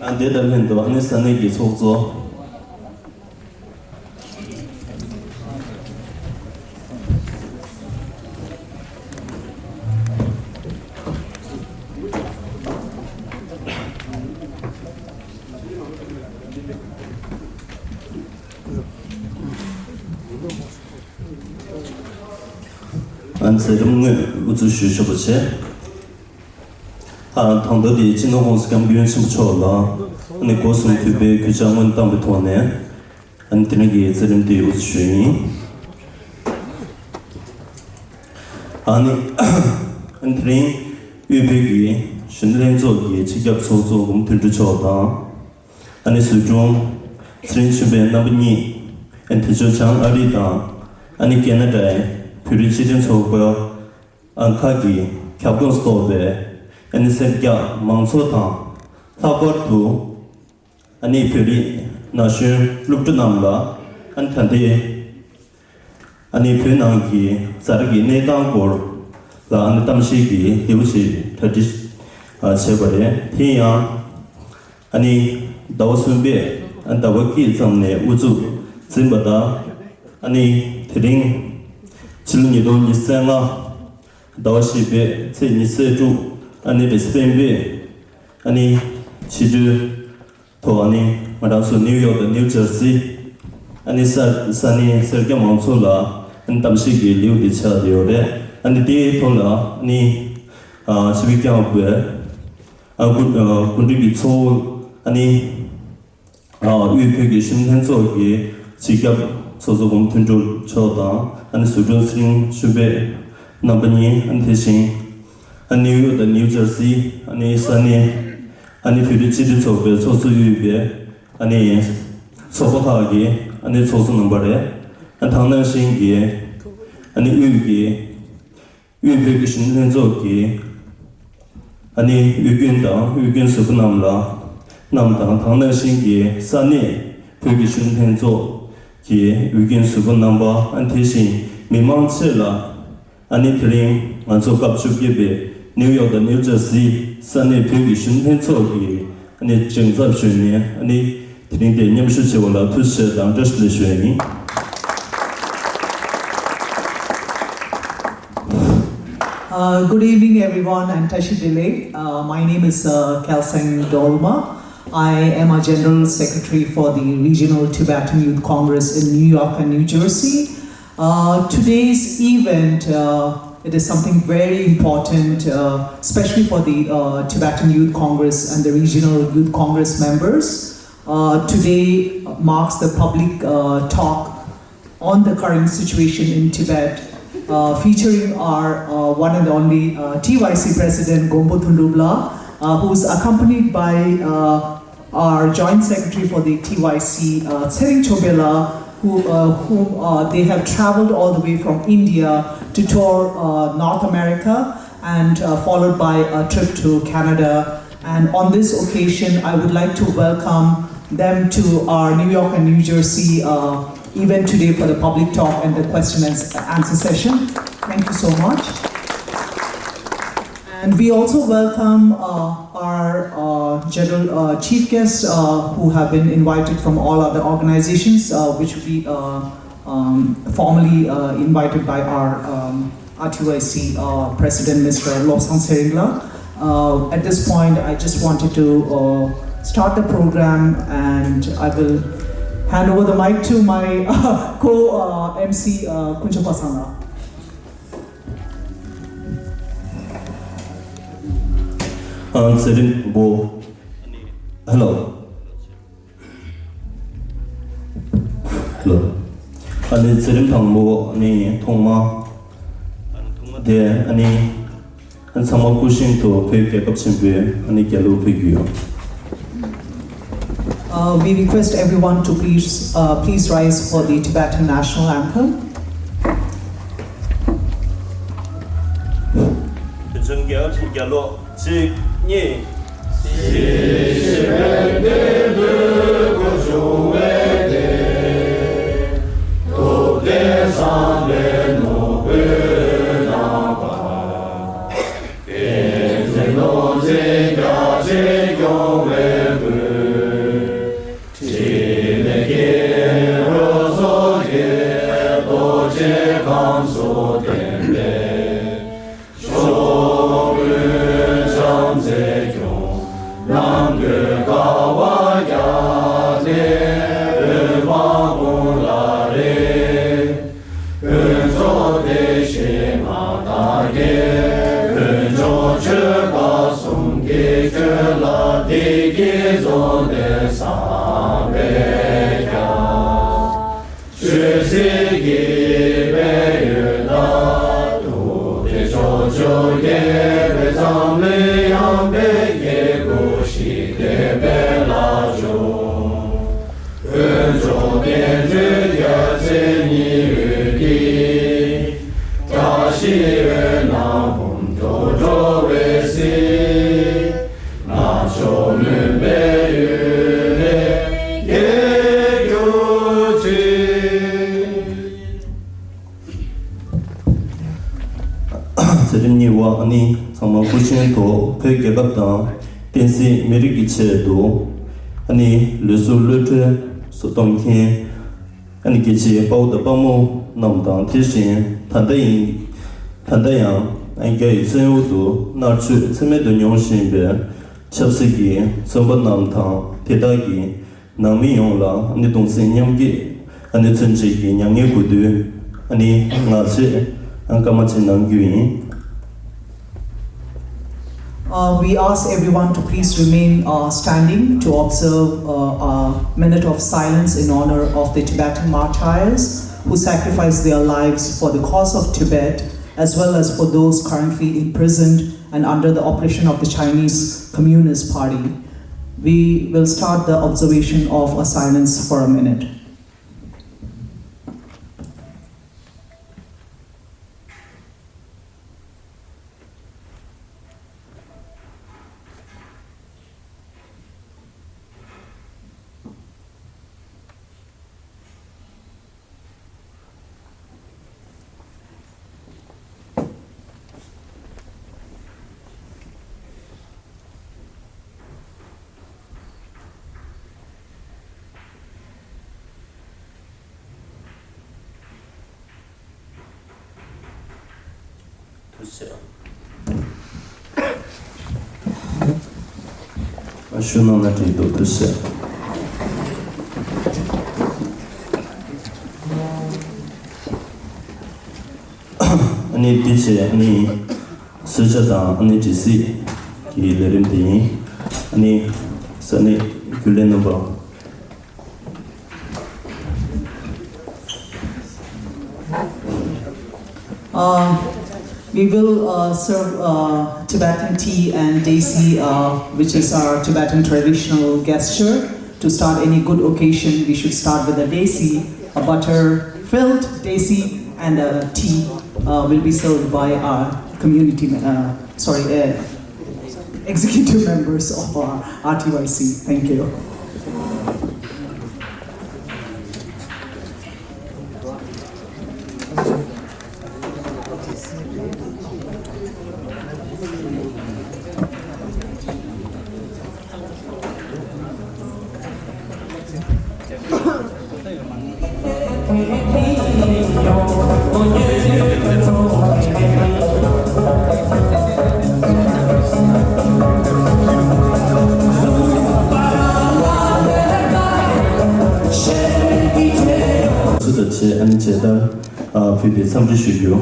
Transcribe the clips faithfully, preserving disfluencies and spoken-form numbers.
ཨ་དེ་དང་ལྷན་དུ་ཨ་ནི་ས་གནས་ཀྱི་ཚོགས་གཙོ། ཨ་མཛད་རིམ་དངོས་དབུ་འཛུགས་ཞུ་ཆོག་པ་བྱས། ཨ་དང་ཐོག་དེ་སྤྱི་ནོར་༸གོང་ས་༸སྐྱབས་མགོན་ཆེན་པོ་མཆོག་ལ་ཨ་ནི་སྒོ་གསུམ་གུས་པས་གུས་ཕྱག་སྔོན་བཏང་བའི་ཐོག་ནས། ཨ་ནི་དེ་རིང་གི་མཛད་རིམ་འདི་དབུ་འཛུགས་ཞུ་ཡིན། ཨ་ནི་ཨ་ནི་དེ་རིང་དབུས་བོད་ཀྱི་གཞོན་ནུ་ལྷན་ཚོགས་ཀྱི་སྤྱི་ཁྱབ་ཚོགས་གཙོ་འབུམ་དོན་གྲུབ་མཆོག་དང་། ཨ་ནི་ཟུར་དྲུང་ཚེ་རིང་ཆོས་འཕེལ་རྣམ་པ་གཉིས། ཨ་ནི་དེ་ཚོ་བྱང་ཨ་རི་དང་ཨ་ནི་ཁེ་ན་ཌའི་བོད་རིགས་སྤྱི་མཐུན་ཚོགས་པ་ཨང་ཁག་གི་ཁྱབ་ཁོངས་སུ་གཏོགས་པའི་ཨ་ནི་སེར་སྐྱ་མང་ཚོགས་དང་། ལྷག་པར་དུ་ཨ་ནི་བོད་རིགས་ན་གཞོན་སློབ་ཕྲུག་རྣམས་ལ་ཨ་ནི་ད་ལྟའི་ཨ་ནི་བོད་ནང་གི་ཛ་དྲག་གི་གནས་སྟངས་སྐོར་ལ་ཨ་ནི་གཏམ་བཤད་ཀྱི་ལེའུ་ཞིག་གྲ་སྒྲིག་ཨ་བྱས་པ་རེད། དེ་ཡང་ཨ་ནི་ཟླ་བ་གསུམ་པའི་ཨ་ཟླ་བ་དཀྱིལ་ཙམ་ནས་དབུ་འཛུགས་ཟིན་པ་དང་། ཨ་ནི་དེ་རིང་ཕྱི་ལོ་ཉིས་སྟོང་ཉི་ཤུ་རྩ་ལྔ་ཟླ་བ་བཞི་པའི་ཚེས་ཉི་ཤུ་རྩ་དྲུག་ཨ་ནི་རེས་གཟའ་སྤེན་པའི་ཨ་ནི་ཕྱི་དྲོའི་ཐོག་ཨ་ནི་ང་རང་ཚོ་ནིའུ་ཡོག་དང་ནིའུ་ཇར་སི་ཨ་ནི་ས་ས་གནས་སེར་སྐྱ་མང་ཚོགས་ལ་ཨ་ནི་གཏམ་བཤད་ཀྱི་ལེའུ་འདི་ཆགས་བསྡད་ཡོད་རེད། ཨ་ནི་དེའི་ཐོག་ལ་ཨ་ནི་ཨ་ཆེད་ཕེབས་བསྐྱངས་པའི་ཨ་སྐུ་ཨ་སྐུ་མགྲོན་གྱི་ཚོགས་ཨ་ནི་ཨ་དབུས་བོད་ཀྱི་གཞོན་ལྷན་ཚོགས་ཀྱི་སྤྱི་ཁྱབ་ཚོགས་གཙོ་འབུམ་དོན་གྲུབ་མཆོག་དང་ཨ་ནི་ཟུར་དྲུང་ཚེ་རིང་ཆོས་འཕེལ་རྣམ་པ་གཉིས། ཨ་ནི་དེ་བཞིན་ཨ་ནིའུ་ཡོག་དང་ནིའུ་ཇར་སི་ཨ་ནི་ས་གནས་ཨ་ནི་བོད་རིགས་སྤྱི་མཐུན་ཚོགས་པའི་ཚོགས་གཙོ་དབུས་པའི་ཨ་ནི་ཚོགས་པ་ཁག་གི་ཨ་ནི་ཚོགས་གཙོ་རྣམ་པ་རེད། ཨ་ད་ག་ནང་བཞིན་གྱི་ཨ་ནི་དབུས་ཀྱི་དབུས་བོད་ཀྱི་གཞོན་ལྷན་ཚོགས་ཀྱི་ཨ་ནི་དབུས་རྒྱུན་དང་དབུས་རྒྱུན་ཟུར་པ་རྣམས་ལ་རྣམས་དང་། ད་ག་ནང་བཞིན་གྱི་ས་གནས་བོད་ཀྱི་གཞོན་ལྷན་ཚོགས་ཀྱི་དབུས་རྒྱུན་ཟུར་པ་རྣམ་པ། ཨ་ནི་དེ་བཞིན་མི་མང་ཆེ་ལ་ཨ་ནི་དེ་རིང་ང་ཚོ་སྐབས་བཅོ་བརྒྱད་པའི་ནིའུ་ཡོག་དང་ནིའུ་ཇར་སི་ས་གནས་བོད་ཀྱི་གཞོན་ལྷན་ཚོགས་ཀྱི་ཨ་ནི་མགྲིན་ཚབ་ཞུས་ནས་ཨ་ནི་དེ་རིང་དེ་མཉམ་ཞུགས་བྱས་པ་ལ་ཐུགས་རྗེ་ཆེ་དང་བཀྲ་ཤིས་བདེ་ལེགས་ཞུ་ཡ་ཡིན། Uh, good evening, everyone, and Tashi Delek. Uh, my name is uh, Kelsang Dolma. I am a General Secretary for the Regional Tibetan Youth Congress in New York and New Jersey. Uh, today's event, uh, it is something very important, uh, especially for the uh, Tibetan Youth Congress and the Regional Youth Congress members. Uh, today marks the public uh, talk on the current situation in Tibet, uh, featuring our uh, one and only uh, T Y C President Gompo Thundubla, uh, who is accompanied by uh, our Joint Secretary for the T Y C, uh, Tshering Chobela, who, uh, whom uh, they have traveled all the way from India to tour uh, North America and uh, followed by a trip to Canada. And on this occasion, I would like to welcome them to our New York and New Jersey uh, event today for the public talk and the question and s- answer session. Thank you so much. And we also welcome uh, our uh, general uh, chief guests uh, who have been invited from all other organizations, uh, which we uh, um, formally uh, invited by our um, R T Y C uh, President, Mister Lobsang Tshering Lal. Uh, at this point, I just wanted to uh, start the program, and I will hand over the mic to my uh, co uh, M C uh, Kuncha Pasanga. ཨ་ཚེ་རིང་བོ། Hello. Hello. ཨ་ནི་ཚེ་རིང་དང་བོ་ནི་ཐོག་མ། ཨ་ནི་ཐོག་མ་དེ་ཨ་ནི་ཨ་ཚང་མ་སྐུ་བཞེངས་ཐོག་བོད་རྒྱལ་ཁབ་ཆེན་པོའི་ཨ་ནི་རྒྱལ་གླུ་ཕུལ་གྱི་ཡོད། Uh, we request everyone to please, uh, please rise for the Tibetan national anthem. ལྷ་དགེ་འོད་འཇོ་ཆོས་པ་གསུམ་གྱི་ཆོས་ལ་བདེ་སྐྱིད་རྫོགས་ལྡན་བསམ་པས་ཀྱང་། ཆོས་སྲིད་ཀྱི་སྦས་ཡུལ་ན། ཐུགས་རྗེ་ཕྱོགས་བཅུར་རྒྱས་པའི་འཛམ་གླིང་ཡངས་པའི་སྐྱེ་དགུ་ཞི་བདེ་དཔལ་ལ་འབྱུང་། འོད་འཇོ་བསྟན་འགྲོའི་རྒྱལ་མཚན་ཉི་འོད་ཀྱིས། བཀྲ་ཤིས་འོད་སྣང་འབུམ་དུ་འགྲོ་བའི་གཟིས། རྣམ་མཆོག་མུན་པའི་ཡུལ་ནས་རྒྱལ་གྱུར་ཅིག། མཛད་རིམ་གཉིས་པ། ཨ་ནི་ཚང་མ་སྐུ་མཁྱེན་ཐོག་བོད་རྒྱལ་ཁབ་དང་བསྟན་སྲིད་མི་རིགས་ཀྱི་ཆེད་དུ། ཨ་ནི་ལུས་སྲོག་བློས་གཏོང་གཏོང་མཁན། ཨ་ནི་རྒྱལ་གཅེས་དཔའ་བོ་དང་དཔའ་མོ་རྣམས་དང་། དེ་བཞིན་ད་ལྟ་ཡིན། ད་ལྟ་ཡང་ཨ་ནི་རྒྱ་ཡི་བཙོན་འོག་ཏུ་མནར་གཅོད་ཚད་མེད་དུ་མྱོང་བཞིན་པའི་ཆབ་སྲིད་ཀྱི་བཙོན་པ་རྣམས་དང་། དེ་དག་གི་ནང་མི་ཡོངས་ལ་ཨ་ནི་གདུང་སེམས་མཉམ་སྐྱེད། ཨ་ནི་མཚོན་བྱེད་ཀྱི་མྱ་ངན་གུས་འདུད། ཨ་ནི་ངག་བཅད་ཨ་ནི་སྐར་མ་གཅིག་གནང་རྒྱུ་ཡིན། Uh, we ask everyone to please remain, uh, standing to observe, uh, a minute of silence in honor of the Tibetan martyrs who sacrificed their lives for the cause of Tibet as well as for those currently imprisoned and under the oppression of the Chinese Communist Party. We will start the observation of a silence for a minute. ཐུགས་རྗེ་ཆེ། ཞུ་གནང་ན་འགྲིག་འདུག་ཐུགས་རྗེ་ཆེ། ཨ་ནི་དེ་རྗེས་ཨ་ནི་གསོལ་ཇ་དང་ཨ་ནི་དྲི་ཟིག་གི་ལས་རིམ་དེ་ཡིན། ཨ་ནི་ས་གནས་རྒྱུན་ལས་རྣམ་པ། Uh, we will, uh, serve, uh, Tibetan tea and desi, uh, which is our Tibetan traditional gesture. To start any good occasion, we should start with a desi, a butter-filled desi, and a tea, uh, will be served by our community, uh, sorry, uh, executive members of our R T Y C. Thank you. སུ་དང་བཅས་ཨ་ནི་མཇལ་དར་ཕུལ་ཏེ་འཚམས་འདྲི་ཞུ་རྒྱུ།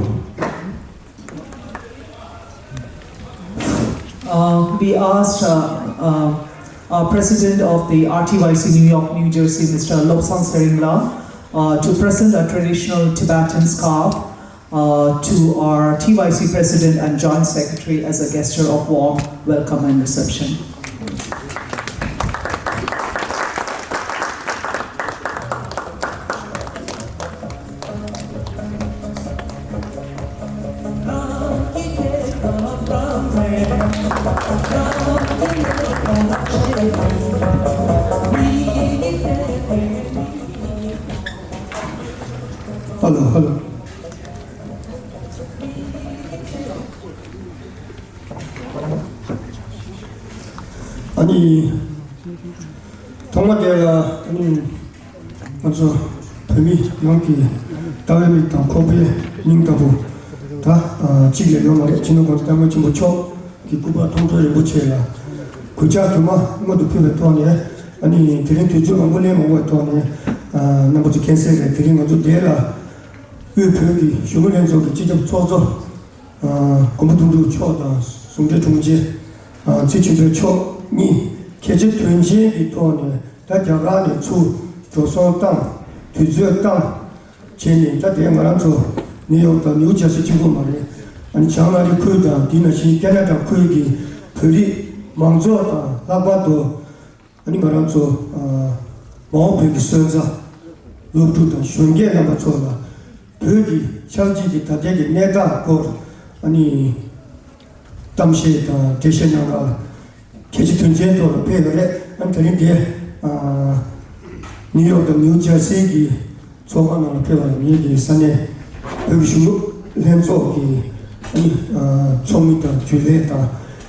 Uh, we asked, uh, uh, our president of the R T Y C New York, New Jersey, Mister Lobsang Seringla, uh, to present a traditional Tibetan scarf, uh, to our T Y C president and joint secretary as a gesture of warm welcome and reception. Hello, hello. ཨ་ནི། ཐོག་མ་དེ་ལ་ཨ་ནི། ང་ཚོ་བོད་མི་ཡོངས་ཀྱི་ལྟ་བའི་མིག་དང་ཁོག་པའི་སྙིང་ལྟ་བུ་ད་གཅིག་ལས་ཡོད་མ་རེད། སྤྱི་ནོར་༸གོང་ས་༸སྐྱབས་མགོན་ཆེན་པོ་མཆོག་གི་སྐུ་པར་མཐོང་གྲོལ་རིན་པོ་ཆེ་ལ་གུས་ཕྱག་དུ་མ་སྔོན་དུ་ཕུལ་བའི་ཐོག་ནས། ཨ་ནི་དེ་རིང་དུས་ཚོད་མང་པོ་ལེན་མ་དགོས་པའི་ཐོག་ནས། རྣམ་པ་ཚོ་མཁྱེན་གསལ་རེད། དེ་རིང་ང་ཚོ་འདིར་ལ་དབུས་བོད་ཀྱི་གཞོན་ནུ་ལྷན་ཚོགས་ཀྱི་སྤྱི་ཁྱབ་ཚོགས་གཙོ། མགོན་པོ་དོན་གྲུབ་མཆོག་དང་ཟུང་འབྲེལ་དྲུང་ཆེ་ཚེ་ཆེན་པོ་མཆོག་གཉིས་གལ་ཆེ་དོན་ཆེན་གྱི་ཐོག་ནས་ད་རྒྱ་གར་ནས་ཚུར་འགྲོ་སོང་བཏང་། དུས་ཚོད་བཏང་། བྱས་ནས་ད་ལྟའི་ང་རང་ཚོ་ནིའུ་ཡོག་དང་ནིའུ་ཇར་སི་གཅིག་པོ་མ་རེད། ཨ་ནི་བྱང་ཨ་རི་ཁུལ་དང་དེ་ནང་བཞིན་ཁེ་ན་ཌ་ཁུལ་གྱི་བོད་རིགས་མང་ཚོགས་དང་ལྷག་པར་དུ་ཨ་ནི་ང་རང་ཚོ་ཨ་མ་འོངས་བོད་ཀྱི་སོན་རྩ་སློབ་ཕྲུག་དང་གཞོན་སྐྱེས་རྣམ་པ་ཚོ་ལ་བོད་ཀྱི་ཆབ་སྲིད་ཀྱི་ད་ལྟའི་གི་གནས་སྟངས་སྐོར་ཨ་ནི་གཏམ་བཤད་དང་འགྲེལ་བཤད་གནང་ག་གལ་ཆེ་དོན་ཆེན་ཐོག་ལ་ཕེབས་པ་རེད། ཨ་ནི་དེ་རིང་འདིར་ཨ་ནིའུ་ཡོག་དང་ནིའུ་ཇར་སིའི་གི་ཚོགས་ཁང་ནང་ལ་ཕེབས་པ་ལ་ངེད་ཀྱི་ས་གནས་བོད་ཀྱི་གཞོན་ནུ་ལྷན་ཚོགས་ཀྱི་ཨ་ནི་ཨ་ཚོགས་མི་དང་རྒྱུན་ལས་དང་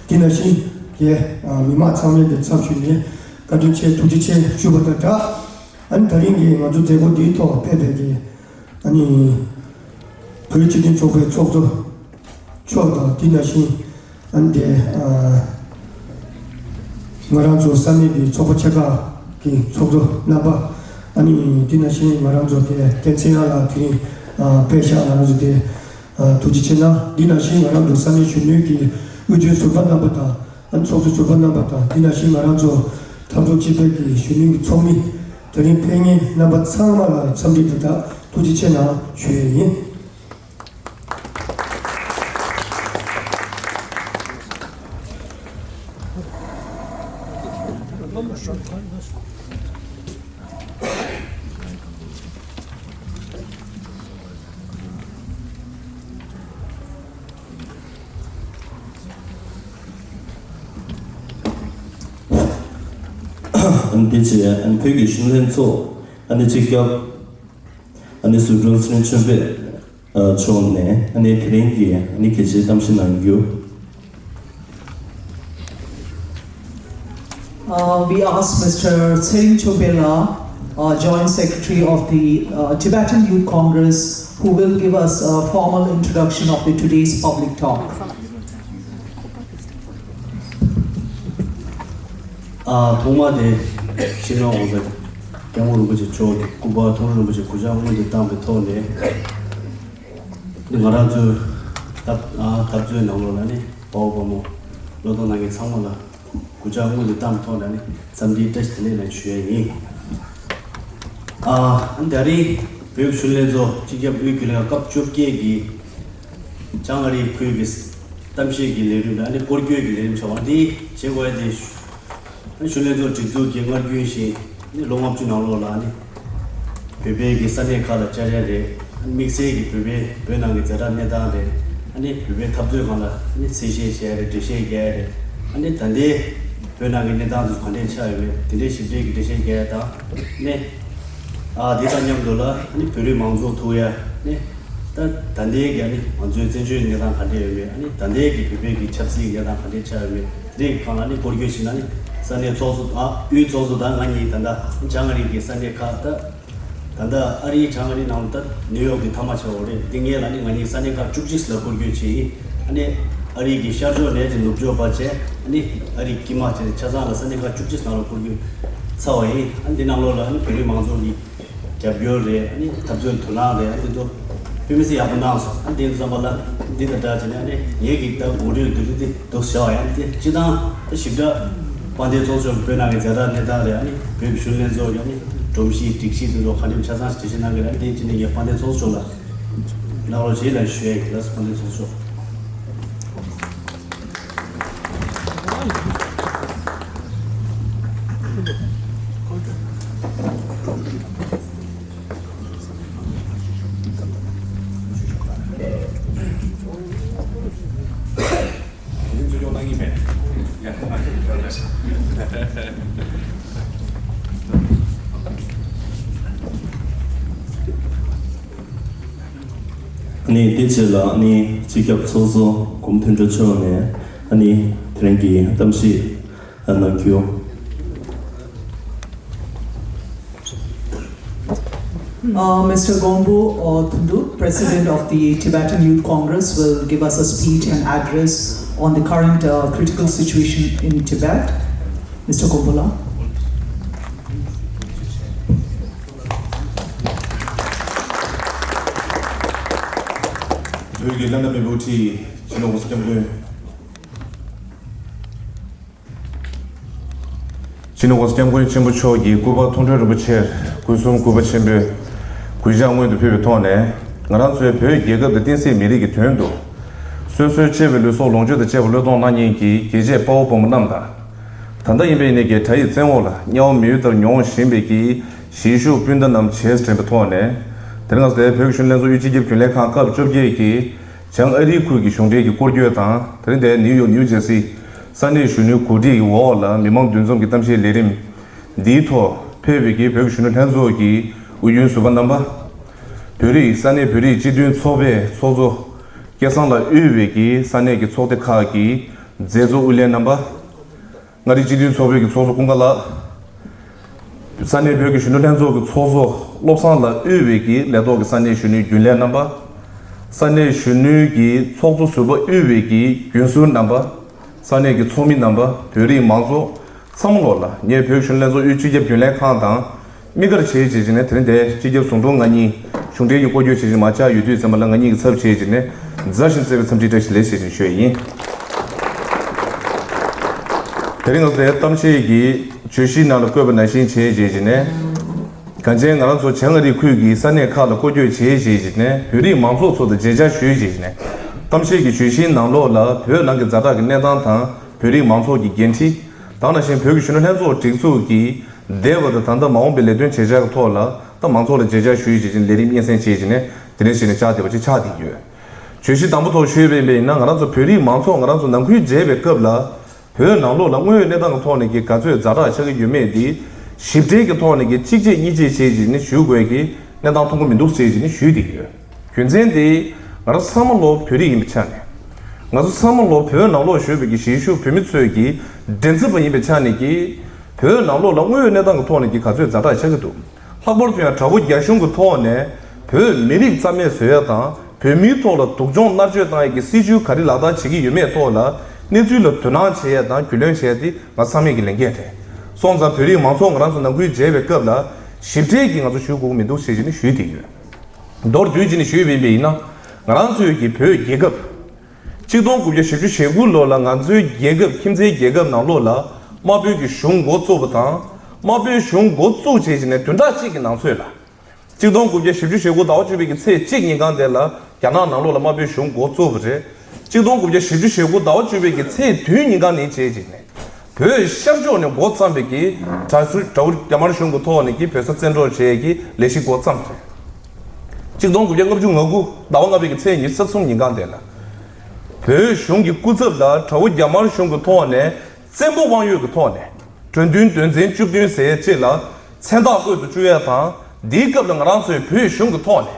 དེ་ནང་བཞིན་རྒྱའི་ཨ་མི་མང་ཚང་མའི་གི་ཚབ་ཞུས་ནས་བཀའ་དྲིན་ཆེ་ཐུགས་རྗེ་ཆེ་ཞུ་བ་དང་སྦྲགས། ཨ་ནི་དེ་རིང་གི་ང་ཚོ་མཛད་སྒོ་འདིའི་ཐོག་ཕེབས་པའི་གི་ཨ་ནི་བོད་རིགས་སྤྱི་མཐུན་ཚོགས་པའི་ཚོགས་གཙོ་མཆོག་དང་དེ་ནང་བཞིན་ཨ་ནི་དེ་ཨ་ང་རང་ཚོ་ས་གནས་ཀྱི་ཚོགས་པ་ཆེ་ཁག་གི་ཚོགས་གཙོ་རྣམ་པ། ཨ་ནི་དེ་ནང་བཞིན་ང་རང་ཚོ་དེ་བསྟན་འཛིན་ཡང་ལགས་དེ་རིང་ཨ་དཔེ་བཞག་ང་རང་ཚོ་དེ་ཨ་ཐུགས་རྗེ་ཆེ་གནང་། དེ་ནང་བཞིན་ང་རང་ཚོ་ས་གནས་གཞོན་ནུའི་གི་དབུས་རྒྱུན་ཟུར་པ་རྣམ་པ་དང་ཨ་ནི་ཚོགས་གཙོ་ཟུར་པ་རྣམ་པ་དང་དེ་ནང་བཞིན་ང་རང་ཚོ་འཐབ་ཕྱོགས་གཅིག་པའི་གི་གཞོན་ནུའི་གི་ཚོགས་མི་དེ་རིང་ཕེབས་མཁན་རྣམ་པ་ཚང་མ་ལ་འཚམས་འདྲི་དང་སྦྲགས་ཐུགས་རྗེ་ཆེ་གནང་ཞུ་ཡས་ཡིན། ཨ་ནི་དེ་རྗེས་ཨ་ནི་བོད་ཀྱི་གཞོན་ལྷན་ཚོགས་ཨ་ནི་སྤྱི་ཁྱབ་ཨ་ནི་ཟུར་དྲུང་ཚེ་རིང་ཆོས་འཕེལ་མཆོག་ནས་ཨ་ནི་དེ་རིང་གི་ཨ་ནི་གལ་ཆེའི་གཏམ་བཤད་གནང་རྒྱུ། Uh, we ask Mister Tshering Chopela, uh, Joint Secretary of the uh, Tibetan Youth Congress, who will give us a formal introduction of the today's public talk. ཨ། ཐོག་མ་དེ་སྤྱི་ནོར་༸གོང་ས་༸སྐྱབས་མགོན་རིན་པོ་ཆེ་མཆོག་གི་སྐུ་པར་མཐོང་གྲོལ་རིན་པོ་ཆེ་གུས་ཕྱག་སྔོན་དུ་བཏང་བའི་ཐོག་ནས་ང་རང་ཚོའི་འཐབ་ཨ་འཐབ་རྩོད་ནང་ལོགས་ལ་ནི་དཔའ་བོ་དཔའ་མོ་བློས་གཏོང་གནང་མཁན་ཚང་མ་ལ་གུས་ཕྱག་སྔོན་དུ་བཏང་བའི་ཐོག་ནས་ནི་འཚམས་འདྲིའི་བཀྲ་ཤིས་བདེ་ལེགས་ལ་ཞུ་ཡས་ཡིན། ཨ་ད་རེས་བོད་ཀྱི་གཞོན་ལྷན་ཚོགས་སྤྱི་ཁྱབ་དབུས་རྒྱུན་ལས་སྐབས་བཅོ་བརྒྱད་ཀྱི་བྱང་ཨ་རིའི་ཁུལ་གྱི་གཏམ་བཤད་ཀྱི་ལས་རིམ་ལ་ནི་སྐོར་སྐྱོད་ཀྱི་ལས་རིམ་ཆགས་པ་འདི་བྱེད་དགོས་ཡ་དེ། གཞོན་ལྷན་ཚོགས་སྒྲིག་འཛུགས་ཀྱི་སྔར་རྒྱུན་བཞིན་ནི་ལོ་ལྔ་བཅུ་ནང་ལོགས་ལ་ནི་བོད་པའི་གི་ས་གནས་ཁག་ལ་བཅར་ཡ་རེད། དམིགས་བསལ་གྱི་བོད་པའི་བོད་ནང་གི་ཛ་དྲག་གནས་སྟངས་རེད། ཨ་ནི་བོད་པའི་འཐབ་རྩོད་སྒང་ལ་ནི་གསལ་བཤད་བྱས་རེད། འགྲེལ་བཤད་རྒྱག་ཡ་རེད། ཨ་ནི་ད་ལྟའི་བོད་ནང་གི་གནས་སྟངས་དེ་ག་འདྲས་ཆགས་ཡོད་མེད་དེ་འདྲའི་ཞིབ་ཕྲའི་གི་འགྲེལ་བཤད་རྒྱག་ཡ་དང་ནི། ཨ་དེ་དང་མཉམ་དུ་ལ་ཨ་ནི་བོད་རིགས་མང་ཚོགས་ཐུག་ཡ་ནི། ད་ད་ལྟའི་གི་ཨ་ནི་ང་ཚོའི་བཙན་བྱོལ་གནས་སྟངས་ག་འདྲས་ཡོད་མེད། ཨ་ནི་ད་ལྟའི་གི་བོད་པའི་གི་ཆབ་སྲིད་གནས་སྟངས་ག་འདྲས་ཆགས་ཡོད་མེད་དེ་འདྲའི་སྒང་ལ་ཨ་ནི་སྐོར་སྐྱོད་བྱས་ན་ནི་ས་གནས་ཚོགས་གཙོ་དང་དབུས་ཚོགས་གཙོ་དང་ང་གཉིས་ད་ལྟ་བྱང་ཨ་རི་གི་ས་གནས་ཁག་ད་ད་ལྟ་ཨ་རིའི་བྱང་ཨ་རི་ནང་ད་ནིའུ་ཡོག་གི་མཐའ་མ་ཆགས་ཡོད་རེད། དེ་སྔོན་ལ་ནི་ང་གཉིས་ས་གནས་ཁག་བཅུ་གཅིག་ལ་སྐོར་སྐྱོད་བྱས་ཡིན། ཨ་ནི་ཨ་རི་གི་ཤར་ཕྱོགས་ནས་ཀྱི་ནུབ་ཕྱོགས་བར་བྱས་ཨ་ནི་ཨ་རི་དཀྱིལ་མ་བྱས་ཆ་ཚང་ལ་ས་གནས་ཁག་བཅུ་གཅིག་ནང་ལ་སྐོར་སྐྱོད་ཚར་བ་ཡིན། ཨ་ནི་འདི་ནང་ལོགས་ལ་ཨ་ནི་བོད་རིགས་མང་ཚོགས་ཀྱི་རྒྱབ་སྐྱོར་རེད། ཨ་ནི་འཐབ་རྩོད་དོ་སྣང་རེད། ཨ་ནི་འདི་ཚོ་དཔེ་མི་སྲིད་ཡག་པོ་གནང་སོང་། ཨ་ནི་འདི་ཚོ་བསམ་པ་ལ་འདི་དང་སྦྲགས་བྱས་ནས་ཨ་ནི་ངེད་ཀྱི་ད་དགོང་དྲོའི་བསྡུས་གྲྭ་འདི་འདུག་བྱ་བ་ཡང་འདི་སྤྱི་བཏང་ད་ཞིབ་ཕྲ་དཔལ་ལྡན་ཚོགས་གཙོ་མཆོག་བོད་ནང་གི་ཛ་དྲག་གནས་སྟངས་རེད། ཨ་ནི་བོད་ཀྱི་གཞོན་ལྷན་ཚོགས་ཀྱི་ཨ་ནི་སྒྲོམ་གཞི་སྒྲིག་གཞི་འདི་ཚོ་ག་འདྲ་ཆ་ཚང་ཞིག་འགྲེལ་བཤད་གནང་གི་རེད། ཨ་ནི་འདི་ཕྱི་ནས་ངས་དཔལ་ལྡན་ཚོགས་གཙོ་མཆོག་ལ་གནང་རོགས་བྱེད་ལ་ཞུ་ཡ་ཡིན། ལགས་སོ། དཔལ་ལྡན་ཚོགས་གཙོ། ཨ་ནི་དེ་རྗེས་ལ་ཨ་ནི་སྤྱི་ཁྱབ་ཚོགས་གཙོ་མགོན་པོ་དོན་གྲུབ་མཆོག་ནས་ཨ་ནི་དེ་རིང་གི་གཏམ་བཤད་གནང་རྒྱུ། Uh, Mister Gompo uh, Thundu, President of the Tibetan Youth Congress, will give us a speech and address on the current uh, critical situation in Tibet. Mister Gompo ལགས། བོད་ཀྱི་བླ་ན་མེད་པའི་དབུ་ཁྲིད། སྤྱི་ནོར་༸གོང་ས་༸སྐྱབས་མགོན་ཆེན་པོ་མཆོག་གི་སྐུ་པར་མཐོང་གྲོལ་རིན་པོ་ཆེར་སྐུ་གསུམ་སྐུ་པར་ཆེན་པོས་གུས་ཕྱག་སྔོན་དུ་ཕུལ་བའི་ཐོག་ནས། ང་རང་ཚོའི་བོད་རྒྱལ་ཁབ་དང་བསྟན་སྲིད་མི་རིགས་ཀྱི་དོན་དུ། སོ་སོའི་གཅེས་པའི་ལུས་སྲོག་ལོངས་སྤྱོད་དང་བཅས་པ་བློས་གཏོང་གནང་མཁན་གྱི་རྒྱལ་གཅེས་དཔའ་བོ་དཔའ་མོ་རྣམས་དང་། ད་ལྟ་ཡིན་པའི་ནས་ཀྱི་དགྲ་ཡི་བཙན་འོག་ལ་དམྱལ་བ་མི་ཡུལ་ལྟར་མྱོང་བཞིན་པའི་གི་གཞིས་བཞུགས་སྤུན་ཟླ་རྣམས་བྱས་དྲན་པའི་ཐོག་ནས། དེ་རིང་ང་ཚོ་བོད་ཀྱི་གཞོན་ནུ་ལྷན་ཚོགས་དབུས་སྤྱི་ཁྱབ་རྒྱུན་ལས་ཁང་སྐབས་བཅོ་བརྒྱད་ཀྱི་བྱང་ཨ་རིའི་ཁུལ་གྱི་གཞུང་འབྲེལ་གྱི་སྐོར་སྐྱོད་དང་། དེ་རིང་འདིར་ནིའུ་ཡོག་ནིའུ་ཇར་སི་ས་གནས་གཞོན་ནུའི་གོ་སྒྲིག་གི་འོག་ལ་མི་མང་འདུ་འཛོམས་ཀྱི་གཏམ་བཤད་ལས་རིམ་འདིའི་ཐོག་ཕེབས་པའི་གི་བོད་ཀྱི་གཞོན་ནུ་ལྷན་ཚོགས་ཀྱི་དབུས་རྒྱུན་ཟུར་པ་རྣམ་པ། བོད་རིགས་ས་གནས་བོད་རིགས་སྤྱི་མཐུན་ཚོགས་པའི་ཚོགས་གཙོ་སྐལ་བཟང་ལགས་དབུས་པའི་གི་ས་གནས་ཀྱི་ཚོགས་སྡེ་ཁག་གི་མཛད་གཙོ་དབུ་ལས་རྣམ་པ། མངའ་རིས་སྤྱི་མཐུན་ཚོགས་པའི་གི་ཚོགས་གཙོ་ཀུན་དགའ་ལགས། ས་གནས་བོད་ཀྱི་གཞོན་ནུ་ལྷན་ཚོགས་ཀྱི་ཚོགས་གཙོ་བློ་བཟང་ལགས་དབུས་པའི་གི་ལས་ཐོག་གི་ས་གནས་གཞོན་ནུའི་རྒྱུན་ལས་རྣམ་པ། ས་གནས་གཞོན་ནུའི་གི་ཚོགས་གཙོ་ཟུར་པ་དབུས་པའི་གི་རྒྱུན་ཟུར་རྣམ་པ། ས་གནས་ཀྱི་ཚོགས་མི་རྣམ་པ། བོད་རིགས་མང་ཚོགས་ཚང་མ་ལོག་ལ་ངས་བོད་གཞོན་ནུ་ལྷན་ཚོགས་དབུས་སྤྱི་ཁྱབ་རྒྱུན་ལས་ཁང་དང་། དམིགས་བཀར་བྱས་བྱས་བྱས་ནས་དེ་རིང་འདིར་སྤྱི་ཁྱབ་ཟུང་དྲུང་ང་གཉིས་གཞུང་འབྲེལ་གྱི་སྐོར་སྐྱོད་བྱེད་བཞིན་མ་ཆགས་ཡོད་དུས་ཙམ་པ་ལ་ང་གཉིས་ཀྱི་ཚབ་བྱས་བྱས་ནས་མཛའ་ཞིང་བརྩེ་བའི་འཚམས་འདྲི་བཀྲ་ཤིས་བདེ་ལེགས་ཞེས་བཞིན་ཞུ་ཡ་ཡིན། དེ་རིང་ང་ཚོའི་གཏམ་བཤད་ཀྱི་བརྗོད་གཞིའི་ནང་ལ་བཀོད་པ་ནང་བཞིན་བྱས་བྱས་བྱས་ནས། གངས་ཅན་ང་རང་ཚོ་བྱང་ཨ་རིའི་ཁུལ་གྱི་ས་གནས་ཁག་ལ་སྐོར་སྐྱོད་བྱས་བྱས་བྱས་ནས་བོད་རིགས་མང་ཚོགས་ཚོ་དང་མཇལ་བཅར་ཞུས་བྱས་བྱས་ནས། གཏམ་བཤད་ཀྱི་བརྗོད་གཞིའི་ནང་ལོགས་ལ་བོད་ནང་གི་ཛ་དྲག་གི་གནས་སྟངས་དང་བོད་རིགས་མང་ཚོགས་ཀྱི་འགན་འཁྲི། དེ་ནང་བཞིན་བོད་ཀྱི་གཞོན་ནུ་ལྷན་ཚོགས་སྒྲིག་འཛུགས་ཀྱི་འདས་པ་དང་ད་ལྟ་མ་འོངས་པའི་ལས་དོན་བྱེད་འཆར་གྱི་ཐོག་ལ་ད་མང་ཚོགས་ལ་མཇལ་བཅར་ཞུས་བྱས་བྱས་ནས་ལས་རིམ་སྙན་སེང་བྱས་བྱས་ནས་དེ་ནས་བྱས་ནས་བཅར་བསྡད་པ་ཅིག་ཆགས་བསྡད་ཡོད། བརྗོད་གཞི་དང་པོ་ཐོག་ཞུས་པ་ཡིན་ན། ང་རང་ཚོ་བོད་རིགས་མང་ཚོགས་ང་རང་ཚོ་ནང་ཁུལ་མཇལ་བའི་སྐབས་ལ། བོད་ནང་ལོགས་ལ་དངོས་ཡོད་གནས་སྟངས་ཀྱི་ཐོག་ནས་ཀྱི་ག་ཚོད་ཛ་དྲག་ཆགས་ཀྱི་ཡོད་མེད་འདི། ཞིབ་ཕྲའི་གི་ཐོག་ནས་ཀྱི་གཅིག་རྗེས་གཉིས་རྗེས་བྱས་བྱས་ནས་ཞུ་དགོས་ཀྱི་གནས་སྟངས་མཐོང་གི་མི་འདུག་ཟེར་བྱས་ནས་ཞུས་བསྡད་ཀྱི་ཡོད། རྒྱུ་མཚན་དེ། ང་རང་ཚང་མ་ལོ་བོད་རིགས་ཡིན་པའི་ཆ་ནས། ང་ཚོ་ཚང་མ་ལོ་བོད་ནང་ལོགས་བཞུགས་པའི་གི་གཞིས་བཞུགས་བོད་མི་ཚོའི་གི་འགྲན་རྩོད་པ་ཡིན་པའི་ཆ་ནས་ཀྱི། བོད་ནང་ལོགས་ལ་དངོས་ཡོད་གནས་སྟངས་ཀྱི་ཐོག་ནས་ཀྱི་ག་ཚོད་ཛ་དྲག་ཆགས་ཀྱི་འདུག་ལྷག་པར་དུ་ཡང་དགྲ་བོ་རྒྱ་གཞུང་གི་ཐོག་ནས་བོད་མི་རིགས་རྩ་མེད་བཟོ་ཡ་དང་། བོད་མིའི་ཐོག་ལ་སྡུག་སྦྱོང་མནར་གཅོད་བཏང་ཡས་ཀྱི་སྲིད་བྱུས་ག་རེ་ལག་བསྟར་བྱེད་ཀྱི་ཡོད་མེད་ཐོག་ལ་གནས་ཚུལ་ལ་དོ་སྣང་བྱེད་ཡས་དང་རྒྱུས་ལོན་བྱེད་ཡས་དེ་ང་ཚང་མས་ཀྱི་ལས་འགན་རེད། སོང་ཙང་བོད་རིགས་མང་ཚོགས་ང་རང་ཚོ་ནང་ཁུལ་མཇལ་བའི་སྐབས་ལ་ཞིབ་ཕྲའི་གི་ང་ཚོ་ཞུ་དགོས་ཀྱི་མི་འདུག་ཟེར་བྱས་ནས་ཞུས་བསྡད་ཡོད། མདོར་བསྡུས་བྱས་ནས་ཞུས་པ་ཡིན་ན། ང་རང་ཚོའི་གི་བོད་རྒྱལ་ཁབ་གཅིག་སྟོང་དགུ་བརྒྱ་བཞི་བཅུ་ཞེ་དགུ་ལོ་ལ་ང་ཚོའི་རྒྱལ་ཁབ་ཁྱིམ་མཚེས་རྒྱལ་ཁབ་ནང་ལོགས་ལ་དམར་པོའི་གི་གཞུང་འགོ་བཙུགས་པ་དང་། དམར་པོའི་གཞུང་འགོ་བཙུགས་བྱས་བྱས་ནས་བདུན་ཕྲག་གཅིག་གི་ནང་ཚོད་ལ། གཅིག་སྟོང་དགུ་བརྒྱ་བཞི་བཅུ་ཞེ་དགུ་ཟླ་བ་བཅུ་པའི་གི་ཚེས་གཅིག་ཉིན་གང་དེ་ལ་རྒྱ་ནག་ནང་ལོགས་ལ་དམར་པོའི་གཞུང་འགོ་བཙུགས་པ་རེད། གཅིག་སྟོང་དགུ་བརྒྱ་བཞི་བཅུ་ཞེ་དགུ་ཟླ་བ་བཅུ་པའི་གི་ཚེས་བདུན་ཉིན་གང་ནས་བྱས་བྱས་ནས། བོད་ཤར་ཕྱོགས་ནས་འགོ་བརྩམས་པའི་གི་དགྲ་ཟུར་དགྲ་བོ་རྒྱ་དམར་གཞུང་གི་ཐོག་ནས་ཀྱི་བོད་ས་བཙན་འཕྲོག་བྱེད་ཀྱི་ལས་གཞི་འགོ་བརྩམས་རེད། གཅིག་སྟོང་དགུ་བརྒྱ་ལྔ་བཅུ་ང་དགུ་ཟླ་བ་ལྔ་པའི་གི་ཚེས་ཉི་ཤུ་རྩ་གསུམ་ཉིན་གང་དེ་ལ། བོད་གཞུང་གི་སྐུ་ཚབ་ལ་དགྲ་བོ་རྒྱ་དམར་གཞུང་གི་ཐོག་ནས་བཙན་པོ་དབང་ཡོད་ཀྱི་ཐོག་ནས་གྲོས་མཐུན་དོན་ཚན་བཅུ་བདུན་ཟེར་ཡས་ཅིག་ལ་མཚན་རྟགས་བཀོད་དུ་བཅུག་ཡས་དང་། འདིའི་སྐབས་ལ་ང་རང་ཚོའི་བོད་གཞུང་གི་ཐོག་ནས་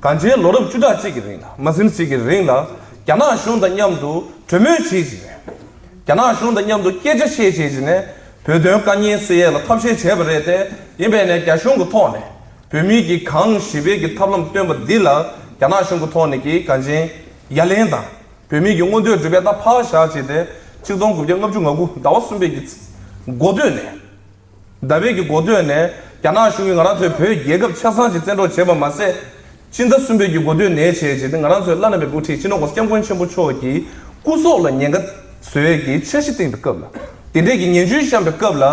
གངས་ཅན་ལོ་རབས་བཅུ་ཕྲག་གཅིག་གི་རིང་ལ་མ་ཟིན་གཅིག་གི་རིང་ལ་རྒྱ་ནག་གཞུང་དང་མཉམ་དུ་གྲོས་མོལ་བྱེད་ཅིང་། རྒྱ་ནག་གཞུང་དང་མཉམ་དུ་སྐད་ཆ་བཤད་བྱས་བྱས་ནས་བོད་དོན་དཀའ་ངལ་སེལ་ཡས་ལ་ཐབས་ཤེས་བྱས་པ་རེད་དེ། ཡིན་པས་ནས་རྒྱ་གཞུང་གི་ཐོག་ནས་བོད་མིའི་གི་གང་ཞི་བའི་གི་ཐབས་ལམ་བཏོན་པ་འདི་ལ་རྒྱ་ནག་གཞུང་གི་ཐོག་ནས་ཀྱི་གངས་ཅན་ཡ་ལན་དང་། བོད་མིའི་གི་མངོན་འདོད་སྒྲུབ་པའི་ད་ཕར་བཞག་བྱས་ཏེ་གཅིག་སྟོང་དགུ་བརྒྱ་ལྔ་བཅུ་ང་དགུ་ཟླ་བ་གསུམ་པའི་གི་འགོ་སྟོད་ནས། ཟླ་བའི་གི་འགོ་སྟོད་ནས་རྒྱ་ནག་གཞུང་གིས་ང་རང་ཚོའི་བོད་རྒྱལ་ཁབ་ཆ་ཚང་ཞིག་བཙན་འཕྲོག་བྱས་པ་མ་ཟད། སྤྱི་ཟླ་གསུམ་པའི་གི་འགོ་སྟོད་ནས་བྱས་བྱས་ཏེ་ང་རང་ཚོའི་བླ་ན་མེད་པའི་དབུ་ཁྲིད་སྤྱི་ནོར་༸གོང་ས་༸སྐྱབས་མགོན་ཆེན་པོ་མཆོག་གི་སྐུ་སྲོག་ལ་ཉེན་ཁ་བཟོ་ཡས་ཀྱི་འཆར་གཞི་བཏིང་བའི་སྐབས་ལ། དེ་འདྲས་ཀྱི་ངན་ཇུས་བཤམས་པའི་སྐབས་ལ་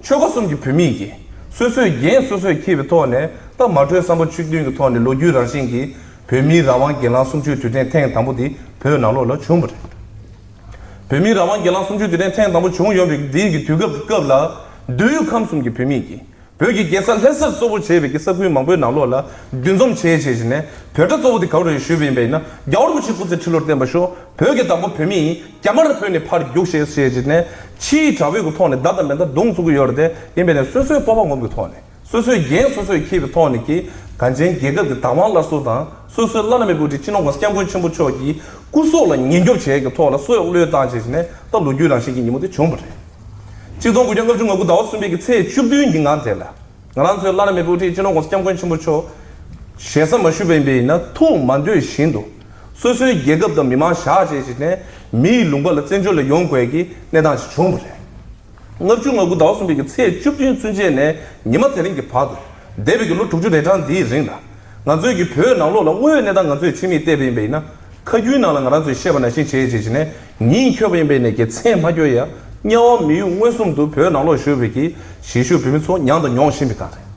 ཆོལ་ཁ་གསུམ་གྱི་བོད་མིས་ཀྱིས་སོ་སོའི་འགན་སོ་སོས་འཁྱེར་བའི་ཐོག་ནས་ད་མ་གྲོས་བསམ་པ་ཆིག་མཐུན་གྱི་ཐོག་ནས་ལོ་རྒྱུས་རང་བཞིན་གྱི་བོད་མིའི་རང་དབང་སྒེར་ལངས་གསུམ་བཅུའི་དུས་དྲན་ཐེངས་དང་པོ་དེ་བོད་ནང་ལོགས་ལ་བྱུང་བ་རེད། བོད་མིའི་རང་དབང་སྒེར་ལངས་གསུམ་བཅུའི་དུས་དྲན་ཐེངས་དང་པོ་བྱུང་ཡོད་པའི་དེའི་གི་དུས་སྐབས་ཀྱི་སྐབས་ལ། མདོ་དབུས་ཁམས་གསུམ་གྱི་བོད་མིས་ཀྱིས་བོད་ཀྱི་རྒྱལ་ས་ལྷ་སར་གཙོ་བོ་བྱས་པའི་གི་ས་ཁུལ་མང་པོའི་ནང་ལོགས་ལ་འདུ་འཛོམས་བྱས་བྱས་བྱས་ནས་བོད་དགྲ་གཙོ་བོ་དེ་ག་བ་རེད་ཞུས་པ་ཡིན་པ་ཡིན་ན། རྒྱལ་བ་རིན་པོ་ཆེ་སྐུ་ཚེ་ཁྲི་ལོར་བརྟན་པར་ཤོག་བོད་ཀྱི་བདག་པོ་བོད་མི་ཡིན། རྒྱ་དམར་བོད་ནས་ཕར་རྒྱུགས་ཞེས་བྱས་བྱས་ནས་ཕྱིའི་དགྲ་བོའི་གི་ཐོག་ནས་མདའ་དང་མེ་མདའ་རྡུང་བཙུགས་ཀྱི་ཡོད་རེད་དེ། ཡིན་པ་ཡིན་ན་སོ་སོའི་སྤོབས་པ་ངོམ་གྱི་ཐོག་ནས། སོ་སོའི་འགན་སོ་སོས་འཁྱེར་བའི་ཐོག་ནས་ཀྱི་གངས་ཅན་རྒྱལ་ཁབ་ཀྱི་བདག་དབང་སླར་གསོ་དང་། སོ་སོའི་བླ་ན་མེད་པའི་དབུ་ཁྲིད་སྤྱི་ནོར་༸གོང་ས་༸སྐྱབས་མགོན་ཆེན་པོ་མཆོག་གི་སྐུ་སྲོག་ལ་ཉེན་སྐྱོབ་བྱེད་ཡས་ཀྱི་ཐོག་ལ་སྲོག་བློས་བཏང་བྱས་བྱས་ནས་ད་ལོ་རྒྱུས་རང་བཞིན་གྱི་ཉིན་མོ་དེ་བྱུང་བ་རེད། གཅིག་སྟོང་དགུ་བརྒྱ་ལྔ་བཅུ་ང་དགུ་ཟླ་བ་གསུམ་པའི་གི་ཚེས་བཅུ་བདུན་གྱི་ངང་དེ་ལ། ང་རང་ཚོའི་བླ་ན་མེད་པའི་དབུ་ཁྲིད་སྤྱི་ནོར་༸གོང་ས་༸སྐྱབས་མགོན་ཆེན་པོ་མཆོག་ཞེ་ས་མ་ཞུས་པ་ཡིན་པ་ཡིན་ན། ཐུགས་མ་འདོད་བཞིན་དུ་སོ་སོའི་རྒྱལ་ཁབ་དང་མི་མང་བཞག་བྱས་བྱས་ནས་མིའི་ལུང་པ་ལ་བཙན་བྱོལ་ལ་ཡོང་དགོས་ཀྱི་གནས་སྟངས་ཤིག་བྱུང་བ་རེད། ལྔ་བཅུ་ང་དགུ་ཟླ་བ་གསུམ་པའི་གི་ཚེས་བཅུ་བདུན་ཚུན་ཆད་ནས་ཉི་མ་དེ་རིང་གི་བར་དུ། འདས་པའི་གི་ལོ་དྲུག་ཅུ་རེ་གྲངས་འདིའི་རིང་ལ། ང་ཚོའི་གི་བོད་ནང་ལོགས་ལ་དངོས་ཡོད་གནས་སྟངས་ང་ཚོས་ཕྱི་མིག་བལྟས་པ་ཡིན་པ་ཡིན་ན། ཁ་རྒྱུན་ནང་ལ་ང་རང་ཚོས་བཤད་པ་ནང་བཞིན་བྱས་བྱས་བྱས་ནས་ཉིན་འཁྱོལ་བ་ཡིན་པའི་ནས་ཀྱི་མཚན་མ་འཁྱོལ་ཡ། དམྱལ་བ་མི་ཡུལ་མངོན་སུམ་དུ་བོད་ནང་ལོགས་བཞུགས་པའི་གི་གཞིས་བཞུགས་བོད་མི་ཚོ་མྱངས་དང་མྱོང་བཞིན་པའི་སྒང་རེད།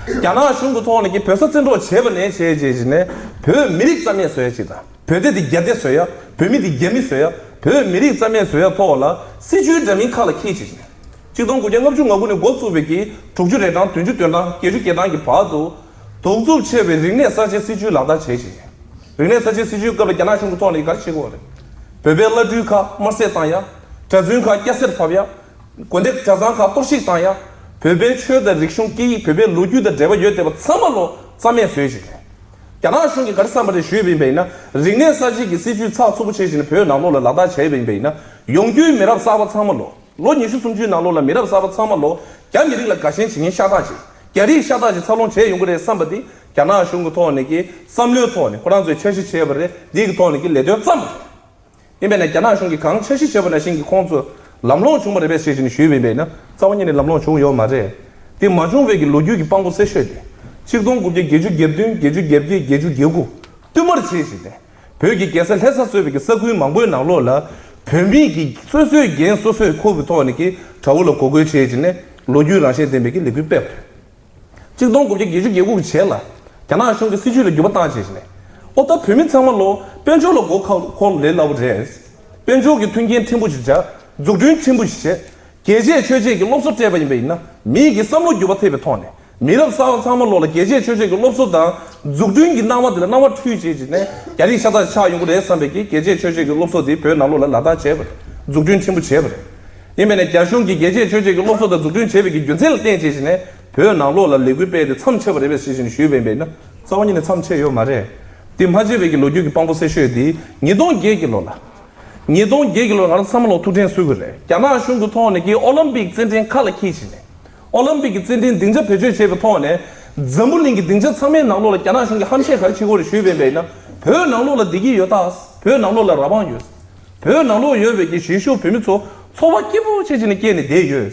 རྒྱ་ནག་གཞུང་གི་ཐོག་ནས་ཀྱི་བོད་ས་བཙན་འཕྲོག་བྱས་པ་ནས་བྱས་བྱས་བྱས་ནས་བོད་མི་རིགས་རྩ་མེད་བཟོ་ཡ་ཅིག་དང་། བོད་སྡེ་འདི་རྒྱ་སྡེ་བཟོ་ཡ། བོད་མི་འདི་རྒྱ་མི་བཟོ་ཡ། བོད་མི་རིགས་རྩ་མེད་བཟོ་ཡ་ཐོག་ལ་སྲིད་བྱུས་འདྲ་མིན་ཁ་ལ་འཁྱེར་བྱས་བྱས་ནས། ཆིག་སྟོང་དགུ་བརྒྱ་ལྔ་བཅུ་ང་དགུ་ནས་འགོ་བཙུགས་པའི་གི་དྲུག་ཅུ་རེ་གྲངས་བདུན་ཅུ་དོན་གྲངས་བརྒྱད་ཅུ་བརྒྱད་གྲངས་ཀྱི་བར་དུ་གདུག་རྩུབ་ཆེ་བའི་རིག་གནས་གསར་བརྗེའི་སྲིད་བྱུས་ལག་བསྟར་བྱས་ཤིང་། རིག་གནས་གསར་བརྗེའི་སྲིད་བྱུས་སྐབས་ལ་རྒྱ་ནག་གཞུང་གི་ཐོག་ནས་ག་རེ་བྱེད་དགོས་པ་རེད། བོད་པའི་བླ་སྤྲུལ་ཁག་དམར་བསད་བཏང་ཡ། གྲྭ་བཙུན་ཁག་སྐྱ་སེར་ཕབ་ཡ། དགོན་སྡེ་གྲྭ་ཚང་ཁག་གཏོར་བཤིག་བཏང་ཡ། བོད་པའི་ཆོས་དང་རིག་གཞུང་སྐད་ཡིག་བོད་པའི་ལོ་རྒྱུས་དང་འབྲེལ་བ་ཡོད་བསྡད་པ་ཚང་མ་ལོ་རྩ་མེད་བཟོས་ཤིང་། རྒྱ་ནག་གཞུང་གིས་ག་རེ་བསམ་པ་རེད་ཞུས་པ་ཡིན་པ་ཡིན་ན། རིག་གནས་གསར་བརྗེ་གི་སྲིད་བྱུས་ཚགས་ཚུད་པོ་བྱས་ཤིང་བོད་ནང་ལོགས་ལ་ལག་བསྟར་བྱས་པ་ཡིན་པ་ཡིན་ན། ཡོང་རྒྱུའི་མི་རབས་གསར་པ་ཚང་མ་ལོ། ལོ་ཉི་ཤུ་སུམ་ཅུའི་ནང་ལོགས་ལ་མི་རབས་གསར་པ་ཚང་མ་ལོ། རྒྱ་མི་རིགས་ལ་དགའ་ཞེན་བྱེད་མཁན་ཤ་སྟག་ཅིག་རྒྱ་རིགས་ཤ་སྟག་ཅིག་འཚར་ལོངས་བྱས་ཡོང་གི་རེད་བསམ་པ་འདི་རྒྱ་ནག་གཞུང་གི་ཐོག་ནས་ཀྱི་བསམ་བློའི་ཐོག་ནས་ཁོ་རང་ཚོས་འཆར་གཞི་བྱས་པ་རེད། འདི་གི་ཐོག་ནས་ཀྱི་ལས་དོན་བརྩམས་པ་རེད། ཡིན་པས་ན་རྒྱ་ནག་གཞུང་གིས་གང་འཆར་གཞི་བྱས་པ་ནང་བཞིན་གྱི་ཁོང་ཚོ་ལམ་ལྷོང་བྱུང་བ་རེད་པས་ཞེས་བྱས་ནས་ཞུས་པ་ཡིན་པས་ན་རྩ་བ་ཉིད་ནས་ལམ་ལྷོང་བྱུང་ཡོད་མ་རེད། དེ་མ་བྱུང་བའི་གི་ལོ་རྒྱུས་ཀྱི་དཔང་པོ་གསལ་ཤོས་དེ། ཆིག་སྟོང་དགུ་བརྒྱ་བརྒྱད་ཅུ་གྱ་བདུན་བརྒྱད་ཅུ་གྱ་བརྒྱད་བརྒྱད་ཅུ་གྱ་དགུ་བསྟུད་མར་བྱས་ཤིང་དེ། བོད་ཀྱི་རྒྱལ་ས་ལྷ་ས་གཙོས་པའི་གི་ས་ཁུལ་མང་པོའི་ནང་ལོགས་ལ་བོད་མིའི་གི་སོ་སོའི་འགན་སོ་སོས་འཁུར་བའི་ཐོག་ནས་ཀྱི་དགྲ་བོ་ལ་འགོག་རྒོལ་བྱས་བྱས་ནས་ལོ་རྒྱུས་རང་བཞིན་ལྡན་པའི་གི་ལས་འགུལ་སྤེལ་བ་རེད། ཆིག་སྟོང་དགུ་བརྒྱ་བརྒྱད་ཅུ་གྱ་དགུ་གི་རྗེས་ལ་རྒྱ་ནག་གཞུང་གིས་སྲིད་བྱུས་ལ་འགྱུར་བ་བཏང་བྱས་བྱས་ནས། ཨོ་ད་བོད་མི་ཚང་མ་ལོ་དཔལ་འབྱོར་ལ་མགོ་ཁ་འཁོར་ལས་སླ་པོ་རེད། དཔལ་འབྱོར་གྱི་མཐུན་རྐྱེན་ཕྲན་བུ་ཞིག་བྱ། འཛུགས་སྐྲུན་ཕྲན་བུ་ཞིག་བྱེད། རྒྱལ་གཅེས་ཆོས་གཅེས་ཀྱི་སློབ་གསོ་སྤྲད་པ་ཡིན་པ་ཡིན་ན་མིའི་གི་བསམ་བློ་འགྱུར་བ་ཐེབས་པའི་ཐོག་ནས་མི་རབས་གསར་པ་ཚང་མ་ལོག་ལ་རྒྱལ་གཅེས་ཆོས་གཅེས་ཀྱི་སློབ་གསོ་དང་འཛུགས་སྐྲུན་གྱི་སྣང་བ་དེ་ལ་སྣང་བ་འཁྲུལ་བྱས་བྱས་ནས་རྒྱ་རིགས་ཤ་སྟག་ཆགས་ཡོང་གི་རེད་བསམ་པའི་གི་རྒྱལ་གཅེས་ཆོས་གཅེས་ཀྱི་སློབ་གསོ་དེ་བོད་ནང་ལོགས་ལ་ལག་བསྟར་བྱས་པ་རེད། འཛུགས་སྐྲུན་ཕྲན་བུ་བྱས་པ་རེད། ཡིན་པས་ན་རྒྱ་གཞུང་གིས་རྒྱལ་གཅེས་ཆོས་གཅེས་ཀྱི་སློབ་གསོ་དང་འཛུགས་སྐྲུན་བྱས་པའི་གི་རྒྱུ་མཚན་ལ་བརྟེན་བྱས་བྱས་ནས་བོད་ནང་ལོགས་ལ་ལས་འགུལ་སྤེལ་ཏེ་མཚམས་ཆད་པ་རེད་པས་ཞེས་བྱས་ནས་ཞུས་པ་ཡིན་པས་ན་རྩ་བ་ཉིད་ནས་མཚམས་ཆད་ཡོད་མ་རེད། དེ་མ་བྱས་པའི་གི་ལོ་རྒྱུས་ཀྱི་དཔང་པོ་གསལ་ཤོས་དེ་ཉིས་སྟོང་བརྒྱད་ཀྱི་ལོ་ལ། ཉིས་སྟོང་བརྒྱད་ཀྱི་ལོར་ང་རང་ཚང་མ་ལོ་ཐུགས་དྲན་གསོ་གི་རེད། རྒྱ་ནག་གཞུང་གི་ཐོག་ནས་ཀྱི་ཨོ་ལིམ་པིག་རྩེད་འགྲན་ཁ་ལ་འཁྱེར་བྱས་ནས། ཨོ་ལིམ་པིག་གི་རྩེད་འགྲན་སྡིངས་ཆ་བེད་སྤྱོད་བྱས་པའི་ཐོག་ནས། འཛམ་བུ་གླིང་གི་སྡིངས་ཆ་ཚང་མའི་ནང་ལོགས་ལ་རྒྱ་ནག་གཞུང་གིས་ཧམ་བཤད་ག་རེ་བྱེད་ཀྱི་ཡོད་རེད་ཞུས་པ་ཡིན་པས་ན། བོད་ནང་ལོགས་ལ་བདེ་སྐྱིད་ཡོད་ད། བོད་ནང་ལོགས་ལ་རང་དབང་ཡོད། བོད་ནང་ལོགས་ཡོད་པའི་གི་གཞིས་བཞུགས་བོད་མི་ཚོ་འཚོ་བ་སྐྱིད་པོ་བྱེད་བྱས་ནས་སྐྱེས་ནས་བསྡད་ཡོད།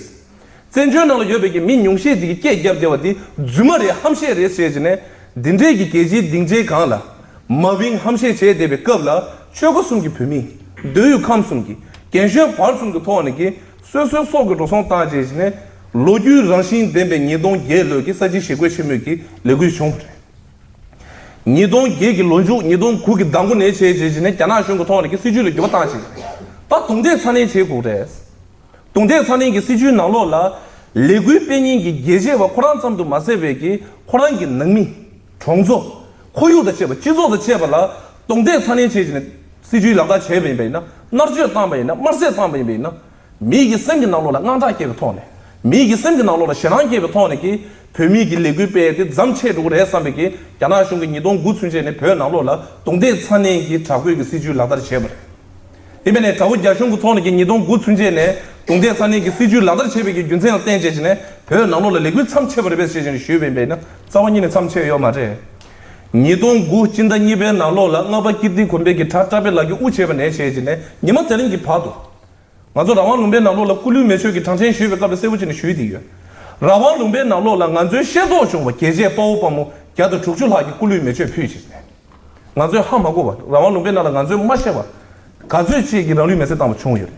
བཙན་བྱོལ་ནང་ལ་ཡོད་པའི་གི་མི་ཉུང་ཤས་དེ་གི་སྐད་རྒྱབ་བསྡད་པ་དེ་རྫུན་མ་རེད། ཧམ་བཤད་རེད་ཟེར་བྱས་ནས། འདི་འདྲའི་གི་རྒྱལ་སྤྱིའི་སྡིངས་ཆའི་སྒང་ལ། མ་བིང་ཧམ་བཤད་བྱས་བསྡད་པའི་སྐབས་ལ་ཆོལ་ཁ་གསུམ་གྱི་བོད་མི། མདོ་དབུས་ཁམས་གསུམ་གྱི་རྒན་གཞོན་བར་གསུམ་གྱི་ཐོག་ནས་ཀྱི་སོ་སོའི་སྲོག་གི་འགྲོ་སོང་བཏང་བྱས་བྱས་ནས། ལོ་རྒྱུས་རང་བཞིན་ལྡན་པའི་ཉིས་སྟོང་བརྒྱད་ལོའི་གི་ས་བྱི་ཞི་རྒོལ་ཆེན་མོའི་གི་ལས་འགུལ་བྱུང་བ་རེད། ཉིས་སྟོང་བརྒྱད་ཀྱི་ལོ་མཇུག་ཉིས་སྟོང་དགུ་གི་ཟླ་མགོ་ནས་བྱས་བྱས་བྱས་ནས་རྒྱ་ནག་གཞུང་གི་ཐོག་ནས་ཀྱི་སྲིད་བྱུས་ལ་འགྱུར་བ་བཏང་བྱས། ད་རྡུང་རྡེག་ཚ་ནན་བྱེད་དགོས་རེད། རྡུང་རྡེག་ཚ་ནན་གྱི་སྲིད་བྱུས་ནང་ལོགས་ལ་ལས་འགུལ་སྤེལ་མཁན་གྱི་རྒྱལ་གཅེས་པ་ཁོ་རང་ཙམ་དུ་མ་ཟད་པའི་གི་ཁོ་རང་གི་ནང་མི། གྲོང་ཚོ། ཁོར་ཡུག་དང་བཅས་པ་སྤྱི་ཚོགས་དང་བཅས་པ་ལ་རྡུང་རྡེག་ཚ་ནན་བྱས་བྱས་ནས་སྲིད་བྱུས་ལག་བསྟར་བྱས་པ་ཡིན་པས་ན། མནར་གཅོད་བཏང་བ་ཡིན་ན། དམར་གསོད་བཏང་བ་ཡིན་པས་ན། མིའི་གི་སེམས་ཀྱི་ནང་ལོགས་ལ་དངངས་སྐྲག་སྐྱེས་པའི་ཐོག་ནས། མིའི་གི་སེམས་ཀྱི་ནང་ལོགས་ལ་ཞེད་སྣང་སྐྱེས་པའི་ཐོག་ནས་ཀྱི་བོད་མིའི་གི་ལས་འགུལ་སྤེལ་ཏེ་མཚམས་ཆད་འགྲོ་གི་རེད་བསམ་པའི་གི་རྒྱ་ནག་གཞུང་གིས་ཉིས་སྟོང་དགུ་ཚུན་ཆད་ནས་བོད་ནང་ལོགས་ལ་རྡུང་རྡེག་ཚ་ནན་གྱི་དྲག་པོའི་གི་སྲིད་བྱུས་ལག་བསྟར་བྱས་པ་རེད། ཡིན་པས་ནས་དགྲ་བོ་རྒྱ་གཞུང་གི་ཐོག་ནས་ཀྱི་ཉིས་སྟོང་དགུ་ཚུན་ཆད་ནས་རྡུང་རྡེག་ཚ་ནན་གྱི་སྲིད་བྱུས་ལག་བསྟར་བྱས་པའི་གི་རྒྱུ་མཚན་ལ་བརྟེན་བྱས་བྱས་ནས་བོད་ནང་ལོགས་ལ་ལས་འགུལ་མཚམས་ཆད་པ་རེད་པས་ཞེས་བྱས་ནས་ཞུས་པ་ཡིན་པས་ན་རྩ་བ་ཉིད་ནས་མཚམས་ཆད་ཡོད་མ་རེད། ཉིས་སྟོང་དགུ་སྤྱི་ཟླ་གཉིས་པའི་ནང་ལོགས་ལ་རྔ་པ་ཀིརྟི་དགོན་པའི་གི་གྲྭ་བཀྲ་བྷེ་ལགས་ཀྱིས་དབུ་བྱས་པ་ནས་བྱས་བྱས་ནས་ཉི་མ་དེ་རིང་གི་བར་དུ། ང་ཚོ་རང་དབང་ལུང་པའི་ནང་ལོགས་ལ་སྐུ་ལུས་མེ་མཆོད་ཀྱི་གྲངས་ཅན་ཞུས་པའི་སྐབས་ལ་གསལ་པོ་བྱས་ནས་ཞུས་ཏེ་ཡོད། རང་དབང་ལུང་པའི་ནང་ལོགས་ལ་ང་ཚོའི་ཤེས་རྟོགས་བྱུང་བ་རྒྱལ་གཅེས་དཔའ་བོ་དཔའ་མོ་བརྒྱ་དང་དྲུག་ཅུ་ལྷག་གིས་སྐུ་ལུས་མེ་མཆོད་ཕུལ་ཅིག་ནས། ང་ཚོས་ཧ་མ་གོ་བ་རང་དབང་ལུང་པའི་ནང་ལ་ང་ཚོས་མ་ཤེས་པ། ག་ཚོད་ཅིག་གིས་རང་ལུས་མེ་བསྲེགས་བཏང་བ་བྱུང་ཡོད་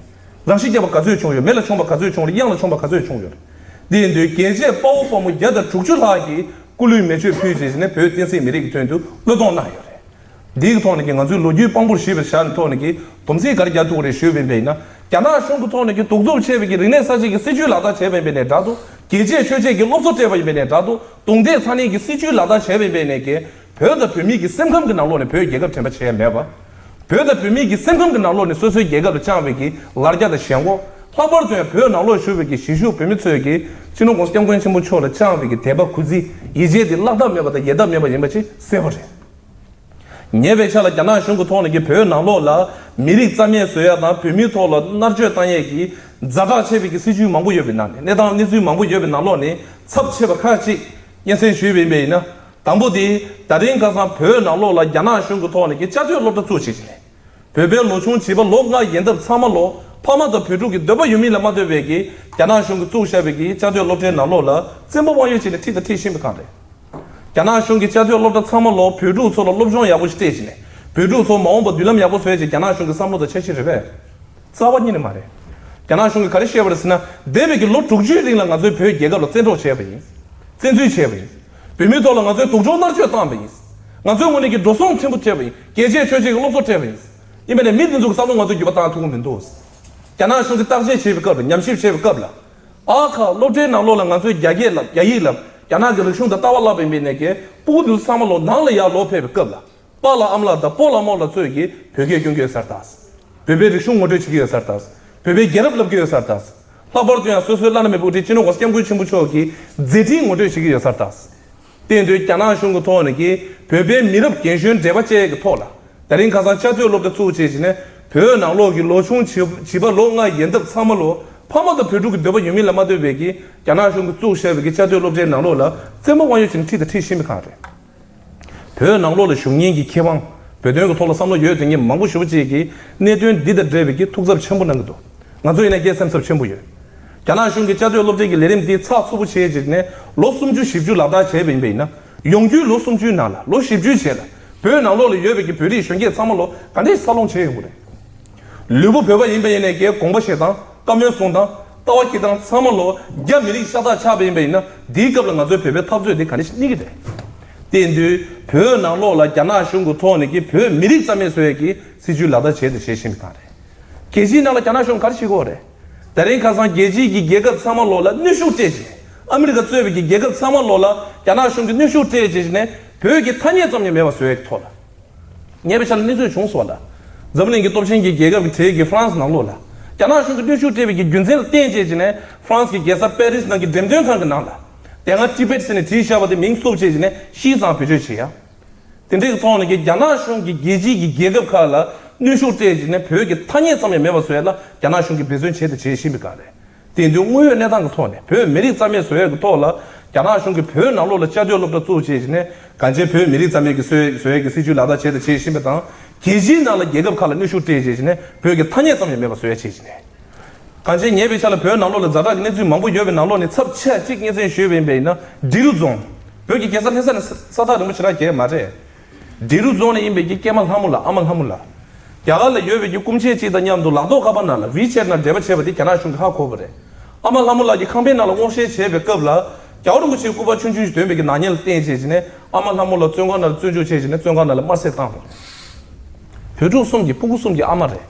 རེད། རང་ཤི་བརྒྱབ་པ་ག་ཚོད་བྱུང་ཡོད། མེ་ལ་མཆོངས་པ་ག་ཚོད་བྱུང་རེད། གཡང་ལ་མཆོངས་པ་ག་ཚོད་བྱུང་ཡོད་རེད། འདི་ཡིན་དུས་རྒྱལ་གཅེས་དཔའ་བོ་དཔའ་མོ་བརྒྱ་དང་དྲུག་ཅུ་ལྷག་གིས་སྐུ་ལུས་མེ་མཆོད་ཕུལ་བྱས་ནས་བོད་བསྟན་སྲིད་མི་རིགས་ཀྱི་དོན་དུ་བློས་གཏོང་གནང་ཡོད་རེད། འདིའི་ཐོག་ནས་ཀྱི་ང་ཚོའི་ལོ་རྒྱུས་དཔང་པོར་ཞུས་པའི་ཆ་ནས་ཐོག་ནས་ཀྱི་སྡོམ་ཚིག་ག་རེ་རྒྱག་ཐུབ་ཀྱི་རེད་ཞུས་པ་ཡིན་པས་ན། རྒྱ་ནག་གཞུང་གི་ཐོག་ནས་ཀྱི་གདུག་རྩུབ་ཆེ་བའི་ཀྱི་རིག་གནས་གསར་བརྗེ་གི་སྲིད་བྱུས་ལག་བསྟར་བྱས་པ་ཡིན་པས་ནས་འདྲ་འདུག་རྒྱལ་གཅེས་ཆོས་གཅེས་ཀྱི་སློབ་གསོ་སྤྲད་པ་ཡིན་པས་ནས་འདྲ་འདུག་རྡུང་རྡེག་ཚ་ནན་གྱི་སྲིད་བྱུས་ལག་བསྟར་བྱས་པ་ཡིན་པས་ནས་ཀྱི་བོད་དང་བོད་མིའི་ཀྱི་སེམས་ཁམས་ཀྱི་ནང་ལོགས་ནས་བོད་རྒྱལ་ཁབ་དྲན་པ་བྱས་མེད་པ། བོད་དང་བོད་མིའི་ཀྱི་སེམས་ཁམས་ཀྱི་ནང་ལོགས་ནས་སོ་སོའི་རྒྱལ་ཁབ་ལ་བཅངས་པའི་ཀྱི་ལར་རྒྱ་དང་ཞེན་ཁོག་ལྷག་པར་དུ་ཡང་བོད་ནང་ལོགས་བཞུགས་པའི་ཀྱི་གཞིས་བཞུགས་བོད་མི་ཚོས་ཀྱི་སྤྱི་ནོར་༸གོང་ས་༸སྐྱབས་མགོན་ཆེན་པོ་མཆོག་ལ་བཅངས་པའི་ཀྱི་དད་པ་གུས་བརྩི་ཡིད་ཆེས་དེ་བརླག་ཐབས་མེད་པ་དང་ཡལ་ཐབས་མེད་པ་ཡིན་པ་ཅིག་གསལ་པོ་རེད། ཉེ་བའི་ཆར་ལ་རྒྱ་ནག་གཞུང་གི་ཐོག་ནས་ཀྱི་བོད་ནང་ལོགས་ལ་མི་རིགས་རྩ་མེད་བཟོ་ཡ་དང་བོད་མིའི་ཐོག་ལ་མནར་གཅོད་བཏང་ཡས་ཀྱི་ཛ་དྲག་ཆེ་བའི་ཀྱི་སྲིད་བྱུས་མང་པོ་ཡོད་པའི་ནང་ནས་གནས་སྟངས་གནས་ཚུལ་མང་པོ་ཡོད་པའི་ནང་ལོགས་ནས་ཚབས་ཆེ་བ་ཁག་ཅིག་སྙན་སེང་ཞུས་པ་ཡིན་པས་ན། དང་པོ་དེ་ད་རིང་ཁ་སང་བོད་ནང་ལོགས་ལ་རྒྱ་ནག་གཞུང་གི་ཐོག་ནས་ཀྱི་བཅའ་སྡོད་སློབ་གྲྭ་བཙུགས་བྱས་ནས། བོད་པའི་ལོ་ཆུང་བྱིས་པ་ལོ་ལྔ་ཡན་འདབ་ཚང་མ་ལོ་ཕ་མ་དང་བོད་ཕྲུག་གི་འདོད་པ་ཡོད་མིན་ལ་མ་ལྟོས་པའི་གི་རྒྱ་ནག་གཞུང་གིས་བཙུགས་བཞག་པའི་གི་བཅའ་སྡོད་སློབ་གྲྭའི་ནང་ལོགས་ལ་བཙན་པོ་དབང་ཡོད་བྱས་ནས་ཁྲིད་དང་ཁྲིད་བཞིན་པའི་སྒང་རེད། རྒྱ་ནག་གཞུང་གི་བཅའ་སྡོད་སློབ་གྲྭ་ཚང་མ་ལོ་བོད་ཕྲུག་ཚོ་ལ་སློབ་སྦྱོང་ཡག་པོ་ཞིག་སྤྲད་བྱས་ནས་ བོད་ཕྲུག་ཚོ་མ་འོངས་པ་མདུན་ལམ་ཡག་པོ་བཟོ་ཡ་ཅིག་རྒྱ་ནག་གཞུང་གི་བསམ་བློ་དང་འཆར་གཞི་རེད་པས། རྩ་བ་ཉིད་ནས་མ་རེད། རྒྱ་ནག་གཞུང་གིས་ག་རེ་བཤད་པ་རེད་ཟེར་ན། འདས་པའི་གི་ལོ་དྲུག་ཅུའི་རིང་ལ་ང་ཚོས་བོད་རྒྱལ་ཁབ་ལ་བཙན་འཕྲོག་བྱས་པ་ཡིན། བཙན་འཛུལ་བྱས་པ་ཡིན། བོད་མིའི་ཐོག་ལ་ང་ཚོས་སྡུག་སྦྱོང་མནར་གཅོད་བཏང་བ་ཡིན། ང་ཚོའི་ངོས་ནས་ཀྱི་འགྲོ་སོང་ཆེན་པོ་སྤྲད་པ་ཡིན། རྒྱལ་གཅེས་ཆོས་གཅེས་ཀྱི་སློབ་གསོ་སྤྲད་པ་ཡིན། ཡིན་པ་ནས་མི་འདི་ཚོ་གི་བསམ་བློ་ང་ཚོས་འགྱུར་བ་བཏང་ཐུབ་ཀྱི་མི་འདུག་རྒྱ་ནག་གཞུང་གིས་བརྟག་དཔྱད་བྱེད་པའི་སྐབས་ལ། ཉམས་ཞིབ་བྱེད་པའི་སྐབས་ལ། ཨ་ཁ་སློབ་གྲྭའི་ནང་ལོགས་ལ་ང་ཚོས་རྒྱ་སྐད་ལབ། རྒྱ་ཡིག་ལབ། རྒྱ་ནག་གི་རིག་གཞུང་དང་ལྟ་བ་བསླབ་པ་ཡིན་པའི་ནས་ཀྱི་སྤུ་གུ་འདི་ཚོ་ཚང་མ་ལོ་ནང་ལ་ཡར་ལོག་ཕེབས་པའི་སྐབས་ལ། པཱ་ལགས་ཨ་མ་ལགས་དང་སྤོ་ལགས་རྨོ་ལགས་ཚོས་ཀྱིས་བོད་སྐད་སྐྱོན་གྱི་ཡོད་ས་རེད་ད། བོད་པའི་རིག་གཞུང་ངོ་སྤྲོད་བྱེད་ཀྱི་ཡོད་ས་རེད་ད། བོད་པའི་རྒྱལ་རབས་བསླབ་ཀྱི་ཡོད་ས་རེད་ད། ལྷག་པར་དུ་ཡང་སོ་སོའི་བླ་ན་མེད་པའི་དབུ་ཁྲིད་སྤྱི་ནོར་༸གོང་ས་༸སྐྱབས་མགོན་ཆེན་པོ་མཆོག་གི་མཛད་འཕྲིན་ངོ་སྤྲོད་བྱེད་ཀྱི་ཡོད་ས་རེད་ད། དེ་ཡིན་དུས་རྒྱ་ནག་གཞུང་གི་ཐོག་ནས་ཀྱིས་བོད་པའི་མི་རབས་རྒན་གཞོན་བགྲེས་པ་བཅས་ཀྱི་ཐོག་ལ། ད་རིང་ཁ་སང་བཅའ་སྡོད་སློབ་གྲྭ་བཙུགས་བྱས་བྱས་ནས་བོད་ནང་ལོགས་ཀྱི་ལོ་ཆུང་བྱིས་བྱིས་པ་ལོ་ལྔ་ཡན་འདབ་ཚང་མ་ལོ་ཕ་མ་དང་བོད་ཕྲུག་གི་འདོད་པ་ཡོད་མིན་ལ་མ་ལྟོས་པའི་གི་རྒྱ་ནག་གཞུང་གིས་བཙུགས་བཞག་པའི་གི་བཅའ་སྡོད་སློབ་གྲྭའི་ནང་ལོགས་ལ་བཙན་པོ་དབང་ཡོད་བྱས་ནས་ཁྲིད་དང་ཁྲིད་བཞིན་པའི་སྒང་རེད། བོད་ནང་ལོགས་ལ་བཞུགས་མཁན་གྱི་མཁས་དབང་བོད་དོན་གྱི་ཐོག་ལ་བསམ་བློ་ཡོད་དེ་ངས་མང་པོ་ཞེ་པོ་ཅིག་གིས་གནད་དོན་འདི་དང་འབྲེལ་བའི་གི་ཐུགས་འཚབ་ཆེན་པོ་གནང་གི་འདུག་ང་ཚོ་ཡིན་ན་སྐྱེད་སེམས་འཚབ་ཆེན་པོ་ཡོད། རྒྱ་ནག་གཞུང་གི་བཅའ་སྡོད་སློབ་གྲྭའི་གི་ལས་རིམ་འདི་ཚགས་ཚུད་པོ་བྱས་བྱས་ནས་ལོ་སུམ་ཅུ་བཞི་བཅུ་ལག་བསྟར་བྱས་པ་ཡིན་པ་ཡིན་ན། ཡོང་རྒྱུའི་ལོ་སུམ་ཅུའི་ནང་ལ་ལོ་བཞི་བཅུའི་རྗེས་ལ་བོད་ནང་ལོགས་ལ་ཡོད་པའི་གི་བོད་རིགས་གཞོན་སྐྱེས་ཚང་མ་ལོ་ག་འདྲས་འཚར་ལོངས་བྱས་ཡོང་གི་རེད། ལུས་པོ་བོད་པ་ཡིན་པ་ཡིན་ནས་ཀྱི་དགོངས་པ་བཞེས་སྟངས། བཀའ་མོལ་གསུང་སྟངས། ལྟ་བ་འཁྱེར་སྟངས་ཚང་མ་ལོ་རྒྱ་མི་རིགས་ཤ་སྟག་ཆགས་པ་ཡིན་པ་ཡིན་ན། འདིའི་སྐབས་ལ་ང་ཚོའི་བོད་པའི་འཐབ་རྩོད་འདི་ག་འདྲ་ཞིག་གནས་ཀྱི་རེད། དེ་ཡིན་དུས་བོད་ནང་ལོགས་ལ་རྒྱ་ནག་གཞུང་གི་ཐོག་ནས་ཀྱི་བོད་མི་རིགས་རྩ་མེད་བཟོ་ཡས་ཀྱི་སྲིད་ཇུས་ལག་བསྟར་བྱས་དང་བྱེད་བཞིན་པའི་སྒང་རེད། རྒྱལ་སྤྱིའི་ནང་ལ་རྒྱ་ནག་གཞུང་ག་རེ་བྱེད་ཀྱི་ཡོད་རེད། ད་རིང་ཁ་སང་རྒྱལ་སྤྱིའི་གི་རྒྱལ་ཁབ་ཚང་མ་ལོགས་ལ་གནོན་ཤུགས་སྤྲད་བྱས། ཨ་མི་རི་ཀ་གཙོས་པའི་གི་རྒྱལ་ཁབ་ཚང་མ་ལོགས་ལ་རྒྱ་ནག་གཞུང་གིས་གནོན་ཤུགས་སྤྲད་བྱས་བྱས་ནས་བོད་ཀྱི་ཐ་སྙད་ཙམ་ཡང་མེད་པ་བཟོ་ཡས་ཀྱི་ཐོག་ལ། ཉེ་བའི་ཆར་ལ་གནས་ཚུལ་བྱུང་སོང་ལ། འཛམ་གླིང་གི་སྟོབས་ཆེན་གྱི་རྒྱལ་ཁབ་ཀྱི་གྲས་ཀྱི་ཧྥ་རན་སི་ནང་ལོགས་ལ། རྒྱ་ནག་གཞུང་གིས་གནོན་ཤུགས་སྤྲད་པའི་གི་རྒྱུ་མཚན་ལ་བརྟེན་བྱས་བྱས་ནས་ཧྥ་རན་སི་གི་རྒྱལ་ས་པེ་རིས་ནང་གི་འགྲེམས་སྟོན་ཁང་གི་ནང་ལ། དེ་སྔ་ཊི་བེད་ཟེར་ནས་བྲིས་བཞག་པ་དེ་མིང་བསུབས་བྱས་བྱས་ནས་ཤིས་ཙང་བེད་སྤྱོད་བྱེད་ཡ། དེ་འདྲའི་ཐོག་ནས་ཀྱི་རྒྱ་ནག་གཞུང་གིས་རྒྱལ་སྤྱིའི་གི་རྒྱལ་ཁབ་ཁག་ལ་གནོན་ཤུགས་སྤྲད་བྱས་ནས་བོད་ཀྱི་ཐ་སྙད་ཙམ་ཡང་མེད་པ་བཟོ་ཡ་ལ་རྒྱ་ནག་གཞུང་གིས་འབད་བརྩོན་བྱས་དང་བྱེད་བཞིན་པའི་སྒང་རེད། དེ་དུས་དངོས་ཡོད་གནས་སྟངས་ཀྱི་ཐོག་ནས་བོད་མི་རིགས་རྩ་མེད་བཟོ་ཡས་ཀྱི་ཐོག་ལ་རྒྱ་ནག་གཞུང་གིས་བོད་ནང་ལོགས་ལ་བཅའ་སྡོད་སློབ་གྲྭ་བཙུགས་བྱས་བྱས་ནས་གང་ཅི་བོད་མི་རིགས་རྩ་མེད་ཀྱི་བཟོ་བཟོ་ཡས་ཀྱི་སྲིད་ཇུས་ལག་བསྟར་བྱས་དང་བྱེད་བཞིན་པ་དང་། རྒྱལ་སྤྱིའི་ནང་ལ་རྒྱལ་ཁབ་ཁག་ལ་གནོན་ཤུགས་སྤྲད་བྱས་བྱས་ནས་བོད་ཀྱི་ཐ་སྙད་ཙམ་ཡང་མེད་པ་བཟོ་ཡས་བྱས་བྱས་ནས། གང་ཅི་ཉེ་བའི་ཆར་ལ་བོད་ནང་ལོགས་ལ་ཛ་དྲག་གི་གནས་ཚུལ་མང་པོ་ཡོད་པའི་ནང་ལོགས་ནས་ཚབས་ཆེ་གཅིག་སྙན་སེང་ཞུས་པ་ཡིན་པ་ཡིན་ན་འབྲི་རུ་རྫོང་། བོད་ཀྱི་རྒྱལ་ས་ལྷ་ས་ནས་ས་ཐག་རིང་པོ་ཞེ་དྲག་གང་ཡང་མ་རེད། འབྲི་རུ་རྫོང་ནས་ཡིན་པའི་གི་སྐྱེས་མ་ལྷ་མོ་ལགས། ཨ་མ་ལྷ་མོ་ལགས། རྒྱ་གར་ལ་ཡོད་པའི་གི་སྐུ་མཆེད་ཅིག་དང་མཉམ་དུ་ལག་ཐོགས་ཁ་པར་ནང་ལ་ཝི་ཆེ་ཊི་ནང་འབྲེལ་བ་བྱས་པ་དེ་རྒྱ་ནག་གཞུང་གིས་ཧ་གོ་བ་རེད། ཨ་མ་ལྷ་མོ་ལགས་ཀྱིས་ཁང་པའི་ནང་ལ་སྔོག་བཤེར་བྱས་པའི་སྐབས་ལ། རྒྱལ་བ་རིན་པོ་ཆེའི་སྐུ་པར་ཆུང་ཆུང་ཞིག་འདོན་པའི་གི་ནག་ཉེས་ལ་བརྟེན་བྱས་བྱས་ནས་ཨ་མ་ལྷ་མོ་ལགས་བཙོན་ཁང་ནང་ལ་བཙོན་འཇུག་བྱས་བྱས་ནས་བཙོན་ཁང་ནང་ལ་དམར་བསད་བཏང་བ་རེད། བོད་ཕྲུག་གསུམ་གྱི་སྤུ་གུ་གསུམ་གྱི་ཨ་མ་རེད།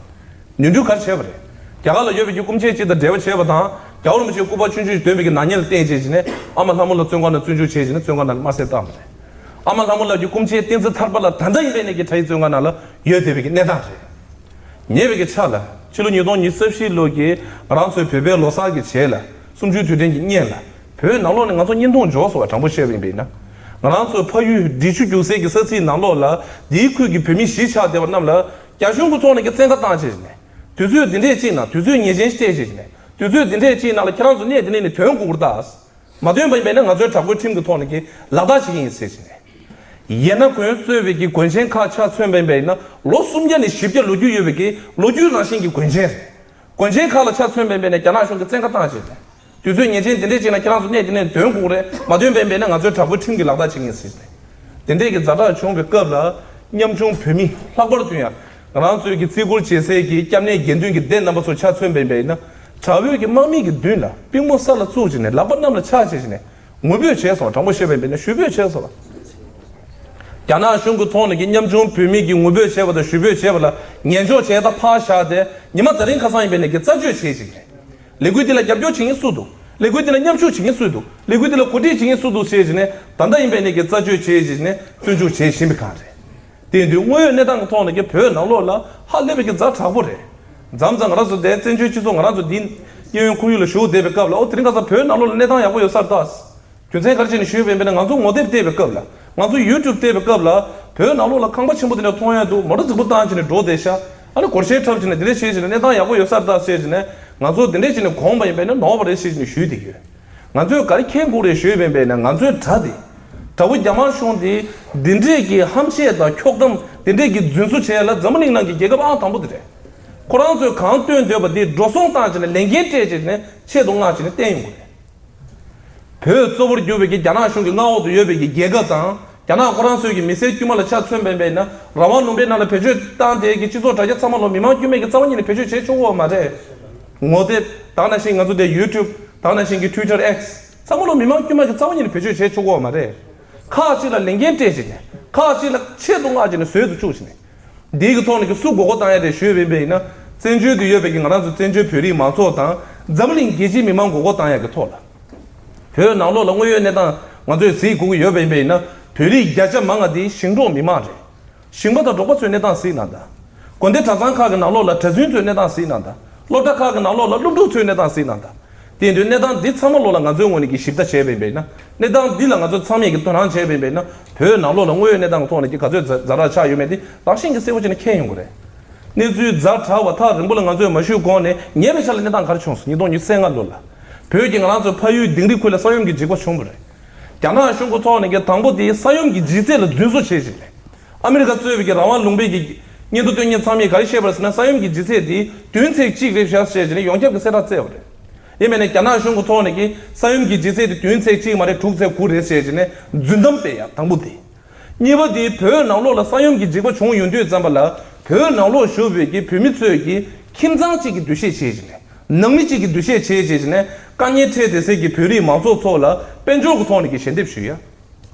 ནོར་འཁྲུལ་ག་རེ་བྱས་པ་རེད། རྒྱ་གར་ལ་ཡོད་པའི་གི་སྐུ་མཆེད་ཅིག་དང་འབྲེལ་བ་བྱས་པ་དང་རྒྱལ་བ་རིན་པོ་ཆེའི་སྐུ་པར་ཆུང་ཆུང་ཞིག་འདོན་པའི་གི་ནག་ཉེས་ལ་བརྟེན་བྱས་བྱས་ནས་ཨ་མ་ལྷ་མོ་ལགས་བཙོན་ཁང་ནང་བཙོན་འཇུག་བྱས་བྱས་ནས་བཙོན་ཁང་ནང་ལ་དམར་བསད་བཏང་བ་རེད། ཨ་མ་ལྷ་མོ་ལགས་ཀྱི་སྐུ་མཆེད་བསྟན་འཛིན་ཐར་པ་ལགས་ད་ལྟ་ཡིན་པའི་ནས་ཀྱི་ཁྲ་ཡི་བཙོན་ཁང་ནང་ལ་ཡོད་བསྡད་པའི་གི་གནས་སྟངས་རེད། ཉེ་བའི་གི་ཆར་ལ་ཕྱི་ལོ་ཉིས་སྟོང་ཉི་ཤུ་རྩ་བཞི་ལོ་གི་ང་རང་ཚོའི་བོད་པའི་ལོ་གསར་གྱི་རྗེས་ལ་གསུམ་བཅུའི་དུས་དྲན་གྱི་སྔོན་ལ་བོད་ནང་ལོགས་ནས་ང་ཚོ་བརྙན་ཐུང་འབྱོར་སོང་བ་དྲང་པོ་བཤད་པ་ཡིན་པ་ཡིན་ན། ང་རང་ཚོའི་ཕ་ཡུལ་འབྲི་ཆུ་རྒྱུག་སའི་གི་ས་ཚིགས་ནང་ལོགས་ལ་འདིའི་ཁུལ་གྱི་བོད་མི་གཞིས་ཆགས་བསྡད་པ་རྣམས་ལ་རྒྱ་གཞུང་གི་ཐོག་ནས་ཀྱི་བཙན་བཀའ་བཏང་བྱས་ནས་དུས་ཚོད་འདི་འདྲས་ཅིག་ནང་དུས་ཚོད་ངེས་ཅན་ཞིག་སྤྲད་བྱས་ནས་དུས་ཚོད་འདི་འདྲས་ཅིག་ནང་ལ་ཁྱེད་རང་ཚོ་གནས་འདི་ནས་ནི་ཐོན་དགོས་ཀྱི་རེད་ད། མ་ཐོན་པ་ཡིན་པས་ན་ང་ཚོའི་དྲག་པོའི་ཁྲིམས་ཀྱི་ཐོག་ནས་ཀྱི་ལག་བསྟར་བྱེད་ཀྱི་ཡིན་ཟེར་བྱས་ནས། ཡན་ན་དགོན་གཙོས་པའི་གི་དགོན་ཆེན་ཁག་ཆ་མཚོན་པ་ཡིན་པས་ན་ལོ་སུམ་བརྒྱ་ནས་བཞི་བརྒྱ་ལོ་རྒྱུས་ཡོད་པའི་གི་ལོ་རྒྱུས་རང་བཞིན་གྱི་དགོན་ཆེན་རེད། དགོན་ཆེན་ཁག་ལ་ཆ་མཚོན་པ་ཡིན་པས་ན་རྒྱ་ནག་གཞུང་གིས་བཙན་བཀའ་བཏང་བྱས་ཏེ། དུས་ཚོད་ངེས་ཅན་དེ་འདྲས་ཅིག་ན་ཁྱེད་རང་ཚོ་གནས་དེ་ནས་འདོན་དགོས་རེད། མ་འདོན་པ་ཡིན་པས་ན་ང་ཚོའི་དྲག་པོའི་ཁྲིམས་ཀྱི་ལག་བསྟར་བྱེད་ཀྱི་ཡིན་ཟེར་ཏེ། དེ་འདྲས་ཀྱི་ཛ་དྲག་བྱུང་བའི་སྐབས་ལ་ཉམ་ཆུང་བོད་མི་ལྷག་པར་དུ་ཡང་ང་རང་ཚོའི་གི་བརྩི་བཀུར་བྱེད་སའི་གི་སྐྱབས་གནས་དགེ་འདུན་གྱི་སྡེ་རྣམ་པ་ཚོ་ཆ་མཚོན་པ་ཡིན་པས་ན་དགྲ་བོའི་གི་དམག་མི་གི་མདུན་ལ་པུས་མོ་ས་ལ་བཙུགས་བྱས་ནས་ལག་པ་གནམ་ལ་ཕྱག་བྱས་བྱས་ནས། ངུ་འབོད་བྱས་སོང་། དྲང་པོ་བཤད་པ་ཡིན་ན་ཞུ་འབོད་བྱས་སོང་། རྒྱ་ནག་གཞུང་གི་ཐོག་ནས་ཀྱི་ཉམ་ཆུང་བོད་མི་གིས་ངུ་འབོད་བྱས་པ་དང་ཞུ་འབོད་བྱས་པ་ལ་ཉན་འཇོག་བྱས་ད་ཕར་བཞག་སྟེ་ཉི་མ་ད་རིང་ཁ་སང་ཡིན་པའི་ནས་ཀྱི་རྩད་གཅོད་བྱེད་ཅིག་རེད། ལས་འགུལ་འདི་ལ་རྒྱབ་སྐྱོར་བྱེད་མཁན་སུ་འདུག་ལས་འགུལ་འདི་ལ་མཉམ་ཞུགས་བྱེད་མཁན་སུ་འདུག་ལས་འགུལ་འདི་ལ་གོ་སྒྲིག་བྱེད་མཁན་སུ་འདུག་ཟེར་བྱས་ནས་ད་ལྟ་ཡིན་པའི་ནས་ཀྱི་རྩད་གཅོད་བྱས་བྱས་ནས་བཙོན་འཇུག་བྱེད་བཞིན་པའི་སྒང་རེད། དེ་ཡིན་དུས་དངོས་ཡོད་གནས་སྟངས་ཀྱི་ཐོག་ནས་ཀྱི་བོད་ནང་ལོགས་ལ་ཧ་ལས་པའི་ཀྱི་ཛ་དྲག་པོ་རེད། མཚམས་མཚམས་ང་རང་ཚོ་དེ་བཙན་བྱོལ་སྤྱི་ཚོགས་ང་རང་ཚོ་འདི་གཡས་གཡོན་ཁོར་ཡུག་ལ་བཞུགས་བསྡད་པའི་སྐབས་ལ་ཨོ་དེ་རིང་ཁ་སང་བོད་ནང་ལོགས་ལ་གནས་སྟངས་ཡག་པོ་ཡོད་ས་རེད་ད། རྒྱུ་མཚན་ག་རེ་བྱས་ནས་ཞུས་པ་ཡིན་པས་ན་ང་ཚོ་ངོ་དེབ་བལྟས་པའི་སྐབས་ལ་ང་ཚོ་ཡུ་ཊུབ་བལྟས་པའི་སྐབས་ལ་བོད་ནང་ལོགས་ལ་ཁང་པ་ཆེན་པོ་དེ་འདྲ་མཐོང་ཡ་འདུག་མོ་ཊ་རྫིག་པོ་བཏང་བྱས་ནས་འགྲོ་བསྡད་ཤག་ཨ་ནི་སྒོར་གཞས་འཁྲབ་བྱས་ནས་དེ་འདྲ་བྱས་བྱས་ནས་གནས་སྟངས་ཡག་པོ་ཡོད་ས་རེད་ད་ཟེར་བྱས་ནས་ང་ཚོ་དེ་འདྲ་བྱས་ནས་གོམས་པ་ཡིན་པས་ན་ནོར་བ་རེད་ཟེར་བྱས་ནས་ཞུས་བསྡད་ཡོད། ང་ཚོས་ག་རེ་མཁྱེན་དགོས་རེད་ཞུས་པ་ཡིན་པས་ན་ང་ཚོའི་དགྲ་དེ། དགྲ་བོ་རྒྱ་དམར་གཞུང་དེ་འདི་འདྲས་ཀྱི་ཧམ་བཤད་དང་འཁྱོག་གཏམ་དེ་འདྲས་ཀྱི་རྫུན་བཟོ་བྱས་ལ་འཛམ་བུ་གླིང་ནང་གི་རྒྱལ་ཁབ་ཨང་དང་པོ་དེ་རེད། ཁོ་རང་ཚོས་གང་སྟོན་འདོད་པ་དེ་འགྲོ་སོང་བཏང་བྱས་ནས་ལས་འགན་སྤྲད་བྱས་ནས་ཆེད་དུ་མངགས་བྱས་ནས་བསྟན་ཡོང་གི་རེད། བོད་གཙོ་བོར་གྱུར་བའི་གི་རྒྱ་ནག་གཞུང་གི་མངའ་འོག་ཏུ་ཡོད་པའི་གི་རྒྱལ་ཁབ་དང་ རྒྱ་ནག་ཁོ་རང་ཚོའི་གི་མི་སེར་དཀྱུས་མ་ལ་ཆ་མཚོན་པ་ཡིན་པ་ཡིན་ན། རང་དབང་ལུང་པའི་ནང་ལ་བེད་སྤྱོད་བཏང་དེ་གི་སྤྱི་ཚོགས་དྲ་རྒྱ་ཚང་མ་ལོ་མི་མང་དཀྱུས་མས་གི་རྩ་བ་ཉིད་ནས་བེད་སྤྱོད་བྱེད་ཆོག་གི་ཡོད་མ་རེད། ངོ་དེབ་ད་ག་ནང་བཞིན་ང་ཚོ་དེ་YouTube། ད་ག་ནང་བཞིན་གི་Twitter X། ཚང་མ་ལོ་མི་མང་དཀྱུས་མ་གི་རྩ་བ་ཉིད་ནས་བེད་སྤྱོད་བྱེད་ཆོག་གི་ཡོད་མ་རེད། ཁག་ཅིག་ལ་ལས་འགན་སྤྲད་བྱས་ནས། ཁག་ཅིག་ལ་ཆེད་དུ་མངགས་བྱས་ནས་ཟོལ་དུ་བཅུག་བྱས་ནས། འདིའི་གི་ཐོག་ནས་ཀྱི་སུ་མགོ་སྐོར་བཏང་ཡ་རེད་ཞུས་པ་ཡིན་པ་ཡིན་ན། བཙན་བྱོལ་དུ་ཡོད་པའི་གི་ང་རང་ཚོ་བཙན་བྱོལ་བོད་རིགས་མང་ཚོགས་དང་། འཛམ་བུ་གླིང་རྒྱལ་སྤྱིའི་མི་མང་མགོ་སྐོར་བཏང་ཡ་གི་ཐོག་ལ། བོད་ནང་ལོགས་ལ་དངོས་ཡོད་གནས་སྟངས་ང་ཚོས་གཟིགས་དགོས་ཀྱི་ཡོད་པ་ཡིན་པ་ཡིན་ན། བོད་རིགས་བརྒྱ་ཆ་མང་བ་དེ་ཞིང་འབྲོག་མི་མང་རེད། ཞིང་པ་དང་འབྲོག་པ་ཚོའི་གནས་སྟངས་གཟིགས་གནང་དང་། དགོན་སྡེ་གྲྭ་ཚང་ཁག་གི་ནང་ལོགས་ལ་གྲྭ་བཙུན་ཚོའི་གནས་སྟངས་གཟིགས་གནང་དང་། སློབ་གྲྭ་ཁག་གི་ནང་ལོགས་ལ་སློབ་ཕྲུག་ཚོའི་གནས་སྟངས་གཟིགས་གནང་དང་། དེ་ཡིན་དུས་གནས་སྟངས་འདི་ཚང་མ་ལོགས་ལ་ང་ཚོའི་ངོས་ནས་ཀྱི་ཞིབ་ལྟ་བྱས་པ་ཡིན་པ་ཡིན་ན། གནས་སྟངས་འདི་ལ་ང་ཚོ་ཚང་མས་ཀྱི་དོ་སྣང་བྱས་པ་ཡིན་པ་ཡིན་ན། བོད་ནང་ལོགས་ལ་དངོས་ཡོད་གནས་སྟངས་ཀྱི་ཐོག་ནས་ཀྱི་ག་ཚོད་ཛ་ཛ་དྲག་ཆགས་ཡོད་མེད་དེ་རང་བཞིན་གྱི་གསལ་པོ་བྱས་ནས་མཁྱེན་ཡོང་གི་རེད། གནས་ཚུལ་ཛ་དྲག་པ་ཐག་རིང་པོ་ལ་ང་ཚོས་མ་ཞུས་གོང་ནས་ཉེ་བའི་ཆར་ལ་གནས་སྟངས་ག་རེ་བྱུང་སོང་། ཉིས་སྟོང་ཉི་ཤུ་རྩ་ལྔ་ལོ་ལ། བོད་ཀྱི་ང་རང་ཚོའི་ཕ་ཡུལ་དིང་རི་ཁུལ་ལ་ས་ཡོམ་གྱི་འཇིགས་པ་བྱུང་བ་རེད། རྒྱ་ནག་གཞུང་གི་ཐོག་ནས་ཀྱི་དང་པོ་དེ་ས་ཡོམ་གྱི་ལྗིད་ཚད་ལ་རྫུན་བཟོ་བྱས་ཤིང་རེད། ཨ་མི་རི་ཀ་གཙོས་པའི་གི་རང་དབང་ལུང་པའི་གི་སྙན་ཐོ་སྟོན་མཁན་ཚང་མས་ག་རེ་བཤད་པ་རེད་ཟེར་ན། ས་ཡོམ་གྱི་ལྗིད་ཚད་དེ་བདུན་ཚེག་གཅིག་རེད་ཤག་ཟེར་བྱས་ནས་ཡོངས་ཁྱབ་ཀྱི་གསལ་བསྒྲགས་བསྩལ་བ་རེད། ཡིན་མིན་ནས་རྒྱ་ནག་གཞུང་གི་ཐོག་ནས་ཀྱི་ས་ཡོམ་གྱི་ལྗིད་ཚད་དེ་བདུན་ཚེག་གཅིག་མ་རེད། དྲུག་ཚེག་དགུ་རེད་ཟེར་བྱས་ནས་རྫུན་གཏམ་སྤེལ་ཡ་དང་པོ་དེ། གཉིས་པ་དེ་བོད་ནང་ལོགས་ལ་ས་ཡོམ་གྱི་འཇིགས་པ་བྱུང་ཡོང་དུས་ཙམ་པ་ལ། བོད་ནང་ལོགས་བཞུགས་པའི་གི་བོད་མི་ཚོས་ཀྱི་ཁྱིམ་ཚང་གཅིག་གི་འདུ་ཤེས་བྱས་བྱས་ནས། ནང་མི་གཅིག་གི་འདུ་ཤེས་བྱས་བྱས་བྱས་ནས། དཀའ་ངལ་འཕྲད་བསྡད་སའི་གི་བོད་རིགས་མང་ཚོགས་ཚོ་ལ་དཔལ་འབྱོར་གྱི་ཐོག་ནས་ཀྱི་ཞལ་འདེབས་ཞུ་ཡ།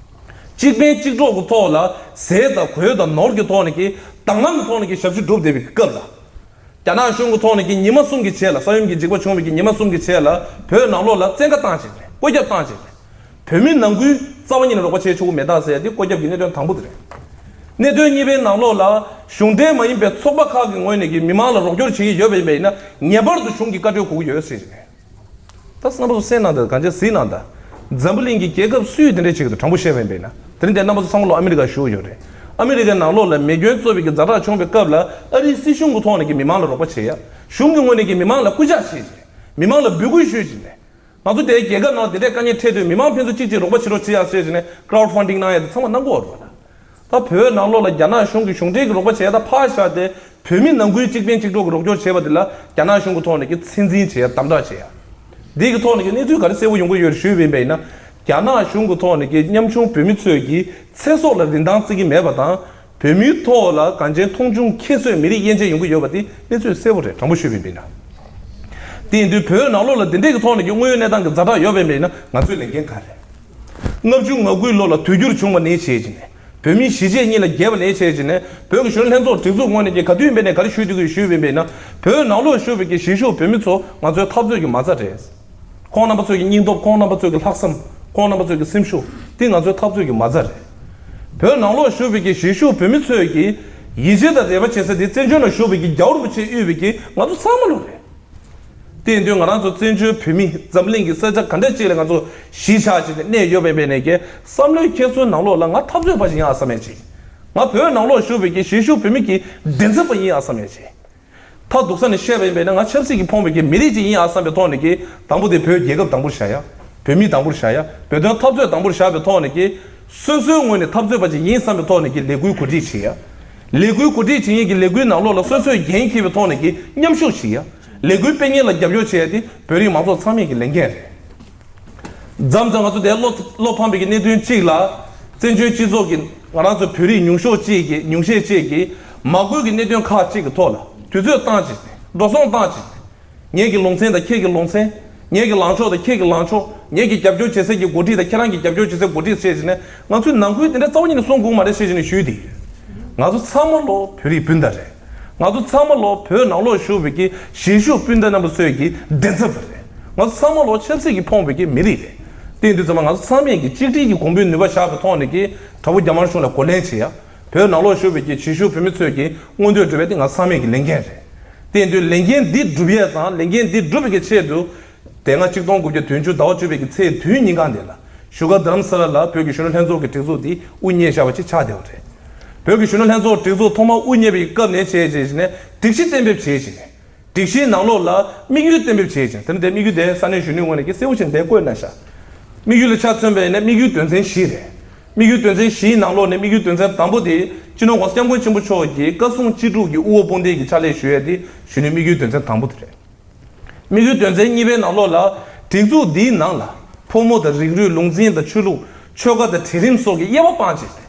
གཅིག་ཕན་གཅིག་གྲོགས་ཀྱི་ཐོག་ལ་ཟས་དང་གོས་དང་ནོར་གྱི་ཐོག་ནས་ཀྱི་དང་བླངས་ཀྱི་ཐོག་ནས་ཀྱི་ཞབས་ཞུ་བསྒྲུབས་བསྡད་པའི་སྐབས་ལ། རྒྱ་ནག་གཞུང་གི་ཐོག་ནས་ཀྱི་ཉི་མ་གསུམ་གྱི་རྗེས་ལ། ས་ཡོམ་གྱི་འཇིགས་པ་བྱུང་བའི་གི་ཉི་མ་གསུམ་གྱི་རྗེས་ལ་བོད་ནང་ལོགས་ལ་བཙན་བཀའ་བཏང་བྱས་ནས། བཀོད་ཁྱབ་བཏང་བྱས་ནས། བོད་མི་ནང་ཁུལ་རྩ་བ་ཉིད་ནས་རོགས་པ་བྱེད་ཆོག་གི་མེད་ད་ཟེར་ཡ་དེ་བཀོད་ཁྱབ་ཀྱི་གནད་དོན་དང་པོ་དེ་རེད། གནད་དོན་གཉིས་པའི་ནང་ལོགས་ལ་གཞུང་འབྲེལ་མ་ཡིན་པའི་ཚོགས་པ་ཁག་གི་ངོས་ནས་ཀྱི་མི་མང་ལ་རོགས་སྐྱོར་བྱེད་ཀྱི་ཡོད་པ་ཡིན་པ་ཡིན་ན། ངེས་པར་དུ་གཞུང་གི་བཀའ་འཁྲོལ་དགོས་ཀྱི་ཡོད་ཟེར་གྱི་རེད། ད་རྣམ་པ་ཚོ་གསན་གནང་དང་། གང་ཅི་གཟིགས་གནང་དང་། འཛམ་བུ་གླིང་གི་རྒྱལ་ཁབ་སུས་དེ་འདྲས་བྱེད་ཀྱི་འདུག། དྲང་པོ་བཤད་པ་ཡིན་པས་ན། དེ་རིང་འདིར་རྣམ་པ་ཚོ་ཚང་མ་ལོ་ཨ་མི་རི་ཀར་བཞུགས་ཡོད་རེད། ཨ་མི་རི་ཀའི་ནང་ལོགས་ལ་མེ་སྐྱོན་གཙོ་བའི་གི་ཛ་དྲག་བྱུང་བའི་སྐབས་ལ། ཨ་རིའི་སྲིད་གཞུང་གི་ཐོག་ནས་ཀྱི་མི་མང་ལ་རོགས་པ་བྱེད་ཡ། གཞུང་གི་ངོས་ནས་ཀྱི་མི་མང་ལ་སྐུལ་ལྕག་བྱེད་ཅིང་། མི་མང་ལ་འབོད་སྐུལ་ཞུས་ཅིང་ནས། ང་ཚོ་དེའི་རྒྱལ་ཁབ་ནང་དེ་འདྲའི་དཀའ་ངལ་འཕྲད་དུས་མི་མང་ཕན་ཚུན་གཅིག་གཅིག་རོགས་པ་བྱེད་རོགས་བྱེད་ཡ་ཟེར་ཅིང་ནས། ཀ་རའུཌ་ཕན་ཌིང་གནང་ཡ་དེ་ཚང་མ་གནང་གི་ཡོད་རེད་པ། ད་བོད་ནང་ལོགས་ལ་རྒྱ་ནག་གཞུང་གི་གཞུང་འབྲེལ་གྱི་རོགས་པ་བྱས་ད་ཕར་བཞག་སྟེ། བོད་མི་ནང་ཁུལ་གཅིག་ཕན་གཅིག་གྲོགས་ཀྱི་རོགས་སྐྱོར་བྱས་པ་དེ་ལ་རྒྱ་ནག་གཞུང་གི་ཐོག་ནས་ཀྱི་ཚད་འཛིན་བྱས་ཡ། དམ་དྲག་བྱས་ཡ། འདི་གི་ཐོག་ནས་ཀྱི་གནས་ཚུལ་ག་རེ་གསལ་པོ་ཡོང་གི་ཡོད་རེད་ཞུས་པ་ཡིན་པ་ཡིན་ན། རྒྱ་ནག་གཞུང་གི་ཐོག་ནས་ཀྱི་ཉམ་ཆུང་བོད་མི་ཚོས་ཀྱི་ཚེ་སྲོག་ལ་རིན་ཐང་བརྩི་གི་མེད་པ་དང་། བོད་མིའི་ཐོག་ལ་གང་ཅན་མཐོང་ཆུང་ཁྱད་གསོད་མི་རིགས་དབྱེ་འབྱེད་ཡོང་གི་ཡོད་པ་དེ་གནས་ཚུལ་གསལ་པོ་རེད། དྲང་པོ་ཞུས་པ་ཡིན་པ་ཡིན་ན། དེ་ཡིན་དུས་བོད་ནང་ལོགས་ལ་འདི་འདྲས་ཀྱི་ཐོག་ནས་ཀྱི་དངོས་ཡོད་གནས་སྟངས་ཀྱི་ཛ་དྲག་ཡོད་པ་ཡིན་པ་ཡིན་ན། ང་ཚོའི་ལས་འགན་ག་རེ། ལྔ་བཅུ་ང་དགུའི་ལོ་ལ་དུས་འགྱུར་བྱུང་བ་ནས་བྱས་ཅིང་ནས། བོད་མི་གཞིས་བྱེས་གཉིས་ལ་གྱེས་པ་ནས་བྱས་ཅིང་ནས། བོད་ཀྱི་གཞོན་ནུ་ལྷན་ཚོགས་སྒྲིག་འཛུགས་ངོས་ནས་ཀྱི་ག་དུས་ཡིན་པ་ནས་ག་རེ་ཞུ་འདོད་ཀྱི་ཞུས་པ་ཡིན་པ་ཡིན་ན། བོད་ནང་ལོགས་བཞུགས་པའི་ཀྱི་གཞིས་བཞུགས་བོད་མི་ཚོ་ང་ཚོའི་འཐབ་རྩོད་ཀྱི་མ་རྩ་རེད། ཁོང་རྣམ་པ་ཚོའི་ཀྱི་སྙིང་སྟོབས། ཁོང་རྣམ་པ་ཚོའི་ཀྱི་ལྷག་བསམ། ཁོང་རྣམ་པ་ཚོའི་ཀྱི་སེམས་ཤུགས་དེ་ང་ཚོའི་འཐབ་རྩོད་ཀྱི་མ་རྩ་རེད། བོད་ནང་ལོགས་བཞུགས་པའི་ཀྱི་གཞིས་བཞུགས་བོད་མི་ཚོའི་ཀྱི་ཡིད་ཆེས་དང་རེ་བ་བྱེད་ས་དེ་བཙན་བྱོལ་ནང་བཞུགས་པའི་ཀྱི་རྒྱལ་བ་རིན་པོ་ཆེས་དབུས་པའི་ཀྱི་ང་ཚོ་ཚང་མ་ལོ་རེད། དེ་ཡིན་དུས་ང་རང་ཚོ་བཙན་བྱོལ་བོད་མི། འཛམ་གླིང་གི་ས་ཆ་ག་འདྲ་ཅིག་ལ་ང་ཚོ་གཞིས་ཆགས་བྱས་ནས་གནས་ཡོད་པའི་ནས་ཀྱི་བསམ་བློའི་འཁྱེར་སོའི་ནང་ལོགས་ལ། ང་འཐབ་རྩོད་པ་ཞིག་ཡིན་ཨ་བསམ་ཡས་ཅིག། ང་བོད་ནང་ལོགས་བཞུགས་པའི་ཀྱི་གཞིས་བཞུགས་བོད་མི་གི་འགྲན་ཚབ་པ་ཡིན་ཨ་བསམ་ཡས་ཅིག། མཐའ་སྡུག་ས་ནས་བཤད་པ་ཡིན་པས་ན། ང་ཆབ་སྲིད་ཀྱིས་ཕོངས་པའི་གི་མི་རིགས་ཅིག་ཡིན་ཨ་བསམ་པའི་ཐོག་ནས་ཀྱི་དང་པོ་དེ་བོད་རྒྱལ་ཁབ་དང་པོར་བཞག་ཡ། བོད་མི་དང་པོར་བཞག་ཡ། བོད་དོན་འཐབ་རྩོད་དང་པོར་བཞག་པའི་ཐོག་ནས་ཀྱི་སོ་སོའི་ངོས་ནས་འཐབ་རྩོད་པ་ཅིག་ཡིན་བསམ་པའི་ཐོག་ནས་ཀྱི་ལས་འགུལ་གོ་སྒྲིག་བྱེད་ཡ། ལས་འགུལ་གོ་སྒྲིག་བྱེད་མཁན་གྱི་ལས་འགུལ་ནང་ལོགས་ལ་སོ་སོས་འགན་འཁྱེར་བའི་ཐོག་ནས་ཀྱི་མཉམ་ཞུགས་བྱེད་ཡ། ལས་འགུལ་སྤེལ་མཁན་ལ་རྒྱབ་སྐྱོར་བྱེད་ཡ་དེ་བོད་རིགས་མང་ཚོགས་ཚང་མས་ཀྱི་ལས་འགན་རེད། མཚམས་མཚམས་ང་ཚོ་དེ་བློ་བློ་ཕམ་པའི་གི་གནད་དོན་གཅིག་ལ། བཙན་བྱོལ་སྤྱི་ཚོགས་ཀྱི་ང་རང་ཚོ་བོད་རིགས་ཉུང་ཤོས་གཅིག་གི་ཉུང་ཤས་གཅིག་གིས་མ་དགོས་ཀྱི་གནད་དོན་ཁག་ཅིག་གི་ཐོག་ལ་དུས་ཚོད་བཏང་བྱས་ནས། འགྲོ་སོང་བཏང་བྱས་ནས། ངེད་ཀྱི་ལུང་ཚན་དང་ཁྱེད་ཀྱི་ལུང་ཚན། ངེད་ཀྱི་ལངས་ཕྱོགས་དང་ཁྱེད་ཀྱི་ལངས་ཕྱོགས། ངེད་ཀྱི་རྒྱབ་སྐྱོར་བྱེད་སའི་གི་འགོ་ཁྲིད་དང་ཁྱེད་རང་གི་རྒྱབ་སྐྱོར་བྱེད་སའི་འགོ་ཁྲིད་བྱས་བྱས་ནས། ང་ཚོའི་ནང་ཁུལ་དེ་འདྲ་རྩ་བ་ཉིད་ནས་སོང་དགོས་མ་རེད་བྱས་བྱས་ནས་ཞུས་ཏེ། ང་ཚོ་ཚང་མ་ལོ་བོད་རིགས་སྤུན་ཟླ་རེད། ང་ཚོ་ཚང་མ་ལོ་བོད་ནང་ལོགས་བཞུགས་པའི་གི་གཞིས་བཞུགས་སྤུན་ཟླ་རྣམ་པ་ཚོའི་གི་འགྲན་ཚབ་རེད། ང་ཚོ་ཚང་མ་ལོ་ཆབ་སྲིད་ཀྱིས་ཕོངས་པའི་གི་མི་རིགས་རེད། དེ་ཡིན་དུས་ཙམ་པ་ང་ཚོ་ཚང་མས་ཀྱི་གཅིག་སྒྲིལ་གྱི་གོང་བུའི་ནུས་པ་བཞག་པའི་ཐོག་ནས་ཀྱི་དྲག་པོ་རྒྱ་དམར་གཞུང་ལ་གོ་ལན་བྱེད་ཡ། བོད་ནང་ལོགས་བཞུགས་པའི་གི་གཞིས་བཞུགས་བོད་མི་ཚོས་ཀྱི་མངོན་འདོད་སྒྲུབ་པ་དེ་ང་ཚང་མས་ཀྱི་ལས་འགན་རེད། དེ་ཡིན་དུས་ལས་འགན་འདི་སྒྲུབ་ཡས་དང་ལས་འགན་འདི་སྒྲུབ་པའི་གི་ཆེད་དུ། དེ་སྔ་ཆིག་སྟོང་དགུ་བརྒྱ་བདུན་ཅུ་ཟླ་བ་བཅུ་པའི་གི་ཚེས་བདུན་ཉིན་གང་དེ་ལ་བཞུགས་སྒར་རྡ་རམ་ས་ལ་ལ་བོད་ཀྱི་གཞོན་ནུ་ལྷན་ཚོགས་ཀྱི་སྒྲིག་འཛུགས་དེ་དབུ་བརྙེས་བཞག་པ་ཅིག་ཆགས་བསྡད་པ་རེད། བོད་ཀྱི་གཞོན་ནུ་ལྷན་ཚོགས་སྒྲིག་འཛུགས་ཐོག་མར་དབུ་བརྙེས་པའི་སྐབས་ནས་བྱས་བྱས་བྱས་ནས་སྒྲིག་གཞི་གཏན་འབེབས་བྱས་བྱས་ནས། སྒྲིག་གཞིའི་ནང་ལོགས་ལ་དམིགས་ཡུལ་གཏན་འབེབས་བྱས་ཅིང་། དེ་ནི་དེ་དམིགས་ཡུལ་དེ་ས་གནས་གཞོན་ནུའི་ངོས་ནས་ཀྱི་གསལ་པོ་ཅིག་དེ་བཀོད་གནང་ཤག། དམིགས་ཡུལ་ལ་ཆ་མཚོན་པ་ཡིན་ན་དམིགས་ཡུལ་དོན་ཚན་བཞི་རེད། དམིགས་ཡུལ་དོན་ཚན་བཞིའི་ནང་ལོགས་ནས་དམིགས་ཡུལ་དོན་ཚན་དང་པོ་དེ་སྤྱི་ནོར་༸གོང་ས་༸སྐྱབས་མགོན་ཆེན་པོ་མཆོག་གིས་བཀའ་གསུང་ཅི་སྒྲུབ་ཀྱི་དབུ་འོག་དཔུང་སྡེ་གི་ཕྱག་ལས་ཞུ་ཡས་དེ་གཞོན་ནུའི་དམིགས་ཡུལ་དོན་ཚན་དང་པོ་དེ་རེད། དམིགས་ཡུལ་དོན་ཚན་གཉིས་པའི་ནང་ལོགས་ལ་སྒྲིག་འཛུགས་འདིའི་ནང་ལ་ཕོ་མོ་དང་རིགས་རུས་ལུང་ཚན་དང་ཆོས་ལུགས་ཆོལ་ཁ་དང་གྲལ་རིམ་སོགས་ཀྱི་དབྱེ་བ་སྤངས་བྱས་ཏེ།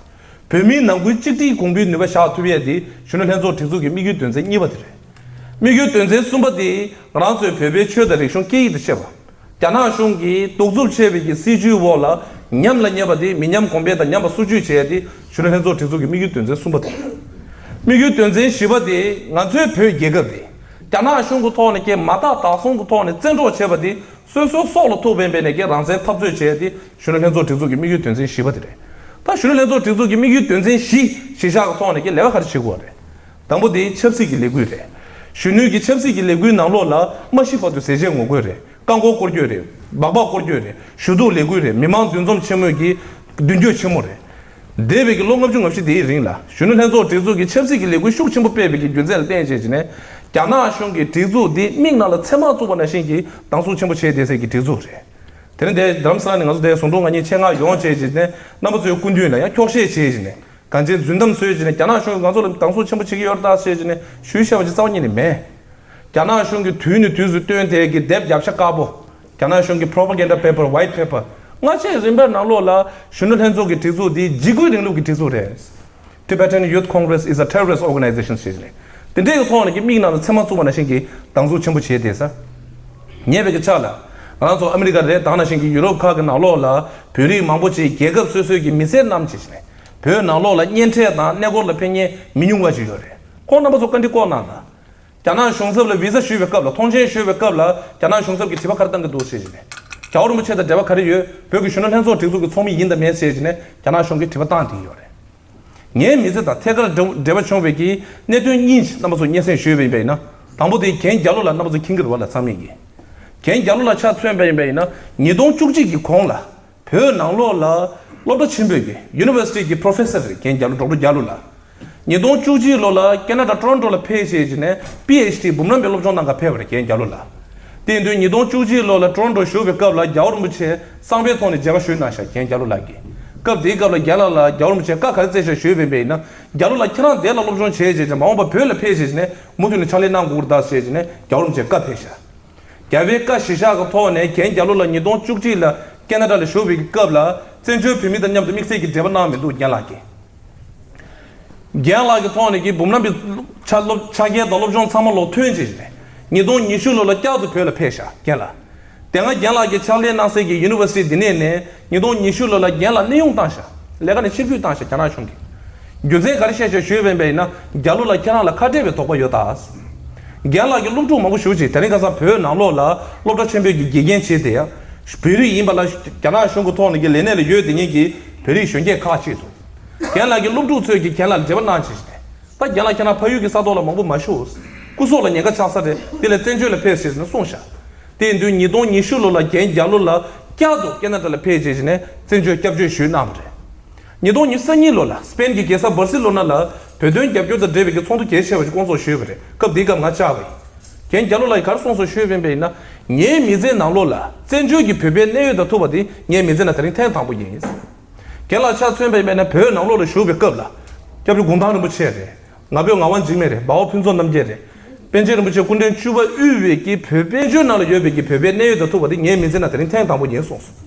བོད་མིའི་ནང་ཁུལ་གཅིག་སྒྲིལ་གོང་འཕེལ་ནུས་པ་བཞག་ཐུབ་ཡས་དེ་གཞོན་ནུ་ལྷན་ཚོགས་སྒྲིག་འཛུགས་ཀྱི་དམིགས་ཡུལ་དོན་ཚན་གཉིས་པ་དེ་རེད། དམིགས་ཡུལ་དོན་ཚན་གསུམ་པ་དེ་ང་རང་ཚོའི་བོད་པའི་ཆོས་དང་རིག་གཞུང་སྐད་ཡིག་དང་བཅས་པ། རྒྱ་ནག་གཞུང་གིས་གདུག་རྩུབ་ཆེ་བའི་གི་སྲིད་བྱུས་འོག་ལ་ཉམས་ལ་ཉེས་པ་དེ་མི་ཉམས་གོང་འཕེལ་དང་ཉམས་པ་སོར་ཆུད་བྱས་ཏེ་གཞོན་ནུ་ལྷན་ཚོགས་སྒྲིག་འཛུགས་ཀྱི་དམིགས་ཡུལ་དོན་ཚན་གསུམ་པ་དེ། དམིགས་ཡུལ་དོན་ཚན་བཞི་པ་དེ་ང་ཚོའི་བོད་རྒྱལ་ཁབ་དེ་རྒྱ་ནག་གཞུང་གི་ཐོག་ནས་ཀྱི་མ་དག་དག་གསུམ་གྱི་ཐོག་ནས་བཙན་འཕྲོག་བྱས་པ་དེ་སོ་སོའི་སྲོག་ལ་ཐུག་པའི་འབད་ནས་ཀྱི་རང་བཙན་འཐབ་རྩོད་བྱས་ཏེ་གཞོན་ནུ་ལྷན་ཚོགས་སྒྲིག་འཛུགས་ཀྱི་དམིགས་ཡུལ་དོན་ཚན་བཞི་པ་དེ་རེད། ད་གཞོན་ནུ་ལྷན་ཚོགས་སྒྲིག་འཛུགས་ཀྱི་དམིགས་ཡུལ་དོན་ཚན་བཞི་གཞི་བཞག་གི་ཐོག་ནས་ཀྱི་ལས་ཀ་ག་རེ་བྱེད་དགོས་རེད། དང་པོ་དེ་ཆབ་སྲིད་ཀྱི་ལས་འགུལ་རེད། གཞོན་ནུའི་གི་ཆབ་སྲིད་ཀྱི་ལས་འགུལ་ནང་ལོགས་ལ་མ་ཤི་བར་དུ་ཟས་བཅད་ངོ་རྒོལ་རེད། རྐང་འཁོར་སྐོར་སྐྱོད་རེད། སྦག་སྦག་སྐོར་སྐྱོད་རེད། ཞུ་གཏུག་ལས་འགུལ་རེད། མི་མང་འདུ་འཛོམས་ཆེན་མོའི་གི་མདུན་སྐྱོད་ཆེན་མོ་རེད། འདས་པའི་གི་ལོ་ལྔ་བཅུ་ང་བཞི་དེའི་རིང་ལ་གཞོན་ནུ་ལྷན་ཚོགས་སྒྲིག་འཛུགས་ཀྱི་ཆབ་སྲིད་ཀྱི་ལས་འགུལ་ཤུགས་ཆེན་པོ་སྤེལ་བའི་གི་རྒྱུ་མཚན་ལ་བརྟེན་བྱས་བྱས་ནས་རྒྱ་ནག་གཞུང་གི་སྒྲིག་འཛུགས་འདི་མིག་ནང་ལ་ཚེར་མ་བཙུགས་པ་ནང་བཞིན་གྱི་སྡང་ཟུག་ཆེན་པོ་བྱས་བསྡད་སའི་གི་སྒྲིག་འཛུགས་རེད། དེ་རིང་འདིར་རྡ་རམ་ས་ལ་ནས་ང་ཚོ་འདིར་ཟུང་དྲུང་ང་གཉིས་ཆེད་མངགས་ཡོང་བྱས་བྱས་ནས་རྣམ་པ་ཚོའི་སྐུ་མདུན་ལ་ཡང་འཁྱོག་བཤད་བྱས་བྱས་ནས་གང་ཅིའི་རྫུན་གཏམ་བཟོས་བྱས་ནས་རྒྱ་ནག་གཞུང་གིས་ང་ཚོ་ལ་སྡང་ཟུག་ཆེན་པོ་བྱེད་ཀྱི་ཡོད་རེད་ད་ཟེར་བྱས་ནས་ཞུས་བཤད་པ་ཅིག་རྩ་བ་ཉིད་ནས་མེད། རྒྱ་ནག་གཞུང་གིས་དུས་ནས་དུས་སུ་བཏོན་དེ་གི་དེབ་རྒྱབ་ཤ་དཀར་པོ། རྒྱ་ནག་གཞུང་གི་propaganda paper, white paper། སྔ་ཕྱི་རིམ་པའི་ནང་ལོགས་ལ་གཞོན་ནུ་ལྷན་ཚོགས་ཀྱི་སྒྲིག་འཛུགས་འདི་འཇིགས་སྐུལ་རིང་ལུགས་ཀྱི་སྒྲིག་འཛུགས་རེད། Tibetan Youth Congress is a terrorist organization ཞེས་ནས། དེ་འདྲའི་ཐོག་ནས་ཀྱི་མིག་ནང་ལ་ཚེར་མ་བཙུགས་པ་ནང་བཞིན་གྱི་སྡང་ཟུག་ཆེན་པོ་བྱས་བསྡད་ས། ཉེ་བའི་གི་ཆ་ལ། ང་རང་ཚོ་ཨ་མི་རི་ཀ་རེད། ད་ནང་བཞིན་གྱི་ཡུ་རོབ་ཁག་གི་ནང་ལོགས་ལ་བོད་རིགས་མང་པོ་ཅིག་རྒྱལ་ཁབ་སོ་སོའི་གི་མི་སེར་རྣམས་ཅིག་ནས་བོད་ནང་ལོགས་ལ་གཉེན་འཕྲད་དང་གནས་སྐོར་ལ་ཕེབས་མཁན་མི་ཉུང་བ་ཞིག་ཡོད་རེད། ཁོང་རྣམ་པ་ཚོ་བཀའ་འདྲི་སྐོར་གནང་དང་། རྒྱ་ནག་གཞུང་ཚབ་ལ་བི་ཟ་ཞུས་པའི་སྐབས་ལ་ཐོངས་མཆན་ཞུས་པའི་སྐབས་ལ་རྒྱ་ནག་གཞུང་ཚབ་ཀྱིས་དྲི་བ་ག་རེ་བཏང་གི་འདུག་ཟེར་བྱས་ནས། རྒྱལ་བ་རིན་པོ་ཆེ་དང་འབྲེལ་བ་ག་རེ་ཡོད། བོད་ཀྱི་གཞོན་ནུ་ལྷན་ཚོགས་སྒྲིག་འཛུགས་ཀྱི་ཚོགས་མི་ཡིན་དང་མེད་ཟེར་བྱས་ནས་རྒྱ་ནག་གཞུང་གིས་དྲི་བ་བཏང་བསྡད་ཡོད་རེད། ངའི་མི་ཚེ་དང་ཐད་ཀར་འབྲེལ་འབྲེལ་བ་བྱུང་བའི་གི་གནད་དོན་གཉིས་རྣམ་པ་ཚོ་སྙན་སེང་ཞུས་པ་ཡིན་པ་ཡིན་ན། དང་པོ་དེ་རྒན་རྒྱ་ལོ་ལགས་རྣམ་པ་ཚོ་མཁྱེན་གྱི་རེད་པ་ལ་ཚང་མས་གི། རྒན་རྒྱ་ལོ་ལགས་ཆ་མཚོན་པ་ཡིན་པ་ཡིན་ན་ཉིས་སྟོང་བཅུ་གཅིག་གི་གོང་ལ། བོད་ནང་ལོགས་ལ་སློབ་གྲྭ་ཆེན་པོའི་གི་ཡུ་ནི་ཝར་སི་ཊི་གི་པོ་རོ་ཕེ་སར་རེད། རྒན་རྒྱ་ལོ་ཌོག་ཊར་རྒྱ་ལོ་ལགས། ཉིས་སྟོང་བཅུ་གཅིག་ལོ་ལ་ཁེ་ན་ཌ་ཊོ་རོན་ཊོ་ལ་ཕེབས་བྱས་བྱས་ནས་པི་ཨེཆ་ཌི་འབུམ་རམས་པའི་སློབ་སྦྱོང་གནང་ག་ཕེབས་པ་རེད། རྒན་རྒྱ་ལོ་ལགས། དེ་ཡིན་དུས་ཉིས་སྟོང་བཅུ་གཅིག་ལོ་ལ་ཊོ་རོན་ཊོ་བཞུགས་པའི་སྐབས་ལ་རྒྱལ་བ་རིན་པོ་ཆེ་གསང་བའི་ཐོག་ནས་མཇལ་ཁ་ཞུས་གནང་ཤག་རྒན་རྒྱ་ལོ་ལགས་ཀྱིས། སྐབས་དེའི་སྐབས་ལ་རྒན་ལགས་ལ་རྒྱལ་བ་རིན་པོ་ཆེས་བཀའ་ག་རེ་སྩལ་ཤག་ཞུས་པ་ཡིན་པ་ཡིན་ན། རྒྱ་ལོ་ལགས་ཁྱེད་རང་འདི་ལ་སློབ་སྦྱོང་བྱས་བྱས་བྱས་མ་འོངས་པ་བོད་ལ་ཕེབས་བྱས་བྱས་ནས་མུ་མཐུད་ནས་ཕྱག་ལས་གནང་དགོས་རེད་ད་ཟེར་བྱས་ནས་རྒྱལ་བ་རིན་པོ་ཆེས་བཀའ་ཕེབས་ཤག་རྒྱལ་བའི་བཀའ་གཞིར་བཞག་གི་ཐོག་ནས་རྒན་རྒྱ་ལོ་ལགས་ཉིས་སྟོང་བཅུ་གཅིག་ལ་ཁེ་ན་ཌ་ལ་བཞུགས་པའི་སྐབས་ལ་བཙན་བྱོལ་བོད་མི་དང་མཉམ་དུ་དམིགས་བསལ་གྱི་འབྲེལ་བ་གནང་མི་འདུག་རྒན་ལགས་ཀྱིས། རྒན་ལགས་ཀྱི་ཐོག་ནས་ཀྱི་འབུམ་རམས་པའི་ཆ་སློབ་ཆ་རྐྱེན་དང་སློབ་སྦྱོང་ཚང་མ་ལོག་ཐོན་རྗེས་ནས་ཉིས་སྟོང་ཉི་ཤུ་ལོ་ལ་བསྐྱར་དུ་བོད་ལ་ཕེབས་ཤག་རྒན་ལགས། དེ་སྔ་རྒན་ལགས་ཀྱིས་ཕྱག་ལས་གནང་སའི་གི་ཡུ་ནི་ཝར་སི་ཊི་འདི་ནས་ནས་ཉིས་སྟོང་ཉི་ཤུ་ལོ་ལ་རྒན་ལགས་གནས་དབྱུང་བཏང་ཤག་ལས་ཀ་ནས་ཕྱིར་འབུད་བཏང་ཤག་རྒྱ་ནག་གཞུང་གིས། རྒྱུ་མཚན་ག་རེ་བཤད་ཤག་ཞུས་པ་ཡིན་པ་ཡིན་ན་རྒྱ་ལོ་ལགས་ཁྱེད་རང་ལ་ཁ་བྲལ་བའི་དོགས་པ་ཡོད་ད། རྒན་ལགས་ཀྱིས་སློབ་ཕྲུག་མང་པོ་ཞིག་ཅིག་དེ་རིང་ཁ་སང་བོད་ནང་ལོགས་ལ་སློབ་གྲྭ་ཆེན་པོའི་གི་དགེ་རྒན་བྱས་ཏེ་ཡང་བོད་རིགས་ཡིན་པ་ལ་རྒྱ་ནག་གཞུང་གི་ཐོག་ནས་ཀྱི་ལས་གནས་ལ་ཡོད་དེ་ཉིད་ཀྱི་བོད་རིགས་གཞོན་སྐྱེས་ཁག་ཅིག་འདུག་རྒན་ལགས་ཀྱིས་སློབ་ཕྲུག་ཚོས་ཀྱིས་རྒན་ལགས་ལ་འབྲེལ་བ་གནང་བྱས་ཤིང་ད་རྒན་ལགས་ཁྱེད་རང་ཕ་ཡུལ་གྱི་ས་ཐོག་ལ་མང་པོ་མ་བཞུགས། སྐུ་སྲོག་ལ་ཉེན་ཁ་ཆགས་ས་རེད། དེ་ལས་བཙན་བྱོལ་ལ་ཕེབས་ཟེར་ནས་གསུངས་ཤག་དེ་ཡིན་དུས་ཉིས་སྟོང་ཉི་ཤུ་ལོ་ལ་རྒན་རྒྱ་ལོ་ལགས་བསྐྱར་དུ་ཁེ་ན་ཌ་ལ་ཕེབས་བྱས་ཤིང་ནས་བཙན་བྱོལ་སྐྱབས་བཅོལ་ཞུས་གནང་བ་རེད། ཉིས་སྟོང་ཉི་ཤུ་རྩ་གཉིས་ལོ་ལ་སི་པེན་གྱི་རྒྱལ་ས་སྦར་སི་ལོ་ན་ལ་བོད་དོན་རྒྱབ་སྐྱོར་དང་འབྲེལ་བའི་གི་ཚོགས་འདུ་གལ་ཆེ་བ་ཞིག་བསྐོང་ཚོགས་ཞུས་པ་རེད། སྐབས་དེའི་སྐབས་ང་བཅར་བ་ཡིན། རྒན་རྒྱ་ལོ་ལགས་ཀྱིས་ག་རེ་གསུངས་སོང་ཞུས་པ་ཡིན་པ་ཡིན་ན། ངའི་མི་ཚེའི་ནང་ལོགས་ལ་བཙན་བྱོལ་གྱི་བོད་པའི་གནད་ཡོད་དང་ཐུག་པ་དེ་ངའི་མི་ཚེ་ནང་དེ་རིང་ཐེངས་དང་པོ་ཡིན། རྒན་ལགས་ཆ་མཚོན་པ་ཡིན་པ་ཡིན་ན་བོད་ནང་ལོགས་ལ་བཞུགས་པའི་སྐབས་ལ་སྐྱབས་རྗེ་གུང་ཐང་རིན་པོ་ཆེ་རེད། ང་ཕོད་ངག་དབང་འཇིགས་མེད་རེད། འབའ་བ་ཕུན་ཚོགས་རྣམ་རྒྱལ་རེད། པཎ་ཆེན་རིན་པོ་ཆེ་སྐུ་ཕྲེང་བཅུ་པ་དབུས་པའི་གི་བོད་དཔལ་འབྱོར་ནང་ལ་ཡོད་པའི་གི་བོད་པའི་གནད་ཡོད་དང་ཐུག་པ་དེ་ངའི་མི་ཚེ་ནང་དེ་རིང་ཐེངས་དང་པོ་ཡིན་གསུངས་སོང་།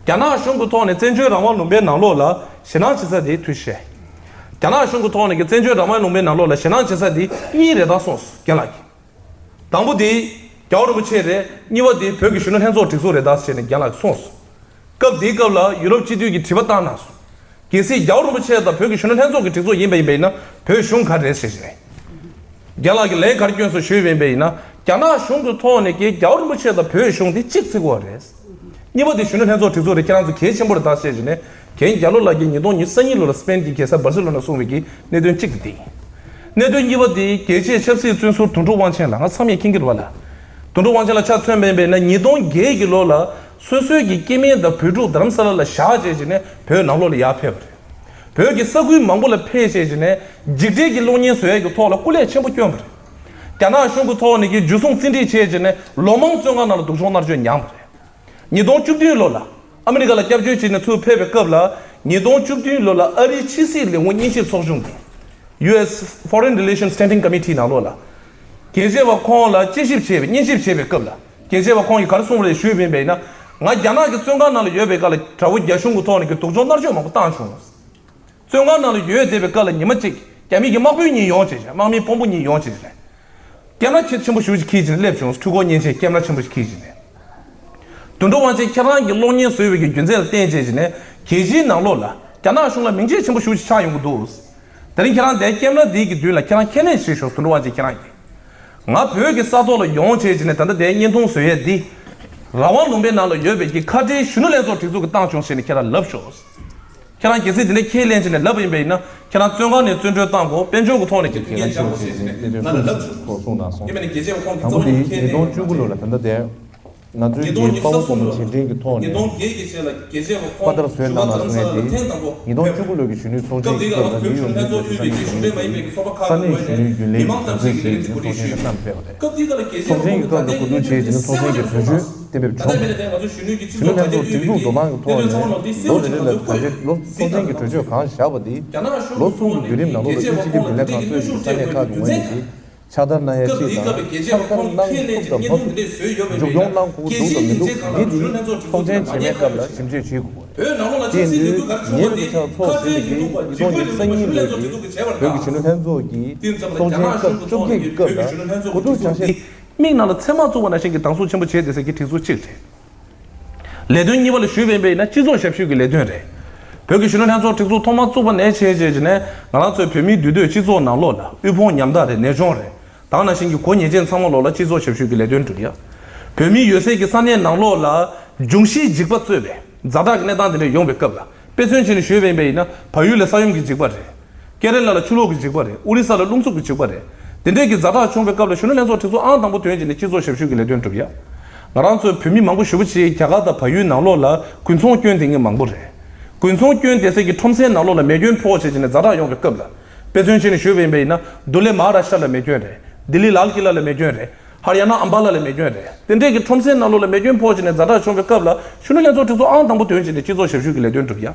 རྒྱ་ནག་གཞུང་གི་ཐོག་ནས་བཙན་བྱོལ་རང་དབང་ལུང་པའི་ནང་ལོགས་ལ་ཞེད་སྣང་བྱེད་ས་དེ་ཐུགས་བཞེས། རྒྱ་ནག་གཞུང་གི་ཐོག་ནས་ཀྱི་བཙན་བྱོལ་རང་དབང་ལུང་པའི་ནང་ལོགས་ལ་ཞེད་སྣང་བྱེད་ས་དེ་གཉིས་རེད་ད་གསུངས་སོང་རྒན་ལགས་ཀྱིས། དང་པོ་དེ་རྒྱལ་བ་རིན་པོ་ཆེ་རེད། གཉིས་པ་དེ་བོད་ཀྱི་གཞོན་ནུ་ལྷན་ཚོགས་སྒྲིག་འཛུགས་རེད་ད་ཟེར་ནས་རྒན་ལགས་ཀྱིས་གསུངས་སོང་། སྐབས་དེའི་སྐབས་ལ་ཡུ་རོབ་སྤྱི་འཐུས་ཀྱིས་དྲི་བ་བཏང་གནང་སོང་། གལ་སྲིད་རྒྱལ་བ་རིན་པོ་ཆེ་དང་བོད་ཀྱི་གཞོན་ནུ་ལྷན་ཚོགས་ཀྱི་སྒྲིག་འཛུགས་ཡིན་པ་ཡིན་པ་ཡིན་ན་བོད་གཞུང་ག་རེ་རེད་ཟེར་བཞིན། རྒན་ལགས་ཀྱིས་ལན་ག་རེ་བསྐྱོན་སོང་ཞུས་པ་ཡིན་པ་ཡིན་ན། རྒྱ་ནག་གཞུང་གི་ཐོག་ནས་ཀྱི་རྒྱལ་བ་རིན་པོ་ཆེ་དང་བོད་གཞུང་དེ་གཅིག་བརྩི་གི་ཡོད་རེད། གཉིས་པ་དེ་གཞོན་ནུ་ལྷན་ཚོགས་སྒྲིག་འཛུགས་རེད། ཁྱེད་རང་ཚོ་གལ་ཆེན་པོ་རེད་ད་བཤད་བྱས་ནས་རྒན་རྒྱ་ལོ་ལགས་ཀྱིས་ཉིས་སྟོང་ཉི་ཤུ་རྩ་གཉིས་ལོ་ལ་སི་པེན་གྱི་རྒྱལ་ས་སྦར་སི་ལོ་ན་གསུངས་པའི་གི་གནད་དོན་གཅིག་དེ་དེ་ཡིན། གནད་དོན་གཉིས་པ་དེ་རྒྱལ་གཅེས་ཆབ་སྲིད་བཙོན་ཟུར་དོན་གྲུབ་དབང་ཆེན་ལགས། ང་ཚང་མས་མཁྱེན་གྱི་རེད་པ་ལགས། དོན་གྲུབ་དབང་ཆེན་ལགས་ཆ་མཚོན་པ་ཡིན་པ་ཡིན་ན་ཉིས་སྟོང་བརྒྱད་ཀྱི་ལོ་ལ་སོ་སོའི་གི་སྐྱེ་དམན་དང་བུ་ཕྲུག་རྡ་རམ་ས་ལ་ལ་བཞག་བྱས་བྱས་ནས་བོད་ནང་ལོགས་ལ་ཡར་ཕེབས་པ་རེད། བོད་ཀྱི་ས་ཁུལ་མང་པོ་ལ་ཕེབས་བྱས་བྱས་ནས་འཇིགས་བྲལ་གྱི་གློག་བརྙན་བཟོ་ཡས་ཀྱི་ཐོག་ལ་སྐུ་ལས་ཆེན་པོ་བསྐྱོན་པ་རེད། རྒྱ་ནག་གཞུང་གི་ཐོག་ནས་ཀྱི་འཇུ་བཟུང་བཙན་ཁྲིད་བྱས་བྱས་ནས་ལོ་མང་བཙོན་ཁང་ནང་ལ་སྡུག་སྦྱོང་མནར་གཅོད་མྱངས་པ་རེད། ཉིས་སྟོང་བཅུ་བདུན་ལོ་ལ་ཨ་མི་རི་ཀ་ལ་སྐྱབས་བཅོལ་བྱས་ནས་ཚུར་ཕེབས་པའི་སྐབས་ལ་ཉིས་སྟོང་བཅུ་བདུན་ལོ་ལ་ཨ་རིའི་ཕྱི་སྲིད་ལས་ཁུངས་ཉན་ཞིབ་ཚོགས་ཆུང་གི་ཡུ་ཨེས་Foreign Relations Standing Committee ནང་ལོགས་ལ་རྒྱལ་གཅེས་པ་ཁོང་ལ་དཔྱད་ཞིབ་བྱས་པའི་ཉན་ཞིབ་བྱས་པའི་སྐབས་ལ་རྒྱལ་གཅེས་པ་ཁོང་གིས་ག་རེ་གསུངས་པ་རེད་ཞུས་པ་ཡིན་པ་ཡིན་ན། ང་རྒྱ་ནག་གི་བཙོན་ཁང་ནང་ལ་ཡོད་པའི་སྐབས་ལ་དགྲ་བོ་རྒྱ་གཞུང་གི་ཐོག་ནས་ཀྱི་སྡུག་སྦྱོང་མནར་གཅོད་མང་པོ་བཏང་བྱུང་། བཙོན་ཁང་ནང་ལ་ཡོད་བསྡད་པའི་སྐབས་ལ་ཉི་མ་གཅིག་རྒྱ་མི་གི་དམག་དཔོན་གཉིས་ཡོང་བྱས་བྱས། དམག་མི་དཔོན་པོ་གཉིས་ཡོང་བྱས་བྱས་ནས། ཀེམ་ར་ཆེ་ཆེན་པོ་ཞེ་པོ་ཅིག་འཁྱེར་བྱས་ནས་སླེབས་བྱུང་། འཕྲུལ་འཁོར་མཉེན་ཆས་ཀེམ་ར་ཆེན་པོ་ཞིག་འཁྱེར་བྱས་ནས། དོན་གྲུབ་དབང་ཆེན་ཁྱེད་རང་གིས་གློག་བརྙན་བཟོས་པའི་གི་རྒྱུ་མཚན་ལ་བརྟེན་བྱས་བྱས་ནས་རྒྱལ་སྤྱིའི་ནང་ལོགས་ལ་རྒྱ་ནག་གཞུང་ལ་མིང་ཆད་ཆེན་པོ་ཞེ་པོ་ཅིག་ཆགས་ཡོང་གི་འདུག་དེ་རིང་ཁྱེད་རང་དེ་ཀེམ་ར་འདི་གི་མདུན་ལ་ཁྱེད་རང་ཁས་ལེན་ཞིག་ཞོག་དོན་གྲུབ་དབང་ཆེན་ཁྱེད་རང་གིས། ང་བོད་ཀྱི་ས་ཐོག་ལ་ཡོང་བྱས་བྱས་ནས་ད་ལྟ་དེ་བརྙན་ཐུང་བཟོ་ཡས་འདི། རང་དབང་ལུང་པའི་ནང་ལ་ཡོད་པའི་གི་ཁ་བྲལ་གཞོན་ནུ་ལྷན་ཚོགས་སྒྲིག་འཛུགས་ཀྱིས་བཏང་བྱུང་ཟེར་ནས་ཁྱེད་རང་ལབ་ཤོག་ཁྱེད་རང་གལ་སྲིད་དེ་འདྲ་ཁས་ལེན་བྱས་ནས་ལབ་པ་ཡིན་པ་ཡིན་ན། ཁྱེད་རང་བཙོན་ཁང་ནས་བཙོན་གྲོལ་བཏང་དགོས། དཔལ་འབྱོར་གྱི་ཐོག་ནས་ཀྱི་ཐུགས་འགན་བཞག་དགོས་ཟེར་ནས་ང་ལ་ལབ་བྱུང་། ཐོག་གསུངས་དང་སོང་། ཡིན་པ་ནས་རྒྱལ་གཅེས་པ་ཁོང་གིས་གཙོ་བོ་ཉིས་སྟོང་བཅུ་དགུ་ལོ་ལ་ད་ལྟ་དེ་ང་ཚོའི་གི་དཔའ་བོ་དཔའ་མོ་རྗེས་དྲན་གྱི་ཐོག་ནས་དཔའ་དར་བཟོས་གནང་དང་སོང་ཡས་དེ་ཉིས་སྟོང་བཅུ་དགུ་ལོ་གི་གཞོན་ནུའི་ཚོགས་ཆེན་གྱི་སྐབས་ལ་ནིའུ་ཡོག་ནས་འཛིན་བཟུང་བྱས་ནས་ས་གནས་གཞོན་ནུའི་རྒྱུན་ལས་ཀྱི་རྒྱུན་འཛིན་བྱས་ནས་ཚོགས་ཆེན་གྱི་གྲོས་ཆོད་གཏན་འབེབས་བྱས་པ་རེད། ཚོགས་ཆེན་གྱི་སྐབས་ལ་གོ་བསྡུར་བྱས་ནས་ཚོགས་ཆེན་གྱི་གྲོས་ཆོད་གཏན་འབེབས་བྱུང་བ་རེད། གཞོན་ནུ་ལྷན་ཚོགས་སྒྲིག་འཛུགས་འགྲོ་སྟངས་ཀྱི་ཐོག་ནས་ལོ་རེ་རེ་ལ་ད་རེས་ལོ་ཚོགས་ཆེན་གྱི་གྲོས་ཆོད་གང་བཞག་པ་དེ་ལོ་གསུམ་གྱི་བརྒྱུད་རིམ་ནང་ལོགས་ལ་དབུས་སྤྱི་ཁྱབ་རྒྱུན་ལས་ཁང་གཙོས་པའི་ས་གནས་ཁག་གི་ངོས་ནས་དེ་ཕྱག་བསྟར་གནང་ཡ་གཅིག་དང་། ཕྱག་བསྟར་གནང་ཐུབ་དང་མ་ཐུབ། མཇུག་སྐྱོང་གནང་དགོས་འདུག་དང་མི་འདུག་འདི་དེ་ཚོགས་ཆེན་བྱེད་མའི་སྐབས་ལ་ཞིབ་དཔྱོད་བྱེད་དགོས་པ་རེད། དེ་ཡིན་དུས་ཉེ་བའི་ཆར་ཚོགས་ཟིན་པའི་གི་ཉིས་སྟོང་ཉི་ཤུ་རྩ་གཉིས་ལོའི་གི་བོད་ཀྱི་གཞོན་ནུ་ལྷན་ཚོགས་ཀྱི་ཚོགས་ཆེན་སྐབས་བཅོ་བརྒྱད་ཀྱི་སྐབས་ལ་གོ་བསྡུར་ཆ་ཤས། མིག་ནང་ལ་ཚེར་མ་བཙུགས་པ་ནང་བཞིན་གྱི་སྡང་ཟུག་ཆེན་པོ་བྱས་བསྡད་ས་གི་སྒྲིག་འཛུགས་གཅིག་རེད། ལས་དོན་གཉིས་པ་ལ་ཞུས་པ་ཡིན་པ་ཡིན་ན་སྤྱི་ཚོགས་ཞབས་ཞུ་གི་ལས་དོན་རེད། བོད་ཀྱི་གཞོན་ནུ་ལྷན་ཚོགས་སྒྲིག་འཛུགས་ཐོག་མར་བཙུགས་པ་ནས་བྱས་བྱས་བྱས་ནས་ང་རང་ཚོའི་བོད་མིའི་འདུས་སྡོད་སྤྱི་ཚོགས་ནང་ལོགས་ལ་དབུལ་ཕོངས་ཉམ་ཐག་རེད། ནད་གཅོང་རེད། དེ་ནང་བཞིན་གྱི་གོ་ཉེས་ཅན་ཚང་མ་ལོགས་ལ་སྤྱི་ཚོགས་ཞབས་ཞུ་གི་ལས་དོན་སྒྲུབ་ཡ། བོད་མི་ཡོད་སའི་གི་ས་གནས་ནང་ལོགས་ལ་འབྱུང་བཞིའི་འཇིགས་པ་གཙོས་པའི་ཛ་དྲག་གི་གནས་སྟངས་དེ་འདྲ་ཡོང་བའི་སྐབས་ལ་དཔེ་མཚོན་བྱས་ནས་ཞུས་པ་ཡིན་པ་ཡིན་ན་བལ་ཡུལ་ལ་ས་ཡོམ་གྱི་འཇིགས་པ་རེད། ཀེ་ར་ལ་ལ་ཆུ་ལོག་གི་འཇིགས་པ་རེད། ཨོ་རི་ས་ལ་རླུང་འཚུབ་ཀྱི་འཇིགས་པ་རེད། དེ་འདྲས་ཀྱི་ཛ་དྲག་བྱུང་བའི་སྐབས་ལ་གཞོན་ནུ་ལྷན་ཚོགས་སྒྲིག་འཛུགས་ཨང་དང་པོ་དོན་བྱས་ནས་སྤྱི་ཚོགས་ཞབས་ཞུ་གི་ལས་དོན་བསྒྲུབ་ཡ། ང་རང་ཚོའི་བོད་མི་མང་པོ་ཞེ་པོ་ཅིག་རྒྱ་གར་དང་བལ་ཡུལ་ནང་ལོགས་ལ་དགུན་ཚོང་སྐྱོན་དེ་ངས་མང་པོ་རེད། དགུན་ཚོང་སྐྱོན་དེ་སའི་གི་ཁྲོམ་སའི་ནང་ལོགས་ལ་མེ་སྐྱོན་ཕོག་བྱས་བྱས་ནས་ཛ་དྲག་ཡོང་བའི་སྐབས་ལ། དཔེ་མཚོན་བྱས་ནས་ཞུས་པ་ཡིན་པ་ཡིན་ན་དུ་ལེ་མ་ཧ་ར་ཤ་ལ་མེ་སྐྱོན་རེད། ལྡི་ལི་ལཱལ་ཀི་ལ་ལ་མེ་སྐྱོན་རེད། ཧ་རི་ཡ་ན་ཨམ་བྷ་ལ་ལ་མེ་སྐྱོན་རེད། དེ་འདྲས་ཀྱི་ཁྲོམ་སའི་ནང་ལོགས་ལ་མེ་སྐྱོན་ཕོག་བྱས་ནས་ཛ་དྲག་བྱུང་བའི་སྐབས་ལ་གཞོན་ནུ་ལྷན་ཚོགས་སྒྲིག་འཛུགས་ཨང་དང་པོ་དོན་བྱས་ནས་སྤྱི་ཚོགས་ཞབས་ཞུ་གི་ལས་དོན་བསྒྲུབ་ཡ།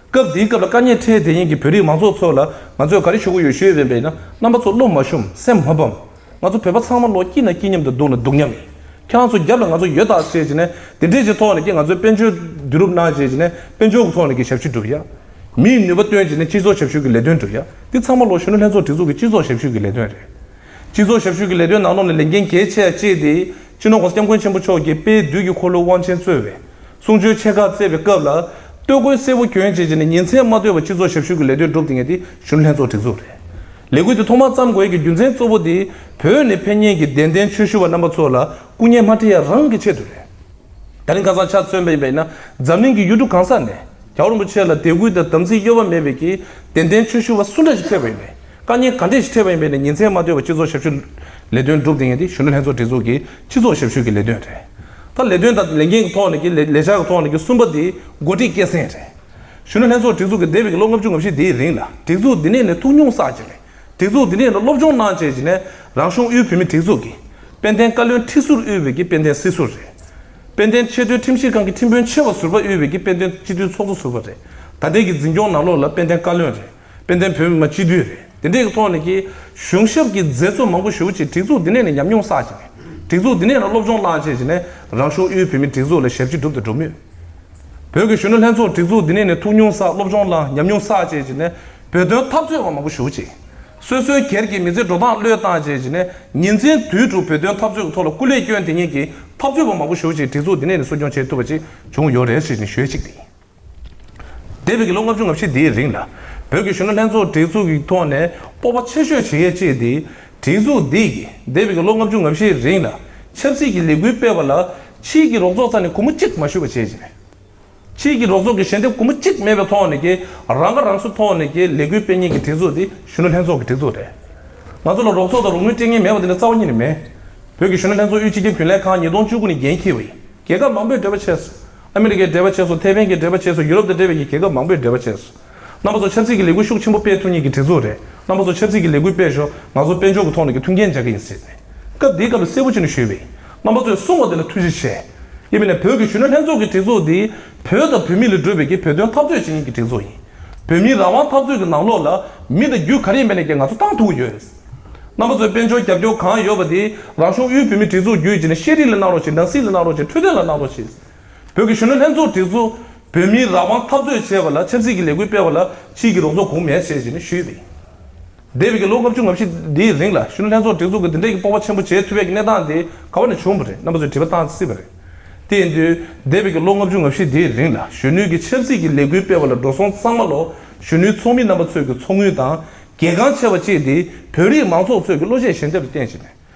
སྐབས་འདིའི་སྐབས་ལ་དཀའ་ངལ་འཕྲད་བསྡད་མཁན་གྱི་བོད་རིགས་མང་ཚོགས་ཚོ་ལ་ང་ཚོས་ག་རེ་ཞུ་གི་ཡོད་ཞུས་པ་ཡིན་ན། རྣམ་པ་ཚོ་བློ་མ་ཞུམ། སེམས་མ་ཕམ། ང་ཚོ་བོད་པ་ཚང་མ་ལོ་སྐྱིད་ན་སྐྱིད་མཉམ་དུ་སྡུག་ན་སྡུག་མཉམ་ཡིན། ཁྱེད་རང་ཚོ་རྒྱབ་ལ་ང་ཚོ་ཡོད་ད་ཟེར་བྱས་ནས་དེ་འདྲས་ཀྱི་ཐོག་ནས་ཀྱི་ང་ཚོའི་དཔལ་འབྱོར་བསྡུ་རུབ་གནང་བྱས་བྱས་ནས་དཔལ་འབྱོར་གྱི་ཐོག་ནས་ཀྱི་ཞབས་ཞུ་སྒྲུབ་ཡ། མིའི་ནུས་པ་བཏོན་བྱས་ནས་སྤྱི་ཚོགས་ཞབས་ཞུ་གི་ལས་དོན་སྒྲུབ་ཡ། འདི་ཚང་མ་ལོ་གཞོན་ནུ་ལྷན་ཚོགས་སྒྲིག་འཛུགས་ཀྱི་སྤྱི་ཚོགས་ཞབས་ཞུ་གི་ལས་དོན་རེད། སྤྱི་ཚོགས་ཞབས་ཞུ་གི་ལས་དོན་ནང་ལོགས་ནས་ལས་འགན་གལ་ཆེ་བ་གཅིག་དེ་སྤྱི་ནོར་༸གོང་ས་༸སྐྱབས་མགོན་ཆེན་པོ་མཆོག་གིས་དཔལ་དུས་ཀྱི་འཁོར་ལོའི་དབང་ཆེན་གཙོས་པའི་གསུང་ཆོས་ཆེ་ཁག་བསྩལ་བའི་སྐབས་ལ། སྟོད་གོས་སེར་པོ་གྱོན་བྱས་བྱས་ནས་ཉིན་མཚན་མ་ལྟོས་པར་སྤྱི་ཚོགས་ཞབས་ཞུ་གི་ལས་དོན་སྒྲུབ་བསྡད་མཁན་དེ་གཞོན་ནུ་ལྷན་ཚོགས་སྒྲིག་འཛུགས་རེད། ལས་འགུལ་དེ་ཐོག་མར་བརྩམས་དགོས་ཡས་ཀྱི་རྒྱུ་མཚན་གཙོ་བོ་དེ་བོད་ནས་ཕེབས་མཁན་གྱི་དད་ལྡན་ཆོས་ཞུ་བ་རྣམ་པ་ཚོ་ལ་སྐུ་ངལ་མ་འཕྲད་ཡ་རང་གི་ཆེད་དུ་རེད། ད་རིང་ཁ་སང་ཆ་མཚོན་པ་ཡིན་པ་ཡིན་ན་འཛམ་གླིང་གི་ཡུལ་གྲུ་གང་ས་ནས་རྒྱལ་བ་རིན་པོ་ཆེ་ལ་དད་གུས་དང་དམ་ཚིག་གཡོ་བ་མེད་པའི་གི་དད་ལྡན་ཆོས་ཞུ་བ་སུ་འདྲ་ཞིག་ཕེབས་པ་ཡིན་པས། དཀའ་ངལ་ག་འདྲས་ཞིག་འཕྲད་པ་ཡིན་པས་ནས་ཉིན་མཚན་མ་ལྟོས་པར་སྤྱི་ཚོགས་ཞབས་ཞུ་ལས་དོན་སྒྲུབ་བསྡད་མཁན་དེ་གཞོན་ནུ་ལྷན་ཚོགས་སྒྲིག་འཛུགས་ཀྱི་སྤྱི་ཚོགས་ཞབས་ཞུ་གི་ལས་དོན་རེད། ད་ལས་དོན་དང་ལས་འགན་གྱི་ཐོག་ནས་ཀྱི་ལས་ལས་འཆར་གྱི་ཐོག་ནས་ཀྱི་གསུམ་པ་དེ་འགོ་ཁྲིད་སྐྱེད་སྲིང་རེད། གཞོན་ནུ་ལྷན་ཚོགས་སྒྲིག་འཛུགས་ཀྱི་འདས་པའི་ལོ་ལྔ་བཅུ་ང་བཞི་དེའི་རིང་ལ་སྒྲིག་འཛུགས་འདི་ནས་ནས་ཐུགས་མྱོང་བསགས་བྱས་ནས་སྒྲིག་འཛུགས་འདི་ནས་ནས་སློབ་སྦྱོང་གནང་བྱས་བྱས་ནས་རང་གཞུང་དབུས་བོད་མིའི་སྒྲིག་འཛུགས་ཀྱི་དཔལ་ལྡན་བཀའ་བློན་ཁྲི་ཟུར་དབུས་པའི་ཀྱི་དཔལ་ལྡན་སྲིད་ཟུར་རེད། དཔལ་ལྡན་ཆེས་མཐོའི་ཁྲིམས་ཞིབ་ཁང་གི་ཁྲིམས་དཔོན་ཆེ་བ་ཟུར་པ་དབུས་པའི་ཀྱི་དཔལ་ལྡན་སྤྱི་འཐུས་ཚོགས་གཙོ་ཟུར་པ་རེད། ད་ལྟའི་གི་འཛིན་སྐྱོང་ནང་ལོགས་ལ་དཔལ་ལྡན་བཀའ་བློན་རེད། དཔལ་ལྡན་བོད་མི་མང་སྤྱི་འཐུས་རེད། དེ་འདྲའི་གི་ཐོག་ནས་ཀྱི་གཞུང་ཞབས་ཀྱི་མཛད་གཙོ་མང་པོ་ཞེ་པོ་ཅིག་སྒྲིག་འཛུགས་འདི་ནས་ནས་ཉམས་མྱོང་བསགས་བྱས་ནས་སྒྲིག་འཛུགས་འདི་ནས་ནས་སློབ་སྦྱོང་བླངས་བྱས་བྱས་ནས་རང་གཞུང་དབུས་བོད་མིའི་སྒྲིག་འཛུགས་ལ་ཞབས་ཕྱི་སྒྲུབ་དང་སྒྲུབ་མུས། བོད་ཀྱི་གཞོན་ནུ་ལྷན་ཚོགས་སྒྲིག་འཛུགས་འདི་ནས་ནས་ཐུགས་མྱོང་བསགས། སློབ་སྦྱོང་བླངས། ཉམས་མྱོང་བསགས་བྱས་བྱས་ནས་བོད་དོན་འཐབ་རྩོད་པ་མང་པོ་ཞེ་པོ་ཅིག་སོ་སོའི་སྒེར་གྱི་མི་ཚེ་འགྲོ་སྟངས་བློས་བཏང་བྱས་བྱས་ནས་ཉིན་མཚན་དུས་དྲུག་བོད་དོན་འཐབ་རྩོད་ཀྱི་ཐོག་ལ་སྐུ་ལས་བསྐྱོན་བསྡད་མཁན་གྱི་འཐབ་རྩོད་པ་མང་པོ་ཞེ་པོ་ཅིག་སྒྲིག་འཛུགས་འདི་ནས་ནས་གསོ་སྐྱོང་བྱེད་ཐུབ་པ་ཅིག་བྱུང་ཡོད་རེད་ཟེར་ནས་ཞུ་ཡས་གཅིག་དེ་ཡིན། འདས་པའི་གི་ལོ་ལྔ་བཅུ་ང་བཞི་འདིའི་རིང་ལ་བོད་ཀྱི་གཞོན་ནུ་ལྷན་ཚོགས་སྒྲིག་འཛུགས་ཀྱི་ཐོག་ནས་སྤོབས་པ་ཆེ་ཤོས་བྱེད་ཡས་གཅིག་དེ་སྒྲིག་འཛུགས་འདི་གིས་འདས་པའི་གི་ལོ་ལྔ་བཅུ་ང་བཞིའི་རིང་ལ་ཆབ་སྲིད་ཀྱི་ལས་འགུལ་སྤེལ་བ་ལ་ཕྱིའི་གི་རོགས་ཚོགས་རྩ་ནས་སྒོར་མོ་གཅིག་མ་ཞུས་པ་བྱས་བྱས་ནས། ཕྱིའི་གི་རོགས་ཚོགས་ཀྱི་ཞལ་འདེབས་སྒོར་མོ་གཅིག་མེད་པའི་ཐོག་ནས་ཀྱི་རང་ཁ་རང་གསོའི་ཐོག་ནས་ཀྱི་ལས་འགུལ་སྤེལ་མཁན་གྱི་སྒྲིག་འཛུགས་དེ་གཞོན་ནུ་ལྷན་ཚོགས་ཀྱི་སྒྲིག་འཛུགས་རེད། ང་ཚོ་ལ་རོགས་ཚོགས་དང་རོགས་དངུལ་སྤྲད་མཁན་མེད་པ་དེ་འདྲ་རྩ་བ་ཉིད་ནས་མེད། བོད་ཀྱི་གཞོན་ནུ་ལྷན་ཚོགས་དབུས་སྤྱི་ཁྱབ་རྒྱུན་ལས་ཁང་ཉིས་སྟོང་བཅུ་དགུ་ནས་འགན་འཁྱེར་བ་ཡིན། རྒྱལ་ཁབ་མང་པོས་འབྲེལ་བ་བྱས་སོང་། ཨ་མི་རི་ཀས་འབྲེལ་བ་བྱས་སོང་། ཐའེ་ཝན་གྱིས་འབྲེལ་བ་བྱས་སོང་། ཡུ་རོབ་དང་འབྲེལ་བའི་རྒྱལ་ཁབ་མང་པོས་འབྲེལ་བ་བྱས་སོང་། རྣམ་པ་ཚོ་ཆབ་སྲིད་ཀྱི་ལས་འགུལ་ཤུགས་ཆེན་པོ་སྤེལ་ཐུབ་མཁན་གྱི་སྒྲིག་འཛུགས་རེད། རྣམ་པ་ཚོ་ཆབ་སྲིད་ཀྱི་ལས་འགུལ་སྤེལ་ཤོག་ང་ཚོ་དཔལ་འབྱོར་གྱི་ཐོག་ནས་ཀྱི་མཐུན་རྐྱེན་སྦྱར་གྱི་ཡིན་ཟེར་ནས། སྐབས་འདིའི་སྐབས་ལ་གསལ་པོ་བྱས་ནས་ཞུས་པ་ཡིན། རྣམ་པ་ཚོས་གསུང་བ་དེ་ལ་ཐུགས་རྗེ་ཆེ། ཡིན་པ་ནས་བོད་ཀྱི་གཞོན་ནུ་ལྷན་ཚོགས་ཀྱི་སྒྲིག་འཛུགས་འདི་བོད་དང་བོད་མི་ལ་བསྒྲུབས་པའི་ཀྱི་བོད་དོན་འཐབ་རྩོད་བྱེད་མཁན་གྱི་སྒྲིག་འཛུགས་ཡིན། བོད་མིའི་རང་དབང་འཐབ་རྩོད་ཀྱི་ནང་ལོགས་ལ་མི་དང་རྒྱུ་ག་རེ་ཡིན་པ་ནས་ཀྱི་ང་ཚོ་བཏང་ཐུབ་ཀྱི་ཡོད། རྣམ་པ་ཚོས་དཔལ་འབྱོར་རྒྱབ་སྐྱོར་གང་ཡོད་པ་དེ་རང་གཞུང་དབུས་བོད་མིའི་སྒྲིག་འཛུགས་བརྒྱུད་བྱས་ནས་ཤེས་རིག་ལ་གནང་རོགས་བྱེད། ནང་སྲིད་ལ་གནང་རོགས་བྱེད། འཕྲོད་བསྟེན་ལ་གནང་རོགས་བྱེད། བོད་ཀྱི་གཞོན་ནུ་ལྷན་ཚོགས་སྒྲིག་འཛུགས་ བོད་མིའི་རང་དབང་འཐབ་རྩོད་བྱས་པ་ལ་ཆབ་སྲིད་ཀྱི་ལས་འགུལ་སྤེལ་བ་ལ་ཕྱིའི་གི་རོགས་ཚོགས་གང་མེད་ཟེར་བྱས་ནས་ཞུས་ཏེ། འདས་པའི་གི་ལོ་ལྔ་བཅུ་ང་བཞི་འདིའི་རིང་ལ་གཞོན་ནུ་ལྷན་ཚོགས་སྒྲིག་འཛུགས་ཀྱི་འདི་འདྲའི་གི་སྤོབས་པ་ཆེན་པོ་བྱེད་ཐུབ་པའི་གི་གནས་སྟངས་དེ་ག་བ་ནས་བྱུང་བ་རེད། རྣམ་པ་ཚོས་དྲི་བ་བཏང་སྲིད་པ་རེད། དེ་ཡིན་དུས་འདས་པའི་གི་ལོ་ལྔ་བཅུ་ང་བཞི་འདིའི་རིང་ལ་གཞོན་ནུའི་གི་ཆབ་སྲིད་ཀྱི་ལས་འགུལ་སྤེལ་བ་ལ་འགྲོ་སོང་ཚང་མ་ལོ་གཞོན་ནུའི་ཚོགས་མི་རྣམ་པ་ཚོའི་གི་ཚོགས་དངུལ་དང་། གལ་འགངས་ཆེ་བ་གཅིག་དེ་བོད་རིགས་མང་ཚོགས་ཚོས་ཀྱི་བློ་ཆེ་ཞལ་འདེབས་ལ་བརྟེན་བྱས་ནས།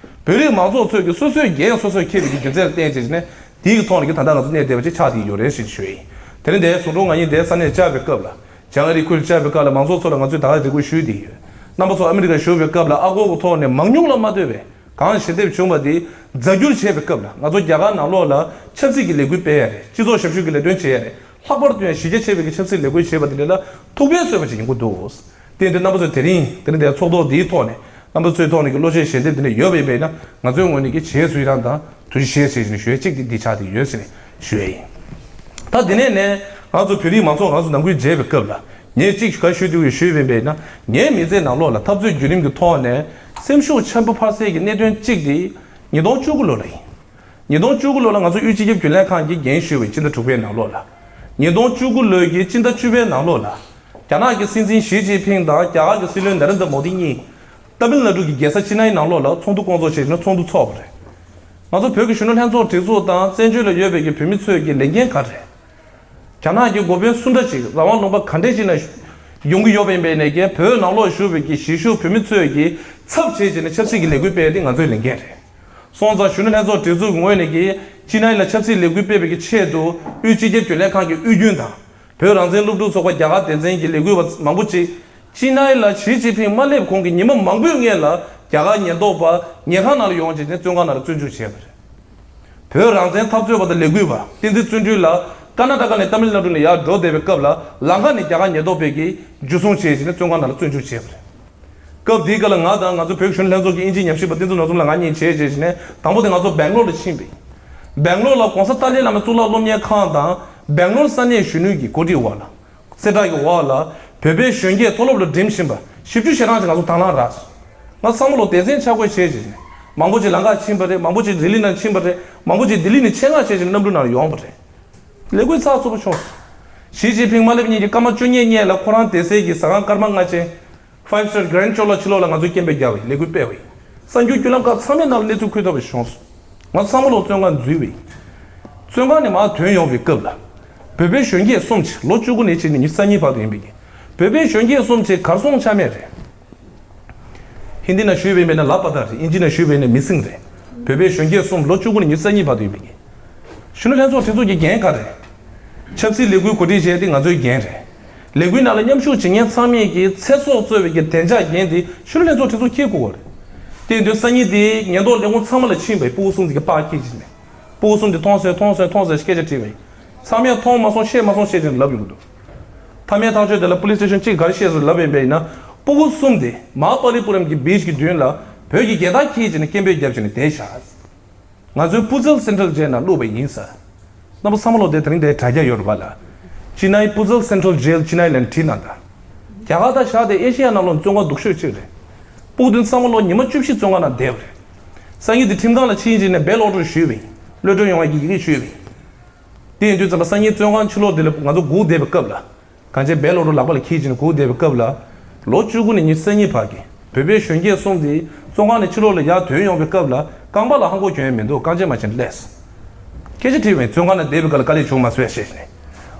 བོད་རིགས་མང་ཚོགས་ཚོས་ཀྱི་སོ་སོའི་འགན་སོ་སོས་འཁྱེར་བའི་གི་རྒྱུ་མཚན་ལ་བརྟེན་བྱས་ནས་དེའི་གི་ཐོག་ནས་ཀྱི་ད་ལྟ་ང་ཚོ་གནས་བསྡད་པ་ཅིག་ཆགས་བསྡད་ཡོད་རེད་ཞེས་ཞུ་ཡིན། དེ་རིང་འདིར་ཟུང་དྲུང་ང་གཉིས་འདིར་ས་གནས་བཅར་བའི་སྐབས་ལ། བྱང་ཨ་རིའི་ཁུལ་བཅར་བའི་སྐབས་ལ་མང་ཚོགས་ཚོ་ལ་ང་ཚོས་ད་ག་རེ་རེ་སྐུལ་ཞུས་བསྡད་ཡོད། རྣམ་པ་ཚོ་ཨ་མི་རི་ཀར་བཞུགས་པའི་སྐབས་ལ་ཨ་སྒོར་གི་ཐོག་ནས་མང་ཉུང་ལ་མ་ལྟོས་པའི་གང་ཞལ་འདེབས་བྱུང་བ་དེ་རྫ་འགྱུར་བྱས་པའི་སྐབས་ལ་ང་ཚོ་རྒྱ་གར་ནང་ལོགས་ལ་ཆབ་སྲིད་ཀྱི་ལས་འགུལ་སྤེལ་ཡ་རེད། སྤྱི་ཚོགས་ཞབས་ཞུ་གི་ལས་དོན་བྱེད་ཡ་རེད། ལྷག་པར་དུ་ཡང་གཞི་རྒྱ་ཆེ་བའི་གི་ཆབ་སྲིད་ལས་འགུལ་བྱེད་པ་དེ་འདྲ་ལ་ཐུགས་ཕན་གསོས་པ་ཅིག་ཡིན་དགོས་འདུག་དེ་ཡིན་དུས་རྣམ་པ་ཚོས་དེ་རིང་དེ་རིང་དེ་ཚོགས་ཐོག་འདིའི་ཐོག་ནས་རྣམ་པ་ཚོའི་ཐོག་ནས་ཀྱི་བློ་ཆེ་ཞལ་འདེབས་འདི་འདྲ་ཡོད་པ་ཡིན་པས་ན་ང་ཚོའི་ངོས་ནས་ཀྱི་རྗེས་སུ་ཡི་རང་དང་ཐུགས་རྗེ་ཆེ་ཞེས་ནས་ཞུ་ཡས་གཅིག་དེ་འདི་ཆགས་བསྡད་ཡོད་ཟེར་ནས་ཞུ་ཡས་ཡིན། ད་དེ་ནས་ནས་ང་ཚོ་བོད་རིགས་མང་ཚོགས་ང་ཚོ་ནང་ཁུལ་མཇལ་བའི་སྐབས་ལ་ངས་གཅིག་ག་ཞུ་འདོད་ཡོད་ཞུས་པ་ཡིན་པས་ན་ངའི་མི་ཚེ་ནང་ལོགས་ལ་འཐབ་རྩོད་བརྒྱུད་རིམ་གྱི་ཐོག་ནས་སེམས་ཤུགས་ཆེན་པོ་འཕར་སའི་གི་གནད་དོན་གཅིག་དེ་ཉིས་སྟོང་བཅུ་དགུ་ལོ་ལ་ཡིན། ཉིས་སྟོང་བཅུ་དགུ་ལོ་ལ་ང་ཚོ་དབུས་སྤྱི་ཁྱབ་རྒྱུན་ལས་ཁང་གི་འགན་ཞུས་པའི་སྤྱི་ཟླ་དྲུག་པའི་ནང་ལོགས་ལ། ཉིས་སྟོང་བཅུ་དགུ་ལོའི་གི་སྤྱི་ཟླ་བཅུ་པའི་ནང་ལོགས་ལ། རྒྱ་ནག་གི་སྲིད་འཛིན་ཞི་ཅིན་ཕིང་དང་རྒྱ་གར་གྱི་སྲིད་བློན་ན་རེན་དྲ་མོ་དི་གཉིས། ཏཱ་མིལ་ནཱ་ཌུ་གི་རྒྱལ་ས་ཅི་ནའི་ནང་ལོགས་ལ་ཚོགས་འདུ་སྐོང་ཚོགས་བྱས་ནས་ཚོགས་འདུ་འཚོགས་པ་རེད། ང་ཚོ་བོད་ཀྱི་གཞོན་ནུ་ལྷན་ཚོགས་སྒྲིག་འཛུགས་དང་བཙན་བྱོལ་ལ་ཡོད་པའི་གི་བོད་མི་ཚོའི་གི་ལས་འགན་ག་རེ་རེད། རྒྱ་ནག་གི་འགོ་དཔོན་སུ་འདྲ་ཅིག་རང་དབང་ལུང་པ་ག་འདྲ་ཅིག་ན་ཡོང་གི་ཡོད་པ་ཡིན་པའི་ནས་ཀྱང་བོད་ནང་ལོགས་བཞུགས་པའི་གི་གཞིས་བཞུགས་བོད་མི་ཚོས་ཀྱི་ཚབ་བྱས་བྱས་ནས་ཆབ་སྲིད་ཀྱི་ལས་འགུལ་སྤེལ་ཏེ་ང་ཚོའི་ལས་འགན་རེད། སོང་ཙང་གཞོན་ནུ་ལྷན་ཚོགས་སྒྲིག་འཛུགས་ཀྱི་ངོས་ནས་ཀྱི་ཅི་ནའི་ལ་ཆབ་སྲིད་ལས་འགུལ་སྤེལ་བའི་གི་ཆེད་དུ་དབུས་སྤྱི་ཁྱབ་རྒྱུན་ལས་ཁང་གི་དབུས་རྒྱུན་དང་བོད་རང་བཙན་སློབ་ཕྲུག་ཚོགས་པ་རྒྱ་གར་སྡེ་ཚན་གྱི་ལས་འགུལ་བ་མང་པོ་ཅིག་ཅི་ནའི་ལ་ཞི་ཅིན་ཕིང་མ་སླེབས་གོང་གི་ཉི་མ་མང་པོའི་སྔོན་ལ་རྒྱ་གར་ཉེན་རྟོག་པ་ཉེན་ཁང་ནང་ལ་ཡོང་བྱས་ནས་བཙོན་ཁང་ནང་ལ་བཙོན་འཇུག་བྱས་པ་རེད། བོད་རང་བཙན་འཐབ་རྩོད་པ་དང་ལས་འགུལ་བ་བསྟན་འཛིན་བརྩོན་འགྲུས་ལགས་ཀར་ན་ཊ་ཀ་ནས་ཏཱ་མིལ་ནཱ་ཌུ་ནས་ཡར་འགྲོ་བསྡད་པའི་སྐབས་ལ་ལམ་ཁ་ནས་རྒྱ་གར་ཉེན་རྟོག་པས་ཀྱིས་འཇུ་བཟུང་བྱས་བྱས་ནས་བཙོན་ཁང་ནང་ལ་བཙོན་འཇུག་བྱས་པ་རེད། སྐབས་དེའི་སྐབས་ལ་ང་དང་ང་ཚོ་བོད་གཞོན་ལྷན་ཚོགས་ཀྱི་དབྱིན་ཇིའི་ཉམས་ཞིབ་པ་བསྟན་འཛིན་ནོར་འཛོམས་ལགས་ང་གཉིས་བྱས་བྱས་བྱས་ནས་དང་པོ་དེ་ང་ཚོ་སྦེང་ལོར་ལ་ཕྱིན་པས། སྦེང་ལོར་ལ་༸གོང་ས་ཏཱ་ལའི་བླ་མའི་གཙུག་ལག་སློབ་གཉེར་ཁང་དང་སྦེང་ལོར་ས་གནས་གཞོན་ནུའི་གི་གོ་སྒྲིག་འོག་ལ། གསལ་བསྒྲགས་ཀྱི་འོག་ལ་བོད་པའི་གཞོན་སྐྱེས་མཐོ་སློབ་ལ་འགྲིམ་བཞིན་པ་བཞི་བཅུ་ཞེ་གྲངས་ཅིག་ང་ཚོ་དང་བླངས་རག་སོང་། ང་ཚང་མ་ལོ་སྡེ་ཚན་ཆ་བགོས་བྱས་བྱས་ནས་མང་པོ་ཅིག་ལམ་ཁ་ཕྱིན་པ་རེད། མང་པོ་ཅིག་ལྡི་ལི་ནང་ཕྱིན་པ་རེད། མང་པོ་ཅིག་ལྡི་ལི་ནས་ཆེད་མངགས་བྱས་བྱས་ནས་གནམ་གྲུ་ནང་ཡོང་བ་རེད། ལས་འགུལ་ཚགས་ཚུད་པོ་བྱུང་སོང་། ཞི་ཅིན་ཕིང་མ་སླེབས་ཉིན་གྱི་སྐར་མ་བཅོ་ལྔའི་སྔོན་ལ་ཁོ་རང་སྡོད་སའི་གི་ཟ་ཁང་སྐར་མ་ལྔ་ཅན། Five Star Grand Chola ཕྱི་ལོགས་ལ་ང་ཚོས་སྐད་འབོད་བརྒྱབ་པའི་ལས་འགུལ་སྤེལ་བའི་གསར་འགྱུར་བརྒྱུད་ལམ་ཁག་ཚང་མའི་ནང་ལ་གནས་ཚུལ་འཁོད་ཐུབ་པ་བྱུང་སོང་། ང་ཚོ་ཚང་མ་ལོ་བཙོན་ཁང་འཛུལ་བའི། བཙོན་ཁང་ནས་མར་ཐོན་ཡོང་བའི་སྐབས་ལ། བོད་པའི་གཞོན་སྐྱེས་གསུམ་གྱིས་ལོ་བཅུ་དགུ་ནས་བྱས་ནས་ཉི་ཤུ་རྩ་གཉིས་བར་དུ་ཡིན་པའི་གི། བོད་པའི་གཞོན་སྐྱེས་གསུམ་གྱིས་གར་སོང་ཆ་མེད་རེད། ཧིན་དི་ནང་ཞུས་པ་ཡིན་པས་ན་ལ་པ་ཏ་རེད། དབྱིན་ཇི་ནང་ཞུས་པ་ཡིན་ན་མི་སིང་རེད། བོད་པའི་གཞོན་སྐྱེས་གསུམ་ལོ་བཅུ་དགུ་ནས་ཉི་ཤུ་རྩ་གཉིས་བར་དུ་ཡིན་པའི་གི། གཞོན་ནུ་ལྷན་ཚོགས་སྒྲིག་འཛུགས་ཀྱི་འགན་ག་རེད། ཆབ་སྲིད་ལས་འགུལ་གོ་སྒྲིག་བྱས་ཏེ་ང་ཚོའི་འགན་རེད། ལས་འགུལ་ནང་ལ་མཉམ་ཞུགས་བྱེད་མཁན་ཚང་མས་ཀྱི་ཚེ་སྲོག་གཙོས་པའི་གི་བདེ་འཇགས་འགན་དེ་གཞོན་ནུ་ལྷན་ཚོགས་སྒྲིག་འཛུགས་འཁྱེར་དགོས་པ་རེད། དེ་ཡིན་དུས་སང་ཉིན་དེའི་ཉེན་རྟོག་ལས་ཁུངས་ཚང་མ་ལ་ཕྱིན་པའི་སྤུ་གུ་གསུམ་དེ་གི་པར་ཁྱེར་གྱིས་ནས། སྤུ་གུ་གསུམ་དེ་མཐོང་སོང་མཐོང་སོང་མཐོང་སོང་སྐད་ཆ་དྲིས་པ་ཡིན། ཚང་མས་མཐོང་མ་སོང་ཤེས་མ་སོང་ཤེས་ཀྱི་ལབ་ཡོང་གི་འདུག་མཐའ་མའི་ཐག་གཅོད་དེ་ལ་པུ་ལིས་སི་ཊེ་ཤན་གཅིག་ག་རེ་བཤད་སོང་ལབ་ཡིན་པས་ཡིན་ན། སྤུ་གུ་གསུམ་དེ་མ་པ་ལི་པུ་རམ་གྱི་བིཆ་གི་མདུན་ལ་བོད་ཀྱི་རྒྱལ་དར་འཁྱེར་བྱས་ནས་སྐད་འབོད་བརྒྱབ་བྱས་ནས་བསྡད་བཞག་ང་ཚོའི་པུ་ཛལ་སེན་ཊྲལ་ཇེལ་ནང་བླུགས་པ་ཡིན་ས། རྣམ་པ་ཚང་མ་ལོ་དེ་དེ་རིང་དེ་དྲ་རྒྱ་ཡོད་རེད་པ་ལ། ཅི་ནའི་པུ་ཛལ་སེན་ཊྲལ་ཇེལ་ཅི་ནའི་ལན་བྲིས་གནང་དང་། རྒྱ་གར་དང་བཞག་སྟེ་ཨེ་ཤེ་ཡ་ནང་ལོགས་བཙོན་ཁང་སྡུག་ཤོས་གཅིག་རེད། སྤུ་གུ་དེ་ཚང་མ་ལོ་ཉི་མ་བཅུ་བཞི་བཙོན་ཁང་ནང་བསྡད་པ་རེད། སང་ཉིན་དེ་ཁྲིམས་ཁང་ལ་ཕྱིན་བྱས་ནས་བེལ་ཨོར་ཌར་ཞུས་པ་ཡིན། གློད་གྲོལ་ཡོང་བའི་གི་ཡི་གེ་ཞུས་པ་ཡིན། དེ་ཡིན་དུས་ཙམ་པ་སང་ཉིན་བཙོན་ཁང་ཕྱི་ལོགས་དེ་ལ་ང་ཚོ་སྒུག་བསྡད་པའི་སྐབས་ལ། གང་ཅི་བེལ་ཨོར་ཌར་ལག་པ་ལ་འཁྱེར་བྱས་ནས་སྒུག་བསྡད་པའི་སྐབས་ལ། ལོ་བཅུ་དགུ་ནས་ཉི་ཤུ་རྩ་གཉིས་བར་གྱི་བོད་པའི་གཞོན་སྐྱེས་གསུམ་དེ་བཙོན་ཁང་ནས་ཕྱི་ལོགས་ལ་ཡར་ཐོན་ཡོང་བའི་སྐབས་ལ་རྐང་པ་ལ་ཧང་གོ་གྱོན་ཡས་མི་འདུག་རྐང་རྗེས་མ་བྱས་ནས་སླེབས་སོང་། སྐད་ཆ་དྲིས་པ་ཡིན། བཙོན་ཁང་ནང་བསྡད་པའི་སྐབས་ལ་དཀའ་ལས་བྱུང་མ་སོང་ཡ་བཤད་བྱས་ནས།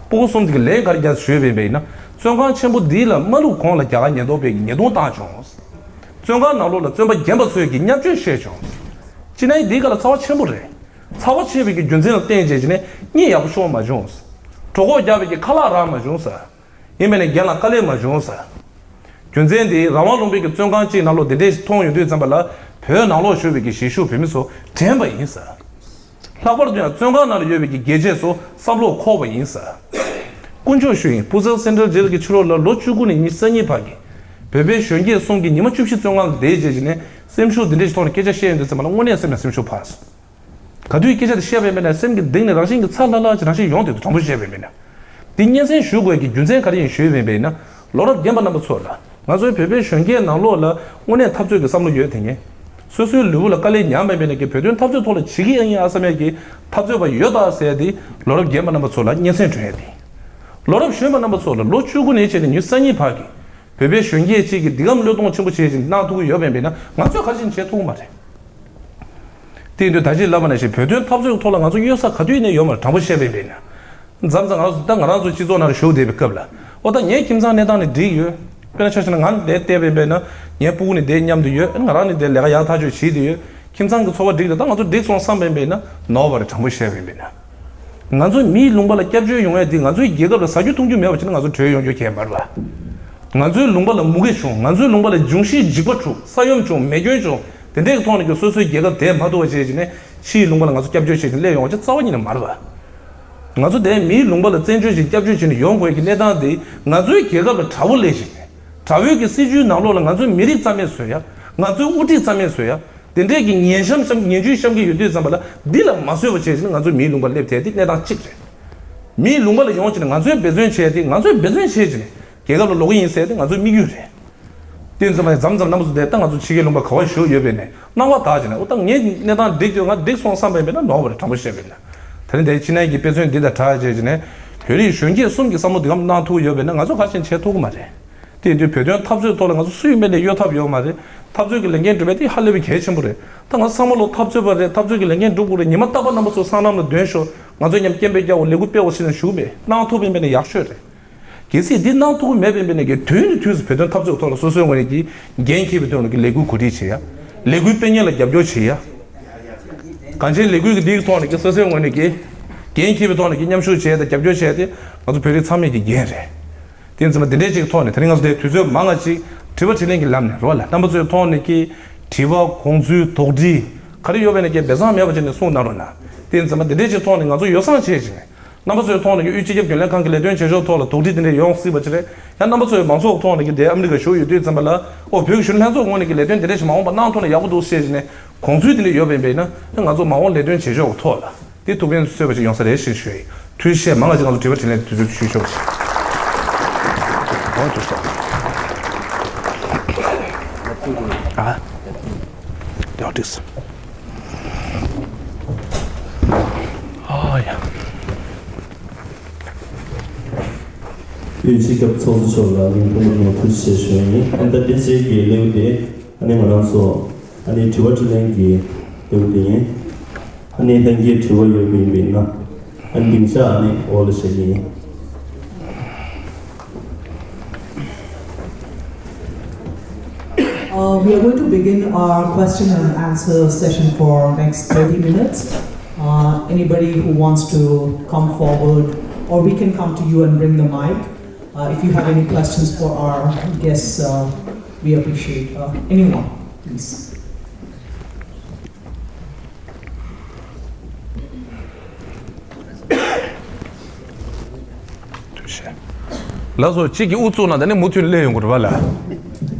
སྤུ་གུ་གསུམ་དེ་གི་ལན་ག་རེ་རྒྱབ་ཞུས་པ་ཡིན་པས་ན། བཙོན་ཁང་ཆེན་པོ་འདི་ལ་མ་བླུགས་གོང་ལ་རྒྱ་གར་ཉེན་རྟོག་པས་ཉེས་རྡུང་བཏང་བྱུང་། བཙོན་ཁང་ནང་ལོགས་ལ་བཙོན་པ་རྒན་པ་ཚོས་ཀྱི་བརྙས་བཅོས་བྱས་བྱུང་། ཅི་ནའི་འདིའི་སྐབས་ལ་ཚ་བ་ཆེན་པོ་རེད། ཚ་བ་ཆེ་བའི་གི་རྒྱུ་མཚན་ལ་བརྟེན་བྱས་བྱས་ནས་གཉིད་ཡག་པོ་ཤོར་མ་བྱུང་། གྲོད་ཁོག་རྒྱགས་པའི་གི་ཁ་ལག་རག་མ་བྱུང་ཟེར། ཡིན་མིན་ནས་རྒན་ལགས་དཀའ་ལས་མ་བྱུང་ཟེར། རྒྱུ་མཚན་དེ་རང་དབང་ལུང་པའི་གི་བཙོན་ཁང་གཅིག་ནང་ལོགས་འདི་འདྲས་མཐོང་ཡོང་དུས་ཙམ་པ་ལ་བོད་ནང་ལོགས་བཞུགས་པའི་གི་གཞིས་བཞུགས་བོད་མི་ཚོ་དྲན་པ་ཡིན་ཟེར། ལྷག་པར་དུ་ཡང་བཙོན་ཁང་ནང་ལ་ཡོད་པའི་གི་རྒྱལ་གཅེས་ཚོ་བསམ་བློ་འཁོར་བ་ཡིན་ཟེར། དཀོན་མཆོག་ཞུ་ཡིན། པུ་ཛལ་སེན་ཊྲལ་ཇེལ་གྱི་ཕྱི་ལོགས་ལ་ལོ་བཅུ་དགུ་ནས་ཉི་ཤུ་རྩ་གཉིས་བར་གྱི་བོད་པའི་གཞོན་སྐྱེས་གསུམ་གྱིས་ཉི་མ་བཅུ་བཞི་བཙོན་ཁང་ལ་བསྡད་བྱས་བྱས་ནས་སེམས་ཤུགས་འདི་འདྲས་ཀྱི་ཐོག་ནས་སྐད་ཆ་བཤད་ཡོང་དུས་ཙམ་པ་ལ་དངོས་གནས་སེམས་ནང་སེམས་ཤུགས་འཕར་སོང་། ག་དུས་སྐད་ཆ་དེ་བཤད་པ་ཡིན་པས་ན་སེམས་ཀྱི་གཏིང་ནས་རང་བཞིན་གྱིས་ཚ་ལྷག་ལྷག་ཅིག་རང་བཞིན་ཡོང་དུས་དྲང་པོ་བཤད་པ་ཡིན་པས་ན། འདི་སྙན་སེང་ཞུ་དགོས་ཀྱི་རྒྱུ་མཚན་ག་རེ་ཡིན་ཞུས་པ་ཡིན་པས་ན། ལོ་རབས་རྒན་པ་རྣམ་པ་ཚོ་ལ། ང་ཚོའི་བོད་པའི་གཞོན་སྐྱེས་ནང་ལོགས་ལ་དངོས་གནས་འཐབ་རྩོད་ཀྱི་བསམ་བློ་ཡོད་དེ་ངས། སོ་སོའི་ལུས་པོ་ལ་དཀའ་ལས་མྱངས་པ་ཡིན་པས་ན་ཀྱི་བོད་དོན་འཐབ་རྩོད་ཐོག་ལ་བྱེད་ཀྱི་ཡིན་ཨ་བསམ་ཡས་ཀྱི་འཐབ་རྩོད་པ་ཡོད་ད་ཟེར་ཏེ་ལོ་རབས་རྒན་པ་རྣམ་པ་ཚོ་ལ་སྙན་སེང་སྒྲོན་ཡས་ཏེ། ལོ་རབས་གཞོན་པ་རྣམ་པ་ཚོ་ལ་ལོ་བཅུ་དགུ་ནས་བྱས་ནས་ཉི་ཤུ་རྩ་གཉིས་བར་གྱི་བོད་པའི་གཞོན་སྐྱེས་གཅིག་གིས་འདི་གམ་བློས་གཏོང་ཆེན་པོ་བྱེད་བཞིན་གནང་ཐུབ་ཀྱི་ཡོད་པ་ཡིན་ན། ང་ཚོས་ག་རེ་བྱས་ནས་བྱེད་ཐུབ་ཀྱི་མ་རེད། དེ་ཡིན་དུས་ད་ཅི་ལབ་པ་ནང་བཞིན་བོད་དོན་འཐབ་རྩོད་ཀྱི་ཐོག་ལ་ང་ཚོ་གཡོལ་ས་ག་དུས་ནས་ཡོད་མ་རེད། དྲང་པོ་བཤད་པ་ཡིན་ན། མཚམས་མཚམས་ང་རང་ཚོ་ད་ང་རང་ཚོ་སྤྱི་ཚོགས་ནང་ལ་བཞུགས་བསྡད་པའི་སྐབས་ལ། ཨོ་ད་ངའི་ཁྱིམ་ཚང་གནས་སྟངས་ནི་འགྲིག་ཡོད། དཔེར་ན་ཆ་བཞག་ན་ང་འདིར་བསྡད་པ་ཡིན་ན་ངའི་སྤུ་གུ་ནི་འདིར་མཉམ་དུ་ཡོད། ང་རང་ནི་འདིར་ལས་ཀ་ཡག་ཐག་ཆོད་བྱེད་བསྡད་ཡོད། ཁྱིམ་ཚང་གི་འཚོ་བ་འགྲིག་རེད། ད་ང་ཚོ་འགྲིག་སོང་བསམ་པ་ཡིན་ན་ནོར་བ་རེད། དྲང་པོ་བཤད་པ་ཡིན་ན། ང་ཚོས་མིའི་ལུང་པ་ལ་སྐྱབས་བཅོལ་ཡོང་ཡ་འདི་ང་ཚོའི་རྒྱལ་ཁབ་ལ་ཟ་རྒྱུ་འཐུང་རྒྱུ་མེད་པ་བྱས་ན་ང་ཚོ་བྲོས་ཡོང་རྒྱུ་གལ་མ་རེད་པ། ང་ཚོའི་ལུང་པ་ལ་མུ་གེ་བྱུང་། ང་ཚོའི་ལུང་པ་ལ་འབྱུང་བཞིའི་འཇིགས་པ་འཁྲུགས། ས་ཡོམ་བྱུང་། མེ་སྐྱོན་བྱུང་། དེ་འདྲའི་ཐོག་ནས་ཀྱི་སོ་སོའི་རྒྱལ་ཁབ་དེ་མ་ཐུབ་པ་བྱས་བྱས་ནས་ཕྱིའི་ལུང་པ་ལ་ང་ཚོ་སྐྱབས་བཅོལ་བྱས་ནས་སླེབས་ཡོང་བ་ཅིག་རྩ་བ་ཉིད་ནས་མ་རེད་པ། ང་ཚོ་དེ་མིའི་ལུང་པ་ལ་བཙན་བྱོལ་ཞིག་སྐྱབས་བཅོལ་བྱས་ནས་ཡོང་དགོས་ཀྱི་གནས་སྟངས་དེ་ང་ཚོའི་རྒྱལ་ཁབ་ལ་དགྲ་བོ་སླེབས་བྱས་ནས། དགྲ་བོའི་གི་སྲིད་བྱུས་ནང་ལོགས་ལ་ང་ཚོའི་མི་རིགས་རྩ་མེད་བཟོ་ཡ། ང་ཚོའི་དབུ་ཁྲིད་རྩ་མེད་བཟོ་ཡ། དེ་འདྲའི་གི་ངན་གཤམ་གཤམ་ངན་ཇུས་བཤམས་ཀྱི་ཡོད་དུས་ཙམ་པ་ལ་འདི་ལ་མ་བཟོད་པ་བྱས་ཕྱིན་ང་ཚོའི་མིའི་ལུང་པར་སླེབས་ཐལ། འདི་གནས་སྟངས་གཅིག་རེད། མིའི་ལུང་པ་ལ་ཡོང་ཕྱིན་ང་ཚོས་འབད་བརྩོན་བྱས་ཏེ། ང་ཚོས་འབད་བརྩོན་བྱས་ཕྱིན་རྒྱལ་ཁབ་ལ་ལོག་གི་ཡིན་ཟེར་ཏེ་ང་ཚོའི་དམིགས་ཡུལ་རེད། དེ་ཙམ་པ་མཚམས་མཚམས་རྣམ་པ་ཚོ་དེ་ལྟ་ང་ཚོ་ཕྱི་རྒྱལ་ལུང་པ་ག་བ་བཞུགས་ཡོད་པས་ནས་སྣང་བ་དག་བྱས་ནས། འོ་ད་ངའི་གནས་སྟངས་འགྲིག་དུས་ང་འགྲིག་སོང་བསམ་པས་ན་ནོར་བ་རེད། དྲང་པོ་བཤད་པས་ན། དེ་རིང་དེ་ཕྱི་ནང་གི་དཔེ་མཚོན་འདི་དང་སྦྲགས་བྱས་ནས་བོད་རིགས་གཞོན་སྐྱེས་གསུམ་གྱི་བསམ་བློ་འདི་གམ་གནང་ཐུབ་ཡོད་པས་ན་ང་ཚོ་ག་ཞིག་བྱེད་ཐུབ་ཀྱི་མ་རེད། དེ་ཡིན་དུས་བོད་དོན་འཐབ་རྩོད་ཐོག་ལ་ང་ཚོ་སུས་མེད་ནས་གཡོལ་ཐབས་ཡོད་མ་རེད། འཐབ་རྩོད་ཀྱི་ལས་འགན་སྒྲུབ་པ་དེ་ཧ་ལས་པའི་གལ་ཆེན་པོ་རེད། ད་ང་ཚོ་ཚང་མ་ལོ་འཐབ་རྩོད་པ་རེད། འཐབ་རྩོད་ཀྱི་ལས་འགན་སྒྲུབ་དགོས་རེད། ཉི་མ་རྟག་པར་རྣམ་པ་ཚོ་སང་ནམ་ལ་འདོན་ཤོག་ང་ཚོ་མཉམ་སྐད་འབོད་རྒྱག་འོ། ལས་འགུལ་སྤེལ་འོ་ཟེར་ནས་ཞུ་མེད། གནང་ཐུབ་པ་ཡིན་པས་ན་ཡག་ཤོས་རེད། གལ་སྲིད་འདི་གནང་ཐུབ་ཀྱི་མེད་པ་ཡིན་པས་ན་གི་དུས་ནས་དུས་སུ་བོད་དོན་འཐབ་རྩོད་ཐོག་ལ་སོ་སོའི་ངོས་ནས་ཀྱི་འགན་འཁྱེར་བའི་ཐོག་ནས་ཀྱི་ལས་འགུལ་གོ་སྒྲིག་བྱེད་ཡ། ལས་འགུལ་སྤེལ་མཁན་ལ་རྒྱབ་སྐྱོར་བྱེད་ཡ། གང་ཅིའི་ལས་འགུལ་གྱི་འདིའི་ཐོག་ནས་ཀྱི་སོ་སོའི་ངོས་ནས་ཀྱི་འགན་འཁྱེར་བའི་ཐོག་ནས་ཀྱི་མཉམ་ཞུགས་བྱས་དང་རྒྱབ་སྐྱོར་བྱས་ཏེ་ང་ཚོ་བོད་རིགས་ཚང་མས་ཀྱི་འགན་རེད། དེ་ཡིན་ཙང་དེ་འདྲའི་ཅིག་ཐོག་ནས་དེ་རིང་ང་ཚོ་དེ་དུས་ཚོད་མང་ང་ཅིག་དྲི་བ་དྲིས་ལན་གྱི་ལམ་ནས་རོགས་ལ་རྣམ་པ་ཚོའི་ཐོག་ནས་ཀྱི་དྲི་བ་དགོངས་ཚུལ་དོགས་འདྲི་ག་རེ་ཡོད་པས་ན་ཀྱི་སྦས་གསང་མེད་པ་བྱས་ནས་གསུངས་གནང་རོགས་གནང་། དེ་ཡིན་ཙང་དེ་འདྲའི་ཅིག་ཐོག་ནས་ང་ཚོ་ཡོ་བསྲང་བྱས་ཅིག་ནས། རྣམ་པ་ཚོའི་ཐོག་ནས་ཀྱི་དབུས་སྤྱི་ཁྱབ་རྒྱུན་ལས་ཁང་གི་ལས་དོན་བྱེད་ཕྱོགས་ཐོག་ལ་དོགས་འདྲི་དེ་འདྲ་ཡོང་སྲིད་པ་ཅིག་རེད། ཡང་རྣམ་པ་ཚོའི་མང་ཚོགས་ཐོག་ནས་ཀྱི་དེ་ཨ་མི་རི་ཀ་བཞུགས་ཡོད་དུས་ཙམ་པ་ལ་ཨོ་བོད་ཀྱི་གཞོན་ནུ་ལྷན་ཚོགས་ངོས་ནས་ཀྱི་ལས་དོན་དེ་འདྲ་ཞིག་མ་འོངས་པ་གནང་ཐུབ་ན་ཡག་པོ་འདུག་ཟེར་ནས་དགོངས་ཚུལ་དེ་འདྲ་ཡོད་པ་ཡིན་པས་ན་ང་ཚོ་མ་འོངས་ལས་དོན་བྱེད་ཕྱོགས་ཐོག་ལ་དེ་ཐུགས་ཕན་གསོས་པ་ཞིག་ཡོང་ས་རེད་ཞེས་ཞུ་ཡི། ཐུགས་རྗེ་ཆེ། མང་ང་ཅིག་ང་ཚོ་དྲི་བ་དྲིས་ལན་དུས་ཚོད་ཞུས་ཆོག་ཅིག་ཨོ་ཐུགས་རྗེ་ཆེ། ཨ། དེ་འོ་དྲིས། ཨ་ཡ། དབུས་སྤྱི་ཁྱབ་ཚོགས་གཙོ་མཆོག་ལ་སྙིང་ཐུན་མོང་ནས་ཐུགས་རྗེ་ཆེ་ཞུ་ཡ་ཡིན། ཨ་ནི་ད་འདི་རྗེས་ཀྱི་ལེའུ་དེ་ཨ་ནི་ང་རང་ཚོ་ཨ་ནི་དྲི་བ་དྲིས་ལན་གྱི་ལེའུ་དེ་ཡིན། ཨ་ནི་ལྷན་རྒྱས་དྲི་བ་ཡོད་པ་ཡིན་པས་ན་ཨ་ནི་སྡིངས་ཆ་ཨ་ནི་འོག་ལ་བཞག་གི་ཡིན། Uh, we are going to begin our question and answer session for next thirty minutes. Uh, anybody who wants to come forward, or we can come to you and bring the mic. Uh, if you have any questions for our guests, uh, we appreciate, uh, anyone, please. ལགས་སོ། གཅིག་གིས་དབུ་བཙུགས་ན་ད་ནི་མུ་མཐུད་སླེབས་ཡོང་གི་རེད་པ་ལགས།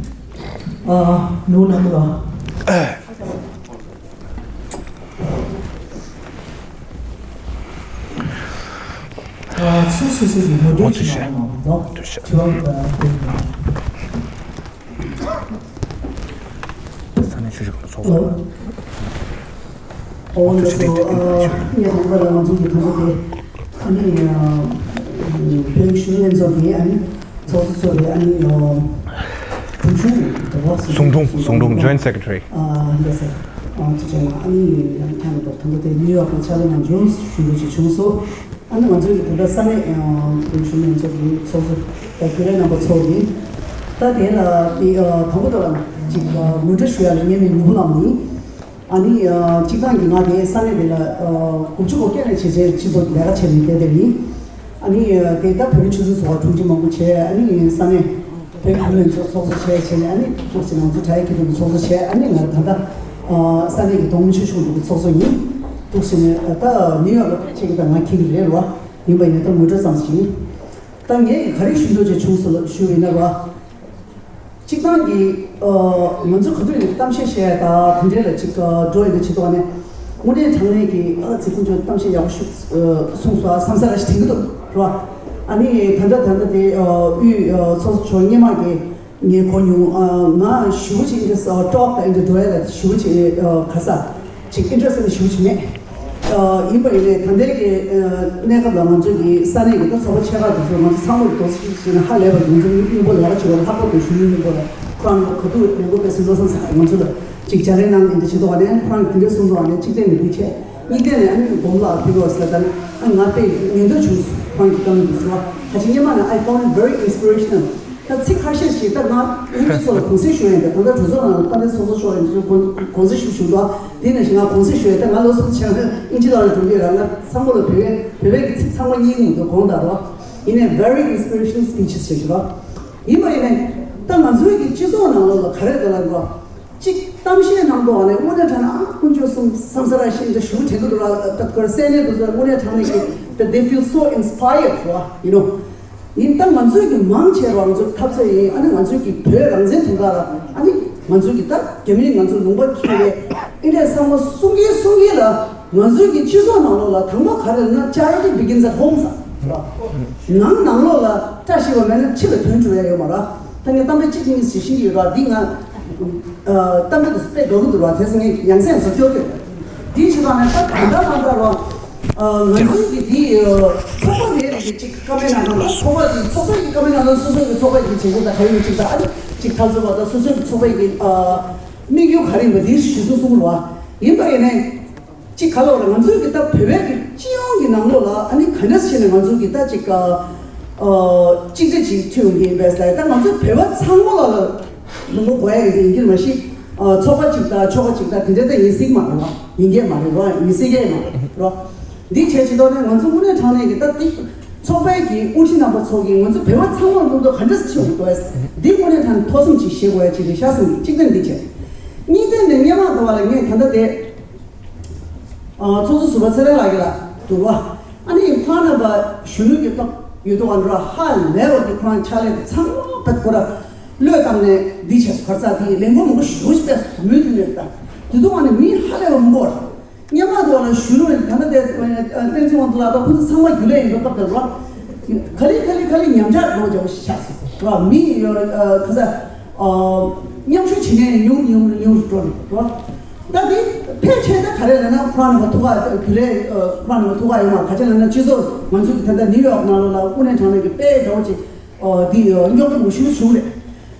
ཨ། ནོར་ལ་ནོར་ལ། ཨ། སོ་སོ་སོ་ཡི་ངོ་སྤྲོད་ཞིག་གནང་རོགས་གནང་། དྲི་བ་དང་། ས་གནས་ཆུ་བཞི་སྒང་དྲུག་ཚོགས་གཙོ། ཨོ། ལགས་སོ། ཨ། ངས་དང་པོ་ལ་ང་ཚོ་གི་དང་པོ་དེ་ཨ་ནི་བོད་གཞོན་ལྷན་ཚོགས་ཀྱི་ཨ་ནི་ཚོགས་གཙོ་ཚོ་རེད། ཨ་ནི་བུ་ཆུང་རེད་པ། ཟུང་དྲུང་། ཟུང་དྲུང་། Joint Secretary། ཨ། ལགས་སོ། ཨ། ཐུགས་རྗེ་ཆེ། ཨ་ནི་ཡང་ཁྱེད་རྣམ་པ་དང་པོ་དེ་ནིའུ་ཡོག་ནས་ཕྱག་ལས་གནང་བྱུང་ཞུ་རྒྱུ་ཅིག་བྱུང་སོང་། ཨ་ནི་ང་ཚོའི་གི་ད་ལྟ་ས་གནས་བོད་གཞོན་ལྷན་ཚོགས་ཀྱི་ཚོགས་གཙོ་ད་བརྒྱུད་རིམ་རྣམ་པ་ཚོ་གིས་ད་དེ་ལ་དེ་དང་པོ་དེ་ལ་ཅིག་ངོ་སྤྲོད་ཞུ་ཡ་ལ་ངས་མི་ཉུང་ལམ་ཡིན། ཨ་ནི་སྤྱིར་བཏང་གི་ང་དེ་ས་གནས་དེ་ལ་དགུ་བཅུ་གོ་བརྒྱད་ནས་བྱས་བྱས་སྤྱི་ཚོགས་ཀྱི་ལས་ཀ་བྱས་ནས་བསྡད་བསྡད་ཡིན། ཨ་ནི་དེ་ལྟར་བོད་མི་ཆུ་ཚོད་ཚོགས་པ་དྲུང་ཆེ་མང་པོ་བྱས། ཨ་ནི་ས་གནས་བོད་མི་ཚོགས་ཚོགས་གཙོ་བྱས་བྱས་ནས། ཨ་ནི་ཏོག་ཙམ་ང་ཚོ་དྲ་ཡ་ཁྱི་དུ་གི་ཚོགས་གཙོ་བྱས། ཨ་ནི་ང་ད་ལྟ་ས་གནས་ཀྱི་གདོང་མི་ཆོས་སྐྱོང་དུ་གི་ཚོགས་གཙོ་ཡིན། འདུག་ཟེར་ནས་ད་ནིའུ་ཡོག་ལ་ཕལ་ཆེར་གྱི་ད་ང་ཁྱི་གི་རེད་རོ། ཡིན་པ་ཡིན་ན་ད་ངོ་སྤྲོད་ཙམ་ཞིག་ཡིན། ད་ངས་ག་རེ་ཞུ་འདོད་ཅིག་བྱུང་སོང་ལ་ཞུ་ཡིན་ན་རོ། སྤྱིར་བཏང་གི་ང་ཚོ་ག་དུས་ནས་གཏམ་བཤད་བཤད་ཡ་ད་དེ་འདྲའི་ལ་ཅིག་འགྲོ་ཡོད་ཀྱི་ཆེད་དུ་ནས་དངོས་གནས་དྲང་གནས་ཀྱི་ཨ་ཙི་ཀུན་སྤྱོད་གཏམ་བཤད་ཡག་པོ་ཞིག་གསུངས་སོང་ཨ་བསམ་ས་ར་ཞིག་དྲན་གྱི་འདུག་རོ། ཨ་ནི་ད་ལྟ་ད་ལྟ་དེ་དབུས་ཚོགས་གཙོ་མཆོག་སྔོན་མ་གི་ངས་གོ་མྱོང་། ང་ཞུ་བ་ཅིག་འདི་ས་ཀྲོག་ད་འདི་འགྲོ་ཡ་ལ་ཞུ་བ་ཅིག་ག་ས་ཅིག་ཨིན་ཊི་རེ་སི་ཊི་ཞུ་བ་ཅིག་མེད། ཡིན་པ་ཡིན་ནའི་ད་ལྟའི་གི་གནས་སྐབས་ལ་ང་ཚོ་གི་ས་གནས་ཀྱི་ད་ཚོགས་པ་ཆེ་ཁག་དེ་ཚོ་ང་ཚོ་ཚང་མ་ལ་རྡོག་རྩ་གཅིག་སྒྲིལ་བྱས་ནས་ཧ་ལས་པ་ང་ཚོ་སྙིང་པོ་ལས་ཀ་བྱེད་པ་ལྷག་པར་དུ་གཞོན་ནུ་མི་འབོར་ལ་ཁོ་རང་ག་དུས་ལས་འགུལ་སྤེལ་སྲིད་བཟོ་བསམ་ས་ང་ཚོ་ལ་ཅིག་སྦྱང་རེས་གནང་ནས་འདི་བྱེད་དོ་བ་ནས་ཁོ་རང་གི་དེ་འདྲ་གསུངས་དོ་བ་ནས་གཅིག་སྟེང་ནས་འདི་བྱས་གཉིས་སྟེང་ནས་ཨ་ནི་སྒོམ་ལ་ཕི་གོ་ཟེར་ད་ནི་ཨ་ང་དཔེ་ཉན་འདོད་བྱུང་སོང་ཁོ་རང་གི་བཀའ་མོལ་དུ་ཟེར་བ་ཁ་ཅིག་སྔོན་མ་ནས་I found it very inspirational། ད་ཚིག་ཁ་ཤས་ཤིག་ད་ང་ཨིན་ཇི་ཚོ་ལ་གུང་སེང་ཞུ་ཡ་ཡིན་ད་ད་ལྟ་གྲོས་ཚོགས་ནང་ལ་ད་ལྟ་ཚོགས་གཙོ་མཆོག་ཡིན་དུས་གུང་གུང་སེང་ཞུ་བྱུང་དོ། དེ་ནས་ང་གུང་སེང་ཞུ་ཡ་ད་ང་ལོ་གསུམ་ཕྱིན་ན་ཨིན་ཇི་ལ་ལ་འགྲོ་གི་ར་ང་ཚང་མ་ལ་བོད་པའི་བོད་པའི་གི་ཚིག་ཚང་མ་རྙེད་མི་འདུག་གོང་དག་རོ། ཡིན་ནའི་very inspirational speeches ཞིག་རོ། ཡིན་པ་ཡིན་ནའི་ད་ང་ཚོའི་གི་སྤྱི་ཚོགས་ནང་ལོགས་ལ་ག་རེ་ག་ལ་རོ། གཅིག་གཏམ་བཤད་གནང་དོ་ནས་དངོས་གནས་དྲང་ནས་ཨ་དཀོན་མཆོག་གསུམ་བསམ་ས་ར་ཤིན་ཏུ་ཞུ་དྲན་གི་འདུག་ར་ད་ཁོ་སེ་ནས་དུ་ཟེར་དངོས་གནས་དྲང་ནས་གི་that they feel so inspired རོ། you know། ཡིན་ད་ང་ཚོས་ཀྱི་མང་ཆེ་བ་ང་ཚོའི་འཐབ་རྩོད་ཡིན། ཨ་ནི་ང་ཚོས་ཀྱི་བོད་རང་བཙན་དོན་དག་ལ་ཨ་ནི་ང་ཚོས་ཀྱི་ད་རྒྱ་མིས་ང་ཚོ་ལུང་པ་ཁྱེར་རེད། ཨིན་དྲས་བསམ་བློ་གསུང་གིན་གསུང་གིན་ལ་ང་ཚོའི་ཀྱི་སྤྱི་ཚོགས་ནང་ལོགས་ལ་དང་པོ་ག་རེ་ལབ་ན་charity begins at home ཟེར་ར། ནང་ནང་ལོགས་ལ་བཀྲ་ཤིས་པ་མེད་ན་ཕྱི་ལ་དོན་འགྲུབ་ཡ་ཡོད་མ་ར། ད་ངས་གཏམ་དཔེ་གཅིག་གཉིས་ཞིག་ཤེས་ཀྱི་ཡོད་ར། འདི་ང་གཏམ་དཔེ་དེ་དཔེ་དགའ་གི་འདུག་ར། དེ་ཚོ་ངས་ཡང་སེ་ཡང་སེ་སྐྱོར་གི་ཡོད། འདི་ཞིག་དང་ནས་ད་གང་ལྟར་མ་ལྟར་ར། ང་ཚོའི་གི་འདི་ཚོགས་པ་རེ་རེ་གི་གཅིག་བཀའ་མོལ་གནང་སྐབས་ལ་ཚོགས་པ་གི་ཚོགས་པའི་གི་བཀའ་མོལ་གནང་སྐབས་སོ་སོའི་གི་ཚོགས་པ་གི་བྱེད་སྒོ་དང་ག་ཡོད་གཅིག་དང་ཨ་ནི་གཅིག་ཐག་གཅོད་པ་དང་སོ་སོའི་གི་ཚོགས་པའི་གི་དམིགས་ཡུལ་ག་རེ་ཡིན་པ་འདི་ཞུ་སོང་གསུངས་ར། ཡིན་པ་ཡིན་ནའི་གཅིག་ག་ལོག་ར་ང་ཚོའི་གི་ད་བོད་པའི་གི་སྤྱི་ཡོངས་གི་ནང་ལོགས་ལ་ཨ་ནི་ག་འདྲ་བྱས་ནས་ང་ཚོའི་གི་ད་གཅིག་གཅིག་སྒྲིལ་ཅིག་ཐུབ་ཡོང་གི་ཡིན་པས་ལ་ད་ང་ཚོ་བོད་པ་ཚང་མ་ལ་ལ་ལུང་པ་དགོས་ཡ་ཡིན་གི་ཡིན་གྱི་མ་གཞི། ཚོགས་པ་གཅིག་དང་ཆོལ་ཁ་གཅིག་དང་དེ་འདྲ་ད་ཡིན་སྲིད་མ་རེད་བ། ཡིན་གྱི་མ་རེད་བ། ཡིན་སྲིད་ཀྱི་མ་རེད་རོ། འདི་བྱས་ཕྱིན་ཐོག་ནས་ང་ཚོ་དངོས་གནས་དྲང་གནས་ཀྱི་ད་འདི་ཚོགས་པའི་གི་དབུ་ཁྲིད་རྣམ་པ་ཚོ་གིས་ང་ཚོ་བོད་པ་ཚང་མར་མཉམ་དུ་ག་འདྲ་སེ་བྱེད་དགོས་འདུག་འདི་དངོས་གནས་དྲང་གནས་ཐུགས་བསམ་ཅིག་བཞེས་དགོས་ཡ་ཅིག་རེད་ཤག་བསམ་གི། གཅིག་དེ་འདི་བྱས། གཉིས་དེ་ནས་སྔོན་མ་དུ་བ་ལ་ངས་ད་ལྟ་དེ་ཚོགས་གཙོ་ཟུར་པ་ཚེ་རིང་ལགས་ཀྱིས་ལ་དུ་བ། ཨ་ནི་ཁོང་རྣམ་པ་གཞོན་ནུ་གི་སྐབས་ཡོད་དུ་བ་འགྲོ་ཧ་ལས་བ་གི་ཁོང་ཕྱག་ལས་དེ་ཚང་མ་བེད་ཁོ་ར་བློས་བཏང་ནས་འདི་བྱས་སོ། ག་རེ་ཟེར་དེ་ལས་འགུལ་མང་པོ་ཞེ་པོ་ཅིག་སྤེལ་སོང་། མུ་མཐུད་ནས་ད་དེ་དུས་ང་ནི་མི་ཧ་ལས་པ་མང་པོ་ར། སྔོན་མ་དུ་བ་ལ་གཞོན་ནུ་ད་ལྟ་དེ་བསྟན་འཛིན་དབང་འདུས་ལགས་དང་ཁོང་ཚོ་ཚང་མ་རྒྱུན་ལས་ཡིན་པའི་སྐབས་དེར་ར། ག་ལེ་ག་ལེ་ག་ལེ་ཉམས་ཆག་འགྲོ་བ་འདྲ་བོ་ཞིག་ཆགས་སོང་ར། མི་ཡོད་ག་ས་མཉམ་ཞུགས་བྱེད་མཁན་ཉུང་ཉུང་ཉུང་རུ་འགྲོ་རེད་ར། ད་དེ་ཕལ་ཆེར་ད་ག་རེ་ལབ་ན་ཁོ་རང་ལ་ཐུག་ག་རྒྱུན་ལས་ཁོ་རང་ལ་ཐུག་ག་ཡོད་མ་རེད། ག་ཅི་ལབ་ན་སྤྱི་ཚོགས་ང་ཚོ་གི་ད་ལྟ་ནིའུ་ཡོག་ནང་ལོགས་ལ་དངོས་གནས་དྲང་གནས་ཀྱི་དཔེ་འདྲ་བོ་ཅིག་འདི་རྙོག་དྲ་མང་ཤོས་བྱུང་རེད།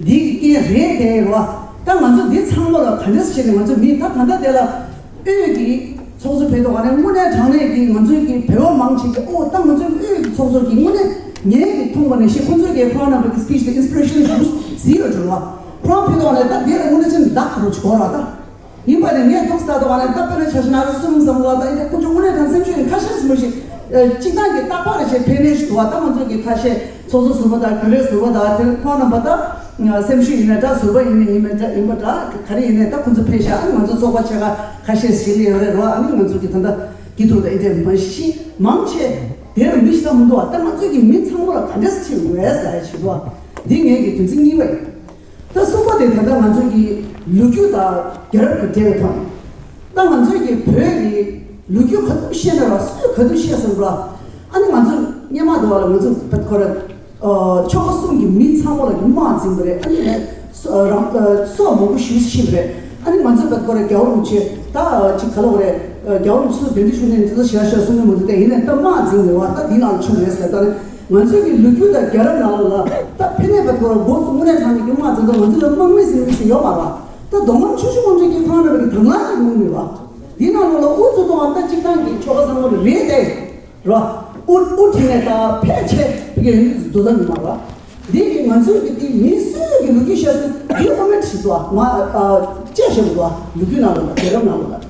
འདི་གི་རྐྱེན་རེད་དེ་རེད་བ། ད་ང་ཚོ་འདི་ཚང་མ་ལ་ག་འདྲས་བྱས་ནས་ང་ཚོ་མི་ད་ག་འདྲ་དེ་ལ་དབུས་ཀྱི་ཚོགས་གཙོ་ཕེབས་དུས་ང་ནས་དངོས་གནས་དྲང་གནས་ཀྱི་ང་ཚོའི་གི་བོད་པ་མང་ཆེ་གི་ཨོ་ད་ང་ཚོའི་དབུས་ཀྱི་ཚོགས་གཙོ་གི་དངོས་གནས་ངས་གི་མཐོང་བ་ནས་ཤེས། ཁོ་ཚོས་གི་ཁོ་རང་རྣམ་པ་གི་སི་པི་ཆི་དེ་ཨིན་སི་པི་རེ་ཤན་ཞུ་ཟིན་ཡོད་འགྲོ་བ། ཁོ་རང་ཕེབས་དུས་ང་ནས་ད་དེ་ལ་དངོས་གནས་ཅན་བདག་རུ་ཆོག་ར་ད། ཡིན་པ་ནི་ངས་ཐུགས་ས་དོ་བ་ནས་ད་དཔེར་ན་ཆ་བཞག་ན་ཨ་སི་སུ་རུང་བསམ་བློ་ལ་ད་ཡིན་ན་ཁོ་ཚོ་དངོས་གནས་དྲང་སེམས་ཤུགས་ཡིན་ཁ་ཤས་སུ་མ་ཞིག་སྤྱི་བཏང་གི་རྟག་པར་ཞེས་ཕེབས་ནས་ཞུ་བ། ད་ང་ཚོ་གི་ཁ་ཤས་ཚོགས་གཙོ་ཟུར་པ་དང་རྒྱུན་ལས་ཟུར་པ་དང་དེ་ཁོང་རྣམ་པ་ད་སེམས་ཤུགས་ཡིན་ན་འདྲ་ཟུར་པ་ཡིན་ན་ཡིན་མིན་འདྲ་ཡིན་པ་འདྲ་ག་རེ་ཡིན་ནའི་ད་ཁོ་ཚོ་ཕེབས་ཤག་ཨ་ནི་ང་ཚོ་ཚོགས་པ་ཆེ་ཁག་ཁ་ཤས་ཞིག་ལ་ཡོད་རེད་རོ། ཨ་ནི་ང་ཚོ་གི་ད་ལྟ་སྐྱིད་སྡུག་དང་ཨེ་འདྲ་མ་ཤི་མང་ཆེ་དེར་མི་ཞིག་ད་མི་འདུག་ད་ང་ཚོ་གི་མི་ཚང་མ་ལ་ག་འདྲ་སེ་ཕྱིན་དགོས་ཟེར་ཞུ་བ། འདི་ངེད་ཀྱི་དོན་ཚན་གཉིས་པ་ཡིན། ད་གསུམ་པ་དེ་ད་ལྟ་ང་ཚོ་གི་ལོ་རྒྱུས་དང་རྒྱལ་རབས་ཀྱི་འབྲེལ་བའི་ཐོག་ནས། ད་ང་ཚོ་གི་བོད་ཀྱི་ལོ་རྒྱུས་ག་ཚོད་ཤེས་ན་ར་སུས་ག་དུས་ཤེས་སོང་ར། ཨ་ནི་ང་ཚོ་སྔོན་མ་དུ་བ་ལ་ང་ཚོ་བོད་ཁོ་ར་ཆོལ་ཁ་གསུམ་གྱི་མི་ཚང་མ་ལ་གི་དམག་འཛིང་པ་རེད། ཨ་ནི་ནས་སོ་རང་སོ་མང་པོ་ཞིག་ཤི་བ་རེད། ཨ་ནི་ང་ཚོ་བོད་ཁོ་ར་རྒྱལ་བ་རིན་པོ་ཆེ་ད་ཅིག་ག་ལ་བ་རེད། རྒྱལ་བ་རིན་པོ་ཆེ་དོན་འདི་ཞུ་ནས་འདི་ཚོ་ཞེ་དྲག་ཞེ་དྲག་གསུང་གི་མི་འདུག་དེ་ཡིན་ནས་ད་དམག་འཛིང་རེད་བ། ད་འདི་ནང་ལ་ཆུ་རེད་ཟེར་ད་རེད། ང་ཚོའི་གི་ལོ་རྒྱུས་དང་རྒྱལ་རབས་ནང་ལོགས་ལ་ད་ཕན་ནས་བ་ཐོ་ར་འགོ་ཚུགས་དངོས་གནས་དྲང་གནས་ཀྱི་དམག་འཛིང་དང་ང་ཚོ་ལ་དམག་མི་ཟིན་མི་ཟིན་ཡོད་མ་རེད། ད་མདོ་ཁམས་ཆུ་བཞི་སྒང་དྲུག་གི་ཁོང་རྣམ་པ་གི་དང་བླངས་ཀྱི་དམག་མི་རེད་བ། འདི་ནང་ལོགས་ལ་དབུ་ཚུགས་གཏོང་བ་ད་སྤྱིར་བཏང་གི་ཆོལ་ཁ་ཚང་མ་ལ་རེད་དེ་ར། དབུ་དབུ་ཁྲིད་ནས་ད་ཕལ་ཆེར་བི་གའི་ཡུལ་དུ་ད་མི་མ་རེད། འདི་གི་ང་ཚོའི་གི་འདི་མི་སུའི་གི་ལོ་རྒྱུས་བཤད་སྲོལ་འདི་ཨོ་མེད་ཞིག་ཏུ་མ་ཨ་བཅད་བཞག་འདུག་ལོ་རྒྱུས་ནང་ལོགས་ལ་རྒྱལ་རབས་ནང་ལོགས་ལ།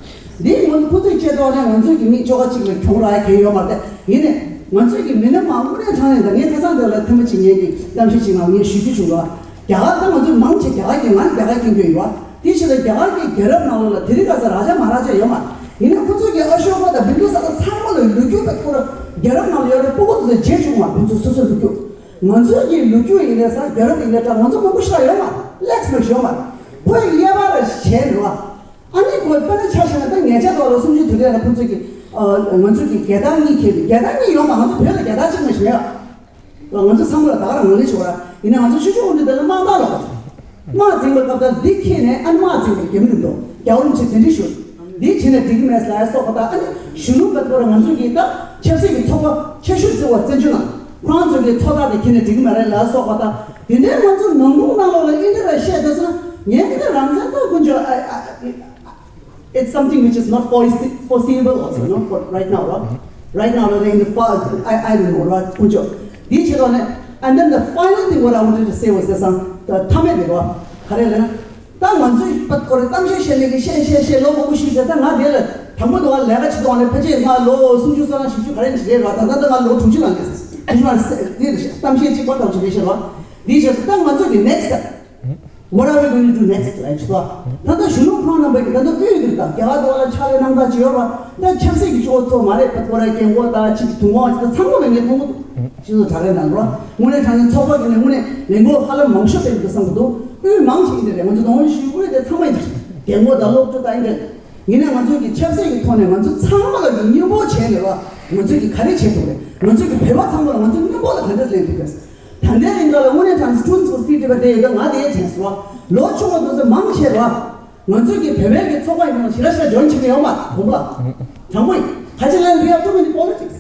འདི་ང་ཚོ་ཁོ་ཚོས་བཅད་ཐོག་ནས་ང་ཚོས་ཀྱི་མི་ཆོལ་ཁ་གཅིག་ལ་གྱོང་རག་གི་ཡོད་མ་རེད། ཡིན་ནས་ང་ཚོས་ཀྱི་མི་སྣ་མང་དངོས་གནས་དྲང་གནས་དང་ངས་ཁ་སང་དེ་ལ་ཐེངས་མ་གཅིག་ངས་ཀྱི་གཏམ་བཤད་ཅིག་ངང་ངས་ཞུ་རྒྱུ་བྱུང་བ། རྒྱ་གར་ད་ང་ཚོས་མང་ཆེ་རྒྱ་གར་གྱི་ང་རྒྱ་གར་སྐྱོང་གི་ཡོད་བ། དེ་ཕྱིར་རྒྱ་གར་གྱི་རྒྱལ་རབས་ནང་ལོགས་ལ་དེ་རིང་ཁ་སང་ར་ཇ་མ་ར་ཇ་ཡོད་མ་རེད། ཡིན་ནས་ཁོ་ཚོས་ཀྱི་ཨ་ཤོ་ཀ་དང་བིན་དུ་ས་ད་ཚང་མ་ལ་ལོ་རྒྱུས་པ་ཁོ་ར་རྒྱལ་རབས་ནང་ལ་ཡོད་རེད། སྤུ་གུ་ཚོས་བརྗེད་བཅུག་མ་བིན་དུ་སོ་སོའི་ལོ་རྒྱུས། ང་ཚོའི་གི་ལོ་རྒྱུས་ཡིན་ནས་ས་རྒྱལ་རབས་ཡིན་ནས་ད་ང་ཚོ་མང་པོ་ཤ་ཡོད་མ་རེད། ལེགས་མ་ཤོད་མ་རེད། ཁོས་དབྱེ་བ་ར་བྱས་འགྲོ་བ། ཨ་ནི་ཁོས་དཔེར་ན་ཆ་བཞག་ན་ད་ཉེ་ཆར་དུ་ལ་གསུམ་བཅུའི་དུས་དེ་ལ་ཁོ་ཚོས་ཀྱི་ང་ཚོས་ཀྱི་རྒྱལ་དར་གཉིས་འཁྱེར་ཏེ། རྒྱལ་དར་གཉིས་ཡོད་མ། ང་ཚོ་བོད་ལ་རྒྱལ་དར་གཅིག་མ་ཞིག་མེད་ལ། ང་ཚོ་ཚང་མ་ལ་ད་ག་རང་ངོས་ལེན་བྱེད་པ་ར། ཡིན་ན་ང་ཚོ་ཆུ་ཆུ་འོང་དུས་དེ་ལ་དམག་རྟགས་ལ་དམག་འཛིང་པའི་སྐབས་དེར་འདི་འཁྱེར་ནས་ཨ་ནི་དམག་འཛིང་པར་རྒྱ་མི་རིང་དུ་རྒྱལ་བ་རིན་པོ་ཆེ་གདན་འདྲེན་ཞུས། འདི་བྱས་ནས་འགྲིག་གི་མེད་ལ་སོགས་པ་དང་། ཨ་ནི་གཞོན་ནུ་བ་ཚོར་ང་ཚོ་གིས་ད་ཆབ་སྲིད་ཀྱི་ཚོགས་པ་ཆེ་ཤོས་ཟེར་བ་བཙན་བྱོལ་ནང་ཁོ་རང་ཚོ་གི་ཚོགས་ཐག་དེ་ཁྱེར་ནས་འགྲིག་གི་མ་རེད་ལ་སོགས་པ་དང་། དེ་འདྲའི་ང་ཚོ་ནང་ཁུལ་ནང་ལོགས་ལ་ཨིན་དེ་ར་བཤད་དུས་ཙང་ངས་འདི་རང་བཙན་ད་དཀོན་མཆོག I, I, it's something which is not foresee- foreseeable also, you know, for right now, right? Right now, in the far, I, I don't know, right? དཀོན་མཆོག་འདི་བྱེད་དོ་ནས། And then the final thing what I wanted to say was this, um, the མཐའ་མའི་འདི་རོ་ག་རེ་ལབ་ན། ད་ང་ཚོས་པད་ཀོ་རེ་གཏམ་བཤད་བཤད་ནས་ཀྱི་བཤད་བཤད་བཤད་ལོ་མང་པོ་ཞིག་བྱས། ད་ང་དེ་ལ་དང་པོ་དུ་བ་ལས་ཀ་བྱེད་དུས་ནས་ཕལ་ཆེར་ང་ལོ་སུམ་ཅུ་སོ་ལྔ་བཞི་བཅུ་ག་རེ་རེད་ར། ད་ད་ད་ང་ལོ་དྲུག་ཅུ་ལང་གི་དེ་ཞུ་བ་དེ་གཏམ་བཤད་གཅིག་པ་དང་གཅིག་རེད་ཤེས་ར། འདིའི་ཆེད་དུ་ད་ང་ཚོ་གི་next step, what are we going to do next? ལ་ཞུ་བ། ད་ད་གཞོན་ནུ་ཁོང་རྣམ་པ་གི་ད་ད་དབུས་འདིར་ད་རྒྱ་གར་དུ་བ་ལ་ཕྱག་ལས་གནང་ད་ཅི་ཡོད་ར། ད་ཆབ་སྲིད་ཀྱི་གཙོ་བོ་ཚོ་མ་རེད། པད་ཀོ་ར་རྒན་གོག་ད་ཅིག་དུང་བ་ཅིག་ད་ཚང་མ་ལ་ངས་མཐོང་གི་འདུག་ཅི་ཚོ་དྲག་གི་ན་ར། དངོས་གནས་དྲང་གནས་ཚོགས་པ་གི་ནས་དངོས་གནས་ལས་འགུལ་ཧ་ལམ་མང་ཤོས་དེ་འདུག་བསམ་གི་འདུག་དབུས་མང་ཆེ་ཡིན་དེ་རེད། ང་ཚོ་ནང་བཞིན་དབུས་དེ་ཚང་མ་ཡིན་དེ་རེད། རྒན་གོག་དང་སློབ་ཕྲུག་དང་ཡིན་དེ་རེད། ཡིན་ནའི་ང་ཚོ་གི་ཆབ་སྲིད་ཀྱི་ཐོག་ནས་ང་ཚོ་ཚང་མ་ལ་གི་སྙིང་པོ་བྱས་ནས་ར། ང་ཚོ་གི་ག་རེ་བྱེད་ཐུབ་རེད། ང་ཚོ་གི་བོད་པ་ཚང་མ་ལ་ང་ཚོ་སྙིང་པོ་ལ་ག་འདྲ་ལེན་ཐུབ་རེད། ད་ལྟའི་རིང་ག་ལ་དངོས་གནས་དྲང་Students for Freedom དེ་ཡོད། ད་ང་དེའི་དྲན་སོང་། ལོ་ཆུང་བ་དེ་ཚོ་མང་ཆེ་ར། ང་ཚོ་གི་བོད་པའི་གི་ཚོགས་པ་ཡིན་ན་ཞེ་དྲག་ཞེ་དྲག་join བྱེད་མཁན་ཡོད་མ་རེད། དྲང་པོ་ལ། དྲང་པོ་ཡིན། ག་ཅི་ལབ་ན་we have too many politics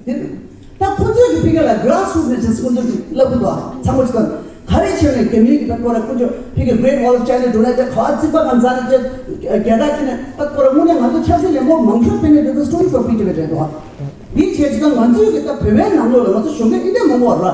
དེ་རེད། ད་ཁོ་ཚོས་ཀྱི་ཕི་ག་ལ་grassroots ནས་ཅིག་ཁོ་ཚོས་ཀྱི་ལབ་དགོས་དོ། ཚང་མ་ཅིག་དང་ག་རེ་བྱས་ནས་རྒྱ་མིའི་གི་ད་ཁོ་ར་ཁོ་ཚོ་ཕི་ག་Great Wall of China འགྲོ་ན་ཅིག་ག་བ་རྩིག་པ་གང་ཚ་ན་ཅིག་རྒྱ་ད་ཁྱེད་ནས་ད་ཁོ་ར་དངོས་གནས་ང་ཚོ་ཆབ་སྲིད་ལས་འགུལ་མང་ཤོས་སྤེལ་ནས་དེ་ཚོ་Students for Freedom རེད་དོ། འདི་བྱས་ཅིག་དང་ང་ཚོའི་གི་ད་བོད་པའི་ནང་ལོགས་ལ་ང་ཚོ་གཞོན་སྐྱེས་འདི་འདྲ་མང་པོ་ར།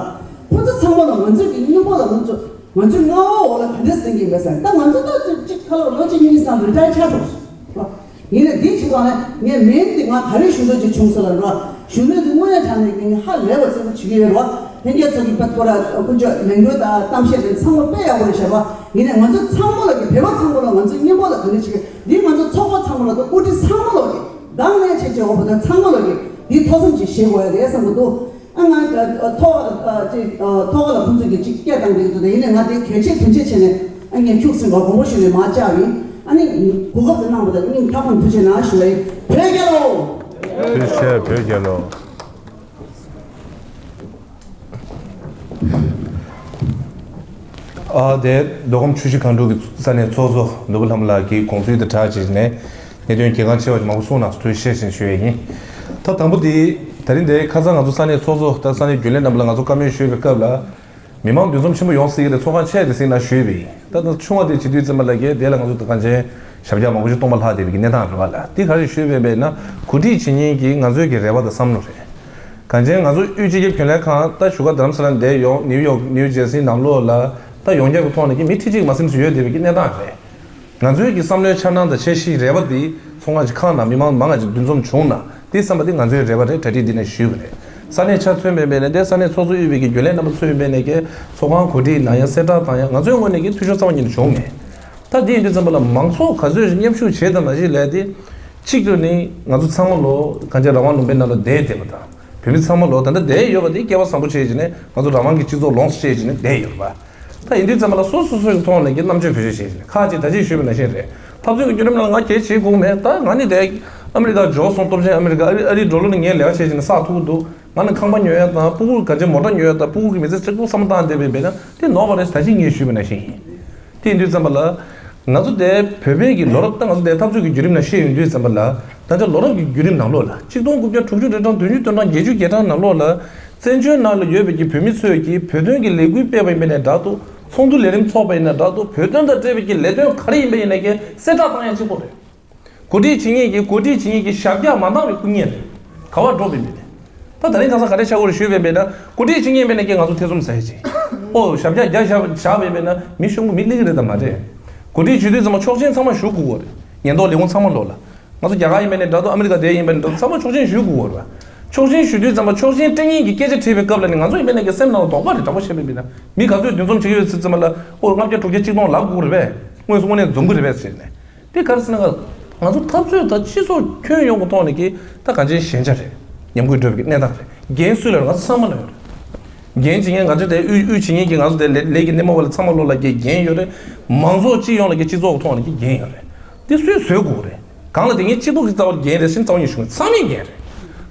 ཁོ་ཚོ་ཚང་མ་ལ་ང་ཚོའི་གི་སྙིང་པོ་ལ་ང་ཚོ་ང་ཚོའི་མངའ་འོག་ལ་ག་འདྲ་ཟིན་གྱི་མེད་ཟེར། ད་ང་ཚོ་ད་ཅིག་ཁ་ལོ་ལོ་གཅིག་གཉིས་སམ་retire ཆགས་འགྲོ། ཡིན་ནའི་འདི་བྱེད་སྟངས་ནི་ངས་མིང་འདི་ང་ག་རེ་ཞུ་འདོད་ཅིག་བྱུང་སོང་ལབ་ན། གཞོན་ནུ་འདི་དངོས་གནས་དྲང་གནས་ངས་ཧ་ལས་པ་ཙམ་བྱེད་ཀྱི་ཡོད་རེད་བ། ལྷན་རྒྱས་ཚོ་གི་པད་ཀོ་ར་དཀོན་མཆོག་ལས་འགུལ་དང་གཏམ་བཤད་དེ་ཚང་མ་དཔེ་ཡག་པོ་རེད་ཤག་བ། ཡིན་ནའི་ང་ཚོ་ཚང་མ་ལ་གི་བོད་པ་ཚང་མ་ལ་ང་ཚོ་སྙིང་པོ་ལ་ག་འདྲ་བྱེད་ཀྱི་འདི་ང་ཚོ་ཚོགས་པ་ཚང་མ་ལ་དང་དབུ་ཁྲིད་ཚང་མ་ལ་གི་འདང་ངེས་བྱེད་ཀྱི་འོ་བ་དང་ཚང་མ་ལ་གི་འདི་ཐོག་བསམ་ཅིག་བཞེས་དགོས་ཡ་རེད་བསམ་གི་འདུག་ཨ་ང་ཨ་ཐོག་ཨ་ཅིག་ཨ་ཐོག་ཁ་ལ་ཁོང་ཚོས་ཀྱི་ཅིག་སྐད་བཏང་གི་འདུག་ད་ཡིན་ནའི་ང་དེ་གལ་ཆེ་དོན་ཆེ་བྱས་ནས་ཨ་ངས་ཁྱུག་སེ་ང་དགོངས་པ་ཞུས་ནས་མར་བཅར་ཡིན། ཨ་ནི་གོ་སྐབས་དེ་གནང་བ་དང་སྙིང་ཐག་པ་ནས་ཐུགས་རྗེ་གནང་ཞུ་བ་ཡིན། བོད་རྒྱལ་ལོ། ཐུགས་རྗེ་ཆེ། བོད་རྒྱལ་ལོ། ཨ་དེ་མདོ་ཁམས་ཆུ་བཞི་སྒང་དྲུག་གི་ས་གནས་ཚོགས་གཙོ་ནོར་བུ་ལྷ་མོ་ལགས་ཀྱིས་དགོངས་ཚུལ་དང་སྦྲགས་བྱས་ནས་གནད་དོན་གལ་འགངས་ཆེ་བ་ཞིག་མང་པོ་གསུངས་གནང་སོང་། ཐུགས་རྗེ་ཆེ་ཞེས་ཞུ་ཡས་ཡིན། ད་དང་པོ་དེ་ད་རིང་དེ་ཁ་སང་ང་ཚོ་ས་གནས་ཚོགས་གཙོ་དང་ས་གནས་རྒྱུན་ལས་རྣམ་པ་ལ་ང་ཚོ་བཀའ་མོལ་ཞུས་པའི་སྐབས་ལ། མི་མང་འདུ་འཛོམས་ཆེན་པོ་ཡོང་སྲིད་ཀྱི་རེད། ཚོགས་ཁང་ཆེ་དེ་ཟིན་ན་ཞུས་པ་ཡིན། ད་ལྟ་ཆུང་བ་དེ་བྱེད་དུས་ཙམ་པ་ལ་གས་དེ་ལ་ང་ཚོ་གང་ཅན་ཞབས་བཀྱག་མང་པོ་ཞིག་སྟོང་པ་ལྷག་བསྡད་པའི་གནས་སྟངས་རེད་བ་ལ། དེ་ག་རེ་ཞུས་པས་པས་ན་གོ་སྒྲིག་བྱེད་མཁན་གྱི་ང་ཚོའི་གི་རེ་བ་དང་བསམ་བློ་རེད། གང་ཅན་ང་ཚོ་དབུས་སྤྱི་ཁྱབ་རྒྱུན་ལས་ཁང་ད་བཞུགས་སྒར་རྡ་རམ་ས་ལ་འདས་ཡོང་ནིའུ་ཡོག་ནིའུ་ཇེར་སི་ནང་ལོགས་ལ་ད་ཡོངས་ཁྱབ་ཀྱི་ཐོག་ནས་ཀྱི་མི་ཁྲི་གཅིག་མ་ཟིན་ཙམ་ཡོད་བསྡད་པའི་གི་གནས་སྟངས་རེད། ང་ཚོའི་གི་བསམ་བློའི་འཆར་སྣང་དང་འཆར་གཞི་རེ་བ་འདི་ཚོགས་ཁང་ཅིག་ཁང་ནང་མི་མང་མང་ང་ཅིག་འདུ་འཛོམས་བྱུང་ན་འདི་བསམ་པ་འདི་ང་ཚོའི་རེ་བ་རེད། གྲ་སྒྲིག་འདི་ནས་ཞུས་པ་རེད། ས་གནས་ཆ་མཚོན་པའི་མེད་ནས་དེ་ས་གནས་ཚོགས་གཙོ་དབུས་པའི་གི་རྒྱུན་ལས་རྣམ་པ་ཚོའི་མེད་ནས་ཀྱི་ཚོགས་ཁང་གོ་སྒྲིག་གནང་ཡ་གསལ་བསྒྲགས་བཏང་ཡ་ང་ཚོའི་ངོས་ནས་ཀྱི་འཐུས་ཤོར་རྩ་བ་ཉིད་ནས་བྱུང་མེད། ད་འདི་ཡིན་དུས་ཙམ་པ་ལ་མང་ཚོགས་ག་ཚོད་མཉམ་ཞུགས་བྱེད་དང་མ་བྱེད་ལས་དེ་གཅིག་ཏུ་ནི་ང་ཚོ་ཚང་མ་ལོ་གང་ཅི་རང་དབང་ལུང་པའི་ནང་ལ་བསྡད་བསྡད་པ་དང་བོད་མི་ཚང་མ་ལོ་ད་ལྟ་བསྡད་ཡོད་པ་དེ་སྐལ་བ་བཟང་པོ་བྱས་བྱས་ནས་ང་ཚོ་རང་དབང་གི་སྤྱི་ཚོགས་ལོངས་སུ་སྤྱད་བྱས་ནས་བསྡད་ཡོད་རེད་པ། ད་ཡིན་དུས་ཙམ་པ་ལ་སོ་སོ་སོའི་ཐོག་ནས་ཀྱི་རྣམ་དཔྱོད་བེད་སྤྱོད་བྱས་ནས་ཁག་ཅིག་ད་ཅིག་ཞུས་པ་ནང་བཞིན་རེད། འཐབ་རྩོད་ཀྱི་བརྒྱུད་རིམ་ནང་ང་གལ་ཆེ་དགོས་མེད། ད་ང་ནི་དེ་ཨ་མི་རི་ཀ་འབྱོར་སོང་། སྟོབས་ཆེན་ཨ་མི་རི་ཀ་ཨ་རི་ཨ་རི་འགྲོ་ལོ་ནི་ངས་ལས་ཀ་བྱས་བྱས་ནས་བསགས་ཐུབ་ཀྱི་འདུག་ང་ནི་ཁང་པ་ཉོ་ཡ་དང་ཕྲུ་གུ་ག་ཅི་མོ་ཊ་ཉོ་ཡ་དང་ཕྲུ་གུ་གི་མི་ཚེ་གཅིག་པུ་བསམ་བློ་བཏང་བསྡད་པའི་བས་ན་དེ་ནོར་བ་རེད། ད་ཅིག་ངས་ཞུས་པ་ནང་བཞིན་ཡིན། དེ་ཡིན་དུས་ཙམ་པ་ལ། ང་ཚོ་དེ་བོད་པའི་གི་ལོ་རབས་ད་ང་ཚོ་དེ་འཐབ་རྩོད་ཀྱི་བརྒྱུད་རིམ་ནང་བཤད་ཡོང་དུས་ཙམ་པ་ལ་ད་ཆ་ལོ་རབས་ཀྱི་བརྒྱུད་རིམ་ནང་ལོགས་ལ་གཅིག་སྟོང་དགུ་བརྒྱ་དྲུག་ཅུ་རེ་གྲངས་བདུན་ཅུ་དོན་གྲངས་བརྒྱད་ཅུ་གྱ་གྲངས་ནང་ལོགས་ལ་བཙན་བྱོལ་ནང་ལ་ཡོད་པའི་གི་བོད་མི་ཚོས་ཀྱི་བོད་དོན་གྱི་ལས་འགུལ་སྤེལ་བ་ཡིན་པ་ཡིན་ནའི་འདྲ་འདུག་ཚོགས་འདུ་ལས་རིམ་ཚོགས་པ་ཡིན་ནའི་འདྲ་འདུག་བོད་དོན་དང་འབྲེལ་བའི་གི་ལས་དོན་ག་རེ་ཡིན་པ་ཡིན་ནའི་གི་གསལ་བསྒྲགས་བཏང་ཡ་གཅིག་པོ་རེད། གོ་སྒྲིག་བྱེད་མཁན་གྱི་གོ་སྒྲིག་བྱེད་མཁན་གྱི་ཞབས་བཀྱག་མ་འདང་བའི་སྐུ་ངལ་རེད། ག་བར་འགྲོ་བའི་མི་རེད། ད་ད་རིང་ཁ་སང་ག་རེ་ཆགས་ཀྱི་རེད་ཞུས་པས་མེད་ན་གོ་སྒྲིག་བྱེད་མཁན་མེད་ན་ཀྱི་ང་ཚོ་ཐེ་ཚོམ་ཟ་ཡ་ཅིག་ཨོ་ཞབས་བཀྱག་རྒྱ་བཞག་བཞག་པས་མེད་ན་མི་གཞུང་གི་མི་སླེབས་ཀྱི་རེད་དམ་མ་རེད། གོ་སྒྲིག་ཞུ་དུས་ཙམ་པ་ཆོག་མཆན་ཚང་མ་ཞུ་དགོས་ཀྱི་རེད། ཉེན་རྟོག་ལས་ཁུངས་ཚང་མ་ལོག་ལ། ང་ཚོ་རྒྱ་གར་ཡིན་པ་ནས་འདྲ་འདུག་ཨ་མི་རི་ཀ་དེ་ཡིན་པ་ནས་འདྲ་འདུག་ཚང་མ་ཆོག་མཆན་ཞུ་དགོས་ཀྱི་རེད་བ། ཆོག་མཆན་ཞུ་དུས་ཙམ་པ་ཆོག་མཆན་སྤྲད་མཁན་གྱི་སྐད་ཆ་དྲིས་པའི་སྐབས་ལ་ནི་ང་ཚོ་ཡིན་པ་ནས་ཀྱི་སེམས་ནང་ལ་དོགས་པ་རེད། དྲང་པོ་བཤད་པ་ཡིན་ན་མི་ག་ཚོད་འདུ་འཛོམས་བྱེད་ཀྱི་ཡོད་ཟེར་ཙམ་པ་ལ་ཨོ་ལྔ་བརྒྱ་དྲུག་བརྒྱ་གཅིག་སྟོང་ལབ་དགོས་རེད་པས། དངོས་སུ་དངོས་གནས་འཛོམས་ཀྱི་རེད་པས་ཟེར་ནས། དེ་ག་རེ་ཟེར་ན་ང་ང་ཚོ་འཐབ་རྩོད་དང་སྤྱི་ཚོགས་ཁྱོན་ཡོངས་ཀྱི་ཐོག་ནས་ཀྱི་ད་གང་ཅིའི་ཞན་ཆ་རེད། ཉམས་རྒུད་འགྲོ་བའི་གནས་སྟངས་རེད། འགན་སུ་ལ་ཡོད་རེད། ང་ཚོ་ཚང་མ་ལ་ཡོད་རེད། འགན་བྱེད་མཁན་ང་ཚོ་དེ་དབུས་དབུས་བྱེད་མཁན་གྱི་ང་ཚོ་དེ་ལས་ལས་ཀྱི་སྣེ་མོ་བ་ལ་ཚང་མ་ལོག་ལ་ཀྱི་འགན་ཡོད་རེད། མང་ཚོགས་སྤྱི་ཡོངས་ལ་ཀྱི་སྤྱི་ཚོགས་ཀྱི་ཐོག་ནས་ཀྱི་འགན་ཡོད་རེད། དེ་སུས་བཟོས་དགོས་རེད། གང་ལ་དེ་ངའི་སྤྱི་ཚོགས་ཀྱི་རྩ་བར་འགན་རེད་ཟེར་རྩ་བ་ཉིད་ཞུ་མཁན་ཚང་མའི་འགན་རེད།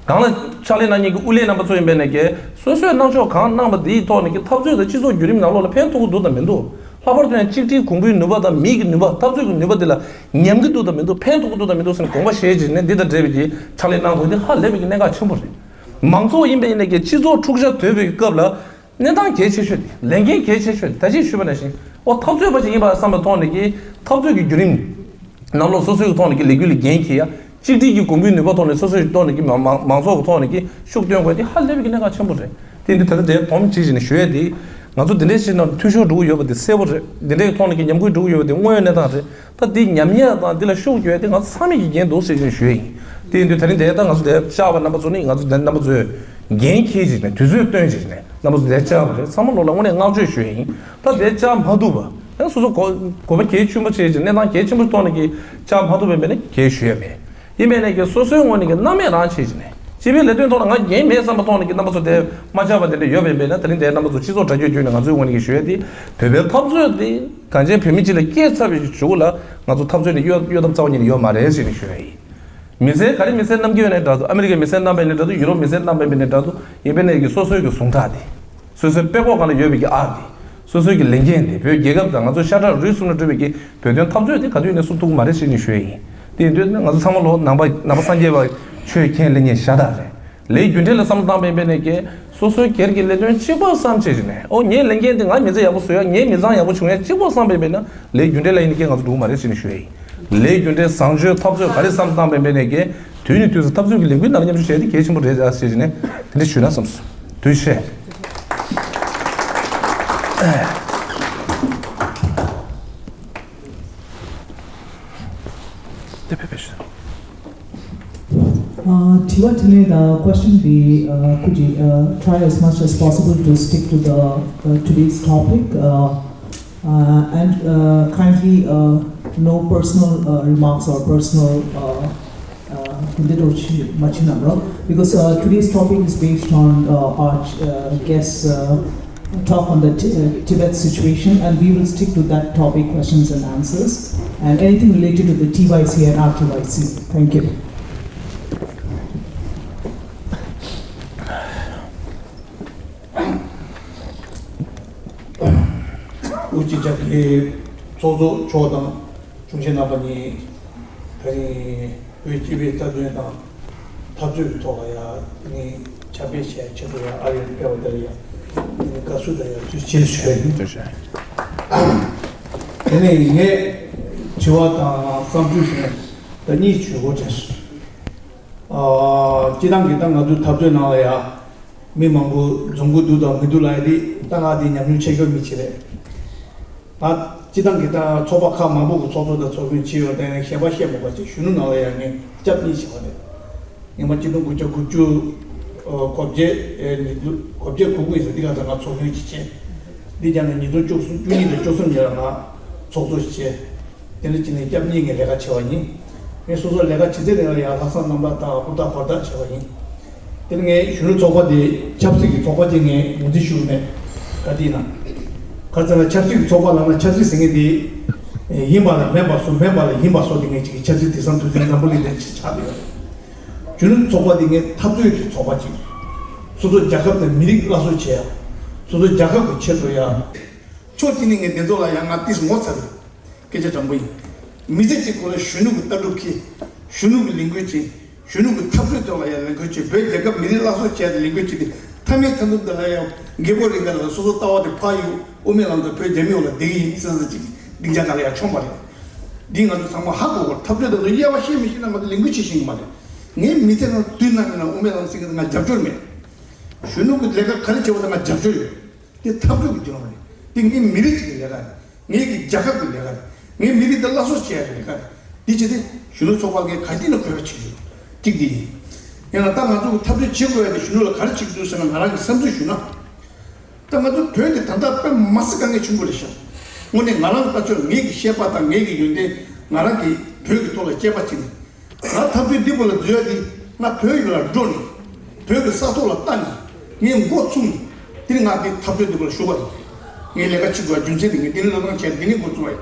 གང་ལ་ཕྱག་ལས་གནང་མཁན་གྱི་དབུ་ལས་རྣམ་པ་ཚོ་ཡིན་པའི་ནས་ཀྱི་སོ་སོས་གནང་ཕྱོགས་གང་གནང་པ་དེའི་ཐོག་ནས་ཀྱི་འཐབ་རྩོད་དང་སྤྱི་ཚོགས་བརྒྱུད་རིམ་ནང་ལོགས་ལ་ཕན་ཐོགས་ཀྱི་འདུག་དང་མི་འདུག་ལྷག་པར་དུ་ཡང་གཅིག་སྒྲིལ་གོང་བུའི་ནུས་པ་དང་མིའི་གི་ནུས་པ། འཐབ་རྩོད་ཀྱི་ནུས་པ་འདི་ལ་ཉམས་ཀྱི་འདུག་དང་མི་འདུག་ཕན་ཐོགས་ཀྱི་འདུག་དང་མི་འདུག་ཟེར་ནས་དགོངས་པ་བཞེས་བྱས་ནས་འདི་དང་འབྲེལ་བའི་གི་ཕྱག་ལས་གནང་དགོས་འདི་ཧ་ལས་པའི་གི་གནད་འགག་ཆེན་པོ་རེད། མང་ཚོགས་ཡིན་པ་ཡིན་ནའི་གི་སྤྱི་ཚོགས་འཁྲུག་ཆ་དོད་པའི་སྐབས་ལ་གནས་སྟངས་གལ་ཆེ་ཤོས་དེ། ལས་འགན་གལ་ཆེ་ཤོས་དེ། ད་ཅི་ཞུས་པ་ནང་བཞིན་ཨོ་འཐབ་རྩོད་པ་ཅིག་ཡིན་པ་བསམ་པའི་ཐོག་ནས་ཀྱི་འཐབ་རྩོད་ཀྱི་བརྒྱུད་རིམ་ནང་ལོགས་སོ་སོའི་ཐོག་ནས་ཀྱི་ལས་འགུལ་ལ་འགན་འཁྱེར་ཡ། གཅིག་སྒྲིལ་གྱི་གོང་བུའི་ནུས་པ་ཐོག་ནས་སོ་སོའི་ཐོག་ནས་ཀྱི་མང་མང་མང་ཚོགས་ཀྱི་ཐོག་ནས་ཀྱི་ཤུགས་སྟོན་དགོས་དེ་ཧ་ལས་པའི་གི་གནད་འགག་ཆེན་པོ་རེད། དེ་འདི་ད་ལྟ་དེ་དོམ་བྱེད་བཞིན་ནས་ཞུ་ཡ་དེ། ང་ཚོ་འདི་འདྲའི་ཕྱིར་ན་འཐུས་ཤོར་འགྲོ་གི་ཡོད་པ་དེ་གསལ་པོ་རེད། འདི་འདྲའི་ཐོག་ནས་ཀྱི་ཉམས་རྒུད་འགྲོ་གི་ཡོད་པ་དེ་དངོས་ཡོད་གནས་སྟངས་རེད། ད་འདི་ཉམས་ཉེས་དང་འདི་ལ་ཤུགས་རྒྱག་ཡ་དེ་ང་ཚོ་ཚང་མས་ཀྱི་འགན་འདུག་ཟེར་བཞིན་ཞུ་ཡ་ཡིན། དེ་ཡིན་དུས་ད་རིང་དེ་ལྟར་ང་ཚོ་དེ་བཅར་བ་རྣམ་པ་ཚོ་ནི་ང་ཚོ་དེ་རྣམ་པ་ཚོས་འགན་འཁྱེར་བྱས་ནས་དུས་ཚོད་བཏོན་བྱས་ནས་རྣམ་པ་ཚོ་དེ་བཅར་བ་རེད། ཚང་མ་ལོ་ལ་དངོས་གནས་བསྔགས་བརྗོད་ཞུ་ཡ་ཡིན། ད་དེ་བཅར་མ་ཐུབ་པ་ཡང་སོ་སོ་གོ་གོ་བ་གལ་ཆེན་པོ་བྱས་ཀྱི་གནས་སྟངས་གལ་ཆེན་པོ་ཐོག་ནས་ཀྱི་བཅར་མ་ཐུབ་པའི་མེད་ན་གལ་ཞུ་ཡ་མེད། ཡིན་མེད་ནས་ཀྱི་སོ་སོའི་ངོས་ནས་ཀྱི་སྣང་མེད་རང་བྱེད་ཀྱི་ནས་སྤྱི་པའི་ལས་དོན་ཐོག་ལ་ང་འགན་མེད་བསམ་པ་ཐོག་ནས་ཀྱི་རྣམ་པ་ཚོ་དེ་མ་བཅར་བ་དེ་འདྲ་ཡོད་པའི་མེད་ན། དེ་རིང་དེ་རྣམ་པ་ཚོ་སྤྱི་ཚོགས་དྲ་རྒྱའི་བརྒྱུད་ནས་ང་ཚོའི་ངོས་ནས་ཀྱི་ཞུ་ཡ་དེ་བོད་པའི་འཐབ་རྩོད་དེ་གངས་ཅན་བོད་མི་སྤྱི་ལ་སྐྱེས་ཚར་བའི་གཞུག་ལ་ང་ཚོ་འཐབ་རྩོད་ནས་གཡོལ་གཡོལ་ཐབས་རྩ་བ་ཉིད་ནས་ཡོད་མ་རེད་ཟེར་ནས་ཞུ་ཡ་ཡིན། མི་སེར་ག་རེ་མི་སེར་གནམ་གྱི་ཡོད་ནའི་འདྲ་འདུག་ཨ་མི་རི་ཀའི་མི་སེར་གནམ་པའི་ནའི་འདྲ་འདུག་ཡུ་རོབ་མི་སེར་གནམ་པའི་ནའི་འདྲ་འདུག་ཡིན་པའི་ནས་ཀྱི་སོ་སོའི་གི་ཟུངས་ཁྲག་དེ། སོ་སོའི་དཔྲལ་ཀོག་སྒང་ལ་ཡོད་པའི་གི་ཨ་དེ། སོ་སོའི་གི་ལས་འགན་དེ། བོད་རྒྱལ་ཁབ་དང་ང་ཚོ་ཤ་ཁྲག་རུས་གསུམ་ལ་སྤྲོད་པའི་གི་བོད་དོན་འཐབ་རྩོད་དེ་ག་དུས་ནས་སུ་ཐུག་གི་མ་རེད་ཟེར་ནས་ཞུ་ཡ་ཡིན། དེ་ཡིན་དུས་ང་ཚོ་ཚང་མ་ལོ་ནང་པ་ནང་པ་སངས་རྒྱས་པ་ཆོས་མཁྱེན་ལེགས་ཉེས་ཤ་སྟག་རེད། ལས་རྒྱུ་འབྲས་ལ་བསམ་བློ་བཏང་པའི་ཡིན་པའི་ནས་ཀྱི་སོ་སོའི་སྒེར་གྱི་ལས་དོན་གཅིག་པོ་བསམ་བྱས་ནས། ཨོ་ངའི་ལས་འགན་དེ་ང་མི་ཚེ་ཡག་པོ་བཟོ་ཡ། ངའི་མི་ཚང་ཡག་པོ་བྱུང་ཡ་གཅིག་པོ་བསམ་པའི་ཡིན་པས་ན་ལས་རྒྱུ་འབྲས་ལ་ཡིན་ནས་ཀྱི་ང་ཚོ་འགྲོ་གི་མ་རེད་ཟེར་ནས་ཞུ་ཡ་ཡིན། ལས་རྒྱུ་འབྲས་བཟང་སྤྱོད་འཐབ་རྩོད་ག་རེ་བསམ་བཏང་པའི་ཡིན་པའི་ནས་ཀྱི་དུས་ནས་དུས་སུ་འཐབ་རྩོད་ཀྱི་ལས་འགུལ་ནང་མཉམ་ཞུགས་བྱས་ཏེ་གལ་ཆེན་པོ་རེད་ཟེར་ནས་དེ་འདྲ་ཞུས་ན་བསམ་སོང་། དུས་ཆེ། དེ་ཕེབས་པས་ཤོག Uh, དྲི་བ་དྲིས་ལན་དང་question དེ། Uh, could you, uh, try as much as possible to stick to the, uh, today's topic? Uh, uh, and, uh, kindly, uh, no personal, uh, remarks or personal, uh, uh, དེ་འདྲ་འགྲོ་ཆི་མ་བྱེད་གནང་རོགས། Because, uh, today's topic is based on, uh, our, uh, guest, uh, talk on the Ti- uh, Tibet situation, and we will stick to that topic, questions and answers, and anything related to the T Y C and R T Y C. Thank you. དབུ་ཁྲིད་ལྕགས་ཀྱི་ཚོགས་གཙོ་མཆོག་དང་གཞུང་ཆེན་རྣམ་པ་གཉིས། ད་རིང་བོད་སྤྱི་པའི་རྩ་དོན་དང་འཐབ་རྩོད་ཀྱི་ཐོག་ལ་ཡ་ནི་ཕྱག་ཕེབས་བྱས་ཆེད་དུ་ཡ་ཨ་རིར་ཕེབས་པ་དེ་ལ་ཡ་ནི་དགའ་བསུ་དང་ཡ་ཐུགས་རྗེ་ཆེ་ཞུ་ཡ་ཡིན། ཐུགས་རྗེ་ཆེ། དེ་ནས་ངས་དྲི་བ་དང་བསམ་ཚུལ་ཞུ་ན་ད་གཉིས་ཞུ་དགོས་དྲན་སོང་། ཨ། སྤྱི་བཏང་གི་ད་ང་ཚོའི་འཐབ་རྩོད་ནང་ལ་ཡ་མི་མང་པོ་འཛོམས་ཀྱི་འདུག་དང་མི་འདུག་ལབ་ཡ་དེ་ད་ང་དེ་ཉམས་མྱོང་ཆེ་ཤོས་མི་ཅིག་རེད། ང་སྤྱི་བཏང་གི་ད་ཚོགས་པ་ཁག་མང་པོ་གི་ཚོགས་གཙོ་དང་ཚོགས་དཔོན་བྱས་ཡོད་དེ་ནས་གཞན་པ་བཤད་མ་དགོས་ཅིག་གཞོན་ནུ་ནང་ལ་ཡ་ངས་སྐྱབས་གཉིས་བྱས་པ་རེད། ཉིས་སྟོང་དགུ་བརྒྱ་དགུ་བཅུ་གོ་བརྒྱད། ཨེ། ཉིས་སྟོང་གོ་བརྒྱད་གོ་དགུ་ཡིན་ས་འདི་ག་ད་ང་ཚོགས་གཞོན་ཅིག་བྱས། འདི་ཀྱང་ནས་ཉིས་སྟོང་བཅུ་གསུམ་བཅུ་གཉིས་དང་བཅུ་གསུམ་ཉིན་ལ་ང་ཚོགས་གཙོ་ཞིག་བྱས། དེ་ནས་ཅི་ནས་སྐྱབས་གཉིས་ངས་ལས་ཀ་བྱས་པ་ཡིན། ངས་སོ་སོ་ལས་ཀ་བྱེད་ཚད་རིང་ལ་ཡང་ལྷག་བསམ་རྣམ་དག་དང་ཧུར་ཐག་ཧུར་ཐག་བྱས་པ་ཡིན། དེ་ནས་ངས་གཞོན་ནུ་ཚོགས་པ་དེ་ཆབ་སྲིད་ཀྱི་ཚོགས་པ་ཅིག་ངས་ངོས་འཛིན་ཞུ་གི་མེད། ག་དུས་ན། ག་ཚོད་ན་ཆབ་སྲིད་ཀྱི་ཚོགས་པ་ལབ་ན་ཆབ་སྲིད་ཟེར་མཁན་དེ་ཡིན་པ་ལ་མེད་པ་བཟོ། མེད་པ་ལ་ཡིན་པ་བཟོ། དེ་ངས་ཅིག་ཆབ་སྲིད་དེང་སང་དུས་ཚོད་འཛམ་བུ་གླིང་འདིར་ཅིག་ཆགས་བསྡད་ཡོད་རེད། གཞོན་ནུ་ཚོགས་པ་དེ་ངས་འཐབ་རྩོད་ཀྱི་ཚོགས་པ་ཅིག་སོ་སོ་རྒྱལ་ཁབ་དང་མི་རིགས་སླར་གསོ་བྱེད་ཡ། སོ་སོ་རྒྱལ་ཁབ་ཀྱི་ཆེད་དུ་ཡ། ཕྱོགས་གཅིག་ནས་ངས་འདི་ཚོ་ལ་ཡང་ང་ཏིས་ངོ་ཚ་རེད། སྐད་ཆ་དྲང་པོ་ཡིན། མི་ཚེ་གཅིག་གོ་ལ་གཞོན་ནུ་གི་ལྟ་གྲུབ་ཁྱེར། གཞོན་ནུ་གི་ལས་འགུལ་བྱེད། གཞོན་ནུ་གི་འཐབ་རྩོད་ཐོག་ལ་ཡང་ལས་འགུལ་བྱེད། བོད་རྒྱལ་ཁབ་མི་རིགས་སླར་གསོ་བྱས་ཏེ་ལས་འགུལ་བྱེད་དེ་མཐའ་མའི་མཐའ་མཇུག་འདི་ལ་ཡང་རྒད་པོ་རེད་འགའ་ལ་སོ་སོ་ལྟ་བ་དེ་ཕར་གཡུག་དབུ་མའི་ལམ་དང་བོད་རྒྱ་མི་འོག་ལ་བསྡད་ཀྱི་ཡིན་ཟེར་ཟེར་ཅིག་སྡིངས་ཆ་སྒང་ལ་ཡང་མཆོངས་པ་རེད། འདི་ང་ཚོ་ཚང་མ་ཧ་གོ་དགོས། འཐབ་རྩོད་དེ་ཚོ་དབྱེ་བ་ཤེས་མི་ཤེས་ན་ང་ཚོ་ལས་འགུལ་བྱེད་ཤེས་ཀྱི་མ་རེད། ངའི་མི་ཚེ་ནང་དུས་ནམ་ཡིན་ན་དབུ་མའི་ལམ་ཟེར་མཁན་དེ་ང་རྒྱབ་སྐྱོར་མེད། གཞོན་ནུ་གི་ལས་ཀ་ག་རེ་བྱེད་པ་དེ་ང་རྒྱབ་སྐྱོར་ཡོད། དེ་འཐབ་རྩོད་ཀྱི་རྒྱུ་ནོར་རེད། དེ་ངའི་མི་རིགས་ཀྱི་ལས་ཀ་རེད། ངའི་གི་རྒྱལ་ཁབ་ཀྱི་ལས་ཀ་རེད། ངའི་མི་རིགས་དེ་སླར་གསོ་བྱེད་ཡ་གི་ལས་ཀ་རེད། དེ་བྱེད་དུས་གཞོན་ནུ་ཚོགས་པ་ལ་ངས་ག་དུས་ནས་གུས་པ་བྱེད་ཀྱི་ཡོད། གཅིག་དེ་ཡིན། ཡང་ན་ད་ང་ཚོ་གི་འཐབ་རྩོད་བྱེད་དགོས་ཡ་དེ་གཞོན་ནུ་ལ་ག་རེ་བྱེད་ཀྱི་འདུག་ཟེར་ན། ང་རང་གི་བསམ་ཚུལ་ཞུ་ན། ད་ང་ཚོ་བོད་དེ་ད་ལྟ་དཔེ་མི་སྲིད་དཀའ་ངལ་ཆེན་པོ་རེད་ཤག་དངོས་གནས་ང་རང་ལྟ་ཕྱོགས། ངེད་ཀྱི་ཤེས་པ་དང་ངེད་ཀྱི་ཡོན་ཏན། ང་རང་གིས་བོད་ཀྱི་ཐོག་ལ་དཔྱད་པ་བྱས་ནས། ང་འཐབ་རྩོད་འདི་བོ་ལ་འཛུལ་ཡ་འདི་ང་བོད་ཡུལ་ལ་འགྲོ་ནས་བོད་ཀྱི་ས་ཐོག་ལ་ལྟ་ནས་ངས་འགོ་ཚུགས་ནས་དེ་ནས་ང་འདི་འཐབ་རྩོད་འདི་བོ་ལ་ཞུགས་པ་ཡིན། ངས་ལས་ཀ་བྱེད་དགོས་པ་རྒྱུ་མཚན་དེ་ངས་འདི་ནས་བློས་བཏང་བྱས་འདི་ནས་འགོ་ཚུགས་པ་ཡིན།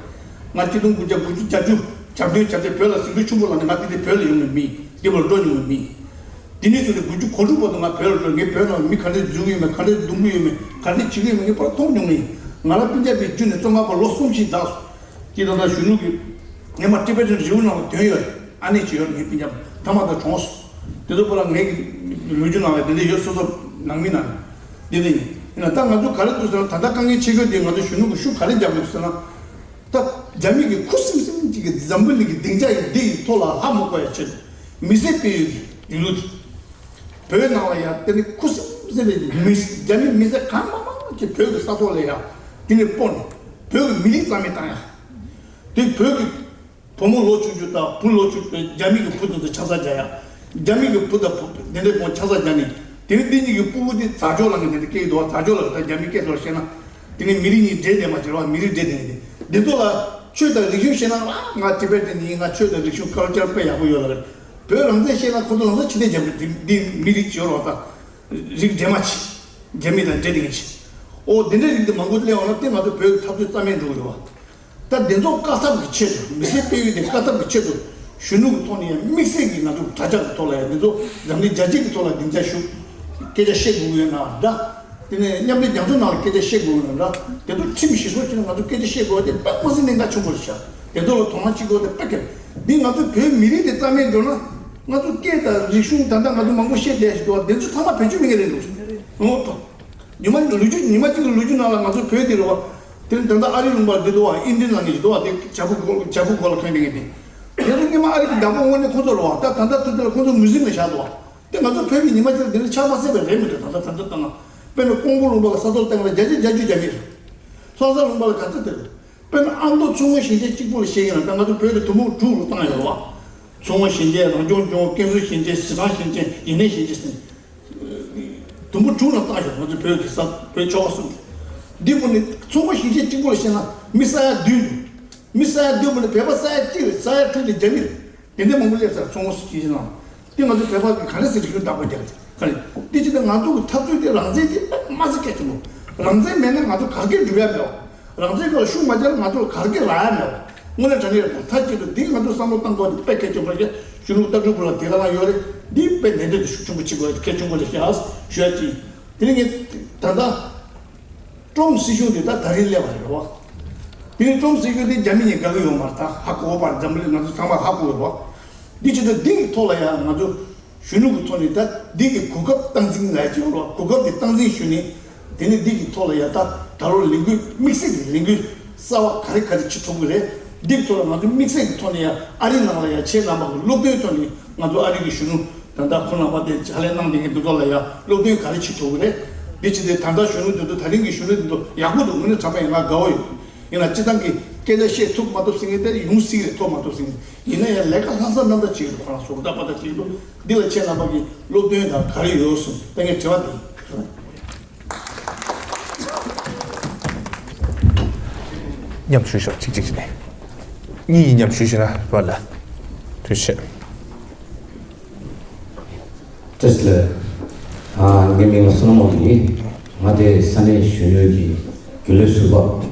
ང་ཆིག་སྟོང་དགུ་བརྒྱ་དགུ་བཅུ་གྱ་བཅུ་གྱ་བདུན་གྱ་བརྒྱད་བོད་ལ་ཟིང་འཁྲུག་ཆེན་པོ་ལངས་ནས་ང་འདི་འདི་བོད་ལ་ཡོང་མྱོང་མེད། འདི་བོ་ལ་འགྲོ་མྱོང་མེད། འདི་ནས་བཟུང་སྟེ་དགུ་བཅུ་གོ་དྲུག་བར་དུ་ང་བོད་ལ་འགྲོ། ངས་བོད་ནང་མི་ག་འདྲ་འཛུལ་གྱི་ཡོད་མེད། ག་འདྲ་རྡུང་གི་ཡོད་མེད། ག་འདྲ་བྱེད་ཀྱི་ཡོད་མེད། ངས་པར་མཐོང་མྱོང་ངས། ང་རང་སྤུན་ཀྱག་པའི་རྒྱུད་ནས་ཙོང་ཁ་པ་ལོ་གསུམ་ཞིག་འདས་སོང་། དེ་ད་ལྟ་གཞོན་ནུ་གི་ངས་མ་ཊི་བེ་ཊན་རི་བུ་ནང་ལ་དོན་ཡོད་ཨ་ནེ་ཅིག་ཡོད། ངའི་སྤུན་ཀྱག་ཐ་མ་དང་གྲོངས་སོང་། དེ་ཚོ་པོ་ལ་ངའི་ལོ་རྒྱུས་ནང་ལ་དེ་འདྲ་ཡོད། སོ་སོ་ནང་མི་ནང་ལ་དེ་འདྲ་ཡིན་ན། ད་ང་ཚོ་ག་རེ་འདུག་ཟེར་ན། ད་ལྟ་དཀའ་ངལ་ཆེ་ཤོས་དེ་ང་ཚོ་གཞོན་ནུ་གི་ཤུགས་ག་རེ་རྒྱག་དགོས་འདུག་ཟེར་ན། ད་རྒྱ་མི་གི་ཁུ་སིམ་སིམ་ཅིག་གི་འཛམ་བུ་གླིང་གི་སྡིངས་ཆ་ཡི་འདི་ཡི་ཐོག་ལ་ལྷ་མི་བཀོལ་ཡ་ཆེད་དུ་མི་སེར་སྤེལ་ཡུལ་གྱི་ལུགས་དེ། བོད་ནང་ལ་ཡང་དེ་ནི་ཁུ་སིམ་སིམ་རེད། མི་རྒྱ་མི་མི་སེར་གང་མང་མང་ཅིག་བོད་ཀྱི་ས་ཐོག་ལ་ཡང་དེ་ནི་སྤོ་ནས་བོད་ཀྱི་མི་རིགས་རྩ་མེད་བཏང་ཡ། དེ་བོད་ཀྱི་བུ་མོ་ལོ་ཆུང་ཆུང་དང་བུ་ལོ་ཆུང་ཆུང་རྒྱ་མི་གི་བུ་དེ་ཚོ་ཆང་ས་རྒྱག་ཡ། རྒྱ་མི་གི་བུ་དང་བུ་དེ་འདྲའི་དགོང་ཆང་ས་རྒྱག་ནས། དེ་ནི་འདི་གཉིས་ཀྱི་སྤུ་གུ་དེ་རྫ་ཆོག་ལ་ངས་དེ་འདྲ་སྐད་འདུག་བ། རྫ་ཆོག་ལ་ད་རྒྱ་མི་སྐད་ཐོག་བཤད་ན། དེ་ནི་མི་རིགས་གཉིས་འདྲེས་བསྡད་མ་བྱེད་རོགས། མི་རིགས་འདྲེས་བསྡད་ནས་དེ་འདི་ཚོ་ལ་ཆོས་དང་རིག་གཞུང་བཤད་ན། ཨ་ང་ཊི་བེ་ཊན་ཡིན། ང་ཆོས་དང་རིག་གཞུང་ཁལ་ཅར་དཔེ་ཡག་པོ་ཡོད་ལ་རེད། བོད་རང་བཙན་བཤད་ན་ཁོ་ཚོ་རང་ཚོ་ཕྱི་བལྟས་རྒྱབ་གི། འདི་འདི་མི་རིགས་ཡོད་རོགས། ད་རིགས་འདྲེས་མ་བྱེད། རྒྱ་མི་དང་འདྲེས་བསྡད་མཁན་བྱེད། ཨོ་དེ་འདྲའི་རིགས་འདི་མང་པོ་སླེབས་འོང་ན་དེ་ང་ཚོ་བོད་ཀྱི་འཐབ་རྩོད་རྩ་མེད་འགྲོ་གི་རེད་བ། ད་དེ་ཚོ་བཀག་ཐབས་ཀྱི་ཆེད་དུ། མི་སེར་སྤེལ་ཡུལ་དེ་བཀག་ཐབས་ཀྱི་ཆེད་དུ་གཞོན་ནུ་གི་ཐོག་ནས་ཡང་དམིགས་བསལ་གྱིས་ང་ཚོ་དྲ་ཇག་གི་ཐོག་ལ་ཡང་དེ་ཚོ་འཛམ་གླིང་རྒྱལ་སྤྱི་གི་ཐོག་ལ་སྡིངས་ཆ་ཞུ། སྐད་ཆ་བཤད་དགོས་ཀྱི་ཡོད་ན་འདྲ། དེ་ནས་མཉམ་འབྲེལ་རྒྱལ་ཚོགས་ནང་ལ་སྐད་ཆ་བཤད་དགོས་ཀྱི་ཡོད་ན་འདྲ། དེ་ཚོ་ཁྲིམས་གཞི་བཟོ་བྱས་ནས་ང་ཚོ་སྐད་ཆ་བཤད་དགོས་པ་དེ་དཔེ་མི་སྲིད་གནད་འགག་ཆེན་པོ་རེད་ཤག་དེ་ཚོ་ལ་དོ་སྣང་བྱེད་དགོས་པ་དེ་དཔེ་གལ། འདི་ང་ཚོ་བོད་མི་རིགས་དེ་རྩ་མེད་འགྲོ་ན། ང་ཚོ་སྐད་དང་རིག་གཞུང་ད་ལྟ་ང་ཚོ་མང་པོ་བཤད་བསྡད་ཞིག་འདུག་བ། དེ་ཚོ་ཚང་མ་བེད་སྤྱོད་མེད་མཁན་རེད་འདུག་ཨོ་ཐོ། ཉི་མ་ལོ་རྒྱུས། ཉི་མ་གཅིག་གི་ལོ་རྒྱུས་ནང་ལ་ང་ཚོ་བོད་དེ་རེད་བ། དེ་ནི་ད་ལྟ་ཨ་རིའི་ལུང་པར་འདི་འདུག་བ། ཨིན་ཌི་ཡན་ནང་ནས་འདུག་བ། དེ་བྱ་སྤུ་གོ་བྱ་སྤུ་གོ་ལ་འཁོན་བསྡད་མཁན་དེ། དེ་ཚོ་སྔོན་མ་ཨ་རི་གི་བདག་པོ་དངོས་གནས་ཁོ་ཚོ་རེད་བ། ད་ད་ལྟ་དུས་དེ་ལ་ཁོ་ཚོ་མུ་ཟིམ་ལ་བཞག་འདུག་བ། དེ་ང་ཚོ་བོད་པའི་ཉི་མ་གཅིག་ལ་དེ་ནི་ཆགས་མ་སྲིད་པ་རེད་མི་འདུག་ད་ལྟ་ད་ལྟ་ལྟ་ན། དཔེར་ན་ཀོང་པོ་ལུང་པ་ལ་ས་མཚོ་སྟེང་ལ་བརྒྱ་ཆ་བརྒྱད་ཅུ་རྒྱ་མི་རེད། ལྷ་ས་ལུང་པ་ལ་ག་ཚོད་དེ་རེད། དཔེར་ན་ཨ་མདོ་མཚོ་སྔོན་ཞིང་ཆེན་གཅིག་པུ་ལ་བཤད་ཡིན་ན། ད་ང་ཚོ་བོད་དེ་དུམ་བུ་དྲུག་ལ་བཏང་ཡོད་རེད་བ། མཚོ་སྔོན་ཞིང་ཆེན། རང་སྐྱོང་ལྗོངས། ཀན་སུའུ་ཞིང་ཆེན། ཟི་ཁྲོན་ཞིང་ཆེན། ཡུན་ནན་ཞིང་ཆེན་ཟེར། དུམ་བུ་དྲུག་ལ་བཏང་ཞོག་ང་ཚོ་བོད་ཀྱི་ས། བོད་ཆོལ་ཁ་གསུམ་གྱི། འདི་བོ་ནི་མཚོ་སྔོན་ཞིང་ཆེན་གཅིག་པུ་ལ་བཤད་ན་མི་ས་ཡ་བདུན་འདུག་མི་ས་ཡ་བདུན་པོ་ནི་བོད་པ་ས་ཡ་གཅིག་རེད། ས་ཡ་དྲུག་དེ་རྒྱ་མི་རེད། དེ་འདྲ་མང་པོ་སླེབས་ཚར། མཚོ་སྔོན་ཞིང་ཆེན་ནང་། དེ་ང་ཚོ་བོད་པ་གི་ག་རེ་ཟེར། རིག་གཞུང་བདག་པོ་རྒྱག་ག་རེ། དེ་ཅི་ད་ང་ཚོ་གི་འཐབ་རྩོད་དེ་རང་བཙན་དེ་དཔེ་མི་སྲིད་གལ་ཆེན་པོ། རང་བཙན་མེད་ན་ང་ཚོ་ག་གེ་འགྲུབ་ཡ་མེད་པ། རང་བཙན་སྐོར་ལ་ཤུགས་མ་རྒྱག་ན་ང་ཚོ་ལ་ག་གེ་རག་ཡ་མེད་པ། དངོས་གནས་དྲང་གནས་རེད། མཐའ་གཅིག་ཏུ་འདི་ང་ཚོ་བསམ་བློ་བཏང་དགོས་དེ་དཔེ་གལ་ཆེན་པོ་རེད། གཞོན་ནུ་ལྟ་གྲུབ་པོ་ལ་དེ་ག་རང་ཡོད་རེད། འདི་དཔེ་ནན་ཏན་དུ་ཤུགས་ཆེན་པོ་བྱེད་དགོས་དེ་གལ་ཆེན་པོ་རེད་ཤག་ཞུ་ཡ་ཅིག་དེ་ནས་ངས་ད་ལྟ་ཀྲུང་སྲིད་གཞུང་དེ་ད་ད་རིང་སླེབས་པ་རེད་བ། དེ་ནས་ཀྲུང་སྲིད་གཞུང་དེ་རྒྱ་མི་གཉིས་དགའ་གི་ཡོད་མ་རེད། ད་ཧ་གོ་བ་འཛམ་གླིང་ང་ཚོ་ཚང་མ་ཧ་གོ་ཡོད་བ། འདི་ཅི་ད་འདི་གི་ཐོག་ལ་ཡང་ང་ཚོ་གཞོན་ནུ་གི་ཐོག་ནས་ད་འདི་གི་གོ་སྐབས་སྟངས་འཛིན་ལ་ཅི་ཡོད་རེད་བ། གོ་སྐབས་དེ་སྟངས་འཛིན་ཞུས་ནས། དེ་ནས་འདི་གི་ཐོག་ལ་ཡ་ད་ད་ལོ་ལས་འགུལ་དམིགས་བསལ་གྱི་ལས་འགུལ་གསར་བ་ག་རེ་ག་རེ་བྱེད་ཐུབ་ཀྱི་རེད། འདི་གི་ཐོག་ལ་ང་ཚོ་དམིགས་བསལ་གྱི་ཐོག་ནས་ཡ་ཨ་རི་ནང་ལ་ཡ་ཁྱེད་རྣམ་པ་གི་སློབ་སྟོན་ཐོག་ནས་ང་ཚོ་ཨ་རི་གི་གཞོན་ནུ་ད་ལྟ་ཁོང་རྣམ་པ་དེ་ཕྱག་ལས་གནང་བསྡད་མཁན་འདི་ཚོ་ལ་ཡ་སློབ་སྟོན་ག་རེ་བྱེད་ཐུབ་ཀྱི་རེད། འདི་བྱས་ཏེ་ད་ལྟ་གཞོན་ནུ་འདི་ཚོ་ད་རིང་གི་གཞོན་ནུ་འདི་ཚོ་ཡག་པོ་འདུག་དངོས་གནས་དྲང་པ་ཡིན་ང་དགའ་བོ་ཡོད། ཡིན་ན་སྤྱི་བཏང་གི་སྐད་ཆ་བཤད་ཐུབ་མ་ཐུབ་ཟེར་མཁན་དེ་ཡོང་སྲིད་རེད། ཐུབ་མ་ཐུབ་ཟེར་མཁན་ཡིན་ན་ཡང་ལས་ཀ་ལྷག་བསམ་རྣམ་དག་བྱེད་ཀྱི་འདུག་ཁོ་རང་ཚོ་ད་པ་ད་བྱེད་ཀྱི་འདུག་འདི་ལ་ཁྱེད་རྣམ་པ་གི་སློབ་སྟོན་དང་ག་རེ་ཡོད་གསུངས་ད་ངས་དྲི་བ་འདི། མཉམ་ཞུ་ཤོག་གཅིག་གཅིག་བྱས་ནས། གཉིས་གཉིས་མཉམ་ཞུ་ཤེས་ན་རོགས་ལ། ཐུགས་རྗེ་ཆེ། བཀྲ་ཤིས་བདེ་ལེགས། ཨ། ངའི་མིང་ལ་བསོད་ནམས་དབང་འདུས་ཡིན། ང་དེ་ས་གནས་གཞོན་ནུ་གི་རྒྱུན་ལས་ཟུར་པ།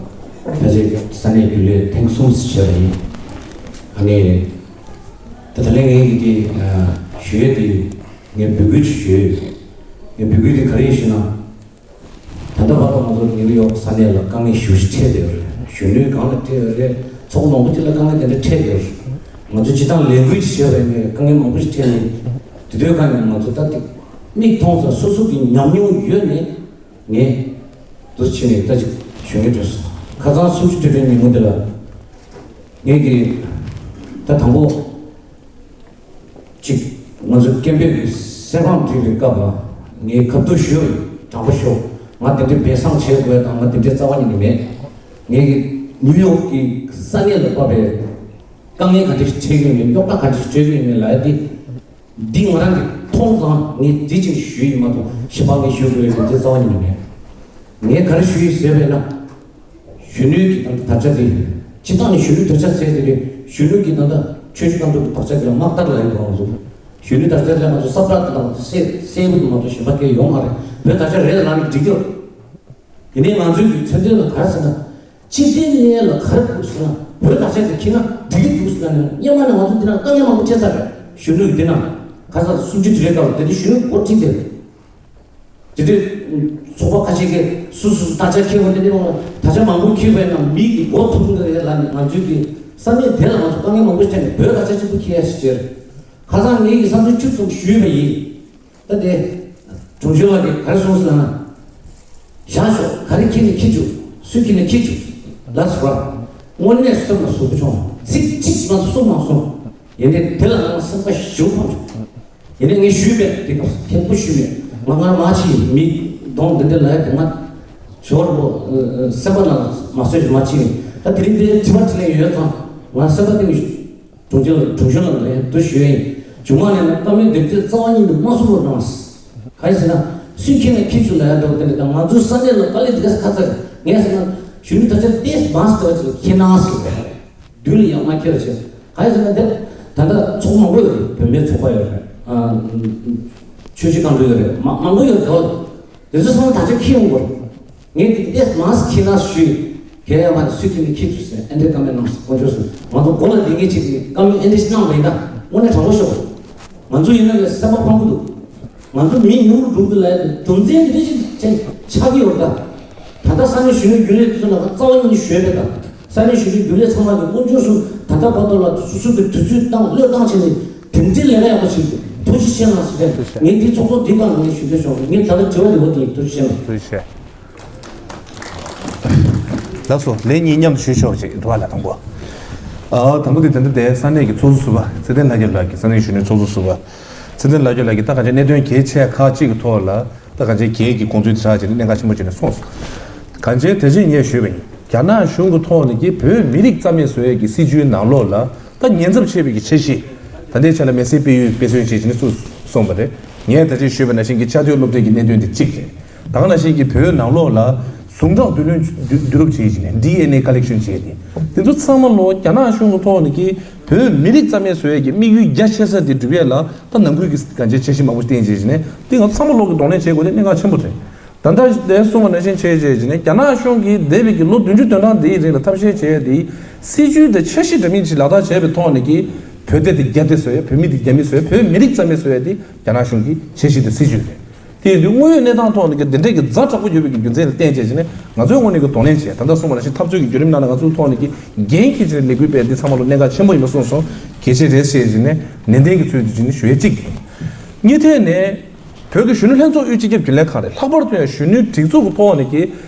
ཕལ་ཆེར་ས་གནས་རྒྱུན་ལས་ཐེངས་གསུམ་བྱས་པ་ཡིན། ཨ་ནི། ད་ད་ལན་ངས་ཀྱི་དེ་ཞུ་ཡས་དེ་ངས་འབོད་སྐུལ་ཅིག་ཞུས་ཡོད། ངས་འབོད་སྐུལ་དེ་ག་རེ་ཡིན་ཞུ་ན། ད་ལྟ་བར་དུ་ང་ཚོ་ནིའུ་ཡོག་ས་གནས་ལ་དཀའ་ངལ་ཞེ་པོ་ཅིག་འཕྲད་བསྡད་ཡོད་རེད། གཞོན་ནུ་སྒང་ལ་འཕྲད་ཡོད་རེད། ཚོགས་པ་མང་པོ་ཅིག་ལ་དཀའ་ངལ་དེ་འདྲ་འཕྲད་བསྡད་ཡོད་རེད། ང་ཚོ་སྤྱིར་བཏང་ལས་འགུལ་ཅིག་བྱས་པ་ཡིན་ནའི་དཀའ་ངལ་མང་པོ་ཞིག་འཕྲད་ནས། དེ་དུས་གང་ཡིན་ང་ཚོ་ད་དེ་མིག་མཐོང་ཙང་སོ་སོ་གི་ཉམས་མྱོང་ཡོད་ནས་ངས་འདུག་བྱས་ནས་ད་ཅིག་ཞུ་ངེས་བྱུང་སོང་། ཁ་སང་སུམ་ཅུ་དྲུག་པའི་ཉིན་མོ་དེ་ལ་ངས་ཀྱི་ད་དང་པོ། གཅིག་ང་ཚོ་སྐད་འབོད་ཀྱི་གསལ་བསྒྲགས་བྲིས་པའི་སྐབས་ལ་ངས་ཁ་ཐུག་ཞུས། དྲང་པོ་ཞུ། ང་དེ་འདྲའི་སྦས་གསང་བྱེད་དགོས་དང་ང་དེ་འདྲའི་རྩ་བ་ཉིད་ནས་མེད། ངས་ཀྱི་ནིའུ་ཡོག་གི་ས་གནས་ལ་བབས་པའི་དཀའ་ངལ་ག་འདྲ་ཞིག་འཕྲད་ཀྱི་ཡོད་མེད། རྙོག་དྲ་ག་འདྲ་ཞིག་འཕྲད་ཀྱི་ཡོད་མེད་ལབ་ཡ་དེ། འདི་ང་རང་གིས་མཐོང་ཙང་ངས་འདི་ཅིག་ཞུས་ཡིན་མ་གཏོགས་གཞན་པ་ངས་ཞུ་དགོས་པའི་དེ་འདྲའི་རྩ་བ་ཉིད་ནས་མེད། ངས་ག་རེ་ཞུས་ཡིན་ཟེར་བས་ན། གཞོན་ནུའི་གི་ད་ལྟ་དར་ཆ་དེ། སྤྱིར་བཏང་ནས་གཞོན་ནུའི་དར་ཆ་ཟེར་དེ་རེད། གཞོན་ནུ་གི་ད་ལྟ་ཆོས་བརྒྱུད་གཏམ་དུ་དར་ཆ་དེ་ལ་དམག་དར་ལ་ཡོད་པ་ང་ཚོ། གཞོན་ནུའི་དར་ཆ་དེ་ལ་ང་ཚོ་ས་བཀྲ་དེ་དང་གསལ་གསལ་པོ་དུ་མ་གཏོགས་གཞན་པ་སྐད་ཡོང་མ་རེད། བོད་དར་ཆ་རེད་ལ་ལབ་ནས་འགྲིག་གི་རེད། ཡིན་ནའི་ང་ཚོའི་གི་མཚོན་དོན་ལ་ག་རེ་ཟེར་ན། སྤྱི་བདེ་ལས་ལ་ག་རེ་དགོས་ཟེར་ན་བོད་དར་ཆ་དེ་ཁྱེར་ན་འགྲིག་གི་འདུག་ཟེར་ན་ནི་སྔོན་མ་ནས་ང་ཚོ་འདི་ན་དཀའ་ངལ་མང་པོ་འཕྲད་ཚར་རེད། གཞོན་ནུ་གི་འདི་ན་ག་ས་སུམ་ཅུ་དྲུག་པའི་སྐབས་ལ་དེ་དུས་གཞོན་ནུ་འགོ་ཁྲིད་དེ། དེ་དུས་ཚོགས་པ་ཁ་ཤས་ཀྱིས་སུ་སུ་དར་ཆ་འཁྱེར་བ་འདི་འདྲ་མང་དར་ཆ་མང་པོ་འཁྱེར་བས་ན་མི་གི་མགོ་ཐུག་འདི་རེད་ལ་ནི་ང་ཚོའི་གི་ས་གནས་དེ་ལ་ང་ཚོ་དཀའ་ངལ་མང་པོ་ཞིག་འཕྲད་ནས་བོད་དར་ཆ་གཅིག་པུ་འཁྱེར་ཡ་ཞིག་བྱས་རེད། ཁ་སང་ངེད་ཀྱི་བསམ་ཚུལ་ཁྱུག་ཙམ་ཞུས་པ་ཡིན། ད་དེ་དྲུང་ཆེ་ལགས་ཀྱིས་ག་རེ་གསུངས་ཟེར་ན། བཞག་ཤོག་ག་རེ་འཁྱེར་ནས་འཁྱེར་བཅུག་སུ་འཁྱེར་ནས་འཁྱེར་བཅུག་ལ་སོགས་པ། དངོས་གནས་སེམས་ལ་ཟུག་པོ་བྱུང་། ཚིག་གཅིག་མ་གཏོགས་གསུངས་མ་སོང་། ཡིན་ནའི་དེ་ལ་ང་སེམས་ཁ་ཞེ་པོ་ཕམ་བྱུང་། ཡིན་ནའི་ངས་ཞུས་མེད། དེ་སྐབས་མཁན་པོ་ཞུས་མེད། ང་ང་མ་ཕྱི་ཡིན། མི་གདོང་འདི་འདྲ་ལ་ཡ་དེ་ང་ཇོར་པོ་སེམས་པ་ལ་མ་བཟོད་ཅིག་མ་ཕྱི་ཡིན། ད་དེ་རིང་འདིར་དྲི་བ་དྲིས་ལན་ཡོད་ཙང་ང་སེམས་པ་གཏིང་ནས་དྲུང་ཆེ་ལ་དྲུང་ཆེ་ལ་ལན་དུ་ཞུས་ཡིན། བྱུང་བ་ནས་ན་བཀའ་མོལ་འདེབས་དུས་རྩ་བ་ཉིད་དུ་མ་གསུང་བར་གནང་། ག་རེ་ཟེར་ན། སུས་འཁྱེར་ན་འཁྱེར་བཅུག་ལ་ཡ་འདུག་དེ་འདྲ་དང་ང་ཚོའི་ས་གནས་ལ་དཀའ་ལས་འདི་ག་ས་ཁ་ཚ་རེད། ངས་ཟེར་ན་གཞོན་ནུ་ད་ཆ་ཏེས་མང་སྟེ་བ་ཅིག་ལ་འཁྱེར་ན་ཟེར་བ་རེད། མདུན་ལ་ཡང་མ་འཁྱེར་བ་བྱས། ག་རེ་ཟེར་ན་འདི་ད་ལྟ་ཚོགས་མང་པོ་ཡོད་རེད། བུད་མེད་ཚོགས་པ་ཡོད་རེད། ཨ། ཆོས་བྱེད་བསྐང་འདུས་ཡོད་རེད། མ་མང་པོ་ཡོད་རེད་དོ། དེ་ཚོ་ཚང་མ་ད་ཆ་འཁྱེར་ཡོང་དགོས་རེད། ངས་དེ་ཏེས་མང་སེ་འཁྱེར་ན་ཞུས། གལ་ཡང་མ་རེད་སུས་འཁྱེར་ནས་འཁྱེར་ཚུལ་ཟེར་ཨེ་འདྲའི་བཀའ་མོལ་གནང་སོང་། དཀོན་མཆོག་གསུམ་ང་ཚོ་མགོ་ལ་ལྡིང་ངེས་བྱེད་ཀྱི་བཀའ་མོལ་ཨེ་འདྲ་ཞིག་གནང་བ་ཡིན་ད་དངོས་གནས་དྲང་པོ་ཤོད། ང་ཚོ་ཡིན་ན་ལས་སེམས་པ་ཕམ་གི་འདུག་ང་ཚོ་མི་ཉུང་རུ་འགྲོ་གི་ལ་རྒྱུ་མཚན་འདི་འདྲ་ཞིག་ཆགས་ཀྱི་ཡོད་ད། ད་ལྟ་ས་གནས་གཞོན་ནུ་རྒྱུན་ལས་དེ་ཚོ་ལ་རྩ་བ་ཉིད་ནས་ཞུས་མེད་ད། ས་གནས་གཞོན་ནུ་རྒྱུན་ལས་ཚང་མ་གི་དཀོན་མཆོག་གསུམ་ད་ལྟ་བར་དུ་ལ་སོ་སོ་གི་དུས་ཚོད་བཏང་བློས་བཏང་བྱས་ནས་དེ་འདྲའི་ལས་ཀ་ཡག་པོ་བྱེད་དུས་ཐུགས་རྗེ་ཆེ་གནང་ཟེར་ཏེ་ངས་འདི་ཚོགས་གཙོ་འདི་སྒང་ནས་ཞུ་འདོད་བྱུང་། ངས་ད་ལྟ་དྲི་བ་འདི་བ་དེ་ཡིན། ཐུགས་རྗེ་ཆེ་གནང་། ཐུགས་རྗེ་ཆེ། ལགས་སོ། ལན་གཉིས་མཉམ་དུ་ཞུས་ཆོག་ཅིག་འགྲོ་བ་ལ་དང་པོ། ཨ། དང་པོ་དེ་ད་ལྟ་དེ་ས་གནས་ཀྱི་ཚོགས་གཙོ་ཟུར་པ་ཚེ་བརྟན་ལྷ་རྒྱལ་ལགས་ཀྱིས་ས་གནས་གཞོན་ནུའི་ཚོགས་གཙོ་ཟུར་པ་ཚེ་བརྟན་ལྷ་རྒྱལ་ལགས་ཀྱིས་ད་གང་ཅི་གནད་དོན་གལ་ཆེ་ཁག་ཅིག་གི་ཐོག་ལ་ད་གང་ཅི་གལ་གྱི་དགོངས་ཚུལ་དེ་ཆགས་བྱས་ནས་གནད་འགག་ཆེན་པོ་བྱས་ནས་གསུངས་སོང་། གང་ཅི་དེ་བཞིན་ངས་ཞུས་པ་ཡིན། རྒྱ་ནག་གཞུང་གི་ཐོག་ནས་ཀྱི་བོད་མི་རིགས་རྩ་མེད་བཟོ་ཡས་ཀྱི་སྲིད་ཇུས་ནང་ལོགས་ལ་ད་ཉེན་ཚབས་ཆེ་བའི་གི་འཆར་གཞི་ད་ལྟའི་ཆ་ལ་མི་སེར་སྤེལ་ཡུལ་དཔེ་མཚོན་བྱས་བྱས་ནས་སུ་གསུངས་པ་རེད། ངས་ད་ཅི་ཞུས་པ་ནང་བཞིན་གྱི་བཅའ་སྡོད་སློབ་གྲྭའི་གི་གནད་དོན་དེ་གཅིག་རེད། ད་ག་ནང་བཞིན་གྱི་བོད་ནང་ལོགས་ལ་ཟུངས་ཁྲག་བསྡུ་ལེན་བསྡུ་བསྡུ་རུབ་བྱེད་བཞིན་ནས་ཌི་ཨེན་ཨེ་ཀ་ལེག་ཤོན་བྱས་ཏེ། དེ་ཚོ་ཚང་མ་ལོ་རྒྱ་ནག་གཞུང་གི་ཐོག་ནས་ཀྱི་བོད་མི་རིགས་རྩ་མེད་བཟོ་ཡས་ཀྱི་དམིགས་ཡུལ་རྒྱ་ཆེ་ས་དེ་འགྲུབ་ཡས་ལ་ད་ནང་ཁུལ་གྱི་གང་ཅི་འཆར་གཞི་མང་པོ་བཏིང་བྱས་བཞིན་ནས་དེ་ང་ཚང་མ་ལོག་གི་གདོང་ལེན་བྱེད་དགོས་དེ་གནད་འགག་ཆེན་པོ་རེད། ད་ལྟ་དེ་གསུངས་པ་ནང་བཞིན་བྱས་བྱས་བཞིན་ནས་རྒྱ་ནག་གཞུང་གིས་འདས་པའི་གི་ལོ་བདུན་ཅུ་དོན་གྲངས་འདིའི་རིང་ལ་ཐབས་ཤེས་བྱས་ཏེ་སྲིད་ཇུས་དང་འཆར་གཞི་འདྲ་མིན་ཅིག་ལག་བསྟར་བྱས་པའི་ཐོག་ནས་ཀྱི་བོད་དེ་དེ་རྒྱ་དེ་བཟོ་ཡས། བོད་མི་དེ་རྒྱ་མི་བཟོ་ཡས། བོད་མི་རིགས་རྩ་མེད་བཟོ་ཡས་དེ་རྒྱ་ནག་གཞུང་གི་འཆར་གཞི་དང་སྲིད་ཇུས་རེད། དེ་ཡིན་དུས་དངོས་ཡོད་གནས་སྟངས་ཐོག་ནས་ཀྱི་འདི་འདྲས་ཀྱི་ཛ་དྲག་པོ་ཡོད་པའི་གི་རྒྱུ་མཚན་ལ་བརྟེན་བྱས་བྱས་ནས་ང་ཚོའི་ངོས་ནས་ཀྱི་གདོང་ལེན་བྱས། ད་ལྟ་གསུངས་པ་ནང་བཞིན་འཐབ་རྩོད་ཀྱི་བརྒྱུད་རིམ་ནང་ལ་ང་ཚོའི་ཐོག་ནས་ཀྱི་འགན་འཁྱེར་བྱས་ནས་ལས་འགུལ་སྤེལ་འདི་ཚང་མ་ལོ་གནད་འགག་ཆེན་པོ་ཡིན་པ་གསུངས་སོང་། གལ་ཆེ་རེད་བྱས་བྱས་ནས་ནན་ཏན་གྱི་ཚུལ་དུ་བྱས་ནས་ཞུ་ཡས་གཅིག་དེ་ཡིན། གཉིས་ཐད་ནས་བོད་ཀྱི་གཞོན་ནུ་ལྷན་ཚོགས་དབུས་སྤྱི་ཁྱབ་རྒྱུན་ལས་ཁང་རེད། ལྷག་པར་དུ་ཡང་གཞོན་ནུའི་སྒྲིག་འཛུགས་ཀྱི་ཐོག་ནས་ཀྱི་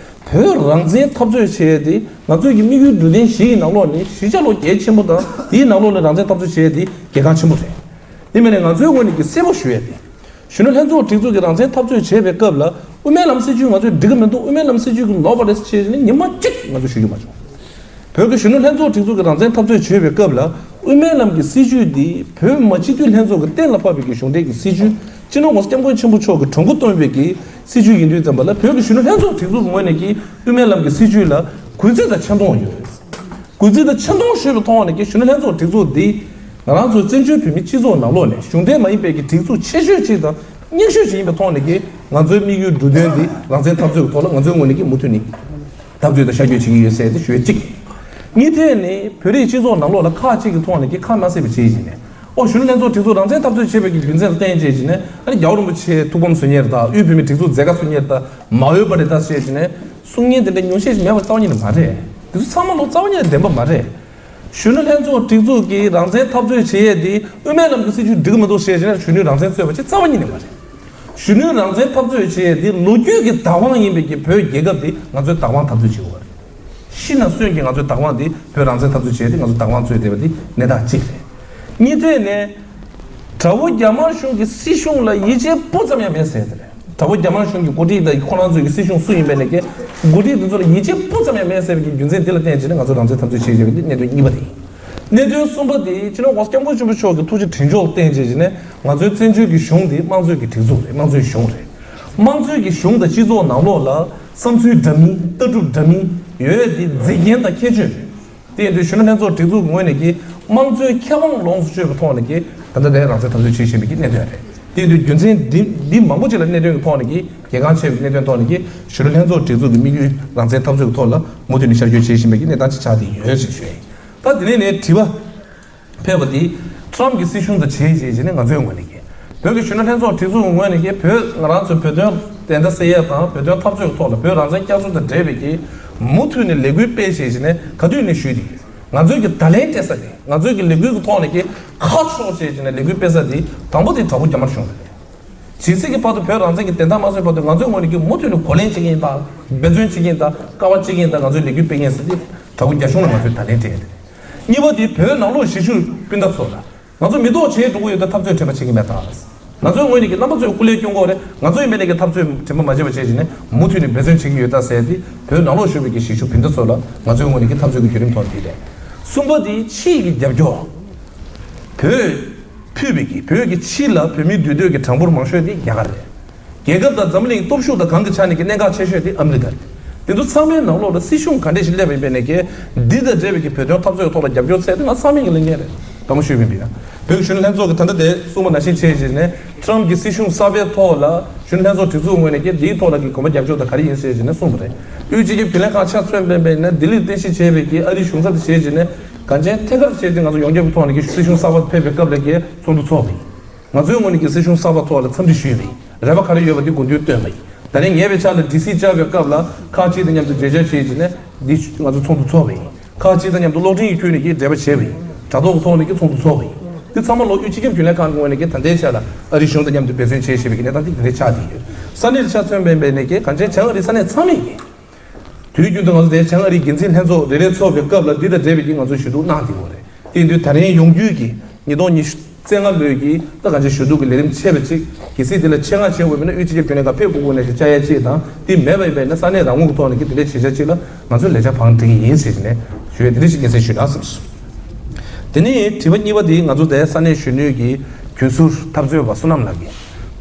བོད་རང་བཙན་འཐབ་རྩོད་བྱས་ཏེ་ང་ཚོའི་གི་དམིགས་ཡུལ་དུས་ཆེན་བཞི་ཡི་ནང་ལོགས་ནས་བཞི་ཆ་ལོ་གལ་ཆེན་པོ་དང་དེའི་ནང་ལོགས་ནས་རང་བཙན་འཐབ་རྩོད་བྱས་ཏེ་གལ་འགངས་ཆེན་པོ་རེད། དེ་མིན་ནས་ང་ཚོའི་ངོས་ནས་ཀྱི་གསལ་པོ་ཞུ་ཡས་དེ། གཞོན་ནུ་ལྷན་ཚོགས་སྒྲིག་འཛུགས་ཀྱི་རང་བཙན་འཐབ་རྩོད་བྱེད་པའི་སྐབས་ལ་དབུ་མའི་ལམ་སྲིད་བྱུས་ང་ཚོས་འགྲིག་གི་མི་འདུག་དབུ་མའི་ལམ་སྲིད་བྱུས་ཀྱི་ལོག་པ་རེད་ཟེར་བྱས་ནས་ཉི་མ་གཅིག་ང་ཚོས་ཞུ་རྒྱུ་མ་བྱུང་། བོད་ཀྱི་གཞོན་ནུ་ལྷན་ཚོགས་སྒྲིག་འཛུགས་ཀྱི་རང་བཙན་འཐབ་རྩོད་བྱེད་པའི་སྐབས་ལ་དབུ་མའི་ལམ་གྱི་སྲིད་བྱུས་འདི་བོད་མི་མང་སྤྱི་འཐུས་ལྷན་ཚོགས་ཀྱི་གཏན་ལ་ཕབ་པའི་གི་གཞུང་འབྲེལ་གྱི་སྲིད་བྱུས། སྤྱི་ནོར་༸གོང་ས་༸སྐྱབས་མགོན་ཆེན་པོ་མཆོག་གིས་གྲོས་འགོ་བཏོན་པའི་གི་སྲིད་བྱུས་ཡིན་དུས་ཙམ་པ་ལ་བོད་ཀྱི་གཞོན་ནུ་ལྷན་ཚོགས་སྒྲིག་འཛུགས་ཀྱི་ངོས་ནས་ཀྱི་དབུ་མའི་ལམ་གྱི་སྲིད་བྱུས་ལ་གུས་བརྩི་དང་ཆེ་མཐོང་ཡོད། གུས་བརྩི་དང་ཆེ་མཐོང་ཞུས་པའི་ཐོག་ནས་ཀྱི་གཞོན་ནུ་ལྷན་ཚོགས་སྒྲིག་འཛུགས་འདི་ང་རང་ཚོའི་བཙན་བྱོལ་བོད་མིའི་སྤྱི་ཚོགས་ནང་ལོགས་ནས་གཞུང་འབྲེལ་མ་ཡིན་པའི་གི་སྒྲིག་འཛུགས་ཆེ་ཤོས་གཅིག་དང་རྙིང་ཤོས་གཅིག་ཡིན་པའི་ཐོག་ནས་ཀྱི་ང་ཚོའི་དམིགས་ཡུལ་འབྲུ་དོན་འདི་རང་བཙན་འཐབ་རྩོད་ཀྱི་ཐོག་ལ་ང་ཚོའི་ངོས་ནས་ཀྱི་མུ་མཐུད་ནས་འཐབ་རྩོད་དང་ཤར་བསྐྱོད་བྱེད་ཀྱི་ཡོད་ཟེར་ཏེ་ཞུ་ཡས་གཅིག་གཉིས་ཐད་ནས་བོད་རིགས་སྤྱི་ཚོགས་ནང་ལོགས་ལ་ཁག་ཅིག་གི་ཐོག་ནས་ཀྱི་ཁ་མ་གསལ་བ་བྱེད་བཞིན་ནས། ཨོ་གཞོན་ནུ་ལྷན་ཚོགས་སྒྲིག་འཛུགས་རང་བཙན་འཐབ་རྩོད་བྱེད་པའི་གི་རྒྱུ་མཚན་ལ་བརྟེན་བྱས་བྱས་ནས་ཨ་ནི་རྒྱལ་བ་རིན་པོ་ཆེ་ཐུགས་ཕམ་བཟོ་མཁན་རེད་ད། དབུས་བོད་མིའི་སྒྲིག་འཛུགས་མཛད་དཀའ་བཟོ་མཁན་རེད་ད། མ་འོས་པ་རེད་ད་ཟེར་བྱས་ནས་གསུང་མཁན་དེ་འདྲ་ཉུང་ཤས་ཤིག་མེད་པ་རྩ་བ་ཉིད་ནས་མ་རེད། དེ་ཚོ་ཚང་མ་ལོ་རྩ་བ་ཉིད་ནས་བདེན་པ་མ་རེད། གཞོན་ནུ་ལྷན་ཚོགས་སྒྲིག་འཛུགས་ཀྱིས་རང་བཙན་འཐབ་རྩོད་བྱེད་ཡས་དེ་དབུ་མའི་ལམ་གྱི་སྲིད་བྱུས་འགྲིག་གི་མི་འདུག་ཟེར་བྱས་ནས་གཞོན་ནུས་རང་བཙན་རྩོད་པ་ཅིག་རྩ་བ་ཉིད་ནས་མ་རེད། གཞོན་ནུས་རང་བཙན་འཐབ་རྩོད་བྱེད་ཡས་དེ་ལོ་རྒྱུས་ཀྱི་བདག་དབང་ཡིན་པའི་གི་བོད་རྒྱལ་ཁབ་དེ་ང་ཚོའི་བདག་དབང་འཐབ་རྩོད་བྱེད་དགོས་པ་རེད། ཤི་ན་གསོན་གྱི་ང་ཚོའི་བདག་དབང་དེ་བོད་རང་བཙན་འཐབ་རྩོད་བྱས་ཏེ་ང་ཚོ་བདག་དབང་རྩོད་བསྡད་པ་དེ་གནས་སྟངས་གཅིག་རེད། གཉིས་ཐད་ནས་དགྲ་བོ་རྒྱ་དམར་གཞུང་གི་སྲིད་གཞུང་ལ་ཡིད་ཆེས་སྤུ་ཙམ་ཡང་མེད་ཟེར་དེ་རེད། དགྲ་བོ་རྒྱ་དམར་གཞུང་གི་འགོ་ཁྲིད་དང་ཁོ་རང་ཚོའི་གི་སྲིད་གཞུང་སུ་ཡིན་པའི་ནས་ཀྱི་འགོ་ཁྲིད་དེ་ཚོ་ལ་ཡིད་ཆེས་སྤུ་ཙམ་ཡང་མེད་ཟེར་བའི་གི་རྒྱུ་མཚན་དེ་ལ་བརྟེན་བྱས་ནས་ང་ཚོ་རང་བཙན་འཐབ་རྩོད་བྱེད་བཞིན་པའི་གནད་དོན་གཉིས་པ་དེ་ཡིན། གནད་དོན་གསུམ་པ་དེ་སྤྱི་ནོར་༸གོང་ས་༸སྐྱབས་མགོན་ཆེན་པོ་མཆོག་གི་ཐུགས་རྗེ་དྲིན་ཆེན་ལ་བརྟེན་བྱས་བྱས་ནས་ང་ཚོའི་བཙན་བྱོལ་གྱི་གཞུང་དེ་དམངས་གཙོའི་གི་སྒྲིག་འཛུགས་རེད། དམངས་གཙོའི་གཞུང་རེད། དམངས་གཙོའི་གི་གཞུང་དང་སྤྱི་ཚོགས་ནང་ལོགས་ལ་བསམ་ཚུལ་འདྲ་མིན་ལྟ་གྲུབ་འདྲ་མིན་ཡོད་དེ་མཛེས་རྒྱན་དང་ཁྱད་ཆོས་རེད། དེ་ཡིན་དུས་གཞོན་ནུ་ལྷན་ཚོགས་སྒྲིག་འཛུགས་ཀྱི་ངོས་ནས་ཀྱི་དམངས་གཙོའི་ཁེ་དབང་ལོངས་སུ་སྤྱོད་པའི་ཐོག་ནས་ཀྱི་ད་ལྟ་དེ་རང་བཙན་འཐབ་རྩོད་བྱེད་བཞིན་པའི་ཀྱི་གནད་དོན་རེད། དེ་ཡིན་དུས་རྒྱུ་མཚན་འདི་འདི་མང་པོ་ཅིག་ལ་གནད་དོན་གྱི་ཐོག་ནས་ཀྱི་གལ་འགངས་ཆེ་བའི་གནད་དོན་ཐོག་ནས་ཀྱི་གཞོན་ནུ་ལྷན་ཚོགས་སྒྲིག་འཛུགས་ཀྱི་དམིགས་ཡུལ་རང་བཙན་འཐབ་རྩོད་ཀྱི་ཐོག་ལ་མུ་མཐུད་ནས་ཤར་བསྐྱོད་བྱེད་བཞིན་པའི་ཀྱི་གནས་སྟངས་ཅིག་ཆགས་བསྡད་ཡོད་ཅེས་ཞུ་ཡ་ཡིན། ད་དེ་ནས་ནས་དྲི་བ་ཕེབས་པ་དེ་ཊམ་གྱི་སྲིད་གཞུང་དང་བྱས་བྱས་བྱས་ནས་ང་ཚོའི་ངོས་ནས་ཀྱི་ བོད་ཀྱི་གཞོན་ནུ་ལྷན་ཚོགས་སྒྲིག་འཛུགས་ངོས་ནས་ཀྱི་བོད་ང་རང་ཚོའི་བོད་དོན་བདེན་མཐའ་གསལ་ཡས་དང་བོད་དོན་འཐབ་རྩོད་ཀྱི་ཐོག་ལ་བོད་རང་བཙན་བསྐྱར་གསོ་དང་འབྲེལ་བའི་ཀྱི་མུ་མཐུད་ནས་ལས་འགུལ་སྤེལ་བྱས་བྱས་ནས་ག་དུས་ནས་ཞུས་ཏེ། ང་ཚོའི་གི་བརྡ་ལན་སྤྲད་ས་དེ། ང་ཚོའི་གི་ལས་འགུལ་གྱི་ཐོག་ནས་ཀྱི་ཁ་ཕྱོགས་བྱས་བྱས་ནས་ལས་འགུལ་སྤེལ་ས་དེ་དང་པོ་དེ་དྲག་པོ་རྒྱ་དམར་གཞུང་རེད། ཇི་སྲིད་ཀྱི་བར་དུ་བོད་རང་བཙན་གྱི་བདེན་མཐའ་མ་གསལ་བར་དུ་ང་ཚོའི་ངོས་ནས་ཀྱི་མུ་མཐུད་ནས་གོ་ལེན་བྱེད་ཀྱི་ཡིན་དང་འབད་བརྩོན་བྱེད་ཀྱི་ཡིན་དང་དཀའ་བ་སྤྱད་ཀྱི་ཡིན་དང་ང་ཚོའི་ལས་འགུལ་སྤེལ་མཁན་ཟེར་ཏེ་དྲག་པོ་རྒྱ་གཞུང་ལ་ང་ཚོས་བརྡ་ལན་སྤྲད་ཡོད། གཉིས་པ་དེ་བོད་ནང་ལོགས་གཞིས་བཞུགས་སྤུན་ཟླ་ཚོ་ལ། ང་ཚོ་མི་ཐོག་བྱས་འགྲོ་གི་ཡོད་དེ་འཐབ་རྩོད་དྲན་པ་བྱེད་ཀྱི་མེད་ད། ང་ཚོའི་ངོས་ནས་ཀྱི་རྣམ་པ་ཚོས་སྐུ་ལས་སྐྱོན་གྱི་ཡོད་རེད། ང་ཚོ་ཡིན་པའི་ནས་ཀྱི་འཐབ་རྩོད་དྲན་པ་མ་བརྗེད་པ་བྱས་བྱས་ནས་མུ་མཐུད་ནས་འབད་བརྩོན་བྱེད་ཀྱི་ཡོད་ད་ཟེར་ཏེ་བོད་ནང་ལོགས་བཞུགས་པའི་ཀྱི་གཞིས་བཞུགས་སྤུན་ཟླ་ཚོ་ལ་ང་ཚོའི་ངོས་ནས་ཀྱི་འཐབ་རྩོད་ཀྱི་བརྒྱུད་རིམ་ཐོག་འདི་རེད། གསུམ་པ་འདི་ཕྱིའི་ཀྱི་རྒྱབ་སྐྱོར། བོད་ཕུད་པའི་ཀྱི་བོད་ཀྱི་ཕྱི་ལ་བོད་མིའི་འདུས་སྡོད་ཀྱི་གྲངས་འབོར་མང་ཤོས་དེ་རྒྱ་གར་རེད། རྒྱལ་ཁབ་དང་འཛམ་གླིང་སྟོབས་ཤུགས་དང་གང་གི་ཆ་ནས་ཀྱི་གནད་འགག་ཆེ་ཤོས་དེ་ཨ་མི་རི་ཀ་རེད། དེ་ཚོ་ཚང་མའི་ནང་ལོགས་ལ་སྲིད་གཞུང་ག་འདྲས་ཞིག་སླེབས་པ་ཡིན་པའི་ནས་ཀྱི་འདི་དང་འབྲེལ་བའི་ཀྱི་བོད་དོན་འཐབ་རྩོད་ཐོག་ལ་རྒྱབ་སྐྱོར་ཚད་དེ་ང་ཚང་མས་ཀྱི་ལེན་མཁན་རེད། དང་པོ་ཞུས་པ་ཡིན་པས་ན་བོད་ཀྱི་གཞོན་ནུ་ལྷན་ཚོགས་ཀྱི་ད་ལྟ་དེ་གསུངས་པ་ནང་བཞིན་བྱས་བྱས་ནས་ཊམ་གྱི་སྲིད་གཞུང་གསར་པའི་ཐོག་ལ་གཞོན་ནུ་ལྷན་ཚོགས་སྒྲིག་འཛུགས་ངོས་ནས་ཀྱི་འདིའི་ཐོག་ལ་ཀྱི་གོམ་པ་རྒྱབ་སྐྱོར་དང་ག་རེ་ཡིན་ཟེར་བྱས་ནས་གསུངས་པ་རེད། དབུས་སྤྱི་ཁྱབ་རྒྱུན་ལས་ཁང་ཆ་མཚོན་པ་ཡིན་པས་ན་ལྡི་ལིར་རྟེན་གཞི་བྱས་པའི་ཀྱི་ཨ་རིའི་གཞུང་ཚབ་དེ་བྱས་བྱས་ནས་གངས་ཅན་ཐད་ཀར་བྱས་ཏེ་ང་ཚོ་ཡོངས་ཁྱབ་ཀྱི་ཐོག་ནས་ཀྱི་སྲིད་གཞུང་གསར་པ་ཕེབས་པའི་སྐབས་ལ་ཀྱི་ཚོགས་འདུ་ཚོགས་པ་ཡིན། ང་ཚོའི་ངོས་ནས་ཀྱི་སྲིད་གཞུང་གསར་པ་ཐོག་ལ་འཚམས་འདྲི་ཞུས་པ་ཡིན། རེ་བ་ག་རེ་ཡོད་པ་དེ་དགོངས་ཚུལ་བཏོན་པ་ཡིན། ད་རེས་ཉེ་བའི་ཆར་ལ་ཌི་སི་བཅར་བའི་སྐབས་ལ་ཁག་ཅིག་དང་མཉམ་དུ་མཇལ་བཅར་བྱས་བྱས་ནས་འདི་ང་ཚོ་ཚོགས་འདུ་ཚོགས་པ་ཡིན། ཁག་ཅིག་དང་མཉམ་དུ་གློག་འཕྲིན་གྱི་ཁྱོན་ནས་ཀྱི་འབྲེལ་བ་བྱས་པ་ཡིན། དྲ་ཐོག་གི་ཐོག་ནས་ཀྱི་ཚོགས་འདུ་ཚོགས་པ་ཡིན། འདི་ཚང་མ་ལོ་དབུས་སྤྱི་ཁྱབ་རྒྱུན་ལས་ཁང་གི་ངོས་ནས་ཀྱི་ད་ལྟའི་ཆ་ལ་ཨ་རིའི་གཞུང་དང་མཉམ་དུ་འབད་བརྩོན་བྱས་བྱས་པའི་གི་གནས་སྟངས་དེ་འདི་འདྲའི་ཆགས་བསྡད་ཡོད། ས་གནས་ལ་ཆ་མཚོན་པའི་འབད་ནས་ཀྱི་གངས་ཅན་བྱང་ཨ་རིའི་ས་གནས་ཚང་མས་ཀྱི་དུས་རྒྱུན་དུ་ང་ཚོ་དེ་བྱང་ཨ་རིའི་འགན་འཛིན་ལྷན་ཚོགས་རེ་རེ་ཚོགས་པའི་སྐབས་ལ་འདི་དང་འབྲེལ་བའི་གི་ང་ཚོ་ཞུ་གཏུག་གནང་བསྡད་ཡོད་རེད། དེ་ཡིན་དུས་ད་རིང་ཡོང་རྒྱུའི་གི་ཉིས་སྟོང་ཉི་ཤུ་རྩ་ལྔ་ལོའི་གི་ད་གང་ཅི་ཞུ་གཏུག་གི་ལས་རིམ་ཆེ་བ་ཅིག་གལ་སྲིད་དེ་ལ་ཆེད་མངགས་བྱས་འོས་མིན་ན་དབུས་སྤྱི་ཁྱབ་རྒྱུན་ལས་ཁང་ཕེབས་དགོས་དགོས་ནས་ཀྱི་བཅར་ཡ་ཅིག་དང་དེ་མེད་པ་ཡིན་པས་ན་ས་གནས་རང་ངོས་ཀྱི་ཐོག་ནས་ཀྱི་དེ་འདྲའི་བྱེད་བྱ་ཅིག་ལ་ང་ཚོས་ལས་འཆར་བང་སྒྲིག་གི་ཡིན་ཟེར་ནས་ཞུ་ཡ་དེ་འདྲ་ཞིག་སྙན་སེང་ཞུས་ན་བསམ་སོང་། དེ་ནས་དྲི་བ་གཉིས་པ་དེ་ང་ཚོ་དེ་ས་གནས་གཞོན་ནུའི་གི་རྒྱུན་ཟུར་འཐབ་རྩོད་པ་བསོད་ནམས་ལགས་ཀྱིས་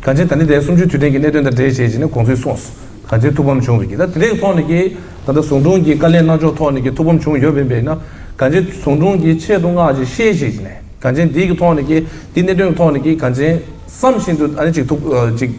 གང་ཅི་ད་ནི་དེ་གསུམ་བཅུའི་དུས་དྲན་གྱི་གནད་དོན་དང་འབྲེལ་བྱས་བྱས་ནས་དགོངས་ཚུལ་གསུངས་སོང་། གང་ཅི་ཐུགས་ཕམ་བྱུང་བའི་གི་ད་དེ་འདྲའི་ཐོག་ནས་ཀྱི་ད་ལྟ་ཟུང་དྲུང་གི་བཀའ་ལན་གནང་ཕྱོགས་ཐོག་ནས་ཀྱི་ཐུགས་ཕམ་བྱུང་ཡོད་པ་ཡིན་པས་ན་གང་ཅི་ཟུང་དྲུང་གི་ཆེད་དུ་མངགས་ཅིག་ཤེས་བྱས་བྱས་ནས་གང་ཅི་འདི་གི་ཐོག་ནས་ཀྱི་འདི་གནད་དོན་གྱི་ཐོག་ནས་ཀྱི་གང་ཅི་བསམ་བཞིན་དུ་ཨ་ནི་ཅིག་ཐུགས་ཅིག་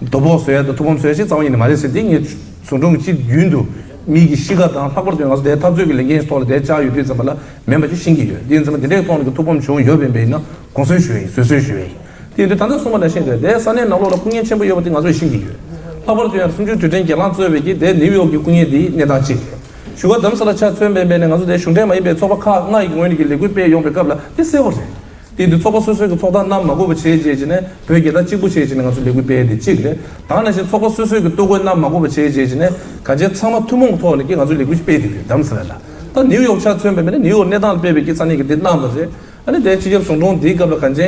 དོ་ཕོག་བཟོ་ཡ་དང་ཐུགས་ཕམ་བཟོ་ཡ་ཞིག་རྩ་བ་ཉིད་ནས་མ་རེད་ཟེར། འདི་ངས་ཟུང་དྲུང་གི་སྤྱི་རྒྱུན་དུ་མི་གི་གཤིས་ཀ་དང་ལྷག་པར་དུ་ང་ཚོ་དེ་འཐབ་རྩོད་ཀྱི་ལས་འགན་ཐོག་ལ་དེ་བཅར་ཡོད་དུས་ཙམ་པ་ལ་མིན་པ་ཅིག་ཤེས་ཀྱི་ཡོད། དེ་ཡིན་ཙང་དེ་འདྲའི་ཐོག་ནས་ཀྱི་ཐུགས་ཕམ་བྱུང་ཡོད་པ་ཡིན་པས་ན་དགོངས་སེལ་ཞུ་ཡ་ཡིན། བཟོད་གསོལ་ཞུ་ཡ་ཡིན། དེ་ཡིན་དུས་ད་ལྟ་གསུངས་པ་ནང་བཞིན་རེད། དེ་ས་གནས་ནང་ལོགས་ལ་སྐུ་ངལ་ཆེན་པོ་ཡོད་པ་དེ་ང་ཚོས་ཤེས་ཀྱི་ཡོད། ལྷག་པར་དུ་ཡང་གསུམ་བཅུའི་དུས་དྲན་སྒེར་ལངས་གཙོས་པའི་གི་དེ་ནིའུ་ཡོག་གི་སྐུ་ངལ་དེའི་གནས་སྟངས་གཅིག་རེད། བཞུགས་སྒར་རྡ་རམ་ས་ལ་ཆ་མཚོན་པའི་འབད་ནས་ང་ཚོ་དེ་གཞུང་འབྲེལ་མ་ཡིན་པའི་ཚོགས་པ་ཁག་ལྔ་ཡི་ངོས་ནས་ཀྱི་ལས་འགུལ་སྤེལ་ཡོང་པའི་སྐབས་ལ་དེ་གསལ་བོ་རེད། དེ་དུས་ཚོགས་པ་སོ་སོའི་གི་ཚོགས་ཐག་བསྣམས་མ་དགོས་པ་བྱས་རྗེས་ཀྱི་ནས་བོད་རྒྱལ་དར་གཅིག་པུ་བྱས་རྗེས་ནས་ང་ཚོ་ལས་འགུལ་སྤེལ་ཡས་དེ་གཅིག་རེད། ད་ནང་བཞིན་ཚོགས་པ་སོ་སོའི་གི་ལྟོ་གོས་བསྣམས་མ་དགོས་པ་བྱས་རྗེས་ཀྱི་ནས་གང་ཅི་ཚང་མ་ཐུན་མོང་གི་ཐོག་ནས་ཀྱི་ང་ཚོ་ལས་འགུལ་སྤེལ་དེ་དུས་རྡ་རམ་ས་ལ་ལ་ད་ནིའུ་ཡོག་ཆ་མཚོན་པའི་མི་ནི་ནིའུ་ཡོག་གནས་སྟངས་ལ་དཔག་པའི་གི་ས་གནས་ཀྱི་དེ་གནང་བ་རེད། ཨ་ནི་དེ་སྤྱི་ཁྱབ་ཟུང་དྲུང་འདིའི་སྐབས་ལ་གང་ཅི་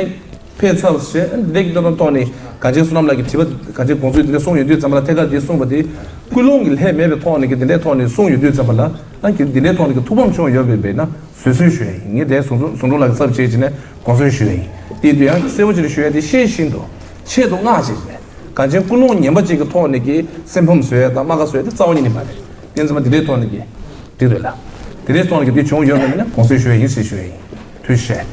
ཕེབས་ཚར་བ་ཞེས་ཨ་ནི་དེ་གི་ཐོག་ནས་གང་ཅི་བསོད་ནམས་ལགས་ཀྱི་དྲི་བ་གང་ཅི་དགོངས་ཚུལ་དེ་འདྲ་གསུངས་ཡོད་དུས་ཙམ་པ་ལ་ཐད་ཀར་དེ་གསུངས་པ་དེ་ཀུན་སློང་གི་ལྷད་མེད་པའི་ཐོག་ནས་ཀྱི་དེ་འདྲའི་ཐོག་ནས་གསུངས་ཡོད་དུས་ཙམ་པ་ལ་ཨ་ནི་དེ་འདྲའི་ཐོག་ནས་ཀྱི་ཐུགས་ཕམ་བྱུང་ཡོད་པའི་མི་ན་བཟོད་གསོལ་ཞུ་ཡ་ཡིན། ངས་དེ་ཟུང་དྲུང་ཟུང་དྲུང་ལགས་ཀྱི་ཚབ་བྱས་བྱས་ནས་དགོངས་གསོལ་ཞུ་ཡ་ཡིན། དེ་དུས་ཡང་གསལ་པོ་ཅིག་ཞུ་ཡ་དེ་ཤེས་བཞིན་དུ་ཆེད་དུ་མངགས་བྱས་ནས་གང་ཅི་ཀུན་སློང་ངན་པ་ཅིག་གི་ཐོག་ནས་ཀྱི་སེམས་ཕམ་བཟོ་ཡ་དང་རྨ་ཁ་བཟོ་ཡ་དེ་རྩ་བ་ཉིད་ནས་མ་རེད། དེ་ཙམ་པ་དེ་འདྲའི་ཐོག་ནས་ཀྱི་འགྲིག་རེད་ལ། དེ་འདྲའི་ཐོག་ནས་ཀྱི་དེ་བྱུང་ཡོད་པ་མིན་ན་དགོངས་སེལ་ཞུ་ཡ་ཡིན་ཞེས་ཞུ་ཡ་ཡིན། ཐུགས་རྗེ་ཆེ།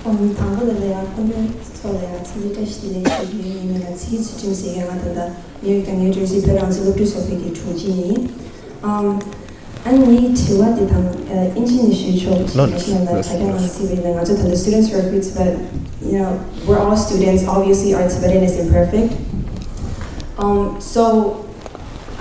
ཨོ། དང་པོ་ལ་ལ་ཡ་སྐུ་མགྲོན་ཚོ་ལ་ཡ་ཚིག་འདི་བཀྲ་ཤིས་བདེ་ལེགས་ཞུ་རྒྱུ་ཡིན། ཡིན་ན་ཚིག་ཚུལ་ཁྲིམས་ཟེར་ཡོད། ང་ད་ལྟ་ནིའུ་ཡོག་དང་ནིའུ་ཇར་སི་བོད་རང་བཙན་སློབ་ཕྲུག་ཚོགས་པའི་གི་དྲུང་ཆེ་ཡིན། ཨམ། ཨ་ནི་ངའི་དྲི་བ་འདི་དང་ཨ་ཨིན་ཇི་ནས་ཞུས་ཆོག་ཅིག་ནང་བཞིན་ལ་ད་ལྟ་ང་སྲིད་པའི་ནང་ང་ཚོ་ད་ལྟ་students for free Tibet, you know, we're all students. Obviously, our Tibetan is imperfect. Um, so,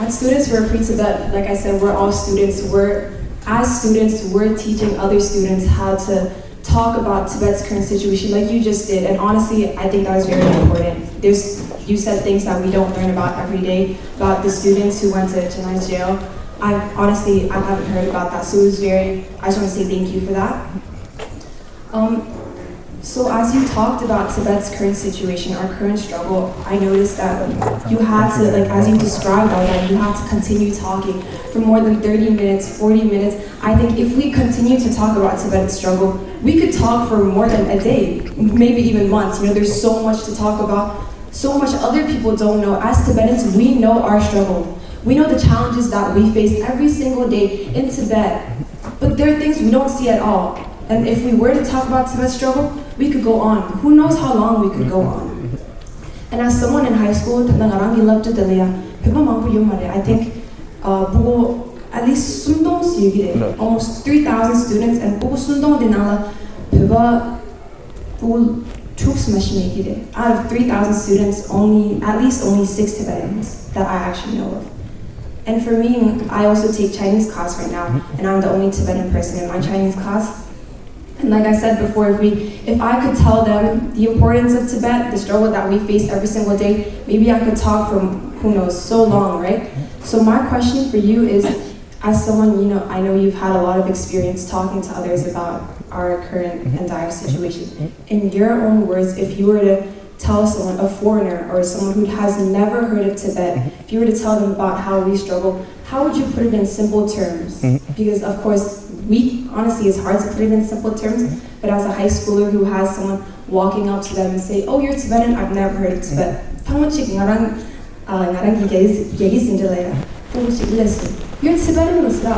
as students for free Tibet, like I said, we're all students. We're, as students, we're teaching other students how to talk about Tibet's current situation, like you just did. And honestly, I think that was very important. There's, you said things that we don't learn about every day, about the students who went to Chinese jail. I honestly, I haven't heard about that. So it was very, I just want to say thank you for that. Um, so as you talked about Tibet's current situation, our current struggle, I noticed that, like, you had to, like, as you described all that, you had to continue talking for more than thirty minutes, forty minutes. I think if we continue to talk about Tibet's struggle, we could talk for more than a day, maybe even months. You know, there's so much to talk about, so much other people don't know. As Tibetans, we know our struggle. We know the challenges that we face every single day in Tibet. But there are things we don't see at all. And if we were to talk about Tibet's struggle, we could go on. Who knows how long we could go on. And as someone in high school, ད་ང་རང་གི་སློབ་གྲྭ་དེ་ལ་ཡང་བོད་པ་མང་པོ་ཡོད་མ་རེད། I think, uh, ཕྲུ་གུ at least སུམ་སྟོང་ཡོད་ཀྱི་རེད། Almost three thousand students and སྤུ་གུ་སུམ་སྟོང་དེ་ནང་ལ་བོད་པ་སྤུ་གུ་དྲུག་མ་ཤི་མེད་ཀྱི་རེད། Out of three thousand students, only, at least only six Tibetans that I actually know of. And for me, I also take Chinese class right now, and I'm the only Tibetan person in my Chinese class. And like I said before, if we, if I could tell them the importance of Tibet, the struggle that we face every single day, maybe I could talk for, who knows, so long, right? So my question for you is, as someone, you know, I know you've had a lot of experience talking to others about our current and dire situation. In your own words, if you were to tell someone, a foreigner or someone who has never heard of Tibet, if you were to tell them about how we struggle, how would you put it in simple terms? Because of course, we, honestly, it's hard to put it in simple terms. But as a high schooler who has someone walking up to them and say, "Oh, you're Tibetan? I've never heard of Tibet." ཐང་མ་གཅིག་ང་རང་ཨ་ང་རང་གི་རྒྱ་ཡིག་རྒྱ་ཡིག་ཟིན་བྲིས་ལ་ཡ་ཐང་མ་གཅིག་ལས་སོ། "You're Tibetan, ལ་སོ།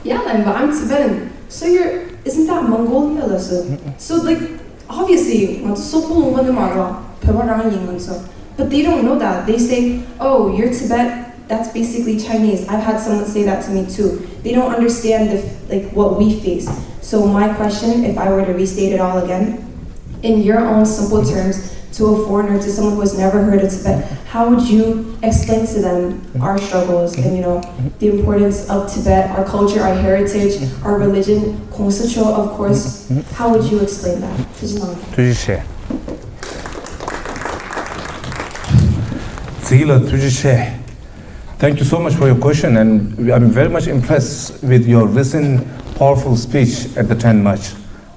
Yeah, I'm, I'm Tibetan. So you're, isn't that Mongolian, ལ་སོ། So, like, obviously, ང་ཚོ་སོག་པོ་ལུང་པ་ནས་མ་རོགས་བོད་པ་རང་ཡིན་ང་ཚོ། But they don't know that. They say, "Oh, you're Tibet, that's basically Chinese." I've had someone say that to me too. They don't understand the, like, what we face. So my question, if I were to restate it all again, in your own simple terms, to a foreigner, to someone who has never heard of Tibet, how would you explain to them our struggles and, you know, the importance of Tibet, our culture, our heritage, our religion, Kongsa Cho, of course? How would you explain that? ཐུགས་རྗེ་གནང་། ཐུགས་རྗེ་ཆེ། ཚིག་ལ་ཐུགས་རྗེ་ཆེ། Thank you so much for your question, and I'm very much impressed with your recent powerful speech at the ten March.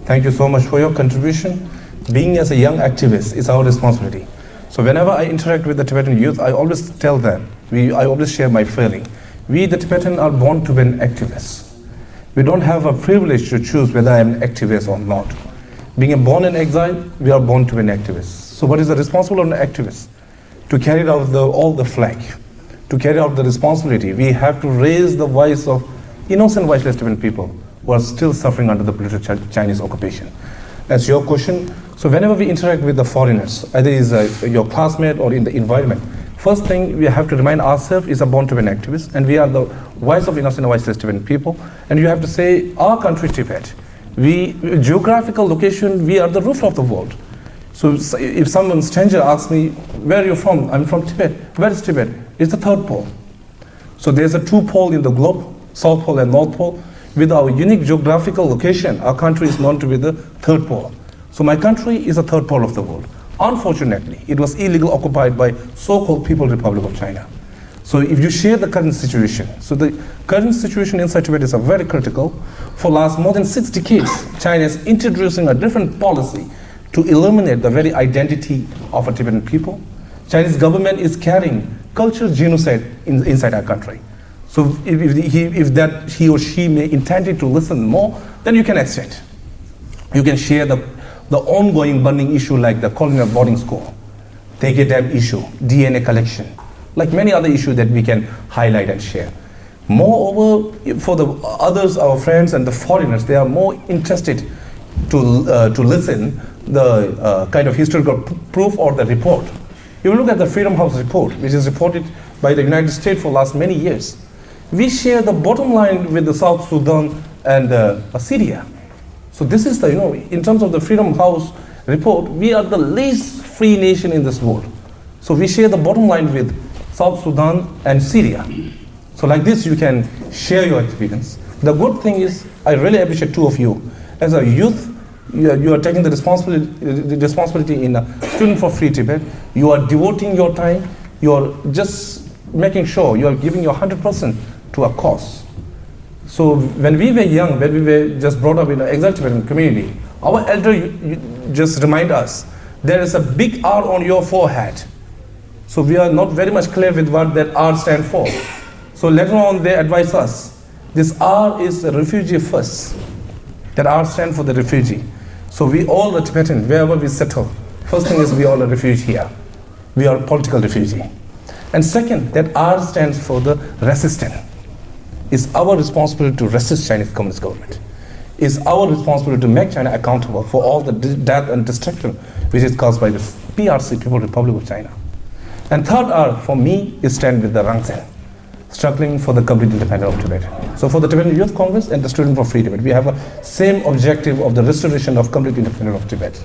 Thank you so much for your contribution. Being as a young activist is our responsibility. So whenever I interact with the Tibetan youth, I always tell them, we, I always share my feeling. We, the Tibetan, are born to be an activist. We don't have a privilege to choose whether I am an activist or not. Being a born in exile, we are born to be an activist. So what is the responsible of an activist? To carry out the, all the flag, to carry out the responsibility, we have to raise the voice of innocent, voiceless Tibetan people who are still suffering under the brutal Chi- Chinese occupation. That's your question. So whenever we interact with the foreigners, either is uh, your classmate or in the environment, first thing we have to remind ourselves is a born to be an activist, and we are the voice of innocent, voiceless Tibetan people, and you have to say our country Tibet. We geographical location, we are the roof of the world. So s- if someone stranger asks me, "Where are you from?" I'm from Tibet. Where is Tibet? It's the third pole. So there's a two pole in the globe, South Pole and North Pole. With our unique geographical location, our country is known to be the third pole. So my country is a third pole of the world. Unfortunately, it was illegally occupied by so-called People Republic of China. So if you share the current situation, so the current situation inside Tibet is a very critical. For last more than six decades, China is introducing a different policy to eliminate the very identity of a Tibetan people. Chinese government is carrying cultural genocide in, inside our country. So if, if, he, if that he or she may intended to listen more, then you can accept. You can share the, the ongoing burning issue like the colonial boarding school, Dege Dam issue, D N A collection, like many other issues that we can highlight and share. Moreover, for the others, our friends and the foreigners, they are more interested to, uh, to listen the uh, kind of historical p- proof or the report. You look at the Freedom House report, which is reported by the United States for last many years. We share the bottom line with the South Sudan and uh, Syria. So this is the, you know, in terms of the Freedom House report, we are the least free nation in this world. So we share the bottom line with South Sudan and Syria. So like this, you can share your experience. The good thing is, I really appreciate two of you. As a youth, you are, you are taking the responsibility, the responsibility in a Student for Free Tibet. You are devoting your time. You are just making sure you are giving your hundred percent to a cause. So when we were young, when we were just brought up in an exile Tibetan community, our elder you, you just remind us, there is a big R on your forehead. So we are not very much clear with what that R stand for. So later on, they advise us, this R is the refugee first. That R stand for the refugee. So we all are Tibetan, wherever we settle. First thing is we all are refugee here. We are political refugee. And second, that R stands for the resistance. It's our responsibility to resist Chinese Communist government. It's our responsibility to make China accountable for all the de- death and destruction which is caused by the P R C, People Republic of China. And third R for me is stand with the Rangsen. Struggling for the complete independence of Tibet. So for the Tibetan Youth Congress and the Student for Free Tibet, we have a same objective of the restoration of complete independence of Tibet.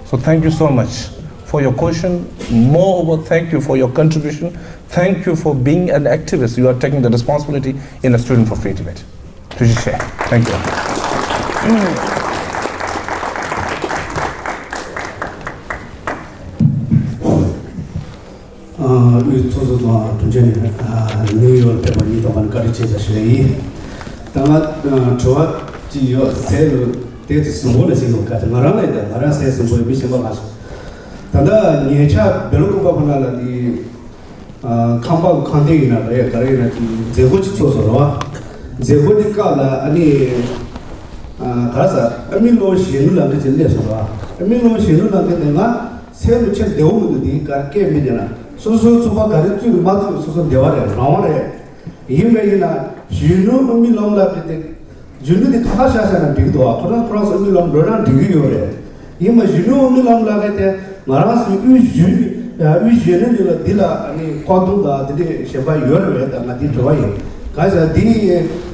So thank you so much for your question. Moreover, thank you for your contribution. Thank you for being an activist. You are taking the responsibility in a Student for Free Tibet. Thank you. དབུས་ཚོགས་གཙོ་དང་དྲུང་ཆེ་ནས་ནིའུ་ཡོག་ཕེབས་པ་ཉིད་དོགས་པ་ནས་བཀའ་དྲིན་ཆེ་ཞུ་ཞུ་ཡིན། ད་ང་དྲི་བ་གཅིག་ཡོད་ཟེར་ལོ་དེ་ཚོ་གཟུ་བོ་ལ་ཞིག་ཡོད་ག་ང་རང་ལ་ཡིན་ད་ང་རང་སའི་གཟུ་བོའི་མི་གཞན་པ་མ་ཞིག་ད་ལྟ་ཉེ་ཆར་བེ་ལོ་ཀུ་པ་ཁོ་ན་ལ་དེ་ཁང་པ་ཁང་དེ་ཡིན་ན་རེད་ག་རེ་ཡིན་ན་དེ་མཛད་སྒོ་ཅིག་ཚོགས་སོང་རོ། མཛད་སྒོ་དེ་སྐབས་ལ་ཨ་ནི་ག་ས་ཨ་མི་ལོ་གཞོན་ནུ་ལ་འདི་ཅིག་སླེབས་སོང་རོ། ཨ་མི་ལོ་གཞོན་ནུ་ལ་འདི་དེ་ང་སེམས་ལ་ཆེར་བདེ་བོ་མི་འདུག་དེ་གར་སྐད་མི་ཉན་ན་སོ་སོའི་ཚོགས་པ་ག་རེ་བཙུགས་མ་བཙུགས་སོ་སོ་བདེ་བ་རེད་རང་དབང་རེད། ཡིན་པས་ཡིན་ན་གཞོན་ནུ་ཨ་མི་ལོ་ལ་འདི་དེ་གཞོན་ནུ་དེ་ཁ་ཁ་ཤ་ཤ་ན་འགྲིག་འདུག་ཨ་ཁོ་རང་ཁོ་རང་སོ་ཨ་མི་ལོ་འགྲོ་ན་འགྲིག་གི་ཡོད་རེད། ཡིན་པ་གཞོན་ནུ་ཨ་མི་ལོ་ལ་ག་དེ་ང་རང་སོའི་དབུས་གཞོན་དབུས་གཞོན་ནུ་ལ་འདི་ལ་ཨ་ནི་ཁོག་སྟོང་དང་དེ་འདྲའི་ཞེན་པ་ཡོད་རེད་པས་ད་ང་འདི་དྲི་བ་ཡིན་ག་ས་འདི་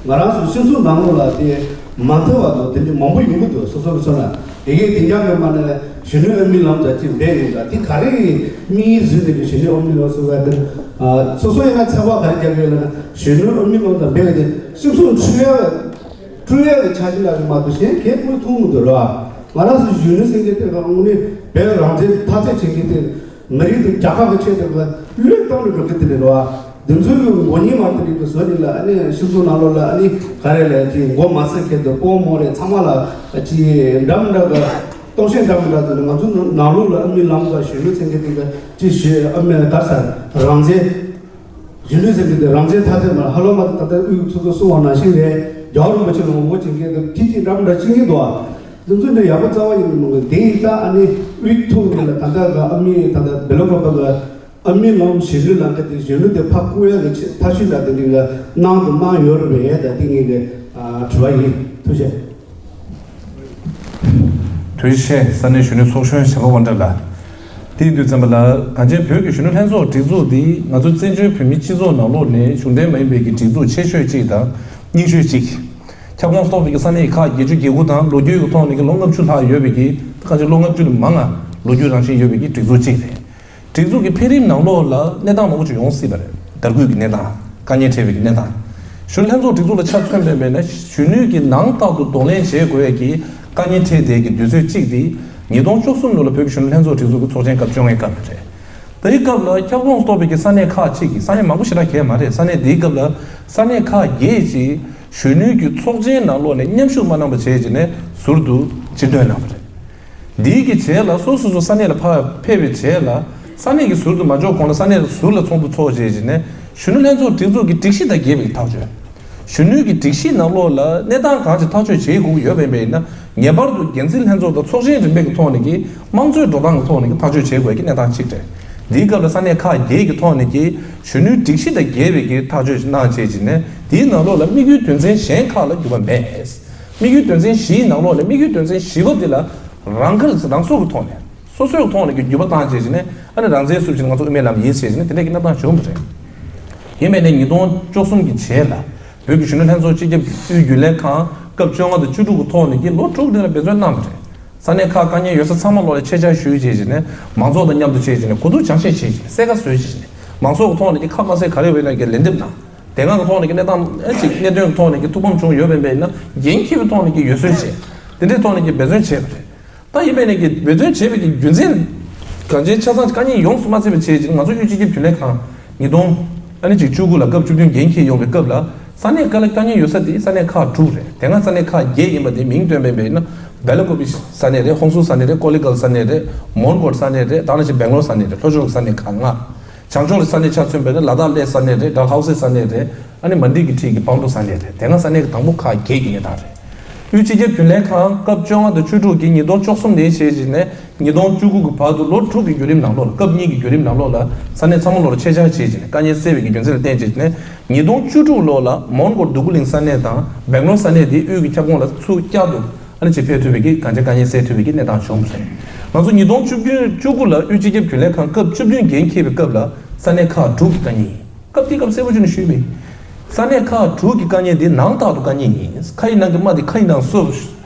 ང་རང་སོའི་སྤྱི་ཚོགས་ནང་ལོགས་ལ་དེ། མ་མཐུན་པ་དང་དེ་འདྲ་མང་པོ་ཡོང་གི་འདུག་སོ་སོ་གི་སོ་ན་དེ་གའི་དེ་འཇགས་མེད་མ་ནས་གཞོན་ནུ་ཨ་མི་ལམ་དང་གཅིག་འབད་ཡོད་ཀྱང་དེ་ག་རེ་ཡིན་དམིགས་ཡུལ་བཟོས་ནས་ཀྱི་གཞོན་ནུ་ཨ་མི་ལམ་སོ་ག་དེ་སོ་སོ་ཡིན་ན་ཚེ་བ་ག་རེ་རྒྱག་ཡོད་ལ་ན་གཞོན་ནུ་ཨ་མི་ལམ་དང་འབད་ཡོད་དེ་སྤྱི་ཚོགས་འཁྲུལ་ཡ་འཁྲུལ་ཡ་གི་ཆ་ཤས་ལ་མ་གཏོགས་གཞན་གས་མི་མཐོང་མི་འདུག་ར། ང་རང་ཚོ་གཞོན་ནུ་ཟེར་མཁན་དེ་ག་དངོས་གནས་བོད་རང་བཙན་འཐབ་རྩོད་བྱེད་མཁན་དེ། མི་རིགས་དང་རྒྱལ་ཁབ་ཀྱི་ཆེད་དུ་བློས་གཏོང་དུ་འགྲོ་གི་དེ་རེད་བ། འདི་ཚོའི་གི་མགོ་གཉིས་མ་དེ་རིགས་ཀྱི་བཟོ་རིགས་ལ་ཨ་ནི་སྤྱི་ཚོགས་ནང་ལོགས་ལ་ཨ་ནི་ག་རེ་ལས་ཀྱི་མགོ་མ་ཟིན་མཁན་དུ་ཕོ་མོ་རེད་ཚང་མ་ལ་ཀྱི་འདྲ་མི་འདྲ་གི་སྟོང་བཤད་འདྲ་མི་འདྲ་དེ་ང་ཚོ་ནང་ལོགས་ལ་ཨ་ནི་ལམ་ཀ་གཞོན་ནུ་ཚན་གི་དེ་གི་ཀྱི་ཞེ་ཨ་མེ་ད་ས་རང་བཙན་གཞོན་ནུ་ཚན་གི་དེ་རང་བཙན་ཐ་དད་མ་ཧ་ལོ་མ་ད་ལྟ་དབུས་ཚོགས་གཙོ་གསུང་བ་ནང་བཞིན་རེད་རྒྱལ་བ་རིན་པོ་ཆེ་ལ་ངོ་རྒོལ་བྱེད་མཁན་དེ་ཁྱི་ཁྱི་འདྲ་མི་འདྲ་བྱེད་མཁན་འདུག་ཨ། འདི་ཚོ་འདི་ཡག་པོ་རྩ་བ་ཉིད་ནས་མི་འདུག་དེ་ཡིན་ཙང་ཨ་ནི་དབུས་ཐུག་ནས་ལ་ད་ལྟ་ག་ཨ་མི་ད་ལྟ་བེ་ལོ་ཀོ་པ་ག་ཨ་མི་ལོང་གཞིས་ལུས་ལ་འདི་དེ་གཞོན་ནུ་དེ་ཕ་བཀུ་ཡ་གི་ཆེད་ཐ་ཤུལ་ལ་དེ་འདི་ག་གནང་དུ་གནང་ཡོད་རེད་པས་ད་དེ་ངེད་གི་དྲི་བ་ཡིན། ཐུགས་རྗེ་ཆེ། ཐུགས་རྗེ་ཆེ། ས་གནས་གཞོན་ནུ་ཚོགས་གཞོན་བྱམས་པ་དབང་གྲགས་ལགས། དེ་ཡིན་དུས་ཙམ་པ་ལ་གངས་ཅན་བོད་ཀྱི་གཞོན་ནུ་ལྷན་ཚོགས་སྒྲིག་འཛུགས་འདི་ང་ཚོ་བཙན་བྱོལ་བོད་མིའི་སྤྱི་ཚོགས་ནང་ལོགས་ནས་གཞུང་འབྲེལ་མ་ཡིན་པའི་གི་སྒྲིག་འཛུགས་ཆེ་ཤོས་གཅིག་དང་རྙིང་ཤོས་གཅིག་ཁྱབ་ཁོངས་གཏོགས་པའི་གི་ས་གནས་ཁག་བརྒྱད་ཅུ་གྱ་དགུ་དང་ལོ་རྒྱུས་ཀྱི་ཐོག་ནས་ཀྱི་ལོ་ལྔ་བཅུ་ལྷག་ཡོད་པའི་གི་ད་ག་ཅིག་ལོ་ལྔ་བཅུ་ལས་མང་ང་ལོ་རྒྱུས་རང་བཞིན་ཡོད་པའི་གི་སྒྲིག་འཛུགས་གཅིག་རེད། སྒྲིག་འཛུགས་ཀྱི་འཕེལ་རིམ་ནང་ལོགས་ལ་གནས་སྟངས་མང་པོ་ཅིག་ཡོང་སྲིད་པ་རེད། དར་རྒུད་ཀྱི་གནས་སྟངས་དཀའ་ངལ་འཕྲད་པའི་གི་གནས་སྟངས། གཞོན་ནུ་ལྷན་ཚོགས་སྒྲིག་འཛུགས་ལ་ཆ་མཚོན་པ་ཡིན་ན་གཞོན་ནུ་གི་ནང་རྟག་ཏུ་གདོང་ལེན་བྱེད་དགོས་ཡས་ཀྱི་དཀའ་ངལ་འཕྲད་བསྡད་ཀྱི་དུས་ཚོད་གཅིག་དེ་ཉིས་སྟོང་བཅུ་གསུམ་ལོ་ལ་བོད་ཀྱི་གཞོན་ནུ་ལྷན་ཚོགས་སྒྲིག་འཛུགས་ཀྱི་ཚོགས་ཆེན་སྐབས་བཅོ་ལྔའི་སྐབས་རེད། དེའི་སྐབས་ལ་ཁྱབ་ཁོངས་གཏོགས་པའི་གི་ས་གནས་ཁག་ཅིག་གི་ས་གནས་མང་པོ་ཞེ་དྲག་གས་མ་རེད། ས་གནས་དེའི་སྐབས་ལ་ས་གནས་ཁག་བརྒྱད་ཅིག་གཞོན་ནུའི་གི་ཚོགས་ཆེན་ནང་ལོགས་ནས་མཉམ་ཞུགས་མ་གནང་བ་བྱས་རྗེས་ནས་ཟུར་དུ་ཕྱིར་ཐོན་གནང་བ་རེད། འདིའི་གི་རྗེས་ལ་སོ་སོ་སོ་ས་གནས་ལ་ཕར་ཕེབས་པའི་རྗེས་ལ་ས་གནས་ཀྱི་ཟུར་དུ་མ་འཇོག་གོང་ལ་ས་གནས་ཟུར་ལ་ཚོགས་འདུ་ཚོགས་རྗེས་ཀྱི་ནས་གཞོན་ནུ་ལྷན་ཚོགས་སྒྲིག་འཛུགས་ཀྱི་སྒྲིག་གཞི་དང་འགལ་བའི་ཐག་གཅོད། གཞོན་ནུའི་གི་སྒྲིག་གཞི་ནང་ལོགས་ལ་གནས་སྟངས་གང་ཅིག་ཐག་གཅོད་བྱེད་དགོས་ཀྱི་ཡོད་པ་ཡིན་པ་ཡིན་ན་ངེས་པར་དུ་འགན་འཛིན་ལྷན་ཚོགས་དང་ཚོགས་ཆེན་རིམ་པའི་གི་ཐོག་ནས་ཀྱི་དམངས་གཙོའི་འགྲོ་སྟངས་ཀྱི་ཐོག་ནས་ཀྱི་ཐག་གཅོད་བྱེད་དགོས་ཀྱི་གནས་སྟངས་གཅིག་རེད། འདིའི་སྐབས་ལ་ས་གནས་ཁག་བརྒྱད་ཀྱི་ཐོག་ནས་ཀྱི་གཞོན་ནུའི་སྒྲིག་གཞི་དང་འགལ་བའི་གི་ཐག་གཅོད་ཅིག་གནང་བྱས་ཀྱི་ནས་དེའི་ནང་ལོགས་ལ་དམིགས་ཡུལ་དོན་ཚན་གཞན་ཁག་ལ་འགྱུར་བ་མེད། དམིགས་ཡུལ་དོན་ཚན་བཞིའི་ནང་ལོགས་ནས་དམིགས་ཡུལ་དོན་ཚན་བཞི་པ་འདི་ལ་རང་ཁར་རང་སོ་གི་ཐོག་ནས་སོ་སོའི་ཐོག་ནས་ཀྱི་འགྱུར་བ་བཏང་བྱས་ཀྱི་ནས་ཨ་ནི་རང་བཙན་སུབ་ཀྱི་ནས་ང་ཚོ་དབུ་མའི་ལམ་ཡིན་ཟེར་གྱི་ནས་དེ་འདྲས་ཀྱི་གནས་སྟངས་བྱུང་བ་རེད། ཡིན་པས་ནས་ཉིས་སྟོང་བཅུ་གསུམ་གྱི་རྗེས་ལ་བོད་ཀྱི་གཞོན་ནུ་ལྷན་ཚོགས་སྤྱི་ཁྱབ་དབུས་རྒྱུན་ལས་ཁང་སྐབས་བཅོ་ལྔ་དང་བཅུ་དྲུག་གི་ཐོག་ནས་ཀྱི་ལོ་དྲུག་དེ་ལ་འབད་བརྩོན་གནང་བ་རེད། ས་གནས་ཁག་དཀའ་ངལ་ཡོད་ས་ཚང་མ་ལོག་ལ་ཆེད་བཅར་ཞུས་བྱས་ཀྱི་ནས་མང་ཚོགས་དང་མཉམ་དུ་བྱས་ཀྱི་ནས་གོ་བསྡུར་སྦྱང་བཤད་བྱས་ཀྱི་ནས་གསལ་ཁ་བཟོས་བྱས་ཀྱི་ནས་མང་ཚོགས་ཀྱི་ཐོག་ནས་ཀྱི་ཁ་མ་གསལ་ག་རེ་ཡོད་ན་ཀྱི་ལན་འདེབས་གནང་། དེ་སྒང་གི་ཐོག་ནས་ཀྱི་གནས་སྟངས་ཨེ་ཅིག་གནད་དོན་གྱི་ཐོག་ནས་ཀྱི་ཐུགས་ཕམ་བྱུང་ཡོད་པའི་འབད་ན་འགན་འཁྱེར་བའི་ཐོག་ནས་ཀྱི་འོས་གསོལ་བྱས། དེ་འདྲའི་ཐོག་ནས་ཀྱི་འབད་བརྩོན་བྱས་པ་རེད། ད་ཡིན་པས་ནས་ཀྱི་འབད་བརྩོན་བྱས་པའི་ཀྱི་རྒྱུ་མཚན་གང་ཅིའི་ཆ་ཚང་དཀའ་ངལ་ཡོངས་སུ་མ་ཚད་པ་བྱས་ཀྱི་ང་ཚོ་དབུས་སྤྱི་ཁྱབ་རྒྱུན་ལས་ཁང་ཉིས་སྟོང་ཨ་ནི་ཅིག་བཅུ་དགུ་ལ་སྐབས་བཅུ་བདུན་འགན་འཁྱེར་ཡོང་བའི་སྐབས་ལ་ས་གནས་ཁག་ལ་དཀའ་ངལ་ཡོད་ས་དེ་ས་གནས་ཁག་དྲུག་རེད། དེ་སྔ་ས་གནས་ཁག་བརྒྱད་ཡིན་པ་དེ་མིང་བཏོན་པའི་འབད་ན་བེ་ལ་ཀོ་པི་ས་གནས་རེད། ཧོང་སུར་ས་གནས་རེད། ཀོ་ལི་གལ་ས་གནས་རེད། མོན་གོར་ས་གནས་རེད། ད་ནང་བཞིན་སྦེང་ལོར་ས་གནས་རེད། ལྷོ་ཕྱོགས་ས་གནས་ཁག་ལྔ། བྱང་ཕྱོགས་ས་གནས་ཆ་མཚོན་པས་ན་ལ་དྭགས་གླེ་ས་གནས་རེད། ཌལ་ཧའུ་སི་ས་གནས་རེད། ཨ་ནི་མན་ཌི་གི་འཁྲིས་ཀྱི་སྤང་ཕྲུག་ས་གནས་རེད། དེ་སྔ་ས་གནས་ཀྱི་དང་པོ་ཁག་བརྒྱད་ཀྱི་གནས་སྟངས་རེད། དབུས་སྤྱི་ཁྱབ་རྒྱུན་ལས་ཁང་སྐབས་བཅོ་ལྔ་དང་བཅུ་དྲུག་གི་ཉིས་སྟོང་བཅུ་གསུམ་ནས་བྱས་རྗེས་ནས་ཉིས་སྟོང་བཅུ་དགུ་གི་བར་དུ་ལོ་དྲུག་གི་བརྒྱུད་རིམ་ནང་ལོགས་ལ་སྐབས་གཉིས་ཀྱི་བརྒྱུད་རིམ་ནང་ལོགས་ལ་ས་གནས་ཚང་མ་ལོགས་ལ་ཆེད་བཅར་བྱས་རྗེས་ནས་དཀའ་ངལ་སེལ་བའི་གི་རྒྱུ་མཚན་ལ་བརྟེན་བྱས་ནས་ཉིས་སྟོང་བཅུ་དྲུག་ལོ་ལ་མོན་གོར་འདུ་ཀུ་ལིང་ས་གནས་དང་སྦེང་ལོར་ས་གནས་དེ་དབུས་ཀྱི་ཁྱབ་ཁོངས་ལ་ཚུར་བསྐྱར་དུ་ཨ་ནི་ཅིག་ཕེབས་ཐུབ་པའི་གི་གང་ཅི་དཀའ་ངལ་སེལ་ཐུབ་པའི་གི་གནས་སྟངས་བྱུང་བ་རེད། ང་ཚོ་ཉིས་སྟོང་བཅུ་བདུན་བཅུ་དགུ་ལ་དབུས་སྤྱི་ཁྱབ་རྒྱུན་ལས་ཁང་སྐབས་བཅུ་བདུན་འགན་འཁྱེར་བའི་སྐབས་ལ་ས་གནས་ཁག་དྲུག་གི་དཀའ་ངལ་ཡིན། སྐབས་དེའི་སྐབས་གསལ་པོ་བྱས་ནས་ཞུས་པས། ས་གནས་ཁག་དྲུག་གི་དཀའ་ངལ་འདི་ནང་ལྟར་དུ་དཀའ་ངལ་ཡིན། ཁ་ཡི་ནང་གི་རྨ་འདི་ཁ་ཡི་ནང་བཟོས།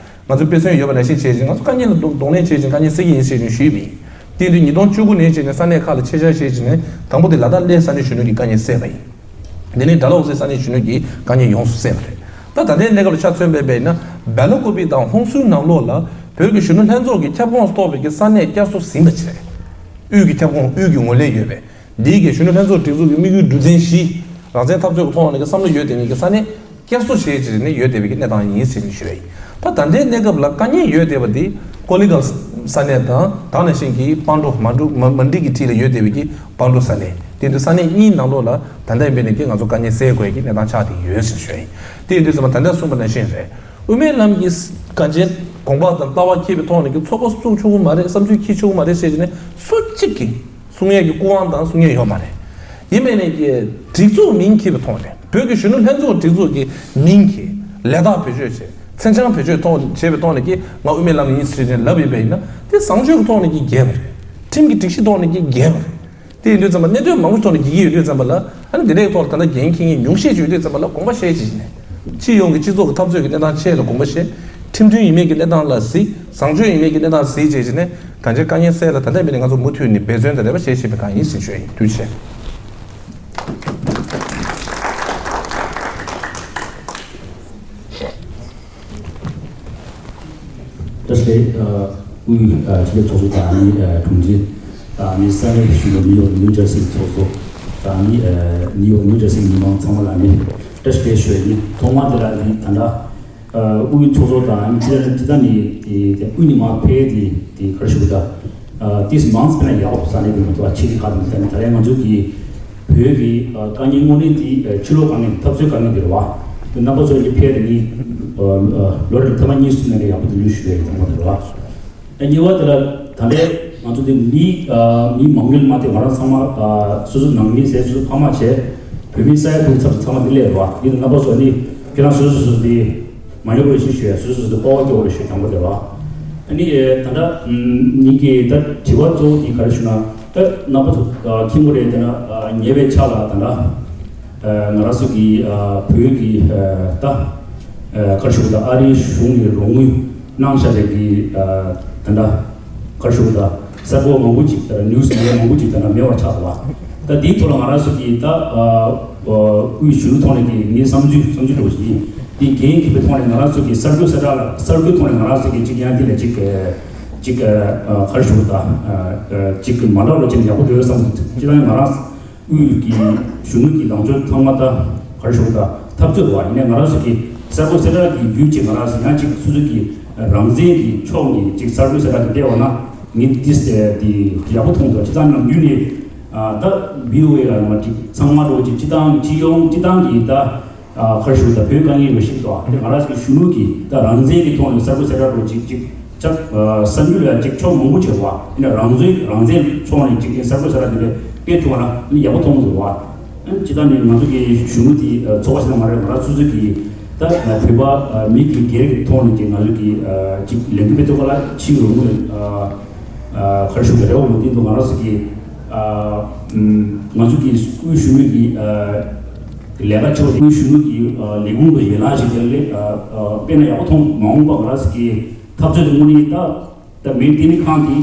ང་ཚོས་དཔེ་མཚོན་ཡོད་པ་ནང་བཞིན་བྱས་ཤིང་། ང་ཚོ་དཀའ་ངལ་ལ་གདོང་གདོང་ལེན་བྱས་ཤིང་དཀའ་ངལ་སེལ་གྱི་ཡིན་ཞེས་ཀྱང་ཞུས་པ་ཡིན། དེ་དུས་ཉིས་སྟོང་བཅུ་དགུ་ནས་བྱས་ནས་ས་གནས་ཁག་ལ་ཆེད་བཅར་བྱས་བྱས་ནས། དང་པོ་དེ་ལ་དྭགས་གླེ་ས་གནས་གཞོན་ནུ་གི་དཀའ་ངལ་སེལ་བ་ཡིན། དེ་ནས་ཌལ་ཧོ་སི་ས་གནས་གཞོན་ནུ་གི་དཀའ་ངལ་ཡོངས་སུ་སེལ་བ་རེད། ད་ད་ལྟའི་གནས་སྐབས་ལ་ཆ་མཚོན་པ་ཡིན་ན། སྦེ་ལ་ཀོ་པི་དང་ཧོང་སུའུ་ནང་ལོགས་ལ་བོད་ཀྱི་གཞོན་ནུ་ལྷན་ཚོགས་ཀྱི་ཁྱབ་ཁོངས་སུ་གཏོགས་པའི་གི་ས་གནས་བསྐྱར་གསོ་ཟིན་པ་བྱས། དབུས་ཀྱི་ཁྱབ་ཁོངས། དབུས་ཀྱི་ངོས་ལེན་ཡོད་པའི། འདིའི་གི་གཞོན་ནུ་ལྷན་ཚོགས་སྒྲིག་འཛུགས་ཀྱི་དམིགས་ཡུལ་འགྲུབ་ཚན་བཞི། རང་བཙན་འཐབ་རྩོད་ཀྱི་ཐོག་ནས་ཀྱི་བསམ་བློ་ཡོད་བསྡད་མཁན་གྱི་ས་གནས་བསྐྱར་གསོ་བྱས་བྱས་ནས་ཡོད་བསྡད་པའི་གི་གནས་སྟངས་ཡིན་ཟེར་ནས་ཞུ་ཡ་ཡིན། ད་ད་ལྟའི་གནས་སྐབས་ལ་དཀའ་ངལ་ཡོད་བསྡད་པ་དེ་ཀོ་ལི་གྷལ་ས་གནས་དང་། ད་ནང་བཞིན་གྱི་སྤང་ཕྲུག་མན་ཕྲུག་མ་མན་ཌི་གི་འཁྲིས་ལ་ཡོད་བསྡད་པའི་གི་སྤང་ཕྲུག་ས་གནས། དེ་དུས་ས་གནས་གཉིས་ནང་ལོགས་ལ་ད་ལྟ་ཡིན་པའི་ནས་ཀྱི་ང་ཚོ་དཀའ་ངལ་སེལ་དགོས་ཀྱི་གནས་སྟངས་ཆགས་བསྡད་ཡོད་ཟེར་ཞུ་ཡ་ཡིན། དེ་ཡིན་དུས་ཙམ་པ་ད་ལྟ་གསུངས་པ་ནང་བཞིན་རེད། དབུ་མའི་ལམ་གྱི་གང་ཅི་དགོངས་པ་དང་ལྟ་བ་འཁྱེར་བའི་ཐོག་ནས་ཀྱི་ཚོགས་པ་བཙུགས་ཆོག་གི་མ་རེད། བསམ་ཚུལ་འཁྱེར་ཆོག་གི་མ་རེད་ཟེར་གྱི་ནས་སུ་གཅིག་གིས་གསུང་ཡས་ཀྱི་སྐུ་དབང་དང་གསུང་ཡས་ཡོད་མ་རེད། ཡིན་པའི་ནས་ཀྱི་སྒྲིག་འཛུགས་མིང་འཁྱེར་བའི་ཐོག་ནས། བོད་ཀྱི་གཞོན་ནུ་ལྷན་ཚོགས་སྒྲིག་འཛུགས་ཀྱི་མིང་གི་ལས་རྟགས་བེད་སྤྱོད་བྱས། མཚན་བྱང་བེད་སྤྱོད་ཐོག་བྱས་པའི་ཐོག་ནས་ཀྱི་ང་དབུ་མའི་ལམ་ཡིན་ཟེར་ནས་ལབ་ཡོད་པ་ཡིན་ན། དེ་བཟང་སྤྱོད་ཀྱི་ཐོག་ནས་ཀྱི་འགལ་བ་རེད། ཁྲིམས་ཀྱི་སྒྲིག་གཞི་ཐོག་ནས་ཀྱི་འགལ་བ་རེད། དེ་ཡིན་དུས་ཙམ་པ་གནད་དོན་མང་པོ་ཐོག་ནས་འགྱིག་གི་ཡོད་དུས་ཙམ་པ་ལ། ཨ་ནི་དེ་འདྲའི་ཐོག་ལ་ད་ལྟ་འགན་འཁྱེར་མཁན་ཉུང་ཤས་ཅིག་ཡོད་དུས་ཙམ་པ་ལ་དགོངས་པ་བཞེས་ཅིག་ནས། སྤྱི་ཡོངས་ཀྱི་སྤྱི་ཚོགས་ཀྱི་འཐབ་རྩོད་ཀྱི་གནས་སྟངས་ཆེད་ལ་དགོངས་པ་བཞེས། ཁྲིམས་མཐུན་ཡིན་མིན་གྱི་གནས་སྟངས་ལ་གཟིགས། བཟང་སྤྱོད་ཡིན་མིན་གྱི་གནས་སྟངས་གཟིགས་བྱས་བྱས་ནས་གང་ཅིའི་དཀའ་ངལ་སེལ་ལ་ད་ལྟ་མི་ནས་ང་ཚོ་མུ་མཐུད་ནས་འབད་བརྩོན་དང་རེ་བ་བྱེད་བཞིན་པའི་སྒང་ཡིན་ཟེར་ཞུ་ཡ་ཡིན། ཐུགས་རྗེ་ཆེ། བཀྲ་ཤིས་བདེ་ལེགས། དབུས་ཆེད་ལས་ཚོགས་གཙོ་དང་ནི་དྲུང་ཆེ་དང་ནི་ས་གནས་གཞོན་ནུ་ནིའུ་ཡོག་ནིའུ་ཇར་སི་ཚོགས་གཙོ་དང་ནི་ནིའུ་ཡོག་ནིའུ་ཇར་སི་མི་མང་ཚང་མ་ལ་ནི་བཀྲ་ཤིས་བདེ་ལེགས་ཞུ་ཡ་ཡིན། ཐོག་མར་དེ་ལ་ནི་ད་ལྟ་དབུས་ཚོགས་གཙོ་དང་ནི་ཅི་ལ་ཅི་ལྟ་ནི་དེ་དབུས་ནས་མར་ཕེབས་དེ་དེ་ག་རེ་ཞུ་དགོས་ད། ཏིས་མང་སྤེ་ན་ཡག་པོ་ས་གནས་དེ་མ་གཏོགས་ཕྱི་རིགས་ཁག་དང་ད་ནི་ད་རེས་ང་ཚོ་གི་བོད་ཀྱི་དཀའ་ངལ་དངོས་གནས་དེ་ཕྱི་ལོགས་དཀའ་ངལ་འཐབ་རྩོད་དཀའ་ངལ་དེ་རེད་བ། རྣམ་པ་ཚོ་ཡི་ཕེབས་དེ་ནི་ལོ་རེར་ཐེངས་མ་གཉིས་གསུམ་ནས་ཡག་པོ་དེ་ལུས་ཞུ་ཡ་ཡིན། དང་པོ་དེ་རེད་བ། གཉིས་པ་དེ་ལ་ད་ལྟའི་ང་ཚོ་འདི་མི་མི་མང་ཉུང་མ་དེ་ང་རང་ཚང་མ་སོ་སོ་ནང་མི་ཟེར། སོ་སོ་ཕ་མ་བྱས། བོད་མི་ས་ཡ་དྲུག་ཚབ་ཚང་མ་འདི་སླེབས་རེད་བ། འདི་རྣམ་པ་ཚོ་ནི་ཁྱེད་རང་སོ་སོ་སོ་སོ་འདི་མ་ཉོ་དགོས་ཞེས་ཞུ་ཡ། སོ་སོ་སོ་འདི་སྤོབས་པ་སྐྱེ་དགོས་ཞུ་དང་པོ་དེ་རེད་བ། ཨ་ནི་ད་ལྟ་ཉིད་ཀྱི་ད་དྲི་བ་གཙོ་བོ་འདི་ག་རེ་ཞུ་ན། ད་རྣམ་པ་ཚོ་མཁྱེན་གྱི་རེད། ད་ཉེ་བའི་ཆར་ལ་ད་ལྟ་ང་རང་ཚོ་གི་བོད་ཀྱི་ད་ག་རེ་ཞུ་དགོས། ད་ཨ་རིའི་གཞུང་ནས་རོགས་དངུལ་གནང་བཞག་པའི་གི་ད་ལྟ་ག་རེ་ཞུ་དགོས། ད་གསར་འགོད་མང་པོ་ཅིག་ད་ནིའུ་སི་མི་སྣ་མང་པོ་ཅིག་ད་ལྟ་མེད་པ་ཆགས་འདུག་བ། ད་དེའི་ཐོག་ལ་ང་རང་ཚོ་གི་ད་དབུས་གཞོན་ནུ་ཐོག་ནས་ཀྱི་ངའི་བསམ་ཚུལ་བསམ་ཚུལ་འདྲ་བོ་ཞིག་ཡིན། དེ་འགན་འཁྱེར་བའི་ཐོག་ནས་ང་རང་ཚོ་གི་གསར་འགོད་གསལ་བསྒྲགས་ལ། གསར་འགོད་ཐོག་ནས་ང་རང་ཚོ་གི་ཅིག་ཡང་འདི་ལ་ཅིག་ཅིག་ག་རེ་ཞུ་དགོས། ད་ཅིག་མ་འདྲ་བ་ཅིག་ཡག་པོ་འདུག་བསམ། ཅི་ལྟར་ང་རང་དབུས་ཀྱི་གཞོན་ནུ་གི་ལངས་ཕྱོགས་ཚང་མ་ད་ག་རེ་ཞུ་དགོས། ད་འཐབ་རྩོད་བ་ཡིན་ནའི་ང་རང་ཚོ་གི་གསར་འགོད་གསལ་བསྒྲགས་ཀྱི་བརྒྱུད་ཅིག་ང་རང་ཚོ་ཡང་ཅིག་སོ་སོ་གི་རང་བཙན་གྱི་ཕྱོགས་ནས་ཅིག་གསར་འགོད་གསལ་བསྒྲགས་ཀྱི་སྤེལ་བ་ན་ངས་འདི་དེ་ཡག་པོ་མཐོང་འདུག། སྤྱིར་བཏང་ནམ་རྒྱུན་ནས་ད་བྷི་ཨོ་ཨེ་ལ་ཡང་ཅིག་ཚང་མ་འགྲོ་ཅིག་སྤྱི་བཏང་སྤྱི་ཡོངས་སྤྱི་བཏང་གི་ད་ག་རེ་ཞུ་དགོས། ད་བོད་དཀའ་ངལ་ཡོད་ཤིག་ཏོ། དེ་ང་རང་ཚོའི་གཞོན་ནུ་གི་ད་རང་བཙན་གྱི་ཐོག་ནས་གསར་འགོད་གསལ་བསྒྲགས་འགྲོ་ཅིག་ཅིག་ཆགས། གསར་འགྱུར་ལ་ཅིག་ཕྱོགས་མང་པོ་བྱེད་པ་ཡིན་ན། རང་བཙན་རང་བཙན་ཕྱོགས་ནས་ཅིག་གསར་འགོད་གསལ་བསྒྲགས་དེ་འདྲ་སྤེལ་ཐུབ་པ་ན་ཡག་པོ་མཐོང་འདུག་བ། སྤྱི་བཏང་ནས་ང་ཚོ་གི་གཞོན་ནུ་དེ་ཚོགས་པ་ཞིག་མ་རེད། ང་རང་སོ་སོ་གི་ད་བོད་པ་མི་གི་སྒེར་གྱི་ཐོག་ནས་ཀྱི་ང་ཚོ་གི་ཅིག་ལས་འགུལ་སྤེལ་ཐུབ་པ་ལ་ཕྱིའི་རོགས་དངུལ་ག་རེ་ཞུ་དགོས། རེ་བ་མི་བསྟན་འདུག། ང་རང་ཚོ་གི་ང་ཚོ་གི་དབུས་གཞོན་ནུ་གི་ལས་ཀ་ཆེ་བ་དེ། དབུས་གཞོན་ནུ་གི་ལས་ཁུངས་དང་ཡན་ལག་ཞིག་དེ་ལས་དཔེར་ན་ཡག་པོ་མཐོང་། མ་འོངས་པ་ང་རང་ཚོ་གི་འཐབ་རྩོད་དེ་དངོས་གནས་ད་ད་མི་བསྟི་གནས་ཁང་དེ་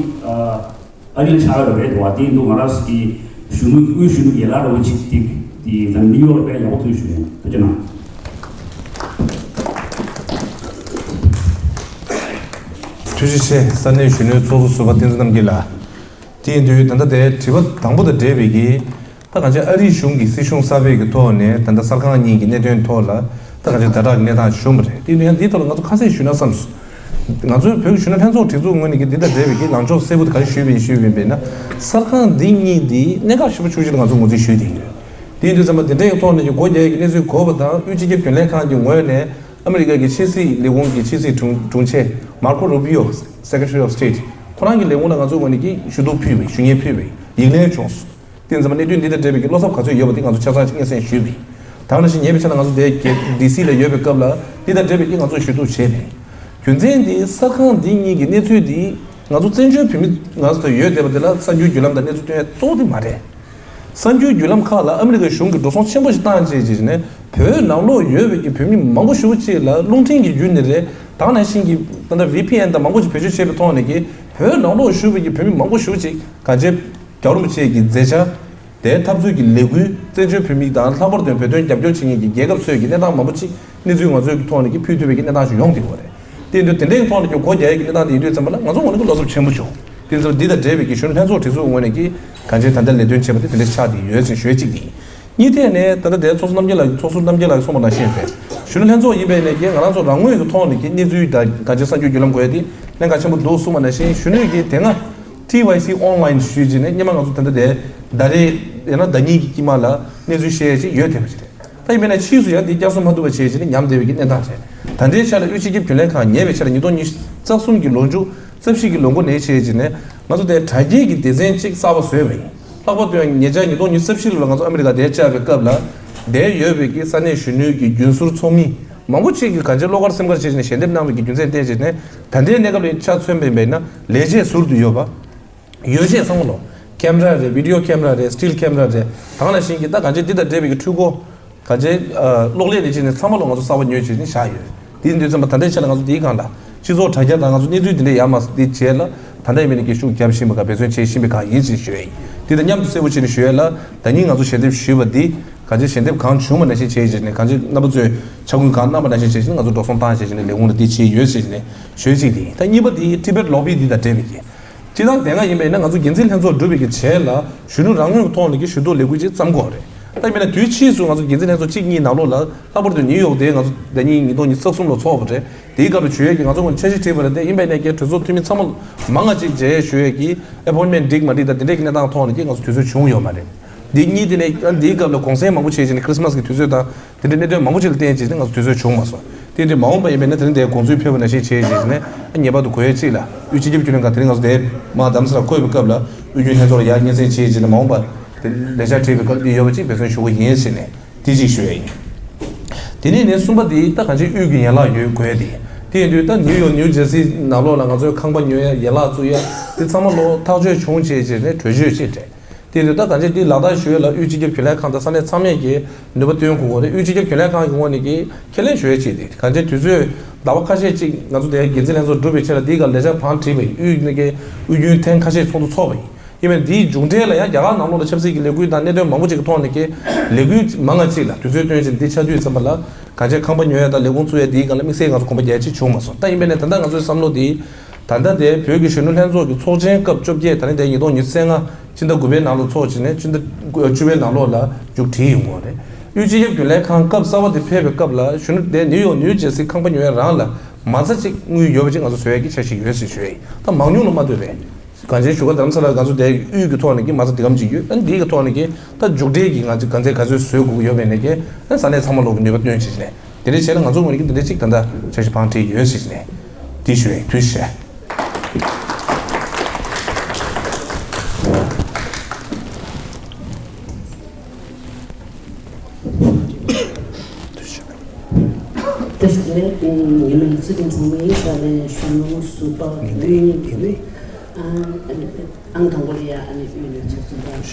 ཨ་རི་ལ་ཆགས་ཡོད་རེད་དོ། དེ་འདུག། ང་རང་ཚོ་གི་གཞོན་ནུ་དབུས་གཞོན་ནུ་ཡན་ལག་འདྲ་བོ་ཅིག་དེ་དེ་ད་ནིའུ་ཡོག་ལ་དཔེ་ཡག་པོ་ཐུག་ཞུ་ཡིན། ཐུགས་རྗེ་གནང་། ཐུགས་རྗེ་ཆེ། ས་གནས་གཞོན་ནུའི་ཚོགས་གཙོ་ཟུར་པ་བསྟན་འཛིན་རྣམ་རྒྱལ་ལགས། དེ་ཡིན་དུས་ད་ལྟ་དེ་དྲི་བ་དང་པོ་དང་འབྲེལ་བའི་གི་ད་གང་ཅི་ཨ་རིའི་གཞུང་གི་སྲིད་གཞུང་གསར་པའི་གི་ཐོག་ནས་ད་ལྟ་གསར་ཁང་གཉིས་ཀྱི་གནད་དོན་ཐོག་ལ་ད་གང་ཅི་ཛ་དྲག་གི་གནས་སྟངས་བྱུང་བ་རེད། དེ་ཡིན་དུས་ཡང་འདིའི་ཐོག་ལ་ང་ཚོ་ཁ་གསལ་ཞུས་ན་བསམ་སོང་། ང་ཚོའི་བོད་ཀྱི་གཞོན་ནུ་ལྷན་ཚོགས་སྒྲིག་འཛུགས་ངོས་ནས་ཀྱི་འདི་དང་འབྲེལ་བའི་གི་ལངས་ཕྱོགས་གསལ་པོ་དེ་ག་རེ་ཞུས་པ་ཡིན་ཞུས་པ་ཡིན་པས་ན། གསར་ཁང་འདི་གཉིས་འདི་གནད་འགག་ཞེ་པོ་ཆེ་ཅིག་ལ་ང་ཚོ་ངོས་འཛིན་ཞུས་བསྡད་ཡོད། དེ་ཡིན་དུས་ཙམ་པ་འདི་འདྲའི་ཐོག་ནས་ཀྱི་སྒོ་རྒྱག་ཡག་གི་གནས་ཚུལ་གོ་བ་དང་། དབུས་སྤྱི་ཁྱབ་རྒྱུན་ལས་ཁང་གི་ངོས་ནས་ཨ་མི་རི་ཀ་གི་ཕྱི་སྲིད་ལས་ཁུངས་ཀྱི་ཕྱི་སྲིད་དྲུང་དྲུང་ཆེ་མར་ཁོ་རུ་པི་ཡོ། Secretary of State། ཁོ་རང་གི་ལས་ཁུངས་ལ་ང་ཚོའི་ངོས་ནས་ཀྱི་ཞུ་གཏུག་ཕུལ་བའི་ཞུ་སྙན་ཕུལ་བའི་ཡིག་ལན་བྱུང་སོང་། དེ་ཙམ་པ་གནད་དོན་འདི་དང་འབྲེལ་བའི་གི་བློ་འཚབ་ག་ཚོད་ཡོད་པ་དེ་ང་ཚོ་ཆ་ཚང་ཞིག་སྙན་སེང་ཞུས་པ་ཡིན། ད་ག་ནང་བཞིན་ཉེ་བའི་ཆར་ལ་ང་ཚོ་དེ་ཌི་སི་ལ་ཡོད་པའི་སྐབས་ལ་འདི་དང་འབྲེལ་བའི་གི་ང་ཚོ་ཞུ་གཏུག་བྱས་པ་ཡིན། རྒྱུ་མཚན་འདི་གསར་ཁང་འདི་གཉིས་ཀྱི་གནས་ཚུལ་འདི་ང་ཚོ་བཙན་བྱོལ་བོད་མི་ང་ཚོ་ད་ཡོད་བསྡད་པ་འདི་ལ་གསར་འགྱུར་བརྒྱུད་ལམ་དང་གནས་ཚུལ་སྟོན་ཡ་གཙོ་བོ་དེ་མ་རེད། གསར་འགྱུར་བརྒྱུད་ལམ་ཁག་ལ་ཨ་མི་རི་ཀའི་གཞུང་གིས་འགྲོ་སོང་ཆེན་པོ་ཞིག་བཏང་བྱས་རྗེས་ནས་བོད་ནང་ལོགས་ཡོད་པའི་གི་བོད་མི་མང་པོ་ཞེ་པོ་ཅིག་ལ་རླུང་འཕྲིན་གྱི་བརྒྱུད་ནས་རེད། ད་ག་ནང་བཞིན་གྱི་ད་ལྟ་ཝི་ཕི་ཨེན་དང་མང་པོ་ཅིག་བེད་སྤྱོད་བྱས་པའི་ཐོག་ནས་ཀྱི་བོད་ནང་ལོགས་བཞུགས་པའི་གི་བོད་མི་མང་པོ་ཞེ་པོ་ཅིག་གང་ཅི་རྒྱལ་བ་རིན་པོ་ཆེ་གི་མཛད་འཆར་དེའི་འཐབ་རྩོད་ཀྱི་ལས་འགུལ། བཙན་བྱོལ་བོད་མི་དང་ལྷག་པར་དུ་བོད་དོན་རྒྱབ་སྐྱོར་བྱེད་མཁན་གྱི་རྒྱལ་ཁབ་ཚོས་ཀྱི་གནས་སྟངས་མང་པོ་ཅིག་གནས་ཚུལ་ང་ཚོའི་གི་ཐོག་ནས་ཀྱི་ཕུལ་ཐུབ་པའི་གི་གནས་སྟངས་ཤིག་ཡོང་བསྡད་ཡོད་རེད། དེ་ཡིན་དུས་དེ་འདྲའི་ཐོག་ནས་ཀྱི་སྒོ་རྒྱག་ཡས་ཀྱི་གནས་སྟངས་དེ་ཡིན་དུས་ཙམ་པ་ལ་ང་ཚོ་ངོས་ནས་ཀྱི་བློ་འཚབ་ཆེན་པོ་བྱུང་། དེ་ཚོ་འདི་དང་འབྲེལ་བའི་གི་གཞོན་ནུ་ལྷན་ཚོགས་གྲོས་ཚོགས་ངོས་ནས་ཀྱི་གང་ཅི་ད་ལྟ་ལས་དོན་བྱས་པ་དེ་དེ་འདྲ་ཆགས་བསྡད་ཡོད་ཅེས་ཞུ་ཡས་གཅིག་དེ་ཡིན། གཉིས་ཐད་ནས་ད་ལྟ་དེ་ཚོགས་ཟུར་རྣམ་རྒྱལ་ལགས། ཚོགས་ཟུར་རྣམ་རྒྱལ་ལགས་གསུངས་པ་ནང་བཞིན་རེད། གཞོན་ནུ་ལྷན་ཚོགས་ཡིན་པའི་ནས་ཀྱི་ང་རང་ཚོ་རང་ངོས་ཀྱི་ཐོག་ནས་ཀྱི་གནས་ཚུལ་དང་གང་ཅི་གསར་འགྱུར་བརྒྱུད་ལམ་དགོས་ཡས་དེ་ལན་ཁག་ཆེན་པོ་འདུག་གསུངས་པ་ནང་བཞིན་གཞོན་ནུ་གི་དེ་སྔ་ཊི་ཝའི་སི་ཨོན་ལ་ཡིན་ཞུས་རྗེས་ནས་སྔོན་མ་ང་ཚོ་ད་ལྟ་དེ་ཟླ་རེ་ཡང་ན་ཟླ་གཉིས་ཀྱི་དཀྱིལ་མ་ལ་གནས་ཚུལ་བཤད་ཡས་ཅིག་ཡོད་བསྡད་པ་ཅིག་རེད། ད་ཡིན་པས་ན་ཕྱིས་སུ་ཡང་འདི་བསྐྱར་གསོ་མ་ཐུབ་པ་བྱས་བྱས་ནས་ཉམས་བསྡད་པའི་གི་གནས་སྟངས་རེད། ད་ལྟའི་ཆ་ལ་དབུས་སྤྱི་ཁྱབ་རྒྱུན་ལས་ཁང་ཉེ་བའི་ཆར་ཉིས་སྟོང་ཉི་ཤུ་རྩ་གསུམ་གྱི་ལོ་མཇུག་རྩ་བཞི་གི་ལོ་འགོ་ནས་བྱས་བྱས་ནས་ང་ཚོ་དེ་དྲ་རྒྱའི་གི་སྡེ་ཚན་གཅིག་གསར་པ་བཟོས་པ་ཡིན། ལྷག་པར་དུ་ཡང་ཉེ་ཆར་ཉིས་སྟོང་ཉི་ཤུ་རྩ་བཞི་ལོ་ལ་ང་ཚོ་ཨ་མི་རི་ཀ་དེ་བཅར་བའི་སྐབས་ལ་དེར་ཡོད་པའི་གི་ས་གནས་གཞོན་ནུའི་གི་རྒྱུན་ཟུར་ཚོགས་མི་མང་པོ་ཅིག་གིས་གང་ཅི་བློ་དཀར་སེམས་དཀར་བྱས་བྱས་ནས་ཞལ་འདེབས་གནང་བའི་གི་རྒྱུ་མཚན་བལྟས་བྱས་ནས་ད་ལྟའི་གནས་སྐབས་ལ་ཆ་མཚོན་པ་ཡིན་པས་ན་ལས་བྱེད་ཟུར་དུ་ཡོད་པ། ཡོ་བྱད་ཚང་མ་ལོ། ཁེམ་ར་རེད། བི་ཌི་ཡོ་ཁེམ་ར་རེད། སི་ཊིལ་ཁེམ་ར་རེད། ད་ག་ནང་བཞིན་གྱི་ད་གང་ཅི་འདི་དང་འབྲེལ་བའི་གི་འཕྲུལ་འཁོར་གང་ཅི་གློག་ཀླད་ནས་བྱས་ནས་ཚང་མ་ལོ་ང་ཚོ་གསར་པ་ཉོས་བྱས་ནས་བཞག་ཡོད། དེ་ཡིན་དུས་ཙམ་པ་ད་ལྟའི་ཆ་ལ་ང་ཚོ་འདིའི་སྒང་ལ་སྤྱི་ཚོགས་དྲ་རྒྱ་དང་ང་ཚོ་གནས་ཚུལ་འདི་འདྲའི་ཡར་མར་འདི་བྱས་ལ་ད་ལྟ་ཡིན་པའི་ནས་ཀྱི་ཤུགས་རྒྱབ་བཞིན་པ་ག་འབད་བརྩོན་བྱེད་བཞིན་པའི་གང་ཡིན་ཞེས་ཞུ་ཡ་ཡིན། དེ་དང་མཉམ་དུ་གསལ་པོ་བྱས་ནས་ཞུ་ཡ་ལ་ད་ནི་ང་ཚོ་ཞལ་འདེབས་ཞུས་པ་འདི་གང་ཅི་ཞལ་འདེབས་གང་བྱུང་བ་ནང་བཞིན་བྱས་བྱས་ནས་གང་ཅི་རྣམ་པ་ཚོས་ཕྱག་འགུལ་གང་གནང་བ་ནང་བཞིན་བྱས་བྱས་ནས་ང་ཚོ་འགྲོ་སོང་བཏང་བྱས་བྱས་ནས་ལས་ཁུངས་ལ་འདི་བྱས་ཡོད་ཟེར་ནས་ཞུ་ཡ་གཅིག་དེ་ཡིན། ད་གཉིས་པ་འདི་ཊི་བེཊ་ལོ་བི་འདི་དང་འབྲེལ་བའི་གི་སྤྱིར་བཏང་དེ་སྔ་ཡིན་པས་ན་ང་ཚོ་འགན་འཛིན་ལྷན་ཚོགས་གྲུབ་པའི་གི་བྱས་ལ་གཞོན་ནུ་རང་ངོས་ཀྱི་ཐོག་ནས་ཀྱི་ཞུ་གཏུག་ལས་འགུལ་ཅིག་བརྩམས་དགོས་རེད། ད་ཡིན་པས་ན་དུས་ཕྱིས་སུ་ང་ཚོ་འགན་འཛིན་ལྷན་ཚོགས་གཅིག་གཉིས་ནང་ལོགས་ལ་ལྷག་པར་དུ་ནིའུ་ཡོག་དེ་ང་ཚོ་ཟླ་གཉིས་ཉིས་སྟོང་ཉི་ཤུ་རྩ་གསུམ་ལ་ཚོགས་པ་རེད། དེའི་སྐབས་ལ་ཞུ་ཡས་ཀྱི་ང་ཚོ་ངོས་འཆར་གཞི་བྲིས་པ་རེད། དེ་ཡིན་པས་ན་ཀྱི་གྲོས་ཚོགས་འཐུས་མི་ཚང་མ་མང་ང་ཅིག་མཇལ་ཡས་ཞུ་ཡས་ཀྱི་ཨེ་པོའིན་མེན་ཊི་འགྲིག་མ་འགྲིག་དང་དེ་འདྲས་ཀྱི་གནས་སྟངས་ཐོག་ནས་ཀྱི་ང་ཚོ་དུས་ཚོད་བྱུང་ཡོད་མ་རེད། འདི་གཉིས་དེ་ནས་འདིའི་སྐབས་ལ་གུང་སེང་མང་པོ་བྱས་བྱས་ནས་ཁྲི་སི་མ་སི་གི་དུས་ཚོད་དང་། དེ་འདྲའི་གནད་དོན་མང་པོ་ཅིག་ལ་བརྟེན་བྱས་ནས་ང་ཚོ་དུས་ཚོད་བྱུང་མ་སོང་། དེ་འདྲའི་མ་འོངས་པ་ཡིན་པས་ན་དེ་རིང་འདིར་དགོངས་ཚུལ་ཕེབས་པ་ནང་བཞིན་བྱས་བྱས་ནས་ངེས་པར་དུ་གོ་ཡ་གཅིག་ལ་དབུས་སྤྱི་ཁྱབ་རྒྱུན་ལས་ཁང་དེ་རིང་ང་ཚོ་དེ་མ་རྡ་རམ་ས་ལ་འཁོད་པའི་སྐབས་ལ་དབུས་རྒྱུན་ལྷན་ཚོགས་ལ་ཡར་སྙན་སེང་བྱས་བྱས་ནས་མ་འོངས་པ་དེ་ལས་འཆར་བྲིས་པའི་སྐབས་འདི་ཡོད་པ་ཅིག་འབད་བརྩོན་ཞུ་གི་ཡིན་ཟེར་ནས་དེ་གཅིག་ཞུ་ཡ་ཡིན། དེ་ནས་ནས་གསུམ་པ་དེ་ད་གང་ཅི་དབུས་ཀྱི་ཡན་ལག་ཡོད་དགོས་ཡ་དེ། དེ་ཡིན་དུས་ད་ནིའུ་ཡོག་ནིའུ་ཇར་སི་ནང་ལོགས་ལ་ང་ཚོའི་ཁང་པ་ཉོ་ཡ་ཡན་ལག་བཙུགས་ཡ་དེ་ཚང་མ་ལོ་ཐག་གཅོད་བྱུང་བྱས་བྱས་ནས་གྲོས་ཆོད་ཅིག་སྤྲད། དེ་ནི་ད་གང་ཅི་འདི་ལག་བསྟར་ཞུ་ཡས་ལ་དབུས་སྤྱི་ཁྱབ་རྒྱུན་ལས་ཁང་དང་ས་གནས་ཚང་མས་ཀྱི་ནུས་པ་བཏོན་དགོས་ཀྱི་རེད། དབུས་སྤྱི་ཁྱབ་རྒྱུན་ལས་ཁང་གི་ངོས་ནས་ཀྱི་ཁས་ལེན་ཞུ་ཡས་ཅིག་དེ་གང་ཅི་དུས་ཚོད་ཟླ་བ་ཁ་ཤས་ཅིག་ང་ཚོ་དེ་འགན་འཛིན་ལྷན་ཚོགས་གྲུབ་པའི་ཆེད་ལ་འདིའི་སྒང་ལས་འཆར་བང་བྲིས་པ་ཡིན། དབུས་ནས་ཀྱི་དབུས་རྒྱུན་ཐེངས་ཁ་ཤས་ཚོགས་འདུ་ཚོགས་པ་ཡིན། ཡིན་པས་འདིའི་མཇུག་འབྲས་ལ་ཡང་རྒྱ་གར་ནང་ལོགས་ལ་ཆབ་སྲིད་ཀྱི་ལས་འགུལ་དང་གནད་དོན་མང་པོ་ཅིག་གི་ཐོག་ནས་ཀྱི་ལས་འགུལ་མང་ང་ཅིག་ལ་དུས་ཚོད་བཏོན་བྱས་འདི་ཆགས་དུས་ཙམ་པ་ལ་གང་ཅི་ཁང་པ་ཉོ་ཡས་དང་ལས་ཁུངས་བཙུགས་ཡས་འདིའི་སྒང་ལ་དམིགས་བསལ་ང་ཚོ་གོམ་པ་རྒྱག་ཡས་ཅིག་བྱུང་མ་སོང་། ད་ཡིན་པས་ནས་ད་ལྟ་ང་ཚོའི་བསམ་བློ་འདི། ད་ལྟ་དེ་བོད་ཀྱི་གཞོན་ནུ་ལྷན་ཚོགས་ཀྱི་ཚོགས་ཆེན་སྐབས་བཅོ་བརྒྱད་ད་རིང་དེ་ཉིས་སྟོང་ཉི་ཤུ་རྩ་ལྔ་ཕྱི་ཟླ་དགུ་པའི་ནང་ལ་ཚོགས་བྱས་ནས་ཕྱི་ཟླ་བཅུ་པའི་ནང་ལོགས་ལ་མཇུག་སྒྲིལ་ཡོང་གི་རེད། དབུས་སྤྱི་ཁྱབ་རྒྱུན་ལས་ཁང་སྐབས་གསར་པ་དེ་ཕེབས་པའི་སྐབས་ལ་གཞོན་ནུ་དེ་ནིའུ་ཡོག་ནིའུ་ཇར་སི་ཁང་པ་ཉོ་ཡ་རང་ལ་མ་རྩ་གཅིག་དངུལ་ཡོད་པ་ཅིག་ང་ཚོ་བཟོ་ཡ་གི་འཆར་གཞི་ཡོད་ཟེར་ཞུ་ཡ་ཡིན། ད་མང་ཉུང་ལ་མ་ལྟོས་པའི་གང་ཅིའི་ཞུ་ག་རྡ་རམ་ས་ལ་ང་ཚོ་དེ་དབུས་ཀྱི་ཐོག་ནས་ཀྱི་མ་རྩ་འདི་གམ་ཅིག་ཡོད། ཨ་འདིའི་གི་ཐོག་ནས་ཀྱི་ད་མཇུག་འབྲས་ཀྱི་ང་ཚོ་གང་ཅི་ག་ཚོད་བཟོ་དགོས་ཀྱི་ཡོད་པའི་ནས་ཀྱི་ཨ་ས་གནས་ཚང་མ་ལོག་གི་ནུས་པ་བཏོན་བྱས་ནས། དེ་འདྲའི་བྱས་ན་ང་ཚོ་ངོས་ནས་ཀྱི་འདི་འདྲའི་གཅིག་ད་ལྟ་འཆར་གཞི་བང་བསྒྲིགས་ཡོད་ཟེར་ནས་འདི་ཞུ་ཡས་དུས་བཤད། དེ་ནས་ཉི་མ་ཚེ་རིང་ཚང་མའི་ས་ནས་གཞོན་ནུ་ཟུར་པ་དབུས་ཨང་དང་པོ་ལ་ཡ་ཨ་ནི་དབུས་ནས་ཚོགས་གཙོ་དང་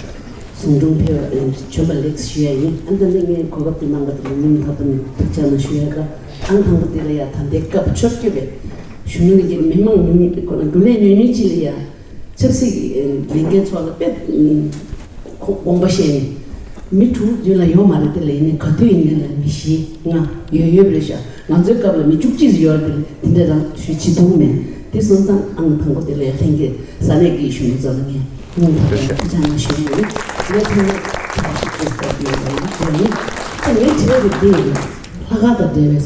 ཟུང་དྲུང་ཕེབས་པ་བྱོན་པ་ལེགས་ཞུ་ཡ་ཡིན། ཨ་ནི་ད་ནི་ངས་གོ་སྐབས་དེ་གནང་བ་དེ་ལ་སྙིང་ཐག་པ་ནས་ཐུགས་རྗེ་གནང་ཞུ་ཡ་ག་ཨང་དང་པོ་དེ་ལ་ཡ་ད་ལྟའི་སྐབས་བཅོ་བརྒྱད་པའི་གཞོན་ནུ་གི་མི་མང་རྒྱུན་ལས་ཉུང་ཉུང་ཅིག་ལ་ཡ་ཆབ་སྲིད་ལས་འགན་ཚོགས་ལ་དཔེ་དགོངས་པ་བཞེས་ནས་མི་དྲུག་རྒྱུན་ལ་ཡོད་མ་རེད། དེ་ལ་ཡིན་ནའི་ག་དུས་ཡིན་ནའི་ལ་མི་བཞི་ལྔ་ཡོད་ཡོད་རེད་ཤག་ང་ཚོའི་སྐབས་ལ་མི་བཅུ་གཅིག་ཡོད་དེ་དེ་འདྲ་རང་ཞུ་བྱེད་ཐུབ་མེད། དེ་སོང་ཙང་ཨང་དང་པོ་དེ་ལས་ལྷན་རྒྱས་ས་གནས་ཀྱི་གཞོན་ནུ་ཚོ་ལ་ངས་སྙིང་ཐག་པ་ནས་ཐུགས་རྗེ་གནང་ཞུ་ཡ་ཡིན། ངས་ཐོག་མར་ཐུགས་རྗེ་ཆེ་ཞུ་ཡ་ཡིན། ད་ངའི་དྲི་བ་དེ་འདི་ཡིན། ལྷག་དཀར་དང་འབྲེལ་བའི་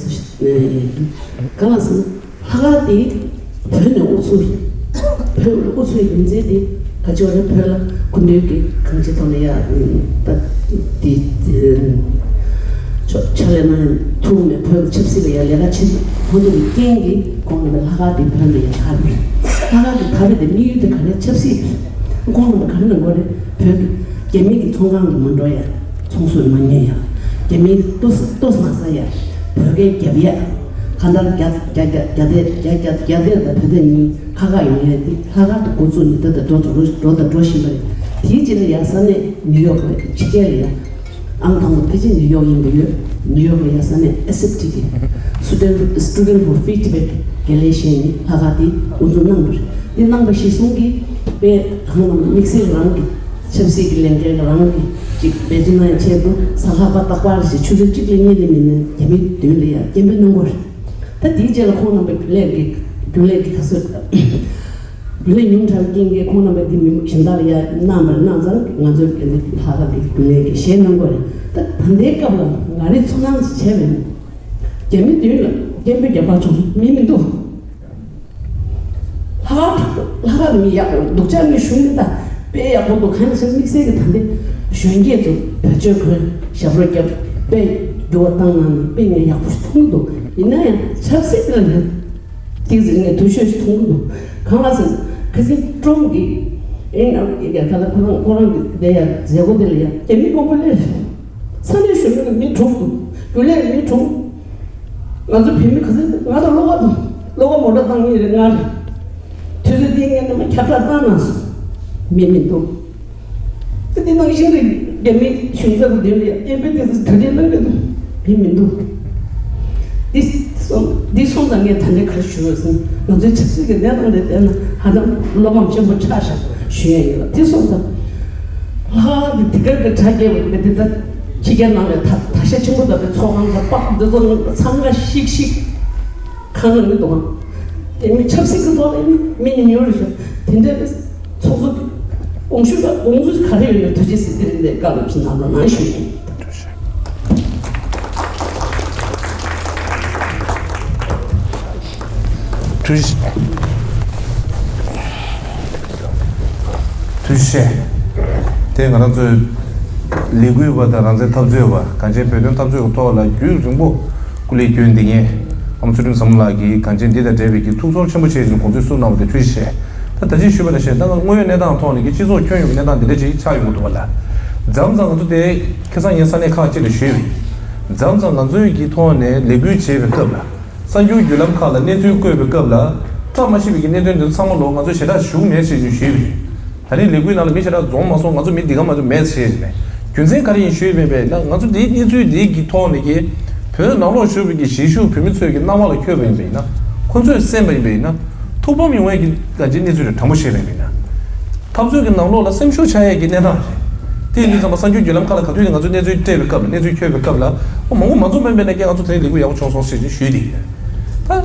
གང་ལ་སོང་། ལྷག་དཀར་དེ་བོད་ནས་དབུ་ཚུགས། བོད་དབུ་ཚུགས་ཡིན་ཚེ་དེ་ག་ཅི་བ་རེད། བོད་ལ་སྐུ་མདུན་གྱི་གང་ཅི་ཐོག་ནས་ཡ་ད་དེ་ཕྱག་ལས་གནང་ཐུབ་མེད། བོད་ཀྱི་ཆབ་སྲིད་ལ་ཡ་ལས་ཀ་བྱེད་ཐུབ་མེད་རྐྱེན་གྱིས་ཁོང་ནས་ལྷག་དཀར་དེ་བོད་ནས་ཡ་ཐར་མེད། ལྷག་དཀར་དེ་ཐར་རེད་དེ་དམིགས་ཡུལ་དེ་ག་རེ་ཆབ་སྲིད་ཁོང་ནས་ག་རེ་ནས་འགོ་རེད། བོད་ཀྱི་རྒྱ་མི་གི་ཚོང་ཁང་ལ་མ་འགྲོ་ཡ། ཚོང་ཟོག་མ་ཉོས་ཡ། རྒྱ་མིའི་ལྟོ་ལྟོ་མ་ཟ་ཡ། བོད་སྐད་རྒྱབ་ཡ། གང་ལྟར་རྒྱ་རྒྱ་རྒྱ་རྒྱ་སྡེ་རྒྱ་རྒྱ་རྒྱ་སྡེ་དང་བོད་སྡེ་གཉིས་ཁ་ཁ་ཡོང་ཡ་འདི་ལྷག་དཀར་དུ་འགོ་བཙུགས་ནས་ད་ལྟ་འགྲོ་འགྲོ་འགྲོ་དང་འགྲོ་བཞིན་པ་རེད། དེའི་རྗེས་ལ་ཡ་ས་གནས་ནིའུ་ཡོག་ལ་ཕྱི་རྒྱལ་ལ་ཡ་ཨང་དང་པོ་ཕལ་ཆེར་ནིའུ་ཡོག་ཡིན་པ་ཡོད། ནིའུ་ཡོག་ལ་ཡ་ས་གནས་ཨེ་སི་ཨེཕ་ཊི་གི་Student Student for Free Tibet དགེ་ལས་བཞེས་ནས་ལྷག་དཀར་དེ་དབུ་འཛུགས་གནང་བ་རེད། དེ་གནང་བ་གཞིར་བཟུང་གིས་དཔེ་གང་ལ་དམིགས་བསལ་རང་གི་ཆབ་སྲིད་ཀྱི་ལས་འགན་རང་གི་ཅིག་འབད་བརྩོན་གནང་ཡ་ཆེད་དུ་གཟའ་ལྷག་པ་རྟག་པར་ཞིག་ཆུ་ཚོད་གཅིག་ལས་གཉིས་ལས་མི་ནས་རྒྱ་མི་མདུན་ལ་ཡ་སྐད་འབོད་གནང་གི་ཡོད་རེད། ད་དེའི་རྗེས་ལ་ཁོང་རྣམ་པའི་རྒྱུན་ལས་ཀྱི་རྒྱུན་ལས་ཀྱི་ག་ཚོད་རྒྱུན་ལས་ཉུང་དྲགས་རྐྱེན་གྱིས་ཁོང་རྣམ་པ་འདི་མི་གཞན་དག་ལ་ཡ་གནང་བར་གནང་ཙང་ང་ཚོའི་དེ་འདི་ལྷག་དཀར་གྱི་རྒྱུན་ལས་ཀྱི་གཞས་གནང་དགོས་རེད། ད་ད་ལྟའི་སྐབས་ལ་ང་རེ་ཚུར་སྣང་བྱས་པས་རྒྱ་མི་མདུན་ལ་སྐད་འབོད་རྒྱག་པ་བྱུང་མི་མི་འདུག་ལྷག་དཀར་ལྷག་དཀར་མི་ཡག་པོ་འདུག་ཅག་ངས་ཞུ་མི་ད་དཔེ་ཡག་པོ་འདུག་གང་ཡིན་ཟེར་དམིགས་བསལ་གྱི་ད་ལྟའི་གཞོན་སྐྱེས་ཚོ་བེད་སྤྱོད་གོན་ཞབས་བྲོ་རྒྱབ་དཔེ་འགྱུར་བ་བཏང་གནང་ནས་དཔེ་ངས་ཡག་པོ་ཞིག་མཐོང་གི་འདུག་ཡིན་ན་ཡང་ཆབ་སྲིད་ལ་ནི། དེ་ཟེར་ནས་དུ་ཤོས་ཤིག་མཐོང་གི་འདུག་གང་ལ་ཟེར་ན་ཁ་སང་ཀྲོང་གིས་ཨེ་ནང་གི་རྒྱལ་ཁ་ལ་ཁོ་རང་ཁོ་རང་གི་བསྡད་ཡ་མཛད་སྒོ་དེ་ལ་ཡ་རྒྱ་མི་མང་པོ་སླེབས་རེད། ས་གནས་གཞོན་ནུ་ལ་མི་གྲོངས་འདུག་རྒྱུན་ལས་མི་གྲོངས། ང་ཚོ་བོད་མི་ག་ཚོད་ང་དང་བློ་ཁ་དང་བློ་ཁ་མོ་ཊ་བཏང་ངེས་རེད་ང་རེད། དུས་ཚོད་འདིའི་སྔོན་ནས་མ་ཁྱབ་བསྒྲགས་བཏང་གནང་སོང་། མི་མི་འདུག་དེ་འདི་ནང་བཞིན་རེད། རྒྱ་མི་གཞུང་ཚབ་ཀྱི་མདུན་ལ་ཡ་སྐད་འབོད་དེ་ཚོ་གྲ་སྒྲིག་གནང་གི་འདུག་མི་མི་འདུག་འདི་སོང་འདི་སོང་ཙང་ངས་ད་ལྟའི་ག་རེ་ཞུ་འོས་ཟིན་ང་ཚོའི་ཆབ་སྲིད་ཀྱི་གནས་སྟངས་དེ་བལྟས་ན་ཧ་ཅང་བློ་ཕམ་ཆེན་པོ་ཆགས་ཤག་ཞུ་ཡ་ཡིན་ལ། འདི་སོང་ཙང་ལྷག་དཀར་གྱི་དེ་གར་གྱི་དྲ་རྒྱས་པ་དེ་འདི་ད་ཕྱི་རྒྱལ་ནང་ལ་ད་ད་ཤ་ཆེན་པོ་དང་པའི་ཚོགས་ཁང་དང་པགས་འདི་ཚོ་ཚང་མ་ཤིག་ཤིག་ཁང་ནང་མི་འདུག་ག་དེ་མི་ཆབ་སྲིད་ཀྱི་ཐོག་ལ་མི་ཉུང་ཉུང་རེད་ཤག་དེ་འདྲ་རེད། ཚོགས་གཙོ་དགོངས་ཞུ་དགོངས་ཚུལ་ག་རེ་ཡོད་ན་ཐུགས་རྗེ་ཆེ་དེ་རིང་འདིར་བཀའ་སློབ་ཅིག་གནང་རོགས་གནང་ཞུ་ཡིན། ཐུགས་རྗེ་ཆེ། ཐུགས་རྗེ་ཆེ། དེ་ང་རང་ཚོའི་ལས་འགུལ་བ་དང་རང་བཙན་འཐབ་རྩོད་པ་གངས་ཅན་བོད་དོན་འཐབ་རྩོད་ཀྱི་ཐོག་ལ་རྒྱུན་རིང་པོ་སྐུ་ལས་བསྐྱོན་བསྡད་མཁན་ཨ་མ་ཚུལ་ཁྲིམས་བསམ་བློ་ལགས་ཀྱིས་གངས་ཅན་འདི་དང་འབྲེལ་བའི་གི་ཐུགས་ཚོར་ཆེན་པོ་བྱས་ནས་དགོངས་ཚུལ་གསུངས་གནང་བ་དེ་ཐུགས་རྗེ་ཆེ། ད་ད་ཅི་ཞུས་པ་ནང་བཞིན་ད་ང་དངོས་ཡོད་གནས་སྟངས་ཐོག་ནས་ཀྱི་སྤྱི་ཚོགས་ཁྱོན་ཡོངས་ཀྱི་གནས་སྟངས་འདི་འདྲ་ཅིག་ཆགས་ཡོང་གི་འདུག་པ་ལ། མཚམས་མཚམས་ང་ཚོ་དེ་ཁ་སང་ངས་ས་གནས་ཁག་ཅིག་ལ་ཞུས་ཡོད། མཚམས་མཚམས་ང་ཚོའི་གི་ཐོག་ནས་ལས་འགུལ་བྱེད་པའི་སྐབས་ལ། གསར་འགྱུར་བརྒྱུད་ལམ་ཁག་ལ་གནས་ཚུལ་བཀོད་པའི་སྐབས་ལ། བཀྲ་མ་ཤིས་པའི་གི་གནད་དོན་འདི་ཚོ་ཚང་མ་ལོ་ང་ཚོ་ཞེ་དྲག་ཞུགས་མེད་ཅེས་ཞུས་ཡོད། ད་རིང་ལས་འགུལ་ནང་ལ་མི་ཞེ་དྲག་འཛོམས་མ་སོང་། ང་ཚོ་མི་འདི་ག་མ་ཚོ་མེད་ཅེས་ནས་རྒྱུ་མཚན་ག་རེ་ཡིན་ཞུས་པ་ཡིན་པས་ན། ང་ཚོ་འདིའི་གནས་ཚུལ་འདི་གི་ཐོག་ནས་ཀྱི་བོད་ནང་ལོགས་བཞུགས་པའི་གི་གཞིས་བཞུགས་བོད་མི་ཚོས་ཀྱི་སྣང་བ་ལ་འཁྱོལ་བ་ཡིན་པས་ན། ཁོ་ཚོས་གསན་པ་ཡིན་པས་ན། ཐུགས་ཕམ་ཡོང་བའི་གི་ག་ཅི་གནས་ཚུལ་རེད། དྲང་པོ་བཤད་པ་ཡིན་པས་ན། འཐབ་རྩོད་ཀྱི་ནང་ལོགས་ལ་སེམས་ཤུགས་ཆག་ཡས་ཀྱི་གནས་སྟངས་རེད། དེ་ཡིན་དུས་ཙམ་པ་གསར་འགྱུར་བརྒྱུད་ལམ་ཁག་ལ་ག་དུས་ནས་ང་ཚོས་གནས་ཚུལ་སྤྲད་པའི་སྐབས་ལ་གནས་ཚུལ་འཁྱོལ་བའི་སྐབས་ལ་ཨོ་མང་པོ་མ་འཛོམས་པ་ཡིན་པས་ན་ཀྱང་ང་ཚོ་དེ་རིང་ལས་འགུལ་ཡག་པོ་བྱུང་སོང་ཞེས་ཞུས་ཏེ། ད་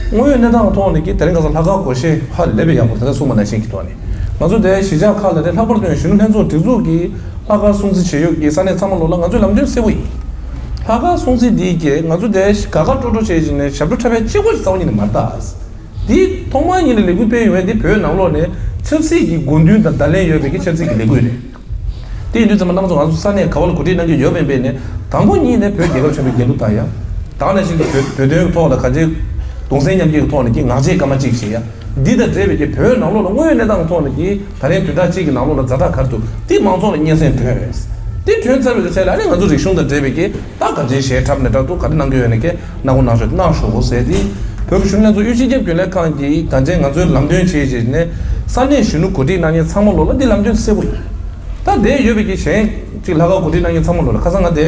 དངོས་ཡོད་གནས་སྟངས་ཐོག་ནས་ཀྱི་དེ་རིང་ཁ་སང་ལྷག་དཀར་སྒོར་གཞས་ཧ་ལས་པའི་ཡག་པོ་ད་ལྟ་གསུངས་པ་ནང་བཞིན་གྱི་ཐོག་ནས་ང་ཚོ་དེ་གཞིས་ཆགས་ཁག་ལ་རེད། ལྷག་པར་དུ་གཞོན་ནུ་ལྷན་ཚོགས་སྒྲིག་འཛུགས་ཀྱི་ལྷག་དཀར་སྲུང་བརྩི་བྱེད་ཡུལ་གྱི་ས་གནས་ཚང་མ་ལོགས་ལ་ང་ཚོའི་ལམ་སྟོན་གསལ་པོ་ཡིན། ལྷག་དཀར་སྲུང་བརྩི་འདིའི་གི་ང་ཚོ་དེ་དགའ་དགའ་སྤྲོ་སྤྲོ་བྱེད་བཞིན་ནས་ཞབས་བྲོ་འཁྲབ་པའི་གཅིག་པོ་ཞིག་རྩ་བ་ཉིད་ནས་མ་རེད་ད། འདི་ཐོག་མར་ཉིད་ནས་ལས་འགུལ་སྤེལ་ཡོང་བའི་འདི་བོད་ནང་ལོགས་ནས་ཆབ་སྲིད་ཀྱི་དགོས་འདུན་དང་བརྡ་ལན་ཡོད་པའི་གི་ཆབ་སྲིད་ཀྱི་ལས་འགུལ་རེད། དེ་ཡིན་དུས་ཙམ་པ་རྣམ་པ་ཚོ་ང་ཚོ་ས་གནས་ག་བ་ལ་གོ་སྒྲིག་གནང་གི་ཡོད་པ་ཡིན་པས་ནས་དང་པོ་ཉིད་ནས་བོད་རྒྱལ་ཁབ་ཆེན་པོའི་རྒྱལ་གླུ་བཏང་ཡ། ད་ནང་བཞིན་གྱི་བོད་བོད་དོན་ཐོག་ལ་ག་ཚོད་གདུང་སེམས་མཉམ་སྐྱེད་ཀྱི་ཐོག་ནས་ཀྱི་ངག་བཅད་སྐར་མ་གཅིག་བྱེད་ཡ། འདི་དང་འབྲེལ་བའི་གི་བོད་ནང་ལོགས་ལ་དངོས་ཡོད་གནས་སྟངས་ཐོག་ནས་ཀྱི་ད་རིང་བདུན་ཕྲག་གཅིག་གི་ནང་ལོགས་ལ་ཛ་དྲག་ག་རེ་འདུག་འདི་མང་ཚོགས་ལ་སྙན་སེང་ཐོན་རེད། འདི་ཐོན་ཚར་བའི་གི་ཆ་ལ་ཨ་ནི་ང་ཚོ་རིག་གཞུང་དང་འབྲེལ་བའི་གི་ད་ག་ཚོད་གཞས་འཁྲབ་ནས་འདྲ་འདུག་ག་རེ་གནང་གི་ཡོད་ནས་ཀྱི་གནང་དགོས་གནང་ཤོག་གནང་ཤོག་ཟེར་ཏེ། བོད་ཀྱི་གཞོན་ནུ་ལྷན་ཚོགས་དབུས་སྤྱི་ཁྱབ་རྒྱུན་ལས་ཁང་གིས་གང་ཅན་ང་ཚོའི་ལམ་སྟོན་བྱས་རྗེས་ནས་ས་གནས་གཞོན་ནུ་གོ་སྒྲིག་གནང་མཁན་ཚང་མ་ལོགས་ལ་འདི་ལམ་སྟོན་གསལ་པོ་ཡིན། ད་འདིར་ཡོད་པའི་གི་གཞན་གཅིག་ལྷག་དཀར་གོ་སྒྲིག་གནང་མཁན་ཚང་མ་ལོགས་ལ་ཁ་སང་ང་དེ་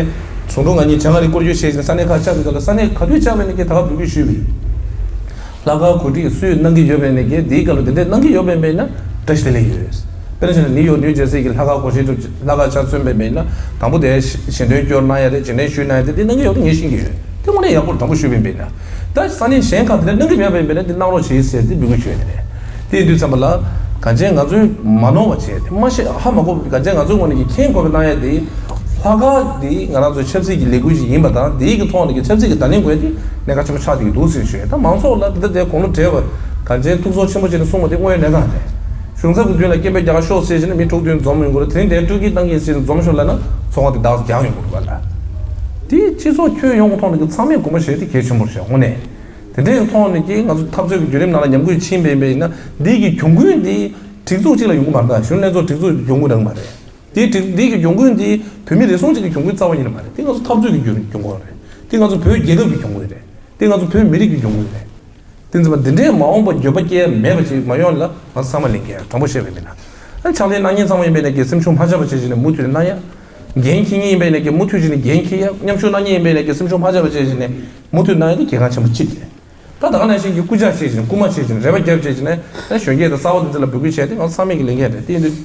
ཟུང་དྲུང་ང་གཉིས་བྱང་ཨ་རི་སྐོར་སྐྱོད་བྱས་ཤིང་ས་གནས་ཁག་བཅར་བའི་སྐབས་ལ་ས་གནས་ག་དུས་བཅར་བ་ཡིན་ནའི་ཀྱང་ད་ག་འབོད་སྐུལ་ཞུས་པ་ཡིན། ལྷག་དཀར་གོ་སྒྲིག་སུས་གནང་གི་ཡོད་པ་ཡིན་ནའི་ཀྱང་འདིའི་སྐབས་ལ་དེ་འདྲས་གནང་གི་ཡོད་པ་ཡིན་ན་བཀྲ་ཤིས་བདེ་ལེགས་ཡོད། དཔེར་ན་ཆ་ནས་ནིའུ་ཡོག་ནིའུ་ཇར་སི་གི་ལྷག་དཀར་གོ་སྒྲིག་སྒྲུབ་ལྷག་དཀར་ཆ་མཚོན་པ་ཡིན་ན་དང་པོ་དེ་ཞལ་འདོན་སྐྱོར་གནང་ཡ་རེད། རྗེས་དྲན་ཞུས་གནང་ཡ་དེ་འདི་གནང་གི་ཡོད་པ་ངས་ཤེས་ཀྱི་ཡོད། དེ་དངོས་གནས་ཡག་པོ་དྲང་པོ་ཞུས་པ་ཡིན་པ་ཡིན་ན། ད་ས་གནས་གཞན་ཁག་དེ་འདྲ་གནང་གི་མེད་པ་ཡིན་པ་ཡིན་ན་འདི་གནང་རོགས་བྱེད་ཟེར་ཏེ་འབོད་སྐུལ་ཞུས་ཡ་དེ་རེད། དེ་ཡིན་དུས་ཙམ་པ་ལ་གང་ཅན་ང་ཚོས་མ་ནོར་བ་བྱས་ཏེ་མ་ཤེས་ཧ་མ་གོ་བ་གང་ཅན་ང་ཚོའི་ངོས་ནས་ཀྱི་མཁྱེན་དགོས་པའི་གནང་ཡ་དེ། ལྷག་དཀར་འདི་ང་རང་ཚོའི་ཆབ་སྲིད་ཀྱི་ལས་འགུལ་ཞིག་ཡིན་པ་དང་འདིའི་གི་ཐོག་ནས་ཀྱི་ཆབ་སྲིད་ཀྱི་བརྡ་ལན་དགོས་ཏེ་གནད་འགག་ཆེན་པོ་ཆགས་བསྡད་ཀྱི་འདུག་ཟེར་ཞུས། ད་མང་ཚོགས་ལ་འདི་ལྟ་དེ་དགུང་ལོ་བགྲེས་པ་གང་ཅན་ཐུགས་ཚོར་ཆེན་པོ་བྱས་ནས་གསུངས་པ་དེ་དངོས་ཡོད་གནས་སྟངས་རེད། གཞུང་ཚབ་ཀྱི་མདུན་ལ་སྐད་འབོད་རྒྱག་ཤོག་ཟེར་བྱས་ནས་མི་དྲུག་བདུན་འཛོམས་ཡོང་གི་རེད། དེ་རིང་དེ་སྤྲོ་སྐྱིད་བཏང་གི་ཡིན་ཟེར་ནས་འཛོམས་ཤོག་ལབ་ན་ཚོགས་ཁང་དེ་བདག་རྒྱག་ཡོང་གི་རེད་པ་ལ། དེ་སྤྱི་ཚོགས་ཁྱོན་ཡོངས་ཀྱི་ཐོག་ནས་ཀྱི་ཚང་མས་དགོངས་པ་བཞེས་ཏེ་གལ་ཆེན་པོ་རེད་དངོས་གནས། དེ་འདྲའི་ཐོག་ནས་ཀྱི་ང་ཚོ་འཐབ་རྩོད་ཀྱི་བརྒྱུད་རིམ་ནང་ལ་ཉམས་རྒུད་ཕྱིན་པ་ཡིན་པ་ཡིན་ན་འདི་གི་གྱོང་གུན་འདི་སྒྲིག་འཛུགས་གཅིག་ལ་ཡོང་གི་མ་རེད། ད་གཞོན་ལྷན་ཚོགས་སྒྲིག་འཛུགས་ཀྱི་གྱོང་གུན་རང་མ་རེད། དེ་སྒྲིག་འདི་གི་གྱོང་གུན་འདི་བོད་མི་རེ་ཟུང་གཅིག་གི་གྱོང་གུན་རྩ་བ་ཉིད་ནས་མ་རེད། དེ་ང་ཚོ་འཐབ་རྩོད་ཀྱི་གྱོང་གུན་རེད། དེ་ང་ཚོ་བོད་རྒྱལ་ཁབ་ཀྱི་གྱོང་གུན་རེད། དེ་ང་ཚོ་བོད་མི་རིགས་ཀྱི་གྱོང་གུན་རེད། དེ་ཚོ་འདི་འདྲའི་མ་འོངས་པ་འགྱོད་པ་སྐྱེ་མེད་པ་ཅིག་མ་ཡོང་ལ་ང་ཚང་མ་ལས་འགན་དྲང་པོ་བཤད་པ་ཡིན་ན། ཕྱག་ལས་གནང་མཁན་ཚང་མ་ཡིན་པའི་ནས་ཀྱི་སེམས་ཆུང་མ་ཆགས་པ་བྱེད་བཞིན་ནས་མུ་མཐུད་གནང་ཡ། འགན་འཁྱེར་མཁན་ཡིན་པའི་ནས་ཀྱི་མུ་མཐུད་བྱས་ནས་འགན་འཁྱེར་ཡ། མཉམ་ཞུགས་གནང་མཁན་ཡིན་པའི་ནས་ཀྱི་སེམས་ཆུང་མ་ཆགས་པ་བྱེད་བཞིན་ནས་མུ་མཐུད་གནང་ཡ་དེ་གལ་འགངས་ཆེན་པོ་གཅིག་རེད། ད་ད་ག་ནང་བཞིན་གྱི་སྐུ་ཕྱག་བྱེད་བཞིན་སྐུལ་མ་བྱེད་བཞིན་རེ་བ་རྒྱབ་བྱེད་བཞིན་ནས་གཞོན་སྐྱེས་དང་གསར་བ་དེ་ཚོ་ལ་འབོད་སྐུལ་བྱས་ཏེ་ང་ཚང་མས་ཀྱི་ལས་འགན་རེད། དེ་ཡིན་དུས་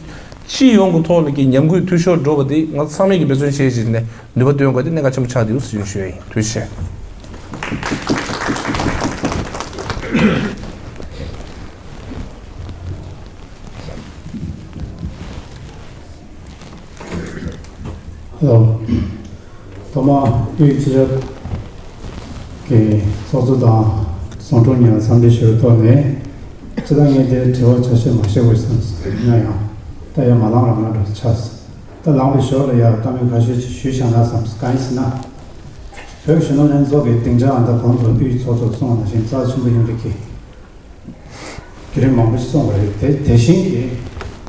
སྤྱི་ཡོངས་ཀྱི་ཐོག་ལ་གི་ཉམས་རྒུད་འཐུས་ཤོར་འགྲོ་བ་དེ་ང་ཚང་མས་ཀྱི་འབད་བརྩོན་བྱེད་བཞིན་ནས་ནུས་པ་བཏོན་དགོས་དེ་གནད་འགག་ཆེན་པོ་ཆགས་འདུག་ཟེར་ཞུ་ཡ་ཡིན། ཐུགས་རྗེ་ཆེ། ཧེ་ལོ། ཐོག་མར་དབུས་སྤྱི་ཁྱབ་ཀྱི་ཚོགས་གཙོ་དང་ཟུང་དྲུང་གཉིས་ལ་འཚམས་འདྲི་ཞུ་བའི་ཐོག་ནས། སྤྱིར་བཏང་ངས་དེར་དྲི་བ་ཆ་ཤས་མ་བཤད་དགོས་བསམ་ན་ཡང་། ད་ཡང་མ་ལངས་རང་ལངས་འགྲོ་ཆགས་སོང་། ད་ལངས་པའི་ཞོར་ལ་ཡང་བཀའ་མོལ་ཁ་ཤས་ཅིག་ཞུས་བཞག་ན་བསམ། གང་ཡིན་ཟེར་ན། བོད་གཞོན་ནུ་ལྷན་ཚོགས་ཀྱི་སྡིངས་ཆ་ཨ་མདའ་གོང་དུ་དབུས་ཚོགས་གཙོས་གསུངས་པ་ནང་བཞིན་རྩ་ཆེན་པོ་ཡིན་པའི་གི་བརྒྱུད་རིམ་མང་པོ་ཞིག་གསུངས་པ་རེད། དེ་དེ་བཞིན་གྱི་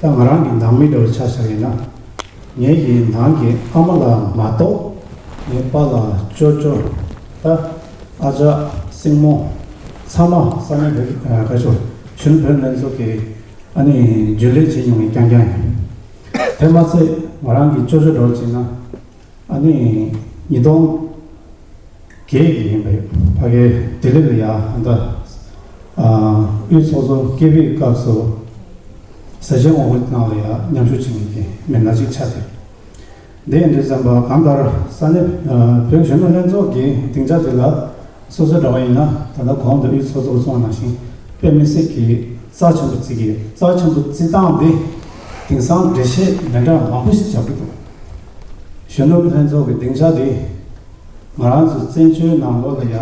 ད་ང་རང་གི་ནང་མི་འདྲ་བོ་ཆ་བཞག་ཡིན་ན། ངེད་ཀྱི་ནང་གི་ཨ་མ་ལགས་མ་གཏོགས་ངའི་པཱ་ལགས་ཅོ་ཅོ། ད་ཨ་ཅག་སྲིང་མོ། ཚང་མ་ས་གནས་བོད་ཀྱི་ཁ་ཕྱོགས་གཞོན་བོད་ལྷན་ཚོགས་ཀྱི་ཨ་ནི་རྒྱུན་ལས་བྱེད་མྱོང་བའི་རྐྱང་རྐྱང་ཡིན། དེ་མ་ཚད་ང་རང་གི་ཅོ་ཅོ་འདྲ་བོ་བྱས་ན། ཨ་ནི་ཉིས་སྟོང་བརྒྱད་ཀྱི་ཡིན་པ་ཡོད། ཕ་གིའི་ལྡི་ལི་ལ་ཡ་ཨ་མདའ་དབུས་ཚོགས་གཙོ་སྐྱེས་པའི་སྐབས་སུ་ཟས་བཅད་ངོ་རྒོལ་ནང་ལ་ཡ་མཉམ་ཞུགས་བྱེད་མཁན་གྱི་མི་སྣ་ཅིག་ཆགས་ཏེ། འདི་ཡིན་དུས་ཙམ་པ་གང་ལྟར་ས་གནས་བོད་གཞོན་ནུ་ལྷན་ཚོགས་ཀྱི་སྡིངས་ཆ་དེ་ལ་སོ་སོའི་འདྲ་བ་ཡིན་ན། ད་ལྟ་གོང་དུ་དབུས་ཚོགས་གཙོ་གསུངས་པ་ནང་བཞིན་དཔེ་མི་སྲིད་ཀྱི་རྩ་ཆེན་པོ་བརྩི་གི་ཡོད། རྩ་ཆེན་པོ་བརྩི་སྟངས་འདི་དེང་སང་འགྲེལ་བཤད་མི་འདྲ་མང་པོ་ཞིག་བརྒྱབ་ཀྱི་འདུག་གཞོན་ནུ་ལྷན་ཚོགས་ཀྱི་སྡིངས་ཆ་འདི་ང་རང་ཚོ་བཙན་བྱོལ་ནང་ལོགས་ལ་ཡ་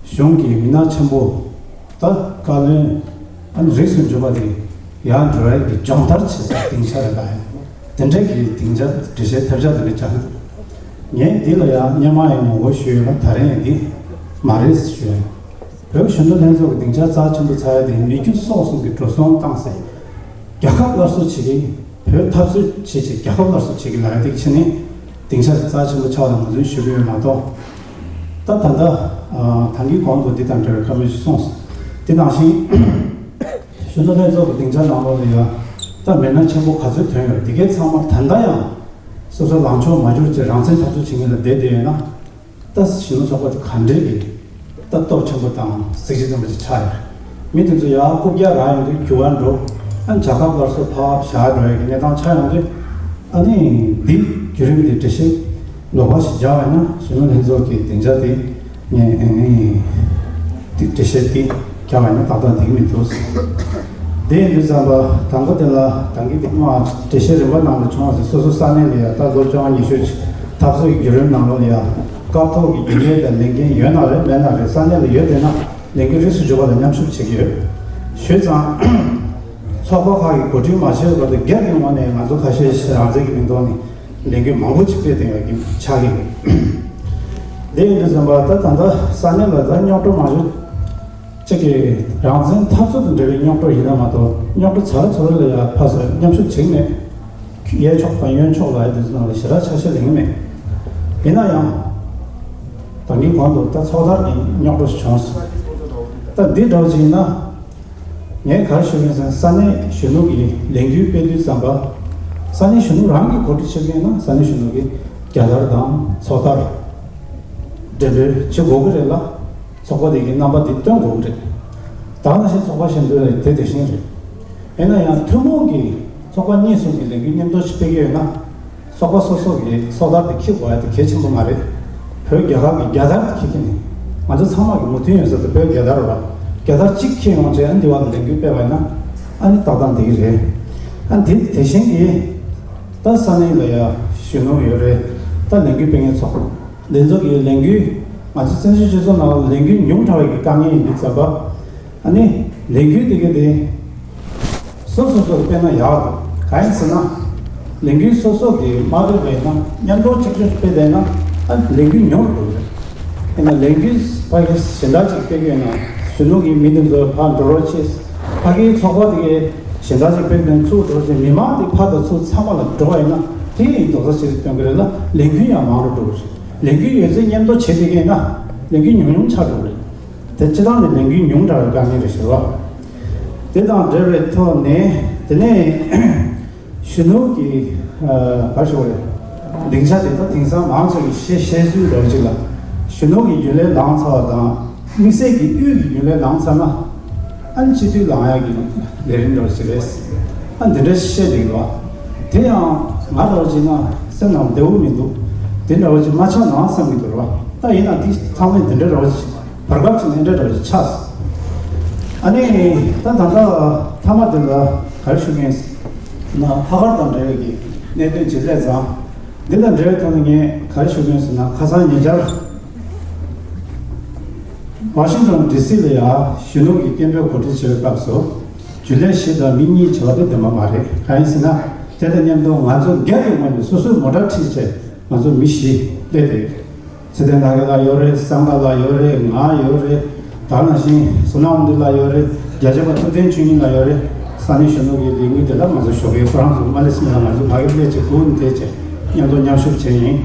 གཞུང་གི་མི་སྣ་ཆེན་པོ། ད་བཀའ་བློན་ཨ་ནི་རིགས་སུ་འབྱོར་པ་དེ་ཡར་འགྲོ་ཡ་གི་སྦྱོང་བརྡར་བྱེད་ས་སྡིངས་ཆ་རེད་ལ། དེ་འདྲ་གི་སྡིངས་ཆ་འགྲེལ་བཤད་ཐབས་ཆག་དེ་འདྲ་རྒྱག་གི་འདུག་ངས་འདི་ལ་ཡང་སྔོན་མ་ཡང་ངོ་རྒོལ་ཞུས་ཡོད་ལ། ད་རེས་ཡང་འདི་མ་རེད་ཞུ་ཡ་ཡིན། བོད་གཞོན་ནུ་ལྷན་ཚོགས་ཀྱི་སྡིངས་ཆ་རྩ་ཆེན་པོ་ཚར་ཡ་དེ་མི་རྒྱུ་སྲོག་གསུམ་གྱི་འགྲོ་སོང་བཏང་སའི་རྒྱལ་ཁབ་སླར་གསོ་བྱེད་ཀྱི་བོད་འཐབ་རྩོད་བྱེད་ཆེད་རྒྱལ་ཁབ་སླར་གསོ་བྱེད་ཀྱི་ལ་ཡ་དེ་ཕྱིན་ནས་སྡིངས་ཆ་དེ་རྩ་ཆེན་པོ་ཆགས་ལ་ངོས་འཛིན་ཞུ་གི་ཡོད་མ་གཏོགས། ད་ད་ལྟ་ད་གིན་གོང་དུ་འདི་དང་འབྲེལ་བའི་བཀའ་མོལ་ཞིག་གསུངས་སོང་། དེ་ནང་བཞིན། གཞོན་ནུ་ལྷན་ཚོགས་ཀྱི་སྡིངས་ཆ་ནང་ལོགས་ལ་ཡ། ད་མི་སྣ་ཆེན་པོ་ག་ཚོད་ཐོན་ཡོད། དེ་གའི་ཚང་མ་ད་ལྟ་ཡང་སོ་སོ་ལངས་ཕྱོགས་མ་བསྒྱུར་བྱས་རང་བཙན་འཐབ་རྩོད་བྱེད་མཁན་ལ་བསྡད་བསྡད་ཡོད་ན། ད་གཞོན་ནུ་ཚོགས་པ་དེ་ག་འདྲའི་གི་ད་སྟོབས་ཆེན་པོ་དང་གཟི་བརྗིད་ལྡན་པ་ཅིག་ཆགས་ཡོད། མི་དེ་ཚོ་ཡར་རྐུབ་བཀྱག་རག་ཡོང་དུས་འགྱུར་བ་འགྲོ། ཨ་རྒྱལ་ཁབ་སླར་གསོ་ཕར་བཞག་འགྲོ་ཡ་གི་གནས་སྟངས་ཆགས་ཡོང་དུས། ཨ་ནི་འདི་བརྒྱུད་རིམ་འདི་འགྲེལ་བཤད་ལོགས་པ་ཞིག་རྒྱག་པ་ཡིན་ན་གཞོན་ནུ་ལྷན་ཚོགས་ཀྱི་སྡིངས་ཆ་དེ་ངས་ཨ་ནི་འདི་འགྲེལ་བཤད་འདི་རྒྱག་པ་ཡིན་ན་ཏག་ཏག་འགྲིག་མི་འདུག་དེ་ཡིན་དུས་ཙམ་པ་དང་པོ་དེ་ལ་ད་གིན་དེ་མ་འགྲེལ་བཤད་རིམ་པ་ནང་ལ་བྱུང་བ་ཟེར། སོ་སོ་ས་གནས་ལ་ཡ་ད་ལོ་བཅོ་ལྔ་ཉི་ཤུ་ཅིག་འཐབ་རྩོད་ཀྱི་བརྒྱུད་རིམ་ནང་ལོགས་ལ་ཡ་སྐབས་ཐོག་གི་རྒྱུན་ལས་དང་ལས་འགན་ཡོད་ན་རེད་མེད་ན་རེད། ས་གནས་ལ་ཡོད་བསྡད་ན་ལས་འགུལ་རིགས་སུ་འཇུག་པ་ལ་མཉམ་ཞུགས་བྱེད་ཀྱི་ཡོད། ཞུས་ཙང་། ཚོགས་པ་ཁག་གིས་གོ་སྒྲིག་མ་བྱས་པར་དུ་སྒེར་གྱི་ངོས་ནས་ང་ཚོ་ཁ་ཤས་ཤིག་རང་བཙན་གྱི་མིང་ཐོག་ནས་ལས་འགུལ་མང་པོ་ཅིག་སྤེལ་བསྡད་ཡོད་ཀྱི་ཆགས་ཀྱི་ཡོད། དེ་ཡིན་དུས་ཙམ་པ་ད་ད་ལྟ་ས་གནས་ལ་ད་རྙོག་དྲ་མང་ཤོས་གཅིག་གི་རང་བཙན་འཐབ་རྩོད་དང་འབྲེལ་བའི་རྙོག་དྲ་ཡིན་ན་མ་གཏོགས་རྙོག་དྲ་ཚ་རུ་ཚ་རུ་ལ་ཡ་ཕར་ཚུར་མཉམ་ཞུགས་བྱེད་ཀྱི་མེད། གཡས་ཕྱོགས་དང་གཡོན་ཕྱོགས་ལ་ཡ་དེ་ཚོ་ནང་ལ་ཞེ་དྲག་ཆ་ཤས་ལེན་གྱི་མེད། ཡིན་ན་ཡང་། ད་གིན་གོང་དུ་ད་ཚོགས་དར་གྱི་རྙོག་དྲ་ཞིག་བྱུང་སོང་། ད་འདི་འདྲ་བ་ཅིག་ཡིན་ན། ངས་ག་རེ་ཞུ་གི་ཡིན་ཟེར་ན་ས་གནས་གཞོན་ནུ་གི་ལས་འགུལ་སྤེལ་དུས་ཙམ་པ། ས་གནས་གཞོན་ནུ་རང་གིས་གོ་སྒྲིག་བྱེད་ཀྱི་ཡིན་ན་ས་གནས་གཞོན་ནུ་གི་རྒྱལ་དར་དང་ཚོགས་དར་འགྲེམས་སྤེལ་བྱེད་དགོས་ཀྱི་རེད་ལ། ཚོགས་པ་དེ་གི་རྣམ་པ་དེ་སྟོན་དགོས་ཀྱི་རེད། ད་ནང་བཞིན་ཚོགས་པ་གཞན་དུ་རེད་དེ་དེ་བཞིན་རེད། ཡིན་ན་ཡང་ཐུན་མོང་གི་ཚོགས་པ་གཉིས་གསུམ་གྱི་ལས་འགུལ་མཉམ་དུ་ཞིག་སྤེལ་གྱི་ཡོད་ན། ཚོགས་པ་སོ་སོ་གི་ཚོགས་དར་དེ་འཁྱེར་དགོས་ཡ་དེ་གལ་ཆེན་པོ་མ་རེད། བོད་རྒྱལ་ཁབ་ཀྱི་རྒྱལ་དར་དེ་འཁྱེར་གྱི་ནི། ང་ཚོ་ཚང་མ་གི་མོས་མཐུན་ཡོད་ས་དེ་བོད་རྒྱལ་དར་རེད་བ། རྒྱལ་དར་གཅིག་འཁྱེར་ཡོང་བྱས་ཨ་འདི་བ་ལ་ལས་འགུལ་སྤེལ་བ་ཡིན་ན། ཨ་ནི་ཏག་ཏག་འགྲིག་གི་རེད། ཨ་འདི་དེ་བཞིན་གྱི། ད་ས་གནས་ལ་ཡ་གཞོན་ནུ་ཡོད་རེད། ད་ལས་འགུལ་སྤེལ་མཁན་ཚོགས་པ། འདི་ཚོ་གི་ལས་འགུལ། ང་ཚོ་བཙན་བྱོལ་སྤྱི་ཚོགས་ནང་ལ་ལས་འགུལ་ཉུང་དྲགས་པའི་དཀའ་ངལ་ཡིན་དུས་ཙམ་པ། ཨ་ནི་ལས་འགུལ་དེ་ག་དེ་སོ་སོ་སོར་སྤེལ་ན་ཡག་འདུག་གང་ཡིན་ཟེར་ན། ལས་འགུལ་སོ་སོ་གི་མ་འདོད་པ་ཡིན་ན་མཉམ་དུ་གཅིག་གྱུར་སྤེལ་བསྡད་ན་ཨ་ལས་འགུལ་ཉུང་རུ་འགྲོ་གི་རེད། ཡིན་ན་ལས་འགུལ་ཕ་གི་གཞན་དག་ཅིག་སྤེལ་གི་ཡོད་ན་གཞོན་ནུ་གི་མི་དེ་ཚོ་ཕར་འགྲོ་རོགས་བྱེད། ཕ་གིའི་ཚོགས་པ་དེ་གའི་གཞན་དག་ཅིག་སྤེལ་དོན་ཚུར་འགྲོ་རོགས་བྱེད། མི་མང་དེ་ཕར་དང་ཚུར་ཚང་མ་ལ་འགྲོ་བ་ཡིན་ན་དེ་ཡིན་རྡོག་རྩ་གཅིག་སྟོན་གི་རེད་ལ་ལས་འགུལ་ཡང་མང་རུ་འགྲོ་གི་རེད། ལས་འགུལ་ཡོད་ཚད་མཉམ་དུ་བྱེད་བསྡད་མཁན་ན་ལས་འགུལ་ཉུང་ཉུང་ཆགས་འགྲོ་གི་རེད། དེ་སྤྱི་བཏང་ནས་ལས་འགུལ་ཉུང་དྲགས་པའི་དཀའ་ངལ་རེད་ཟེར་བ། དེ་དང་འབྲེལ་བའི་ཐོག་ནས་དེ་ནས་ གཞོན་ནུ་གི་ཨ་ག་ཞུ་བ་རེད། སྡིངས་ཆ་དེ་དག་དེང་སང་མང་ཆེ་བའི་བཤད་བཤད་སྲོལ་འདྲ་བོ་ཅིག་ལ། གཞོན་ནུ་གི་རྒྱུན་ལས་ལངས་ཚར་བ་དང་། དམིགས་བསལ་གྱི་དབུས་ཀྱི་རྒྱུན་ལས་ལངས་ཚར་ན། ཨ་ནི་སྤྱི་འཐུས་ལངས་ཡག་གི་ལས་རིམ་འདྲ་བོ་ཅིག་རེད། ཨ་འདི་འདྲ་བཤད་བསྡད་ཀྱི་འདུག་དེ་ཡང་ང་འདྲ་བོ་ཅིག་ན་སེམས་ནང་བདེ་བོ་མི་འདུག་དེ་འདྲ་བོ་ཅིག་མ་ཆགས་ན་བསམ་གྱི་འདུག་ར། ད་ཡིན་ན་འདི་ཚང་མས་འདི་འདྲ་འདྲ་བོ་ཅིག་བར་སྐབས་ཀྱི་གནད་འགག་འདྲ་བོ་ཅིག་ཆགས་སོང་། ཨ་ནི་ད་ད་ལྟ་མཐའ་མ་དེ་ལ་ག་རེ་ཞུ་མཁན་ཟེར་ན། ལྷག་དཀར་དང་འབྲེལ་བའི་གི་གནད་དོན་ཅིག་སླེབས་ཙང་། འདི་དང་འབྲེལ་བའི་ཐོག་ནས་ངས་ག་རེ་ཞུ་མཁན་ཟེར་ན། ཁ་སང་ཉེ་ཆར་ཝ་ཤིང་ཊོན་ཌི་སི་ལ་ཡ་གཞོན་ནུ་གི་སྐད་འབོད་གོ་སྒྲིག་བྱེད་པའི་སྐབས་སུ། རྒྱུན་ལས་བཞི་དང་མི་གཉིས་བྱ་བ་དེ་བདེན་པ་མ་རེད། གང་ཡིན་ཟེར་ན། དེ་དང་མཉམ་དུ་ང་ཚོ་སྒེར་གྱི་ངོས་ནས་སོ་སོའི་མོ་ཊ་ཁྲིད་བྱས་ང་ཚོ་མི་བཞི་སླེབས་ཏེ། ཚེ་བརྟན་ལགས་ཀྱི་ལ་ཡོད་རེད། བསམ་དཀར་ལགས་ཡོད་རེད། ང་ཡོད་རེད། ད་ནང་བཞིན་བསོད་ནམས་དབང་འདུས་ལགས་ཡོད་རེད། རྒྱལ་གཅེས་པ་ཐུབ་བསྟན་ཆོས་ཉིད་ལགས་ཡོད་རེད། ས་གནས་གཞོན་ནུ་གི་ལས་འགུལ་དེ་ལ་ང་ཚོ་ཞོགས་ཀས་ཁོ་རང་ཚོ་མ་སླེབས་ཟིན་ལ་ང་ཚོ་ཕ་གིར་སླེབས་བྱས་སྒུག་བསྡད་བྱས་མཉམ་དུ་མཉམ་ཞུགས་བྱས་ཡིན།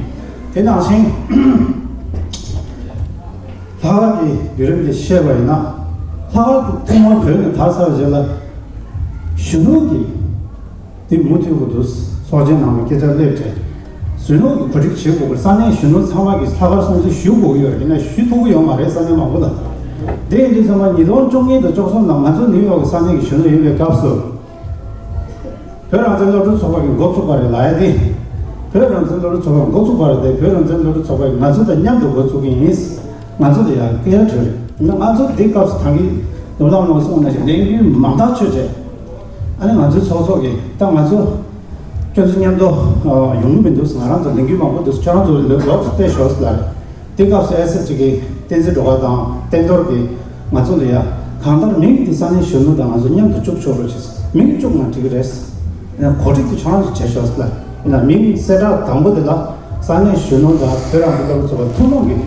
དེ་ནང་བཞིན་ལྷག་དཀར་གྱི་བརྒྱུད་རིམ་དེ་བཤད་པ་ཡིན་ན། ལྷག་དཀར་ཐེངས་མ་བོད་ནས་དར་ཚར་བའི་རྗེས་ལ་གཞོན་ནུ་གི་དེ་མུ་མཐུད་དུ་ཚོགས་ཆེན་ནང་ལ་སྐད་ཆ་སླེབས་བྱས། གཞོན་ནུ་གི་གོ་སྒྲིག་བྱེད་དགོས་པར་ས་གནས་གཞོན་ནུ་ཚང་མ་གིས་ལྷག་དཀར་སྲུང་བརྩི་ཞུ་དགོས་ཀྱི་ཡོད་རེད། ཡིན་ན་ཞུ་ཐུབ་ཀྱི་ཡོད་མ་རེད། ས་གནས་མང་པོ་ལ། དེ་ཡིན་དུས་ཚང་མ་ཉིས་སྟོང་བཅུ་གཉིས་དང་བཅུ་གསུམ་ནང་ང་ཚོ་ནིའུ་ཡོག་གི་ས་གནས་ཀྱི་གཞོན་ནུ་ཡིན་པའི་སྐབས་སུ། བོད་རང་བཙན་སློབ་ཕྲུག་ཚོགས་པ་གིས་འགོ་ཚུགས་པ་རེད་ལབ་ཡ་དེ། བོད་རང་བཙན་སློབ་ཕྲུག་ཚོགས་པ་འགོ་ཚུགས་པ་རེད་དེ། བོད་རང་བཙན་སློབ་ཕྲུག་ཚོགས་པ་གིས་ང་ཚོ་དང་མཉམ་དུ་འགོ་ཚུགས་ཀྱི་ཡིན། ང་ཚོ་ལ་ཡང་སྐད་ཆ་དྲིས་རེད། ཡིན་ན་ང་ཚོ་འདི་སྐབས་སུ་ད་གིན་ནོར་བུ་ལགས་ནང་གསུངས་ནང་བཞིན་ལས་འགུལ་མང་དག་ཆོད་བྱས། ཨ་ནི་ང་ཚོའི་ཚོགས་གཙོ་གིས་ད་ང་ཚོ་ཁྱོད་ཚོ་མཉམ་དུ་ཡོང་གི་མི་འདུག་ང་རང་ཚོ་ལས་འགུལ་མང་པོ་འདུག་ཁྱོད་རང་ཚོ་ལོགས་སུ་བལྟས་ཤོག་ཟེར་ལབ་རེད། དེ་སྐབས་སུ་ཨེ་སི་ཨེཕ་ཅིག་གིས་བསྟན་འཛིན་སྒྲོལ་དཀར་དང་བསྟན་རྡོར་གྱིས་ང་ཚོ་ལ་ཡ་གང་ལྟར་མིང་འདི་ས་གནས་གཞོན་ནུ་དང་ང་ཚོ་མཉམ་དུ་བཅུག་ཆོག་རོགས་བྱས། མིང་བཅུག་ན་འགྲིག་གི་རེད། གོ་སྒྲིག་དེ་ཁྱོད་རང་ཚོ་བྱས་ཤོག་ཟེར་ལབ། ཡིན་ན་མིང་གསལ་བསྒྲགས་དང་པོ་དེ་ལ་ས་གནས་གཞོན་ནུ་དང་བོད་རང་བཙན་སློབ་ཕྲུག་ཚོགས་པ་ཐུན་མོང་གི་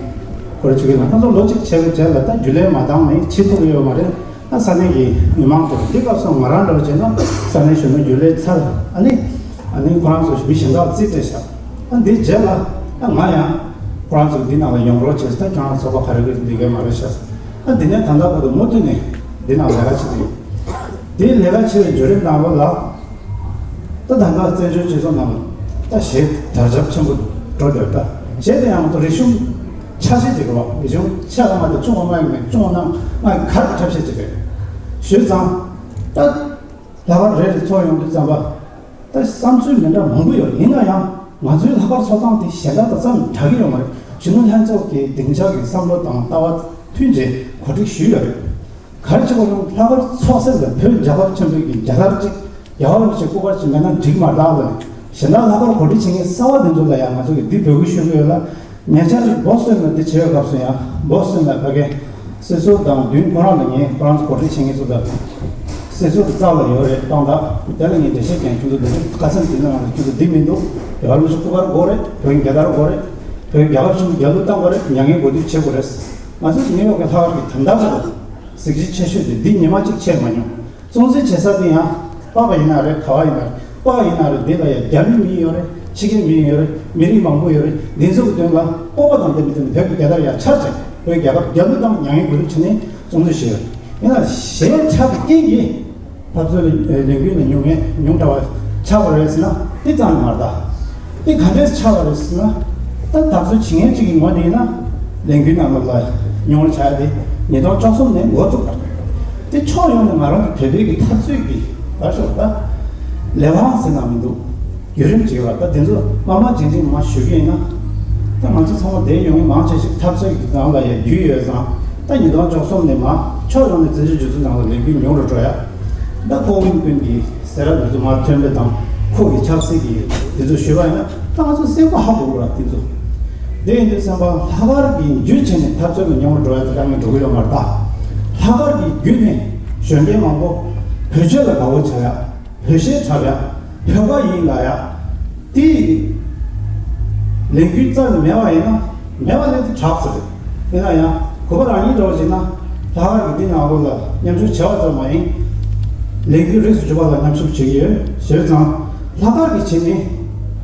སྐོར་ཅིག་ཡིན་ན། ཁོང་ཚོ་ལོ་གཅིག་བྱས་པའི་རྗེས་ལ་ད་རྒྱུན་ལས་མ་འདང་ནས་ཕྱིར་ཐུག་ཡོད་མ་རེད། ཨ་ས་གནས་ཀྱི་མི་མང་ཚོ་འདི་སྐབས་སུ་ང་རང་འདྲ་བོ་བྱས་ན་ས་གནས་གཞོན་ནུ་རྒྱུན་ལས་ཚར། ཨ་ནི་ཨ་ནི་ཁོ་རང་ཚོ་མི་གཞན་དག་རྩིས་སྤྲད་བཞག་ཨ་འདིའི་རྗེས་ལ་ཨ་ང་ཡང་ཁོ་རང་ཚོ་འདི་ནང་ལ་ཡོང་རོགས་བྱས། ད་ཁྱོད་རང་ཚོགས་པ་ག་རེ་གི་འདི་གས་མ་རེད་ཤག་ཨ་འདི་ནས་ད་ལྟ་བར་དུ་མུ་མཐུད་ནས་འདི་ནང་ལས་ཀ་བྱེད་ཀྱི་ཡོད། འདིའི་ལས་ཀ་བྱེད་པའི་བརྒྱུད་རིམ་ནང་ལོགས་ལ། ད་ད་ལྟ་བཙན་བྱོལ་སྤྱི་ཚོགས་ནང་ད་གཞས་དར་ཁྱབ་ཆེན་པོ་འགྲོ་འདུག་ད་གཞས་དེ་ཡང་ང་ཚོ་རིག་གཞུང་ཆ་ཤས་ཅིག་རེད་བ། རིག་གཞུང་ཆེ་ལ་མ་དེ་ཆུང་བ་མ་ཡིན་མིན་ཆུང་བ་ནང་མ་ཡིན་གར་གྱི་ཐབས་ཤེས་ཅིག་རེད། ཞུས་ཙང་ད་ལྷག་དཀར་རེ་རེ་ཚོགས་ཡོང་དུས་ཙམ་པ་ད་བསམ་ཚུལ་མི་འདྲ་མང་པོ་ཡོད་རེད། ཡིན་ན་ཡང་ང་ཚོའི་ལྷག་དཀར་ཚོགས་སྟངས་དེ་གཞན་དག་དང་ཙམ་འདྲ་གི་ཡོད་མ་རེད། གཞོན་ནུ་ལྷན་ཚོགས་ཀྱི་སྡིངས་ཆ་གི་བསམ་བློ་དང་ལྟ་བ་མཐུན་རྗེས་གོ་སྒྲིག་ཞུས་ཡོད་རེད། ག་རེ་བྱེད་དགོས་རུང་ལྷག་པར་ཚོགས་སེམས་དང་བོད་རྒྱལ་ཁབ་ཆེན་པོའི་གི་རྒྱལ་དར་གཅིག་རྒྱལ་བ་རིན་པོ་ཆེའི་སྐུ་པར་གཅིག་མེད་ན་འགྲིག་མ་རེད་ལབ་ནས། གཞན་དག་ལྷག་པར་གོ་སྒྲིག་བྱེད་མཁན་གསར་བ་དེ་ཚོ་ལ་ཡང་ང་ཚོ་གི་འདི་འབོད་སྐུལ་ཞུ་གི་ཡོད་ལ། ཉེ་ཆར་བོ་སི་ཊོན་ལ་འདི་བྱེད་པའི་སྐབས་སུ་ཡང་བོ་སི་ཊོན་ལ་ཕ་གི་སྲིད་ཟུར་དང་མདུན་ཁོ་རང་ལ་ངས་ཁོ་རང་ཚོ་གོ་སྒྲིག་བྱེད་མཁན་ཚོ་དང་སྲིད་ཟུར་རྩ་ལ་ཡོད་རེད་གཏོང་དང་། དེ་ལ་ངས་འགྲེལ་བཤད་ཀྱང་ཁྱོད་ཚོ་འདི་ཁ་སེམས་འདི་ནང་ལ་ཁྱོད་ཚོ་འདི་མི་འདུག་རྒྱལ་བ་རིན་པོ་ཆེའི་སྐུ་པར་དགོས་རེད། བོད་རྒྱལ་དར་དགོས་རེད། བོད་རྒྱལ་ཁབ་ཆེན་པོ་རྒྱལ་གླུ་བཏང་དགོས་རེད། མྱ་ངན་གུས་འདུད་བྱེད་དགོས་རེད། ང་ཚོ་ནིའུ་ཡོག་གི་ལྷག་དཀར་གྱི་དོན་དག་ལ་གཟི་བརྗིད་ཆེ་ཤོས་དེ་འདི་ཉི་མ་གཅིག་ཆད་མ་མྱོང་། སྲུང་བརྩི་བྱེད་ས་དེ་ཡང་པ་ཕ་ཡིན་ན་རེད། ག་བ་ཡིན་ན་རེད། པ་ཡིན་ན་རེད། འདི་ལ་ཡང་རྒྱ་མི་མི་ཡོད་རེད། ཕྱི་རྒྱལ་མི་ཡོད་རེད། མི་རིགས་མང་པོ་ཡོད་རེད། འདི་ཚོ་གི་དོན་ལ་སྤོབས་པ་དང་ལྡན་པའི་སྟེང་ནས་བོད་ཀྱི་རྒྱལ་དར་ཡར་འཕྱར་བྱས་བོད་རྒྱལ་ཁབ་རྒྱལ་གླུ་དང་མྱ་ངན་གུས་འདུད་བྱས་ནས་སྲུང་བརྩི་ཞུས་ཡོད། ཡིན་ན་གཞས་འཁྲབ་པའི་རྐྱེན་གྱིས་འཐབ་རྩོད་ལས་ལས་འགུལ་ནས་ཉུང་ངེས་ཉུང་དྲགས་པ་ཆགས་པ་རེད་ཟེར་ན་དེ་ཙམ་མ་རེད་ད། དེ་ག་འདྲས་ཆགས་པ་རེད་ཟེར་ན། ད་འཐབ་རྩོད་བྱེད་མཁན་གཅིག་གི་ངོས་ནས་ཡིན་ན་ལས་འགུལ་ནང་ལོགས་ལ་ཉུང་རུ་ཆགས་ཡ་དེ་ཉིས་སྟོང་བཅུ་གསུམ་ནས་འགོ་བཙུགས་པ་རེད། དེ་ཕྱོགས་ཡོངས་ནས་ང་རང་ཚོ་བོད་པའི་གི་འཐབ་རྩོད་ཀྱི་བར་ཤོག་ད་ལས་དབང་ཟེར་ན་མི་འདུག་བརྒྱུད་རིམ་ཅིག་ཡོད་པ། ད་དེ་ཚོ་མ་མ་ཅིག་ཅིག་མ་ཞུ་གི་ཡིན་ན། ད་ང་ཚོ་ཚང་མ་བསྡད་ཡོང་མང་ཆེ་ཞིག་འཐབ་རྩོད་ཀྱི་ནང་ལ་ཡ་རྒྱུས་ཡོད་ཙང་། ད་ཉིས་སྟོང་བཅུ་གསུམ་ནས་མ་ཕྱོགས་ཡོངས་ནས་བཙན་བྱོལ་སྤྱི་ཚོགས་ནང་ལ་ལས་འགུལ་ཉུང་རུ་འགྲོ་ཡ། ད་ཀོ་ཝུན་ཀུན་གྱི་ཟེར་ར་འདི་ཚོ་མར་ཐོན་པ་དང་ཁོ་གི་ཆབ་སྲིད་ཀྱི་འདི་ཚོ་ཞུས་པ་ཡིན་ན་ད་ང་ཚོ་སེམས་པ་ཧ་གོ་དགོས་ར་འདི་ཚོ། དེ་ཡིན་དུས་ཙམ་པ་ལྷག་དཀར་གྱི་བརྒྱུད་བྱས་ནས་འཐབ་རྩོད་ལ་མཉམ་དུ་འགྲོ་ཡ་དེ་ད་ངས་འགྲོ་གི་ཡོད་མ་རེད་ད། ལྷག་དཀར་གྱི་བརྒྱུད་ནས་གཞོན་སྐྱེས་མང་པོ་བོད་ཆས་ལ་དགའ་བོ་བྱ་ཡ། བོད་གཞས་འཁྲབ་ཡ། བོད་པ་ཡིན་ལབ་ཡ། དེ་ལས་འགུལ་རྩ་ནས་མེད་པ་ཡིན་ན་མེད་པ་ལས་དེ་དྲག་ཟེར། ཡིན་ན་ཡང་གོ་བ་རང་ཉིད་འདྲ་བོ་བྱས་ན་ལྷག་དཀར་གྱི་འདི་ནང་ལོགས་ལ་མཉམ་ཞུགས་བྱས་པ་ཙམ་མ་ཡིན། ལས་འགུལ་རིས་སུ་འཇུག་པ་ལ་མཉམ་ཞུགས་བྱེད་ཀྱི་ཡོད། བྱས་ཙང་ལྷག་དཀར་གྱི་བྱས་ནས་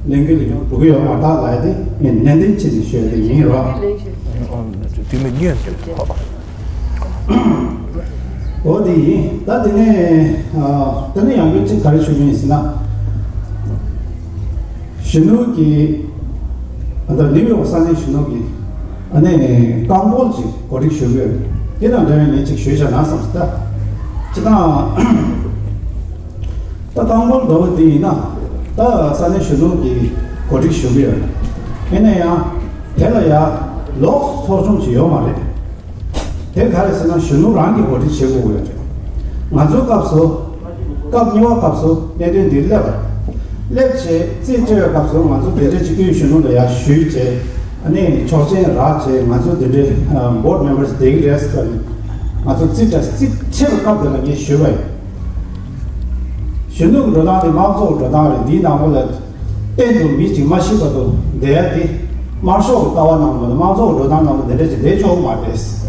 ལས་འགུལ་ལ་ཡང་འགྲོ་གི་ཡོད་མ་རེད་ལབ་ཡ་དེ་ངས་ནན་ཏན་བྱས་ནས་ཤོད་ཡ་དེ་ཡིན་རོགས། དེ་མི་ཉན་ཟེར། འོ་དེ་ཡིན། ད་དེ་ནས་ཨ་དེ་ནས་ཡང་སྐྱར་གཅིག་ག་རེ་ཞུ་རྒྱུ་ཡིན་ཟེར་ན། གཞོན་ནུ་གི་ཨ་ད་ནིའུ་ཡོག་ས་གནས་གཞོན་ནུ་གི་ཨ་ནི་རྐང་སྤོལ་ཅིག་གོ་སྒྲིག་ཞུ་གི་ཡོད། དེ་དང་འབྲེལ་བའི་ངས་ཅིག་ཞུས་བཞག་ན་བསམ་སོང་། ད་སྤྱིར་བཏང་ད་རྐང་སྤོལ་འདྲ་བོ་དེ་ཡིན་ན་ད་ས་གནས་གཞོན་ནུ་གི་གོ་སྒྲིག་ཞུ་གི་ཡོད། ཡིན་ན་ཡང་དེ་ལ་ཡང་ལོགས་སུ་ཚོགས་ཆུང་ཅིག་ཡོད་མ་རེད། དེ་ག་རེ་ཟེར་ན་གཞོན་ནུ་རང་གིས་གོ་སྒྲིག་བྱེད་དགོས་ཀྱི་ཡོད་རེད། ང་ཚོའི་སྐབས་སུ་སྐབས་གཉིས་པ་སྐབས་སུ་གནད་དོན་འདི་སླེབས་པ་རེད། སླེབས་བྱས་རྩིས་སྤྲད་པའི་སྐབས་སུ་ང་ཚོ་དེ་འདྲ་ཅིག་དབུས་གཞོན་ནུ་ལ་ཡར་ཞུས་བྱས་ཨ་ནི་ཆོག་མཆན་རག་བྱས་ང་ཚོ་དེ་འདྲའི་board members་བསྡད་ཀྱི་རེད་ཟེར་ནས་ང་ཚོ་རྩིས་སྤྲད་རྩིས་སྤྲད་པའི་སྐབས་དེ་ལ་ངས་ཞུས་པ་ཡིན། གཞོན་ནུ་གི་འགྲོ་སྟངས་དེ་དམངས་གཙོ་གི་འགྲོ་སྟངས་རེད། འདིའི་ནང་ལོགས་ལ་གཏན་དུ་མི་གཅིག་མ་ཤི་བར་དུ་བསྡད་ཡ་དེ་དམར་ཤོག་གི་ལྟ་བ་ནང་ལོགས་ལ་དམངས་གཙོ་གི་འགྲོ་སྟངས་ནང་ལ་འདི་འདྲ་ཅིག་བསྡད་ཆོག་མ་རེད།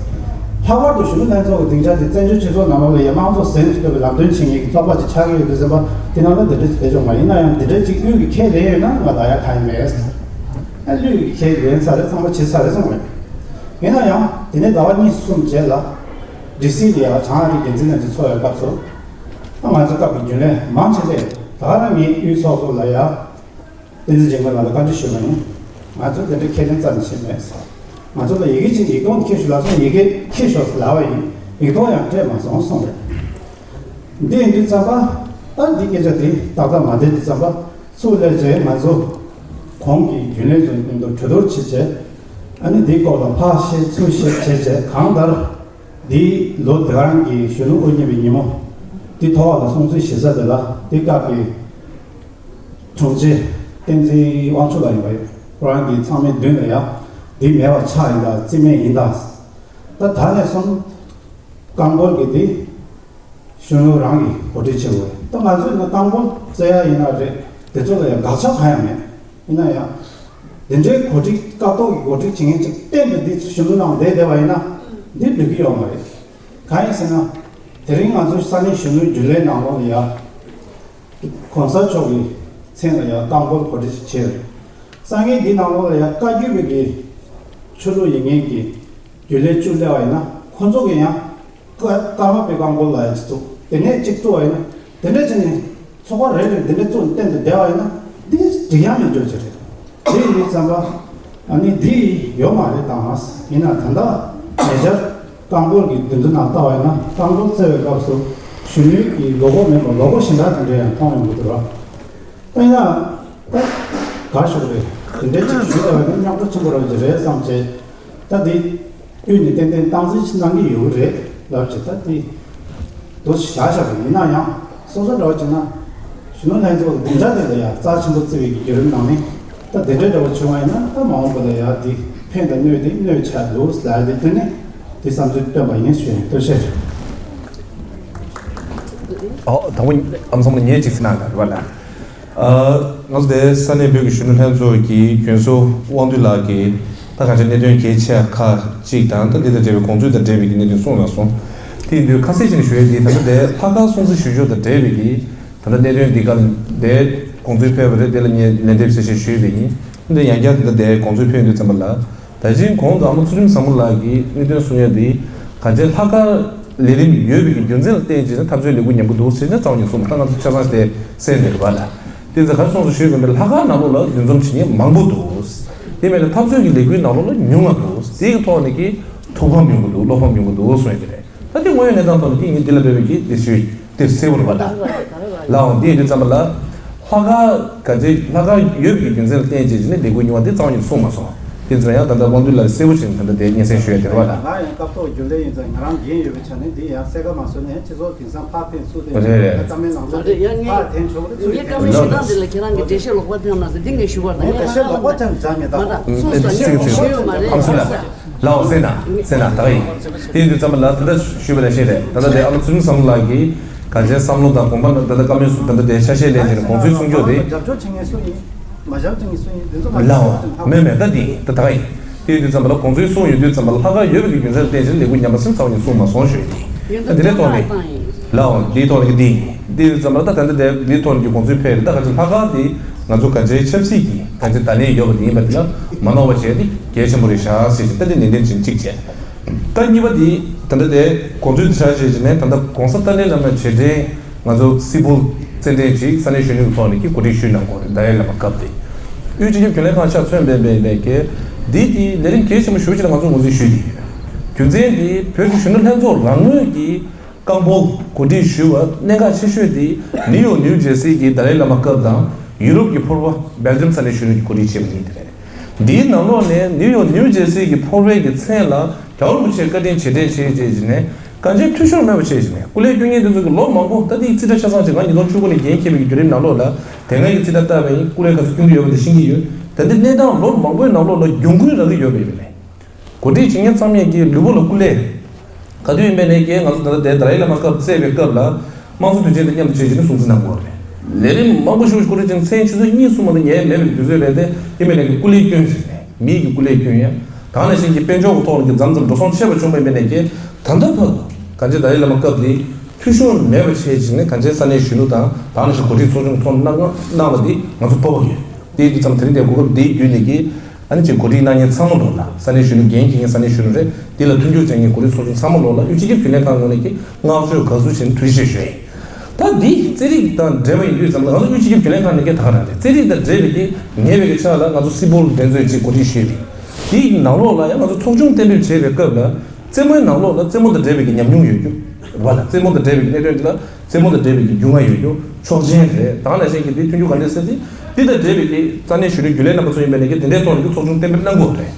ལྷག་པར་དུ་གཞོན་ནུ་ལྷན་ཚོགས་ཀྱི་སྡིངས་ཆ་དེ་བཙན་བྱོལ་སྤྱི་ཚོགས་ནང་ལོགས་ལ་ཡ་དམངས་གཙོ་ཟེར་ནས་བསྟོད་པའི་ལམ་སྟོན་བྱེད་མཁན་གྱི་ཚོགས་པ་ཅིག་ཆགས་ཀྱི་ཡོད་དུས་ཙམ་པ་དེ་ནང་ལ་འདི་འདྲ་ཅིག་བསྡད་ཆོག་མ་རེད། ཡིན་ན་ཡང་འདི་འདྲ་ཅིག་དབུས་ཀྱི་ཁས་ལེན་ཡོད་ན་ང་ལ་ཡ་ཁ་ཡ་མེད། ཨ་དབུས་ཀྱི་ཁས་ལེན་ཚར་རེད། ཚང་མ་བྱེད་ཚར་རེད་གསུངས་རེད། ཡིན་ན་ཡང་དེ་ནས་ཟླ་བ་གཉིས་གསུམ་རྗེས་ལ་ཌི་སི་ལ་ཡ་བྱང་ཨ་རིའི་འགན་འཛིན་ལྷན་ཚོགས་ཚོགས་ཡོད་སྐབས་སུ། ང་ཚོ་སྐབས་ཀྱི་རྒྱུན་ལས་མང་ཆེ་ལས་ད་ག་རང་ངའི་དབུས་ཚོགས་གཙོ་ལ་ཡ་བསྟན་འཛིན་འཇིགས་མེད་ལགས་ལ་བཀའ་འདྲི་ཞུས་པ་ཡིན། ང་ཚོ་དེ་འདྲའི་ཁས་ལེན་རྩ་ནས་བྱས་མེད་ཟེར། ང་ཚོ་ལ་ཡི་གེ་ཅིག་ཡིག་ཐོག་འཁྱེར་ཤོག་ལབ་སོང་། ཡི་གེ་འཁྱེར་ཤོག་ལབ་པ་ཡིན། ཡིག་ཐོག་ཡང་སྤྲད་མ་སོང་གསུངས་རེད། འདི་ཡིན་དུས་ཙམ་པ་ད་འདི་སྐད་ཆ་འདི་ཏག་ཏག་མ་བསྡད་དུས་ཙམ་པ་ཚུར་སླེབས་རྗེས་ང་ཚོ་གོང་གི་རྒྱུན་ལས་ཚོ་མཉམ་དུ་གྲོས་བསྡུར་བྱས་རྗེས་ཨ་ནི་འདིའི་སྐོར་ལ་ཕར་བཤད་ཚུར་བཤད་བྱས་རྗེས་གང་ལྟར་འདིའི་ལོ་འདི་ག་རང་གི་གཞོན་ནུ་དབུ་བརྙེས་པའི་ཉིན་མོ་འདི་ཐོག་ལ་སྲུང་བརྩི་ཞུ་ས་དེ་ལ་འདི་སྐབས་ཀྱི་དྲུང་ཆེ་བསྟན་འཛིན་དབང་ཕྱུག་ལགས་ཡིན་པ་ཡིན། ཁོ་རང་གིས་ཚང་མའི་མདུན་ལ་ཡང་འདི་མེད་པ་ཆགས་ཡིན་ད་རྩིས་མེད་ཡིན་ད། ད་ད་ནས་བཟུང་རྐང་སྤོལ་གྱི་འདི་གཞོན་ནུ་རང་གིས་གོ་སྒྲིག་བྱེད་དགོས། ད་ང་ཚོས་ནི་རྐང་སྤོལ་རྩེ་ཡ་ཡིན་ན་རེད། དེ་ཚོ་ལ་ཡང་དགག་བྱ་གང་ཡང་མེད། ཡིན་ན་ཡང་དེ་འདྲའི་གོ་སྒྲིག་སྐབས་ཐོག་གི་གོ་སྒྲིག་བྱེད་མཁན་ཅིག་གཏན་དུ་འདི་གཞོན་ནུ་ནང་བསྡད་བསྡད་པ་ཡིན་ན་འདི་འགྲིག་གི་ཡོད་མ་རེད། གང་ཡིན་ཟེར་ན། དེ་རིང་ང་ཚོ་ས་གནས་གཞོན་ནུའི་རྒྱུན་ལས་ནང་ལོགས་ལ་ཡ། གོང་ས་མཆོག་གི་མཚན་ལ་ཡང་རྐང་སྤོལ་གོ་སྒྲིག་བྱས་རེད། སང་ཉིན་འདི་ནང་ལོགས་ལ་ཡང་བཀའ་བརྒྱུད་པའི་གི་ཆོས་ལུགས་ཡིན་མཁན་གྱི་རྒྱུན་ལས་བཅུ་སླེབས་པ་ཡིན་ན་ཁོ་ཚོ་གི་ཡང་ཀ་ཀརྨ་པའི་རྐང་སྤོལ་ལ་ཡང་ཅིག་བཙུགས། དེ་ནས་གཅིག་བཙུགས་པ་ཡིན་ན་དེ་འདྲ་བྱས་ནས་ཚོགས་པ་རེ་རེ་འདི་འདྲ་བཙུགས་ནས་གཏན་དུ་བསྡད་པ་ཡིན་ན་འདི་འགྲིག་ཡ་མེད་འགྲོ་གི་རེད། དེ་ཡིན་དུས་ཙམ་པ་ཨ་ནི་འདི་ཡོད་མ་རེད་དང་། ཡིན་ན་ད་ལྟ་ཉེ་ཆར་རྐང་སྤོལ་གྱི་འདི་ཚོ་ནང་ལྟ་བ་ཡིན་ན་རྐང་སྤོལ་རྩེ་བའི་སྐབས་སུ་གཞོན་ནུའི་གི་ལོ་གོ་མེད་པ་ལོ་གོ་གཞན་དག་དེ་འདྲ་ཡང་མཐོང་ཡོང་གི་འདུག་ར། ད་ཡིན་ན་ད་དགའ་ཤོག་རེད། དེ་འདྲའི་ཅིག་ཞུས་ལ་བ་ནི་སྙོག་དྲ་ཆེན་པོ་ར་ཅིག་རེད་བསམ་བྱས། ད་འདི་དབུས་ནས་ཏན་ཏན་སྟངས་འཛིན་ཅིག་གནང་གི་ཡོད་གི་རེད་ལབ་བྱས། ད་འདི་དུ་བཞག་བཞག་པ་ཡིན་ན་ཡང་སོ་སོ་འདྲ་བ་བྱས་ན་གཞོན་ནུ་ལྷན་ཚོགས་ཀྱི་བདེ་འཇགས་དེ་ལ་ཡང་རྩ་ཆེན་པོ་བརྩི་བའི་གི་བརྒྱུད་རིམ་ནང་ནས་ད་དེ་འདྲའི་འདྲ་བ་བྱུང་བ་ཡིན་ན་ད་མ་འོངས་པ་ལ་ཡང་འདི་ཕན་དང་གནོད་དེ་གནོད་ཆགས་འདུག་ལབ་དེ་དེ་ནས་འདི་བསམ་ཚུལ་བཏོན་པ་ཡིན་ཞུ་ཡིན། ཐུགས་རྗེ་ཆེ། ཨོ་དང་པོ་ཨམ་ཚང་མ་ངས་ཅིག་ཟེར་ན་འདྲ་བ་ལ། ཨ། ང་ཚོ་དེ་ས་གནས་བོད་ཀྱི་གཞོན་ནུ་ལྷན་ཚོགས་ཀྱི་རྒྱུན་ཟུར་དབང་འདུས་ལགས་ཀྱིས་ད་གང་ཅི་གནད་དོན་གལ་ཆེ་ཁག་ཅིག་དང་ད་འདི་དང་འབྲེལ་བའི་དགོངས་ཚུལ་དང་འབྲེལ་བའི་གི་གནད་དོན་གསུངས་གནང་སོང་། དེ་ཡིན་དུས་ཁ་གསལ་བྱས་ནས་ཞུ་ཡས་འདི་ད་ལྟ་དེ་ལྷག་དཀར་སྲུང་བརྩི་ཞུ་ཕྱོགས་དང་འབྲེལ་བའི་གི་ད་ལྟ་གནད་དོན་འདི་ག་ལ་དེ་དགོངས་ཚུལ་ཕེབས་པ་རེད། དེ་ལ་ངས་ལན་འདེབས་ཟེར་བྱས་ཞུས་པ་ཡིན། འདི་ཡང་བསྐྱར་ད་ལྟ་དེ་དགོངས་ཚུལ་ཕེབས་ཡོང་དུས་ཙམ་པ་ལ། ད་ཅིང་གོང་དུ་ཨ་མ་ཚུལ་ཁྲིམས་བཟང་མོ་ལགས་ཀྱིས་གནད་དོན་གསུང་ཡ་དེ་གང་ཅི་ལྷག་དཀར་ལས་རིམ་ཡོད་པའི་གི་རྒྱུ་མཚན་ལ་བརྟེན་བྱས་ནས་འཐབ་རྩོད་ལས་འགུལ་ཉམས་པོ་འདུག་ཟེར་ནས་རྩ་བ་ཉིད་གསུངས་པ་ད་ང་ཚོ་ཆ་ཚང་དེ་གསན་འདུག་བ་ལ། དེ་ཚོ་ག་རེ་གསུངས་སོང་ཞུས་པ་ཡིན་ན་ལྷག་དཀར་ནང་ལོགས་ལ་འདུ་འཛོམས་བྱེད་མཁན་མང་པོ་འདུག་དེ་མིན་ལ་འཐབ་རྩོད་ཀྱི་ལས་འགུལ་ནང་ལོགས་ལ་ཉུང་ང་འདུག་དེའི་ཐོག་ནས་ཀྱི་ཐུགས་ཕམ་ཡོང་གི་འདུག་བློ་ཕམ་ཡོང་གི་འདུག་གསུངས་ཡོད་ཀྱི་རེད། ད་དེ་དངོས་ཡོད་གནས་སྟངས་ཐོག་ནས་དེ་ཡིན་དེ་ལ་འབད་བའི་གི་དེ་ཞུས་དེ་གསལ་པོ་རེད་པ་ད། ལའོ་དེ་ཡིན་དུས་ཙམ་པ་ལ། ལྷག་དཀར་ག་ཚོད་ལྷག་དཀར་ཡོད་པའི་རྒྱུ་མཚན་ལ་བརྟེན་བྱས་ནས་ལས་འགུལ་ཉུང་བ་དེ་རྩ་བ་ཉིད་གསུངས་མ་སོང་། དེ་ཚོ་ཡང་ད་ལྟ་དབང་འདུས་ལགས་གསལ་པོ་ཞིག་ད་ལྟ་དེ་སྙན་སེང་ཞུ་ཡ་དེ་རེད་པ་ད། ང་ཡང་སྐབས་ཐོག་རྒྱུན་ལས་ཡིན་ཙང་ང་རང་འགན་ཡོད་པའི་ཆ་ནས་འདི་ཡང་གསལ་ཁ་མ་བཟོས་ནས་སྤྱི་ཚོགས་དེང་སང་ཕར་ཕན་ཚུར་དེ་རེད་རེད། ད་ལྟ་མའི་ནང་ལོགས་རེད་ཡ། ངས་ཕར་འཐེན་ཆོག་རེད་ཚུར་ངས་བཀའ་མོལ་ཞུ་སྟངས་དེ་ལ་ཁྱེད་རང་གིས་འགྲེལ་བཤད་ལོག་པ་བཏང་ན་ཟེར་འདི་ངས་ཞུ་བར་ད། ངས་འགྲེལ་བཤད་ལོག་པ་ཅང་བྱ་མེད་ད། ཨམ་སྲུ་ལ་ཞུ་ཡོད་མ་རེད། ཨམ་སྲུ་ལ། ལའོ་སེ་ན་སེ་ན་ད་ག་ཡིན། དེ་ཡིན་དུས་ཙམ་པ་ལ་ད་ལྟ་ཞུས་པ་ནང་བཞིན་རེད། ད་ལྟ་དེ་ཨ་མ་ཚུལ་ཁྲིམས་བཟང་མོ་ལགས་ཀྱིས་གང་ཅིའི་བསམ་བློ་དང་དགོངས་པ་ད་ལྟ་བཀའ་མོལ་སུ་ད་ལྟ་དེ་ཆ་ཤས་ལེན་བྱས་ནས་དགོངས་ཚུལ་གསུང་ཕྱོགས་དེ། རྒྱབ་སྐྱོར་བྱེད་མཁན་སུ་ཡིན། མ་རྒྱབ་སྐྱོར་བྱེད་མཁན་སུ་ཡིན། དེ་ཚོ་མ་ལའོ་རྒྱབ་སྐྱོར་བྱེད་མཁན་མེད་མེད་ད་དེ་ཡིན་ད་ད་ག་ཡིན། དེ་ཡིན་དུས་ཙམ་པ་ལ་དགོངས་ཚུལ་གསུང་ཡོང་དུས་ཙམ་པ་ལ་ལྷག་དཀར་ཡོད་པའི་རྒྱུ་མཚན་ལ་བརྟེན་བྱས་ལས་འགུལ་ཉམས་པ་ཟིན་ཚར་བ་ཡིན་གསུངས་མ་སོང་ཞུ་ཡ་དེ་ཡིན། ད་འདི་འདྲའི་ཐོག་ནས། ལའོ་འདིའི་ཐོག་ནས་ཀྱི་འདི་ཡིན། འདི་ཡིན་ཙམ་པ་ལ་ད་ད་ལྟ་དེ་འདིའི་ཐོག་ནས་ཀྱི་དགོངས་ཚུལ་ཕེབས་རེད། ད་ག་ཚོད་ལྷག་དཀར་འདི་ང་ཚོ་ག་ཚོད་ཆབ་སྲིད་ཀྱི་ག་ཚོད་བརྡ་ལན་ཡོད་པ་དེ་ཡིན་པ་དེ་ལ་མ་ནོར་བ་བྱས་ཏེ་གལ་ཆེན་པོ་རེད་ཤག་ཟེར་ཞིང་ད་འདི་ནན་ཏན་ཅིག་གཅིག་བྱས། ད་གཉིས་པ་འདི་ད་ལྟ་དེ་དགོངས་ཚུལ་འདི་ཆ་བཞག་བྱས་ནས་ད་ལྟ་༸གོང་ས་ཏཱ་ལའི་བླ་མའི་རྗེས་དྲན་ང་ཚོ་སིལ་བུ་རྩེད་འགྲན་ཅིག་ས་གནས་གཞོན་ནུའི་ཐོག་ནས་ཀྱི་གོ་སྒྲིག་ཞུས་གནང་དགོས་རེད། ཏཱ་ལའི་བླ་མ་སྐབས་དེ། དབུས་སྤྱི་ཁྱབ་རྒྱུན་ལས་ཁང་ཆ་མཚོན་པའི་པའི་ལས་ཀའི་འདི་དེ་ལས་རིམ་གལ་ཆེན་པོ་ཞེ་པོ་ཅིག་ལ་ང་ཚོ་ངོས་འཛིན་ཞུས་ཏེ་ཡོད། རྒྱུ་མཚན་དེ་བོད་ཀྱི་གཞོན་ནུ་ལྷན་ཚོགས་རང་ངོས་ཀྱིས་བཀའ་འབོག་གོ་སྒྲིག་ཞུས་པ་གནད་འགག་ཆེ་ཤོས་དེ་ནིའུ་ཡོག་ནིའུ་ཇེར་སི་གི་ཏཱ་ལའི་བླ་མ་སྐབས་དང་ཡུ་རོབ་ཀྱི་ཕོར་པ་སྦེལ་ཇམ་ས་གནས་གཞོན་ནུ་གིས་གོ་སྒྲིག་བྱས་པ་ཡིན། དེ་རེད། འདིའི་ནང་ལོགས་ནས་ནིའུ་ཡོག་ནིའུ་ཇེར་སི་གི་ཕོར་པའི་གི་མཚན་ལ་རྒྱལ་བ་རིན་པོ་ཆེ་བཀའ་དྲིན་རྗེས་དྲན་བྱས་རྗེས་ཀྱི་ནས་གང་ཅིའི་འཐུས་ཤོར་མེད་པ་བྱས་ཀྱི་ནས་སྐུ་ལས་བསྐྱོན་མཁན་དེ་ཚོ་གི་ལོ་མང་པོ་ད་ལྟའི་རྩིས་ཁྲ་ཆ་ཚང་ཅིག་ང་ཉིས་སྟོང་བཅུ་དགུ་ནས་འགན་འཁྱེར་བའི་གི་བརྒྱུད་རིམ་ནང་ལོགས་ལ་དེ་སྔ་གི་རྩིས་ཁྲ་བལྟས་པ་ཡིན། སྐུ་ལས་ག་ཚོད་བསྐྱོན་གྱི་ཡོད་པ་དེ་ཤེས་ཀྱི་ཡོད། ད་ལྟའི་གནས་སྟངས་ལོ་མང་པོའི་ནང་ལོགས་ལ་གྱོང་གུན་རག་གི་ཡོད་པ་ཡིན་ནས། གོ་སྒྲིག་བྱེད་མཁན་ཚང་མས་ཀྱི་ལུས་པོ་ལ་སྐུ་ལས། ག་དུས་ཡིན་པའི་ནས་ཀྱི་ང་ཚོ་ད་ལྟ་དེ་ཏཱ་ལའི་བླ་མ་སྐབས་བཙས་པའི་སྐབས་ལ་དམངས་གཙོ་དུས་ཆེན་དང་མཉམ་དུ་བྱས་བྱས་ནས་སྲུང་བརྩི་གནང་དགོས་རེད། ལས་རིམ་མང་པོ་ཞིག་སྐུ་ལས་ཀྱང་མཚན་ཆུ་ཚོད་གཉིས་གསུམ་མ་གཏོགས་ཉལ་མེད་པའི་དུས་ཚོད་རེད་དེ་ཡིན་པའི་ནས་ཀྱི་སྐུ་ལས་བསྐྱོན་བྱས་ནས་མིའི་གི་སྐུ་ལས་བསྐྱོན་ཡ། ད་ནང་བཞིན་གྱི་དཔལ་འབྱོར་གྱི་ཐོག་ནས་ཀྱི་མཚམས་མཚམས་འགྲོ་སོང་ཆད་པ་བྱུང་བ་ཡིན་པའི་ནས་ཀྱི་ད་ལྟ་བར་དུ་གང་ཅི་ཏཱ་ལའི་བླ་མ་སྐབས་དེ་འཐུས་ཤོར་མེད་པ་བྱས་བྱས་ནས་གང་ཅི་ས་གནས་གཞོན་ནུ་དང་ད་ནང་བཞིན་གོ་སྒྲིག་ཚོགས་ཆུང་ཐོག་གནང་གནང་བ་དེ་ང་ཚོ་སྤོབས་པ་ཡོད། དེའི་དུས་ཙམ་དེ་རིང་དེའི་གོ་སྐབས་འདི་བརྒྱུད་ནས་ཀྱི་ཨ་ནི་ཅིག་གོ་སྒྲིག་གནང་མཁན་ཚང་མ་ལོག་ལ་ས་གནས་གཞོན་ནུ་འགན་འཁྱེར་མཁན་ས་གནས་གཞོན་ནུ་རེད། འདི་ལ་མཐུན་འགྱུར་བྱེད་མཁན་གོ་སྒྲིག་ཚོགས་ཆུང་ཚང་མ་ལོག་ལ་དབུས་སྤྱི་ཁྱབ་རྒྱུན་ལས་ཁང་ངོས་ནས་ཀྱི་བསྔགས་བརྗོད་དགའ་བསུ་བྱས་ནས་ཐུགས་རྗེ་ཆེ་ཞུ་ཡིན། ད་འདི་རྩེད་རིགས་དང་འབྲེལ་བ་ཡིན་དུས་ཙམ་ལ་ང་ཚོ་དབུས་སྤྱི་ཁྱབ་རྒྱུན་ལས་ཁང་ནས་ཀྱི་ད་ག་རང་རེད། རྩེད་རིགས་དང་འབྲེལ་བའི་ཀྱི་ཉེ་བའི་ཀྱི་ཆ་ལ་ང་ཚོ་སི་པོལ་འགྲན་རྩོད་ཅིག་གོ་སྒྲིག་ཞུས་རེད། དེའི་ནང་ལོགས་ལ་ཡང་ང་ཚོ་ཚོགས་ཆུང་གཏན་འབེབས་བྱེད་པའི་སྐབས་ལ་རྩེད་མོའི་ནང་ལོགས་ལ་རྩེད་མོ་དང་འབྲེལ་བའི་ཀྱི་ཉམས་མྱོང་ཡོད་རྒྱུ་རེད་བ། ལ་རྩེད་མོ་དང་འབྲེལ་བའི་ཀྱི་གནད་དོན་འདི་ལ་རྩེད་མོ་དང་འབྲེལ་བའི་རྒྱུས་མངའ་ཡོད་རྒྱུ་ཆོག་མཆན་རེད། དེ་ནང་བཞིན་གྱི་འདི་མཐུན་འགྱུར་ག་འདྲས་ཟེར་ཏེ་འདི་དང་འབྲེལ་བའི་གི་ས་གནས་གཞོན་ནུ་རྒྱུན་ལས་རྣམ་པ་ཚོ་ཡིན་པའི་ནས་ཀྱི་དེ་འདྲའི་ཐོག་ནས་ཀྱི་ཚོགས་ཆུང་གཏན་འབེབས་གནང་དགོས་རེད།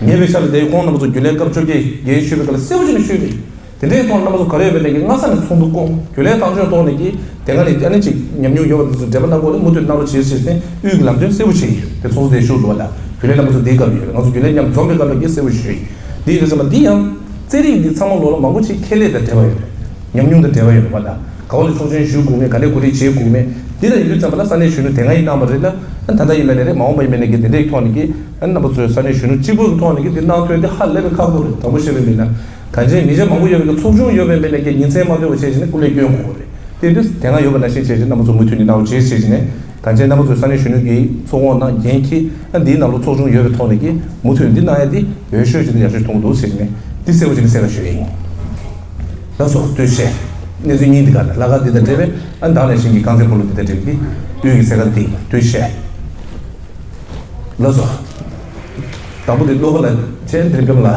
ཉེ་བའི་ཆར་ལ་དེའི་ཁོང་རྣམ་པ་ཚོ་རྒྱུན་ལས་སྐབས་བཅོ་བརྒྱད་འགན་ཞུས་པའི་སྐབས་ལ་གསལ་པོ་བྱས་ནས་ཞུས་རེད། དེ་འདྲའི་ཐོག་རྣམ་པ་ཚོ་ག་རེ་ཡོད་པའི་ནས་ཀྱི་སྔ་ས་ནས་ཚོགས་འདུ་བསྐོང་རྒྱུན་ལས་ཐག་གཅོད་ཐོག་ནས་ཀྱི་དེ་སྔ་ནས་ཨ་ནི་ཅིག་ཉམས་མྱོང་ཡོད་པ་འདི་ཚོ་འབྲེལ་བ་གནང་དགོས་ལ་མུ་མཐུད་གནང་རོགས་བྱེད་ཟེར་ཏེ་དབུས་ཀྱི་ལམ་སྟོན་གསལ་པོ་བྱས་ཡོད་དེ་ཚོགས་གཙོ་དེ་ཞུ་འདུག་བ་ལ་རྒྱུན་ལས་རྣམ་པ་ཚོ་དེའི་སྐབས་ཡོད་རེད། ང་ཚོ་རྒྱུན་ལས་མཉམ་འཛོམས་པའི་སྐབས་ལ་ཀྱི་གསལ་པོ་ཞུས་ཡིན། དེའི་རེད་ཟེར་མ་འདི་ཡང་རྩེད་རིགས་འདི་ཚང་མ་ལོག་ལ་མང་པོ་ཅིག་ཁེ་ལས་དང་འབྲེལ་བ་ཡོད་རེད། ཉམས་མྱོང་དང་འབྲེལ་བ་ཡོད་རེད་བ་ད། ག་བ་ལ་ཆོག་མཆན་ཞུ་དགོས་མེད་ག་ནས་གོ་སྒྲིག་བྱེད་དགོས་མེད་འདི་ལ་ཡིན་དུས་ཙམ་པ་ལ་ས་གནས་གཞོན་ནུ་དེ་སྔ་ཡིན་གནང་བ་རེད་ལ་ད་ལྟ་ཡིན་པ་ནས་རེད་མ་འོངས་པ་ཡིན་པ་ནས་ཀྱི་དེ་འདྲའི་ཐོག་ནས་ཀྱི་ཨ་རྣམ་པ་ཚོའི་ས་གནས་གཞོན་ནུ་གཅིག་པུ་གི་ཐོག་ནས་ཀྱི་འདི་གནང་ཐུབ་ཡ་འདི་ཧ་ལས་པའི་ཁག་པོ་རེད། དྲང་པོ་བཤད་པ་ཡིན་ན་གང་ཅི་མི་ཆ་མང་པོ་ཡོད་པའི་ཚོགས་ཆུང་ཡོད་པའི་ཡིན་པ་ནས་ཀྱི་ཉིན་མཚན་མ་ལྟོས་པ་བྱས་བྱས་ནས་སྐུ་ལས་སྐྱོན་དགོས་རེད། དེ་དུས་དེ་སྔ་ཡོད་པ་ནང་བཞིན་བྱས་བྱས་རྣམ་པ་ཚོ་མུ་མཐུད་ནས་གནང་རོགས་བྱེད་བྱས་བྱས་ནས་གང་ཅི་རྣམ་པ་ཚོའི་ས་གནས་གཞོན་ནུ་གི་ཚོགས་དབང་ནང་འགན་འཁྱེར་ཨ་འདིའི་ནང་ལོ་ཚོགས་ཆུང་ཡོད་པའི་ཐོག་ནས་ཀྱི་མུ་མཐུད་འདི་གནང་ཡ་འདི་འོས་ཤོས་ཅིག་འདི་ཡག་ཤོས་མཐོང་གི་འདུག་ཟེར་ནས་འདི་གསལ་པོ་བྱས་ནས་གསལ་ཁ་ཞུ་ཡ་ཡིན། ལགས་སོ་ཐུགས་རྗེ་ཆེ། གནས་ཚུལ་གཉིས་འདི་ག་ལ་ལྷག་དཀར་འདི་དང་འབྲེལ་བའི་ཨ་ནི་དང་ནས་བཞིན་གྱི་རྐང་རྩེད་སྤོ་ལོ་འདི་དང་འབྲེལ་བའི་དབུས་ཀྱི་གསལ་ཁ་འདི་ཐུགས་རྗེ་ཆེ། ལགས་སོ། དང་པོ་འདི་བློ་དགའ་ལགས་བྱས་འདིར་འབྱོར་ལ།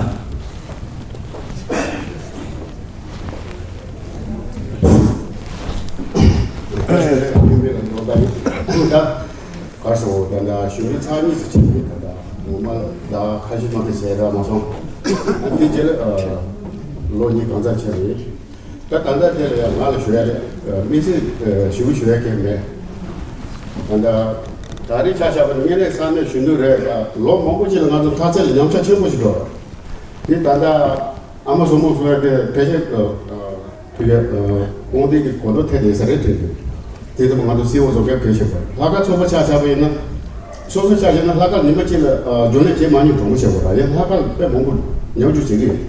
གར་སོང་ད་ལྟ་གཞོན་ནུ་ཚར་གཉིས་སུ་ཕྱིན་ནས་ད་ལྟ་ངོ་མ་ད་ཁ་ཤས་མ་ཐེ་བྱས་ར་མ་སོང་། དེ་རྗེས་ལ་ལོ་གཉིས་གང་ཙམ་ཕྱིན་རེད། ད་ད་ལྟ་དེ་ལ་ཡང་ང་ལ་ཞུ་ཡ་རེད། དམིགས་བསལ་ཞུ་ཞུ་ཡ་གང་མེད། ད་ལྟ་ད་རེས་ཆ་བཞག་པ་ན་དངོས་གནས་ས་གནས་གཞོན་ནུ་རེད། ལོ་མང་པོ་ཅིག་ལ་ང་ཚོ་མཐའ་ཚད་ལ་ཉམས་ཆག་ཆེན་པོ་ཞིག་འགྲོ་རེད། དེ་ད་ལྟ་ཨ་མ་བཟང་མོ་ཚོ་ཡ་དེ་ཕལ་ཆེར་དེ་ག་དགོངས་དོན་གྱི་གོ་རྟོགས་ཐེབས་བསྡད་ས་རེད་དྲན་གྱི། དེ་ལྟ་བུ་ང་ཚོ་སི་འོ་བཟོ་མཁན་བོད་ཤེས་པ་ལྷག་དཀར་ཚོགས་པ་ཆ་བཞག་པ་ཡིན་ན། སོ་སོ་ཆ་བཞག་ན་ལྷག་དཀར་ཉི་མ་གཅིག་ལ་རྒྱུན་ལས་བྱེད་མ་མྱོང་དྲང་པོ་བཤད་དགོས་ར་ཡང་ལྷག་དཀར་དཔེ་མང་པོ་ཉམས་འགྱུར་བྱེད་ཀྱི་ཡོད།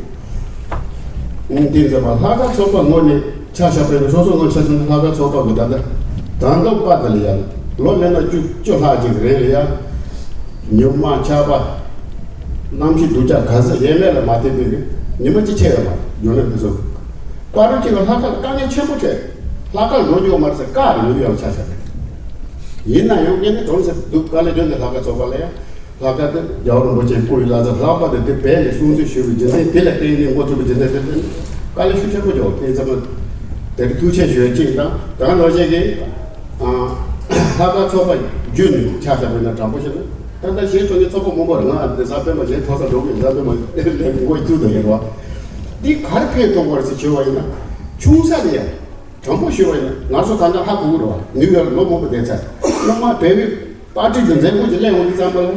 ཨང་དེ་ཚོ་མ་ལྷག་དཀར་ཚོགས་པ་ངོས་ནས་ཆ་བཞག་པ་ཡིན་ན་སོ་སོ་ངོས་ཆ་བཞག་ན་ལྷག་དཀར་ཚོགས་པ་གི་ད་ལྟ་དང་ཐོག་པ་དེ་ལ་ཡང་ལོ་མེད་ན་བཅུ་བཅུ་ལྷག་ཅིག་རིང་ལ་ཡང་ཉི་མ་ཆར་པ་གནམ་གཤིས་སྡུག་ཅག་ག་ས་ཡས་མས་ལ་མ་བལྟས་པའི་ཉི་མ་གཅིག་ཆད་ཡོད་མ་རེད། རྒྱུན་ལས་དེ་ཚོ་པ་རུ་གཅིག་ལ་ལྷག་དཀར་ལ་དཀའ་ངལ་ཆེན་པོ་འཕྲད། ལྷག་དཀར་ལོ་རྒྱུས་མ་རེད་ཟེར་བཀག་རེད་ནུབ་ཡང་ཆ་ཆ་རེད། ཡིན་ན་ཡང་ངས་ནི་གྲོང་གསེབ་འདུག་དཀའ་ལས་བརྒྱབ་ནས་ལྷག་དཀར་ཚོགས་པ་ལ་ཡང་ལྷག་དཀར་དེ་རྒྱལ་བ་རིན་པོ་ཆེའི་སྐུ་ཡི་བླ་གཟའ་ལྷག་པ་དེ་དེ་བས་ནས་སྲུང་བརྩི་ཞུ་བའི་རྒྱུ་མཚན་དེ་ལ་བརྟེན་ནས་འགོ་ཚུགས་པའི་རྒྱུ་མཚན་དེ་ལ་བརྟེན་ནས་དཀའ་ལས་ཤུགས་ཆེན་པོ་བརྒྱབ་དེ་ཙམ་དེར་ཐུགས་ཆེ་ཞུ་ཡ་གཅིག་དང་ད་ག་ལོ་ཆེ་གི་ལྷག་དཀར་ཚོགས་པ་བརྒྱུད་ནས་ཆ་ཆ་བས་ན་དྲང་པོ་བཤད་ན་ད་ལྟ་གཞན་ཚོ་ནི་ཚོགས་པ་མང་པོ་རེད། ང་འདི་གཟའ་སྤེན་པ་གཞན་ཐོག་ས་འགྲོ་གི་གཟའ་སྤེན་པ་ལས་འགོ་བཙུགས་དང་ཡིན་རོགས་འདི་གར་ཕེབས་གཏོང་དགོས་རེད་ཟེར་ཞུ་བ་ཡིན་ན་ཆུང་ས་ལ་ཡ། དྲང་པོ་ཞུ་བ་ཡིན་ན་ང་ཚོ་ད་ལྟ་ཧ་གོ་གི་རེད་བ། ནིའུ་ཡོག་ལ་ལོ་མང་པོ་བསྡད་ཚར། སྔོན་མ་བལ་པོའི་པར་ཊི་དེ་མཛད་སྒོ་ཅིག་སླེབས་འོང་དུས་ཙམ་པ་ལ།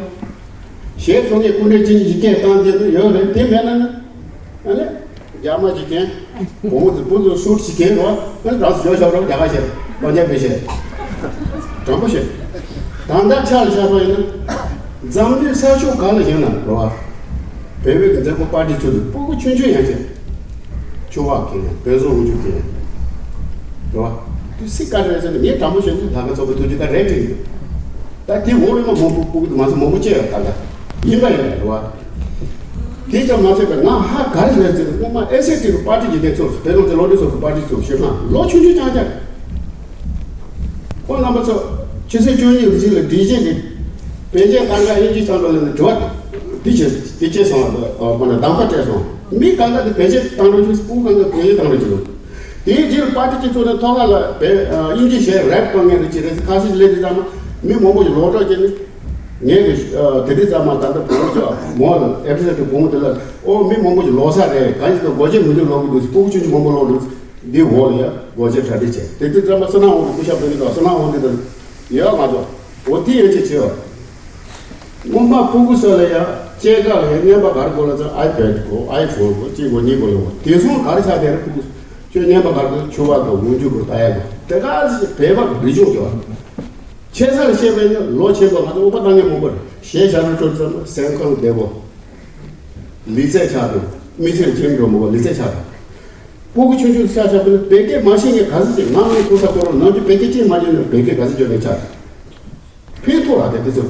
གཞས་གཏོང་མཁན་སྐུ་མགྲོན་ཅན་གྱི་སྐད་བཏང་བསྡད་དུས་ཡོད་རེད། དེ་མེད་ན་ནི། ཨ་ནི། རྒྱ་མ་ཅིག་གན། གོང་མོ་དེ་སྤུ་ཚོ་སུ་ཊི་ཅིག་གན་རོགས། ཨ་ནི་རང་སུ་ཡོད་ཤག་རོགས་རྒྱ་གར་བཤད། སྤང་རྒྱ་བོད་བཤད། དྲང་པོ་བཤད། ད་ལྟ་ཆ་ལ་བཞག་པ་ཡིན་ན། འཛམ་གླིང་ས་ཕྱོགས་གང་ལ་བཞག་ན་རོགས། བལ་པོའི་གི་མཛད་སྒོ་པར་ཊི་ཚོ་དུ་སྤུ་གུ་ཆུང་ཆུང་ཡང་བྱས། ཆུ་བག་གི་བོད་བཟོ་འུ་ཅུ་གི་རེད་བ། དུ་སི་ཀ་རེད་ཟེར་ནས་ངས་དྲང་པོ་བཤད་ན་ད་ག་ཚོགས་པའི་ཐུགས་རྗེ་ད་རེད་དྲན་གི་ཡོད། ད་དེ་འོག་ལ་མ་མང་པོ་སྤུ་གུ་དུ་མ་ཚོ་མང་པོ་སྐྱེ་ཡོད་ད་ལྟ་ཡིན་པ་ཡིན་རེད་བ། དེ་ཙམ་མ་ཚད་པའི་ང་ཧ་ག་རེ་རེད་ཟེར་ན་སྔོན་མ་ཨེ་སི་ཨེ་ཊི་གི་པར་ཊི་གི་དེ་ཚོ་དེ་རིང་ཚེ་ལོ་འདི་ཚོ་གི་པར་ཊི་ཚོ་ཞུ་ན་ལོ་ཆུང་ཆུང་རྐྱང་རྐྱང་། ཁོང་རྣམ་པ་ཚོ་ཕྱི་ཚེས་བཅུ་གཉིས་ཀྱི་རྗེས་ལ་སྒྲིག་གཞི་འདི། བོད་ཆས་བཏང་ག་དབྱིན་ཇི་ཚང་འགྲོ་ལ་ནི་དྲི་བ་འདི་བྱས་འདི་བྱས་སོང་བ། ཁོ་ན་གདམ་ཁ་སྤྲད་སོང་། མི་གང་ག་དེ་བོད་ཆས་བཏང་འགྲོ་ཆུ་སྤུ་གང་ག་བོད་ཆས་བཏང་འགྲོ་ཆུ་ལོ། དེའི་རྗེས་ལ་པར་ཊི་གཅིག་ཚོགས་ནས་ཐོག་ཁ་ལ་བོད་དབྱིན་ཇི་བྱས་རེབ་གཏོང་ངེས་རེད་ཅི་རེད་ཁ་ཤས་ལས་དེ་ཙམ་མ་མི་མང་པོ་ཞིག་ལོག་འགྲོ་བྱས་ནས་ངས་གི་དེ་དུས་ཙམ་མ་ད་ལྟ་བུ་མོ་ཅོ་མོ་ལ་ཨེ་ཕི་སི་གི་བུ་མོ་དེ་ལ་ཨོ་མི་མང་པོ་ཞིག་ལོག་ས་རེད། གང་ཞིག་ཏུ་སྒོ་ཕྱེ་མི་འདུག་ལོག་གི་འདུག་སྤུ་གུ་ཆུང་ཆུང་མང་པོ་ལོག་འདུག་འདི་འོག་ལ་ཡ་སྒོ་ཕྱེ་གྲ་སྒྲིག་བྱས། དེ་དུས་ཙམ་པ་བསོད་ནམས་དབང་གི་སྐུ་ཞབས་དཔོན་གྱི་དང་བསོད་ནམས་དབང་གི་དང་ཡ་ང་ཚོ་འོ་དེ་ཡན་ཆད་བྱེད་བ། སྔོན་མ་སྤུ་གུ་ཚོ་ལ་ཡ་སྐྱེས་སྐར་ལ་ཡ་རྔན་པ་ག་རེ་དགོས་ལ་ཚོ་ཨའི་པེ་ཌི་དགོས། ཨའི་ཕོན་དགོས། གཅིག་དགོས་གཉིས་དགོས་ལ་དགོས། དེ་སོང་ག་རེ་ཆགས་བསྡད་རེད། སྤུ་གུ་ཚོ་ཁྱོད་རྔན་པ་ག་རེ་དགོས། ཕྱུ་པ་དགོས། འོག་འཇུག་དགོས། ཏ་ཡ་དགོས། དེ་ག་ཚོད་བོད་པ་རིག་གཞུང་སྐྱོ་བ། ཆེ་ས་ལ་བཤད་པས་ནི་ལོ་ཆེན་པོ་ང་ཚོ་དབུ་པ་བཏང་མཁན་མང་པོ་རེད། གཞས་ཞབས་བྲོ་འཁྲབ་ཙམ་སེམས་ཁམས་བདེ་པོ། ལུས་རྩལ་ཆགས་འགྲོ། མི་ཚེར་འཇིམ་འགྲོ་མོ་ལུས་རྩལ་ཆགས་འགྲོ། སྤུ་གུ་ཆུང་ཆུང་ཆགས་ཆགས་པ་ནི་བོད་སྐད་མ་ཤེས་མཁན་ག་ཚོད་ཅིག་ང་ངའི་ཐུག་ས་ཁོ་རང་ནམ་རྒྱུན་བོད་སྐད་ཅིག་མ་ཤེས་ན་བོད་སྐད་ག་ཚོད་བརྗོད་མཁན་ཆགས་འགྲོ། ཕན་ཐོགས་ར་དེ་དེ་ཚོ།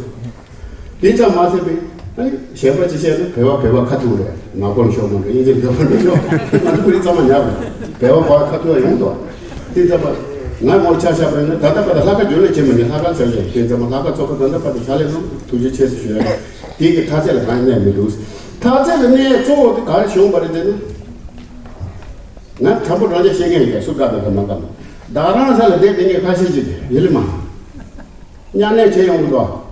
དེ་ཙམ་མ་ཟད་པའི་ཨ་ནི་གཞན་པ་ཅི་བཤད་ན་བོད་པ་བོད་པ་ཁ་ཐུག་རེད། ནག་པོ་ལ་ཤོག་མ་འགྲོ། དབྱིན་ཇི་ལ་ཤོག་མ་འགྲོ་ཤོག་ང་ཚོ་ཁོ་རི་ཚང་མ་ཉག་རེད། བོད་པ་བོད་པ་ཁ་ཐུག་ཡོང་དོ། དེ་ཙམ་པ་ང་ངོ་ཆ་བཞག་པ་ཡིན་ན་ད་ལྟ་བར་དུ་ལྷག་དཀར་རྒྱུན་ལས་བྱེད་མི་ནི་ལྷག་དཀར་ཟེར་ཡང་དེ་ཙམ་པ་ལྷག་དཀར་ཚོགས་པ་ད་ལྟ་བར་དུ་ཕྱག་ལས་གནང་ཐུགས་རྗེ་ཆེ་ཞུ་ཡ། དེ་གི་མཐའ་ཚད་ལ་གང་གནས་མི་འདུག་མཐའ་ཚད་ལ་གནས་གཙོ་བོ་དེ་ག་རེ་བྱུང་བ་རེད་ཟེར་ན། ང་དྲང་པོ་དྲང་བཞག་བཤད་མཁན་ཡིན་པས་སུ་དགའ་དང་དགའ་མ་དགའ་མ། བདག་རང་ས་ལ་བསྡད་པའི་ངས་ཁ་ཤས་ཅིག་ཡིན་ལི་མ། མཉམ་གནས་བྱས་ཡོང་གི་འདུག་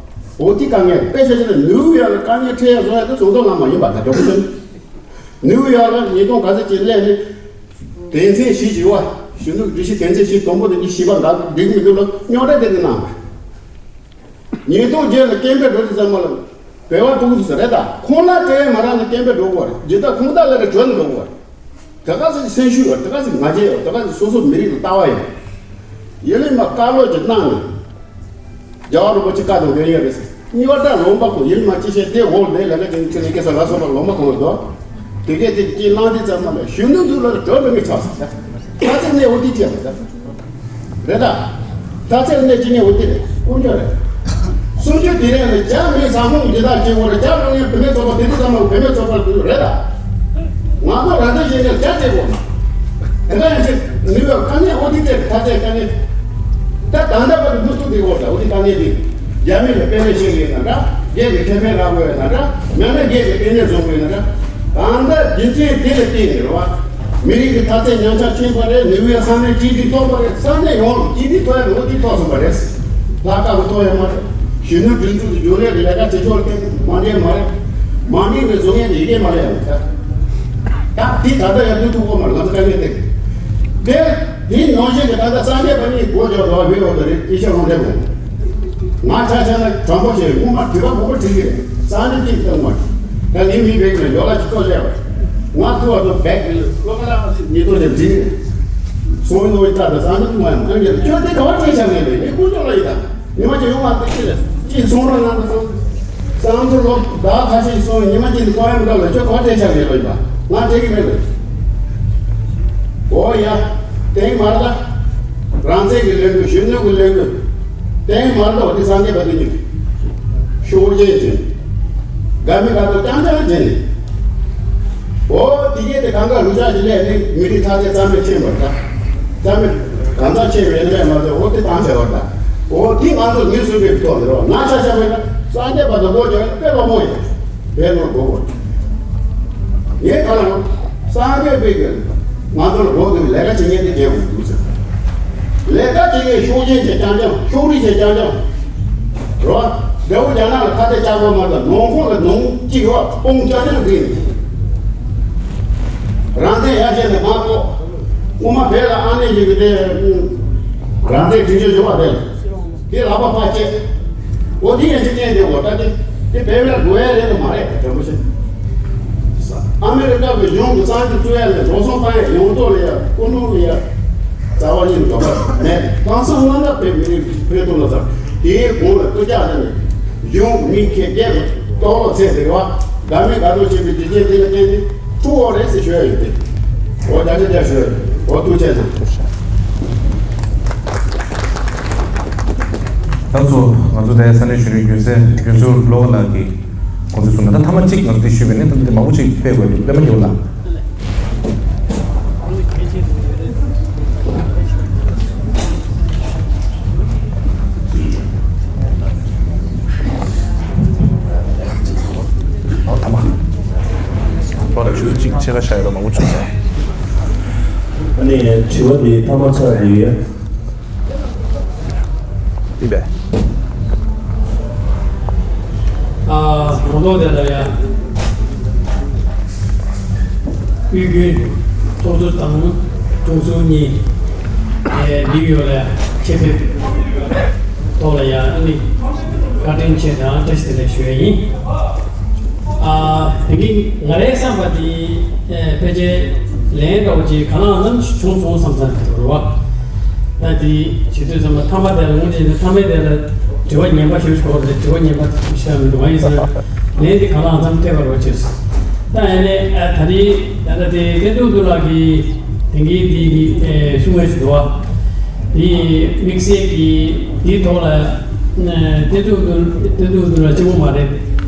འོ་དེ་དཀའ་ངལ་དཔེ་ཆ་ཆེ་ན་ནིའུ་ཡོག་ལ་དཀའ་ངལ་འཕྲད་ཡ་བཟོ་ཡ་དེ་ཟུང་དོ་ལ་མ་ཡིན་པ་ད་དྲང་པོ་བཤད་ན། ནིའུ་ཡོག་ལ་ཉིས་སྟོང་ག་ཚོད་ཅིག་སླེབས་ནས། དོན་ཚན་བཞི་བཞི་བ། གཞོན་ནུ་སྒྲིག་གཞི་དོན་ཚན་བཞི་དང་པོ་དེ་གི་བཞི་པ་འགག་འགྲིག་མི་འདུག་ལ་རྙོག་དྲ་དེ་གི་ནང་། ཉིས་སྟོང་བརྒྱད་ལ་སྐད་འབོད་འགྲོ་དུས་ཙམ་པ་ལ། བོད་པ་ཕྲུ་གུ་ཚོ་རེད་ད། ཁོང་ལ་སྤྲད་མ་རག་ན་སྐད་འབོད་འགྲོ་དགོས་རེད། ཇི་ལྟར་ཁོང་དག་ལ་རེ་གྲོས་ནས་འགྲོ་དགོས་རེད། དེ་ག་ཚོད་སེམས་ཤུགས་ཡོད། དེ་ག་ཚོད་ང་རྒྱལ་ཡོད། དེ་ག་ཚོད་སོ་སོ་མི་རིགས་ལ་ལྟ་བ་ཡོད། ཡིན་ལས་མ་བཀའ་སློབ་ཅིག་གནང་ནས། རྒྱལ་བ་རིན་པོ་ཆེ་བཀའ་དང་འགལ་ཡོད་རེད་ཟེར། གཉིས་པ་ད་ལོང་པ་ཁོང་ཡིན་མ་ཅི་བཤད་དེ་འོག་ལས་ལས་ཀ་ཅིག་ཁྱོད་ནས་སྐད་ཆ་ལ་སོགས་པ་ལོང་པ་ཁོང་ལ་འདུག་དེ་གས་དེ་ཀྱི་གནང་དེ་ཙམ་མ་ལས་གཞོན་ནུ་འདུག་ལ་གྲོས་འགྲོ་མི་ཆགས་ཟེར། ད་ཚེ་གནས་འོ་དེ་བྱས་པ་ད། རེད་ད། ད་ཚེ་གནས་ཅི་ནས་འོ་དེ་རེད། དཀོན་མཆོག་རེད། གསུང་ཆོས་དེ་རིང་ལ་རྒྱ་མི་ཟ་ཁང་གི་ད་ཅེ་བོ་རེད། རྒྱ་རང་ཡང་བུད་མེད་ཚོགས་པ་དེ་དུས་ཙམ་མ་བུད་མེད་ཚོགས་པ་དེ་རེད་ད། ང་ཚོ་རང་བཙན་བྱས་ནས་རྒྱ་བཙན་པོ། དེ་འདྲ་ཡང་ཆེ་ནུས་པ་དཀའ་ངལ་འོ་དེ་སྟེར་ད་ཚེ་དཀའ་ངལ། ད་ད་ལྟ་བར་དུ་མུ་མཐུད་དེ་འོ་ད་འོ་དེ་དཀའ་ངལ་དེ། རྒྱ་མི་ལ་དཔེ་མེད་བཤད་ཡོད་ན་འདྲ། རྒྱལ་གྱི་ཁེ་ཕན་རག་དགོས་ཡོད་ན་འདྲ། མྱང་ན་རྒྱལ་གྱི་ལྟེ་གནས་བཟོ་དགོས་ཡོད་ན་འདྲ། གང་ལྟར་རྒྱུ་མཚན་དེ་ལ་བརྟེན་ནས་རེད་བ། མི་རིགས་ཀྱི་མཐའ་ཚད་ཉམས་ཆག་ཕྱིན་པ་རེད། ནུབ་ཡ་ས་གནས་གཅིག་སྒྲིལ་ཐོག་པ་རེད། ས་གནས་ཡོངས་ལ་གཅིག་སྒྲིལ་ཐོག་ཡ་ལོ་དེ་ཐོག་སོང་བ་རེད། ལྷག་དཀར་གྱི་ཐོག་ཡ་མ་རེད། གཞོན་ནུ་སྒྲིག་འཛུགས་ཀྱི་རྒྱུན་ལས་ཀྱི་ལས་ཀ་བྱེད་ཕྱོགས་ལ་བརྟེན་མ་འདྲེན་མ་རེད། མ་འདྲེན་ནས་བཟོ་མཁན་གྱི་ཡི་གེ་མ་རེད་ཡང་ད། ད་དེ་ད་ལྟ་ཡང་ཐུག་ཐུག་གོ་མ་རེད། ང་ཚོ་དཀའ་ངལ་དེ། དེ་དེའི་ནང་བཞིན་གྱི་ད་ལྟ་སངས་རྒྱས་པ་གཉིས་སྒོ་རྒྱག་འགྲོ་བ་བའི་འོག་ཏུ་རེད། སྐྱེ་ཤ་ལོང་འདྲེ་མོ། ང་ཆ་བཞག་ན་དྲང་པོ་བཤད། སྔོན་མ་དུས་བབ་མང་པོ་བྲིས་ཀྱི་རེད། སང་ཉིན་གཅིག་བཏང་མ་རེད། ད་ངའི་མི་བེད་ཀྱི་ཡོ་ལ་ཅི་ཐོག་སླེབས་པ། ང་ཐུག་བ་དང་བེད་ཀྱི་བློ་ཁ་ལ་ཉིས་ཐོག་ནས་བྲིས་ནས། སོང་ནོ་ཡི་ད་ད་སང་ཉིན་མ་ཡང་ཁྱོད་དེ་ག་བ་བྲིས་བཞག་ནས་རེད། ངས་ཀུན་སྤྱོད་ལ་ཡི་ད་ཉི་མ་ཅིག་ཡོང་བ་དེ་ཅི་རེད། ཅི་སོང་རོགས་གནང་དང་སོང་། སང་ཚོ་ལོ་ཟླ་ཁ་ཤས་སོང་། ཉི་མ་གཅིག་ནས་ཀོ་ཡང་འགྲོ་ལ་ཁྱོད་ག་བ་བྲིས་བཞག་ནས་ལོ་ཡི་ད་ང་བྲིས་ཀྱི་མེད་རེད། ཨོ་ཡ། དེང་མར་ལ། རང་བཙན་གྱི་ལས་འགུལ། གཞོན་ནུ་གི་ལས་འགུལ། དེང་མར་ལ་འོ་དེ་སངས་རྒྱས་པ་དེ་ཉིད། ཤོག་རྒྱན་ཅན། དགའ་མི་དགའ་ཏོག་རྐྱང་རྐྱང་ཅན། ཨོ་དེ་གས་དེ་གང་ག་རུ་ཅག་ཅིག་ལས་ནི་མི་རིགས་ཐ་དད་རྩ་མེད་ཕྱིན་པར་ད། རྩ་མེད་གང་ཚ་ཆེ་བའི་ལས་མ་ཟད་འོ་དེ་བཏང་ཟེར་བར་ད། འོ་དེ་ང་ཚོ་མི་གསོད་པའི་ཐོག་ནས་རོགས་ང་ཆ་ཆ་བས་ན་སངས་རྒྱས་པ་དང་འགོ་བརྗོད་དཔེ་ལོ་མོ་ཡིན། དེ་ལོ་འགོ་བོ། ངས་ཁ་ལ་སངས་རྒྱས་པའི་གི་ང་ཚོ་ལ་འགོ་དེ་ལས་ཀ་བྱེད་མཁན་དེ་རྒྱལ་བོ་འདུག་ཟེར། ལས་ཀ་བྱེད་མཁན་ཤོག་ཆེན་ཆེ་རྐྱང་རྐྱང་། ཤོག་རིས་ཆེ་རྐྱང་རྐྱང་། རོ། འདྲ་བོ་རྒྱ་ནག་ལ་ཁ་གཏད་བཅག་དགོས་མ་ཐག་ནང་ཁོངས་ལ་ནང་གཅིག་ཡོད་སྤུངས་རྐྱང་རྐྱང་འདི་ཡིན། རང་བཙན་ཡར་བཤད་ནས་མ་གཏོགས། སྔོན་མ་བོད་ལ་ཨ་ནེ་ཞིག་གི་དེ། རང་བཙན་དྲིན་ཆེན་ཡོད་པ་དེ་ལ། དེ་ལག་པ་ཕར་བཅད། འོ་དེ་ཡང་ཅི་ཉན་དེ་འོ་ད་དེ། དེ་བེད་མེད་དགོས་ཡ་རེད་དམ་མ་རེད་དྲང་པོ་བཤད། ཨ་མེ་རི་ཀ་གི་གཞུང་གི་གསར་འགྱུར་བཙུགས་ཡ་ལས་བཟོ་ཚོང་བཏང་ཡ་ཡོངས་རྫོགས་ལ་ཡ་སྐུ་མདུན་ལ་ཡ། རྩ་བ་ཉིད་དོགས་པ་མེད། གང་ཟག་སྔོན་ལ་བོད་མི་རིགས་ཀྱི་ཕུལ་ཐུབ་ལ་ཚར། དེའི་གོང་ལ་སྐུ་ལྕགས་ལ་ནས་གཞུང་གི་མི་ཁེ་བརྒྱད་ཀྱི་ལྟོ་ལོག་ཚད་ཟེར་བ། དགའ་མི་དགའ་ཐོག་བྱེད་པའི་དགེ་རྒན་དེ་ལ་བརྟེན་ནས་ཐུག་འོ་རེད་ཟེར་ཞུ་ཡ་ཡོད་དེ། འོ་བརྒྱ་ཆ་བརྒྱ་ཞུ་ཡ་ཡོད། འོ་ཐུགས་རྗེ་ཆེ། ད་ཚོ་ང་ཚོ་ད་ས་གནས་གཞོན་ནུའི་རྒྱུན་ས་རྒྱུན་ཟུར་བློ་དགའ་ལགས་ཀྱིས་གོ་སྲིད་གསུངས་ན། ད་ཐ་མ་གཅིག་ང་ཚོ་འདི་ཞུས་པ་ཡིན་ན་ད་འདི་མང་པོ་ཅིག་སྤེལ་དགོས་འདུག་སླེབས་མ་འགྱུར་ལ། ཁ་ཤས་ཡོད་མང་པོ་བྱུང་སོང་། ཨ་ནི་དྲི་བ་འདི་ཐ་མ་ཆགས་འདུག་ཡ། འདི་བས། ཨ་ང་ཚོ་དེ་ལ་ཡ། དབུས་རྒྱུན་ཚོགས་གཙོ་དང་དྲུང་འཚོ་གཉིས། ཨེ་ནིའུ་ཡོག་ལ་ཆེད་ཕེབས་ཐོག་ལ་ཡ་ཨ་ནི་བཀའ་དྲིན་ཆེ་དང་བཀྲ་ཤིས་བདེ་ལེགས་ཞུ་ཡ་ཡིན། ཨ་དེ་གིན་ང་རའི་བསམ་པ་དེ་ཨེ་ཕལ་ཆེར་ལན་འདྲ་བོ་ཅིག་གང་ལའང་ཙམ་ཞིག་བྱུང་སོང་བསམ་ཙམ་དེ་རེད་བ། ད་དེ་བྱེད་དུས་ཙམ་པ་ཐ་མ་དེ་ལ་དངོས་གནས་ནི་ཐ་མའི་དེ་ལ་དྲི་བ་ངན་པ་ཞིག་ཞུ་དགོས་རེད། དྲི་བ་ངན་པ་ཞིག་མི་འདུག་ང་ཡིན་ཟེར་ན་ལན་དེ་གང་ལའང་ཙམ་ཐེབས་པ་རེད་བ་བྱས་སོང་། ད་ཨ་ནི་ཨ་ད་རེས་ད་ལྟ་དེ་བསྟན་འཛིན་རྡོ་རྗེ་ལགས་ཀྱིས་དེང་གི་དེ་གི་ཨེ་གསུང་བའི་ཞིག་འདུག་བ། དེ་དམིགས་བསལ་གྱིས་དེའི་ཐོག་ལ་ཨ་བསྟན་འཛིན་རྡོ་བསྟན་འཛིན་རྡོ་རྗེ་ལགས་གཅིག་པོ་མ་རེད།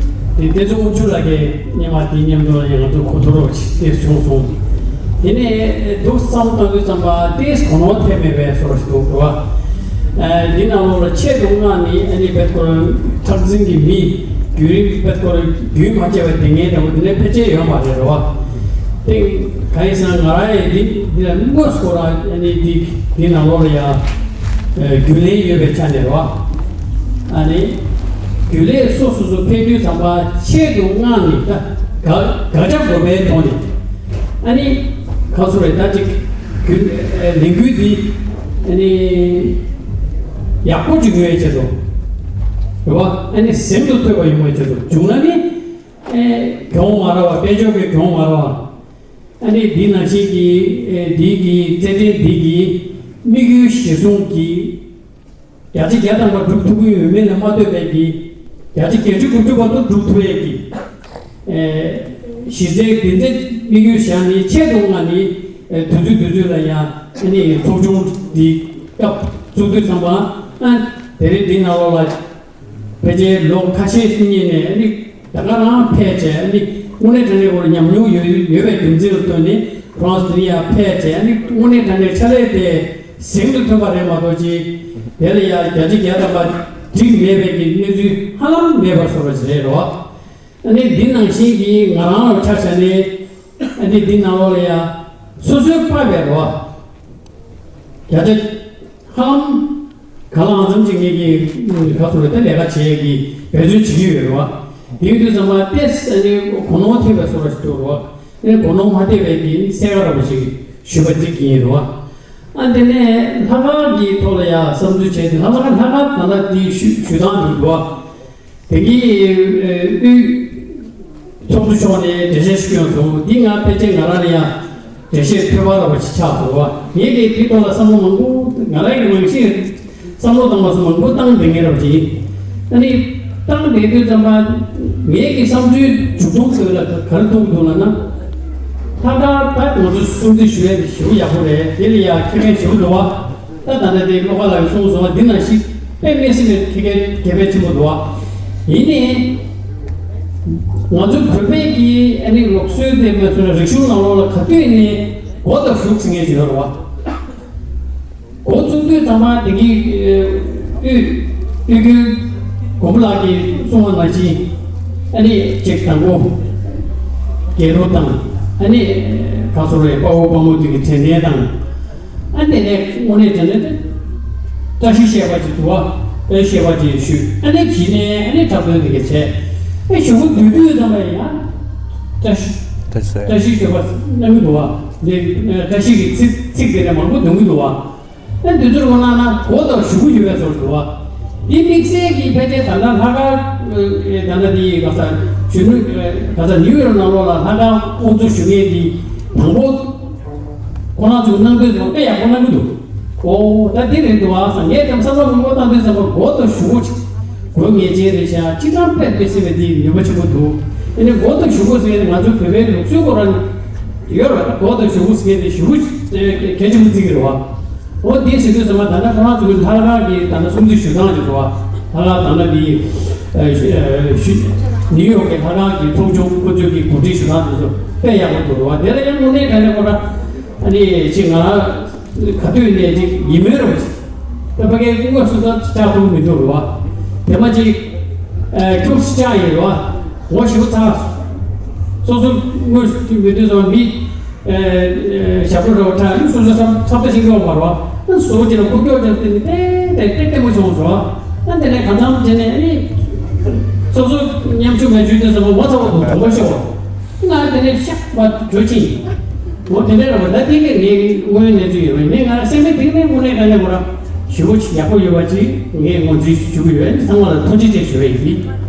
དེ་བསྟན་འཛིན་དབང་ཕྱུག་ལགས་ཀྱིས་སྔོན་མ་དེའི་མཉམ་དུ་ལ་ཡང་ང་ཚོ་གོ་བསྡུར་རོགས་བྱས་ཏེ་བྱུང་སོང་། དེ་ནས་འདུག་བསམ་བཏང་དུས་ཙམ་པ་ཏེས་གོ་ནོར་ཐེབས་མེད་པའི་བཟོ་འདྲ་ཞིག་འདུག་རེད་བ། ཨ་འདི་ནང་ལོགས་ལ་ཆེད་དུ་མངགས་ནས་ཨ་ནི་བེད་སྐོར་མཁྲེགས་འཛིན་གྱི་མི་བརྒྱུད་རིམ་བེད་སྐོར་རྒྱུན་མ་ཆད་པ་དེ་ངས་འདྲ་བོ་དེ་འདྲ་ཕལ་ཆེར་ཡོད་མ་རེད་རེད་བ། དེ་གང་ཡིན་ཟེར་ན་ང་རང་ཡང་འདི་འདི་ལ་དངོས་སུ་ཁོ་རང་ཨ་ནི་འདི་འདི་ནང་ལོགས་ལ་ཡང་རྒྱུན་ལས་ཡོད་པའི་ཆ་ནས་རེད་བ། ཨ་ནི་རྒྱུན་ལས་སོ་སོ་སོ་ཕེབས་དུས་ཙམ་པ་ཆེད་དུ་མངགས་ནས་ད་དགག་དགག་བྱ་དགོས་པའི་ཐོག་ནས། ཨ་ནི་ཁ་སོ་རེ་ད་ཅིག་རྒྱུན་ལས་འགུལ་འདི་ཨ་ནི་ཡག་པོ་ཅིག་ཡོང་བའི་ཆེད་དུ་རེད་བ། ཨ་ནི་ཟིན་དུ་ཐོན་པ་ཡོང་བའི་ཆེད་དུ་བྱུང་ན་ནི་ཨེ་གྱོང་མ་རག་བ། དཔལ་འབྱོར་གྱི་གྱོང་མ་རག་བ། ཨ་ནི་འདི་ནང་བཞིན་གྱི་ཨེ་འདི་གི་རྩེད་འགྲན་འདི་གི་དམིགས་ཡུལ་གཞིར་བཟུང་གི་བརྒྱ་ཆ་བརྒྱ་ཐམ་པ་སྒྲུབ་ཐུབ་ཀྱི་ཡོད་མེད་ལ་མ་ལྟོས་པའི་གི་བརྒྱ་ཆ་བརྒྱད་ཅུ་དགུ་བཅུ་བར་དུ་སྒྲུབ་ཐུབ་ཡས་ཀྱི་ཨེ་གཞི་རྩའི་འདི་ཚེ་དམིགས་ཡུལ་བཞག་ནས་ཆེད་དུ་མངགས་ནས་ཨེ་དུས་ཚོད་དུས་ཚོད་ལ་ཡང་ཨ་ནི་ཚོགས་ཆུང་འདི་སྐབས་བཙུགས་དུས་ཙམ་པ་ཨ་དེ་རིང་འདི་ནང་ལོགས་ལ་ཕལ་ཆེར་ལོ་ཁ་ཤས་སྔོན་ནས་ཨ་ནི་ད་ག་རང་ཕེབས་བྱས་ཨ་ནི་དངོས་གནས་དྲང་གནས་ཁོ་རང་ཉམས་མྱོང་ཡོད་ཡོད་པའི་རྒྱུ་མཚན་ལ་ལྟོས་ནས་ཁོ་རང་ཚོ་དེ་ནས་ཡར་ཕེབས་བྱས་ཨ་ནི་དངོས་གནས་དྲང་གནས་ཕྱག་ལས་དེ་ཟིན་དུ་ཐོན་པ་རེད་མ་གཏོགས་ཅིག་དེ་ལ་ཡང་བརྒྱ་ཆ་བརྒྱ་ཐམ་པ་འགྲིག་མེད་པའི་གི་གནས་ཚུལ་ཧ་ལམ་མེད་པ་བཟོ་འདྲ་ཞིག་རེད་རོ། ཨ་ནི་འདི་ནང་བཞིན་གྱི་ང་རང་ལ་ཆ་བཞག་ནས་ཨ་ནི་འདི་ནང་ལོགས་ལ་ཡང་སོ་སོའི་པ་བས་རོ། བརྒྱ་ཆ་ཧ་ལམ་གང་ལའང་ཙམ་ཅིག་ངེད་ཀྱིས་ག་ཚོད་རེད་ད་ལས་ཀ་བྱེད་ཡས་ཀྱི་འབད་བརྩོན་བྱེད་ཀྱི་ཡོད་རེད་བ། དེ་ཡིན་དུས་ཙམ་པ་ཏེས་ཨ་ནི་གོ་ནོར་ཐེབས་པའི་བཟོ་འདྲ་ཞིག་འདུག་རེད་བ། ཨ་ནི་གོ་ནོར་མ་ཐེབས་པའི་གི་གསལ་ཁ་འདྲ་པོ་ཞིག་ཞུས་པ་གཅིག་ཡིན་རེད་བ། ཨ་དེ་ནས་ལྷག་དཀར་གྱི་ཐོག་ལ་ཡང་བསམ་ཚུལ་བྱས་ཏེ་ལྷག་དཀར་ལྷག་དཀར་ད་ལྟ་འདི་ཞུ་ཞུ་སྟངས་འདི་འདུག་བ། དེ་གི་དབུས་ཚོགས་གཙོ་མཆོག་ནས་འགྲེལ་བཤད་ཞིག་བསྐྱོན་སོང་། འདི་ང་ཕལ་ཆེར་ང་རང་ལ་ཡང་འགྲེལ་བཤད་ཐོལ་པ་འདྲ་པོ་ཞིག་ཆགས་སོང་བ། ངས་ཀྱིས་དེ་ཐོག་ལ་བསམ་བློ་མང་པོ་ང་རང་གི་རང་བཞིན་བསམ་བློ་བཏང་བ་སོགས་མང་པོ་བཏང་བསྡད་མཁན་འདྲ་པོ་ཅིག་ཡིན། ཨ་ནི་བཏང་བསྡད་དུས་ཙམ་པ་ངས་ཀྱི་བསམ་ཚུལ་མཇུག་སྡོམ་དེ་ལ་ག་རེ་གཏོང་གི་འདུག་ལབ་ན། ལྷག་དཀར་ད་ང་ཚོ་སྲུང་བརྩི་ཞུ་ཡ་དེ་ཞེ་པོ་ཡག་པོ་རེད། དེ་ལ་ཡང་ཁེ་ཕན་ཞེ་པོ་འདུག་བ། ད་ད་ལྟ་དེ་བློ་དགའ་ལགས་ཀྱིས་གསུངས་སོང་བ་འདི་ནང་བཞིན་དཔེ་མི་སྲིད་པའི་ཁེ་ཕན་ཁེ་ཕན་ཆེན་པོ་འདུག་བ། ཡིན་ནའི་ང་ཚོ་བོད་པའི་གི་ཨ་ནི་ལུགས་སྲོལ་དེ་མ་ཚོ་ལ་རིག་གཞུང་ནང་ལོགས་ལ་ག་དུས་ནས་མགོ་དང་གཞུག་ཟེར་མཁན་ཞིག་ཡོད་རེད་བ། འགོ་བཙུགས་དུས་ཙམ་པ་དེ་གི་དབུས་དབུས་ཁུལ་མགོན་པོ་ལགས་ཀྱིས་གསུངས་པ་ནང་བཞིན་ཨ་ནི་གཅིག་དང་པོ་རྒྱལ་གླུ་དང་ཨ་ནི་ག་ཚོད་རེད་དཔའ་བོ་དཔའ་མོ་དེ་གི་དྲན་རྟེན་དང་། ཨ་ནི་དེ་ནས་དངོས་གནས་དྲང་གནས་དེ་བཀྲ་ཤིས་བཤད་པ་ཅིག་འདུག་བ། བཀྲ་ཤིས་བཤད་པ་ཅིག་ཞུས། ཨ་ནི་གཞི་ནས་ཨ་ནི་འཁྲབ་སྟོན་དེ་ག་བྱས། ཨེ་གཞུག་གུ་བསྡུས་དུས་ཙམ་པ་ཡིན་ན་བཀྲ་ཤིས་བཀྲ་ཤིས་བཀྲ་ཤིས་བརྗོད་པ་གནང་གི་འདུག་བ། འདི་བཀྲ་ཤིས་ཀྱི་ཚིག་ཚིག་དེ་འདྲ་མང་པོ་འདོན་གི་འདུག་བ། ཨ་ནི་དུས་ཚོད་མ་གནང་ན་འགོ་དང་གཞུག་གུ་ཡོད་པའི་བཟོ་འདུག་བ། འདི་དམིགས་བསལ་གྱི་ཕལ་ཆེར་ད་ལྟ་ལྷག་དཀར་ད་ལྟ་འདི་ག་ས་གཞོན་ནུ་ག་ས་ནིའུ་ཡོག་ནང་ལོགས་ལ་ལྷག་དཀར་དབུ་གཙོ་ཞུ་མཁན་འདི་དང་པོ། ཁོ་རང་ཚོས་གནང་དུས་ཚོད་དཔེ་ཡག་པོ་གནང་གི་འདུག་ཨོ་ད་འདི་རེད་འདུག་ཨ་ས་ངས་ཀྱང་བསམ་བློ་མང་པོ་བཏང་དུས་ཙམ་པ་འགོ་དང་གཞུག་གུ་དགོས་ངེས་ཅན་རེད་ཤག་སྤྱི་བཏང་དཔེ་དཔེ་སྲིད་པའི་འདི་ནུས་པ་ཆེན་པོ་འདུག་ཨ་ནི་འགོ་དང་གཞུག་གུ་ཟེར་ནས་ང་ཚོའི་བོད་པའི་ལུགས་སྲོལ་ཁོ་རང་ཡོད་རེད། འགོ་དང་གཞུག་གུ་ཟེར་ནས་གཞུག་གུ་གལ་ཆེན་པོ་བརྩི་གི་རེད་བ། ཨོ་འདི་ཟེར་དུས་ཙམ་པ་ད་ལྟ་ཁོ་རང་ཚོའི་ལྷག་དཀར་གྱི་ད་ལྟ་སྲུང་བརྩི་ཞུ་སྟངས་ཀྱི་འདུག་བ། ལྷག་དཀར་ད་ལྟ་འདི་ནིའུ་ཡོག་གི་ལྷག་དཀར་གྱི་ཚོགས་ཆུང་ཁོ་ཚོས་ཀྱི་གོ་སྒྲིག་ཞུ་སྟངས་དེ་ཚོ་དཔེ་ཡག་པོ་འདུག་བ། དེ་ལ་ཡང་དངོས་གནས་དྲང་གནས་ཁོ་རང་ཨ་ནི་ཅིག་ང་རང་ག་དུས་ནས་ཅིག་ཡིད་སྨོན་རེད་བ། ཅིག་ད་ཕ་གིའི་དངོས་སུ་ད་ཅིག་ཆགས་ཐུབ་མི་འདུག་རེད་བ། དེ་མ་ཅིག་ཨ་ཁྱུག་ཅིག་ཆགས་ཡིན་རེད་བ། ངོ་ཞེ་པོ་ཚ། སོ་སོ་དངོས་སུ་མི་དུས་སོ་མི་ཞབས་བྲོ་རོགས་ཁྲ་སོ་སོ་ཁྲབ་ཁྲབ་ཏ་ཞིག་ཡོད་མ་རོ། ཨ་སོ་སོ་ཅིག་ལ་ཁུག་ཀྱོག་ཅིག་ཏེ་ནི་ཏེ་ཏེ་ཏེ་མོ་བྱུང་སོ། ཨ་དེ་ནས་གང་འཚམ་བྱས་ནས་ཨ་ནི་སོ་སོ་ཉམ་ཆུང་མེད་ཆུང་དུས་སོ་མོ་ཚ་བོ་དང་གྲོགས་པོ་ཤོག་ང་དེ་ནས་ཤག་པ་འགྲོ་ཕྱིན། འོ་དེ་འདྲའི་རེད་པ། ད་དེ་གས་ངའི་དངོས་ཡོད་གནས་ཚུལ་ཡོད་པ་ཡིན་ནའི་ང་རང་སེམས་པའི་གཏིང་ནས་དངོས་གནས་དྲང་གནས་ཁོ་རང་ཞེ་པོ་ཅིག་ཡག་པོ་ཡོད་པ་ཅིག་ངས་ངོས་འཛིན་ཞུ་གི་ཡོད། ཚང་མ་ལ་ཐུགས་རྗེ་ཆེ་ཞུ་བ་ཡིན།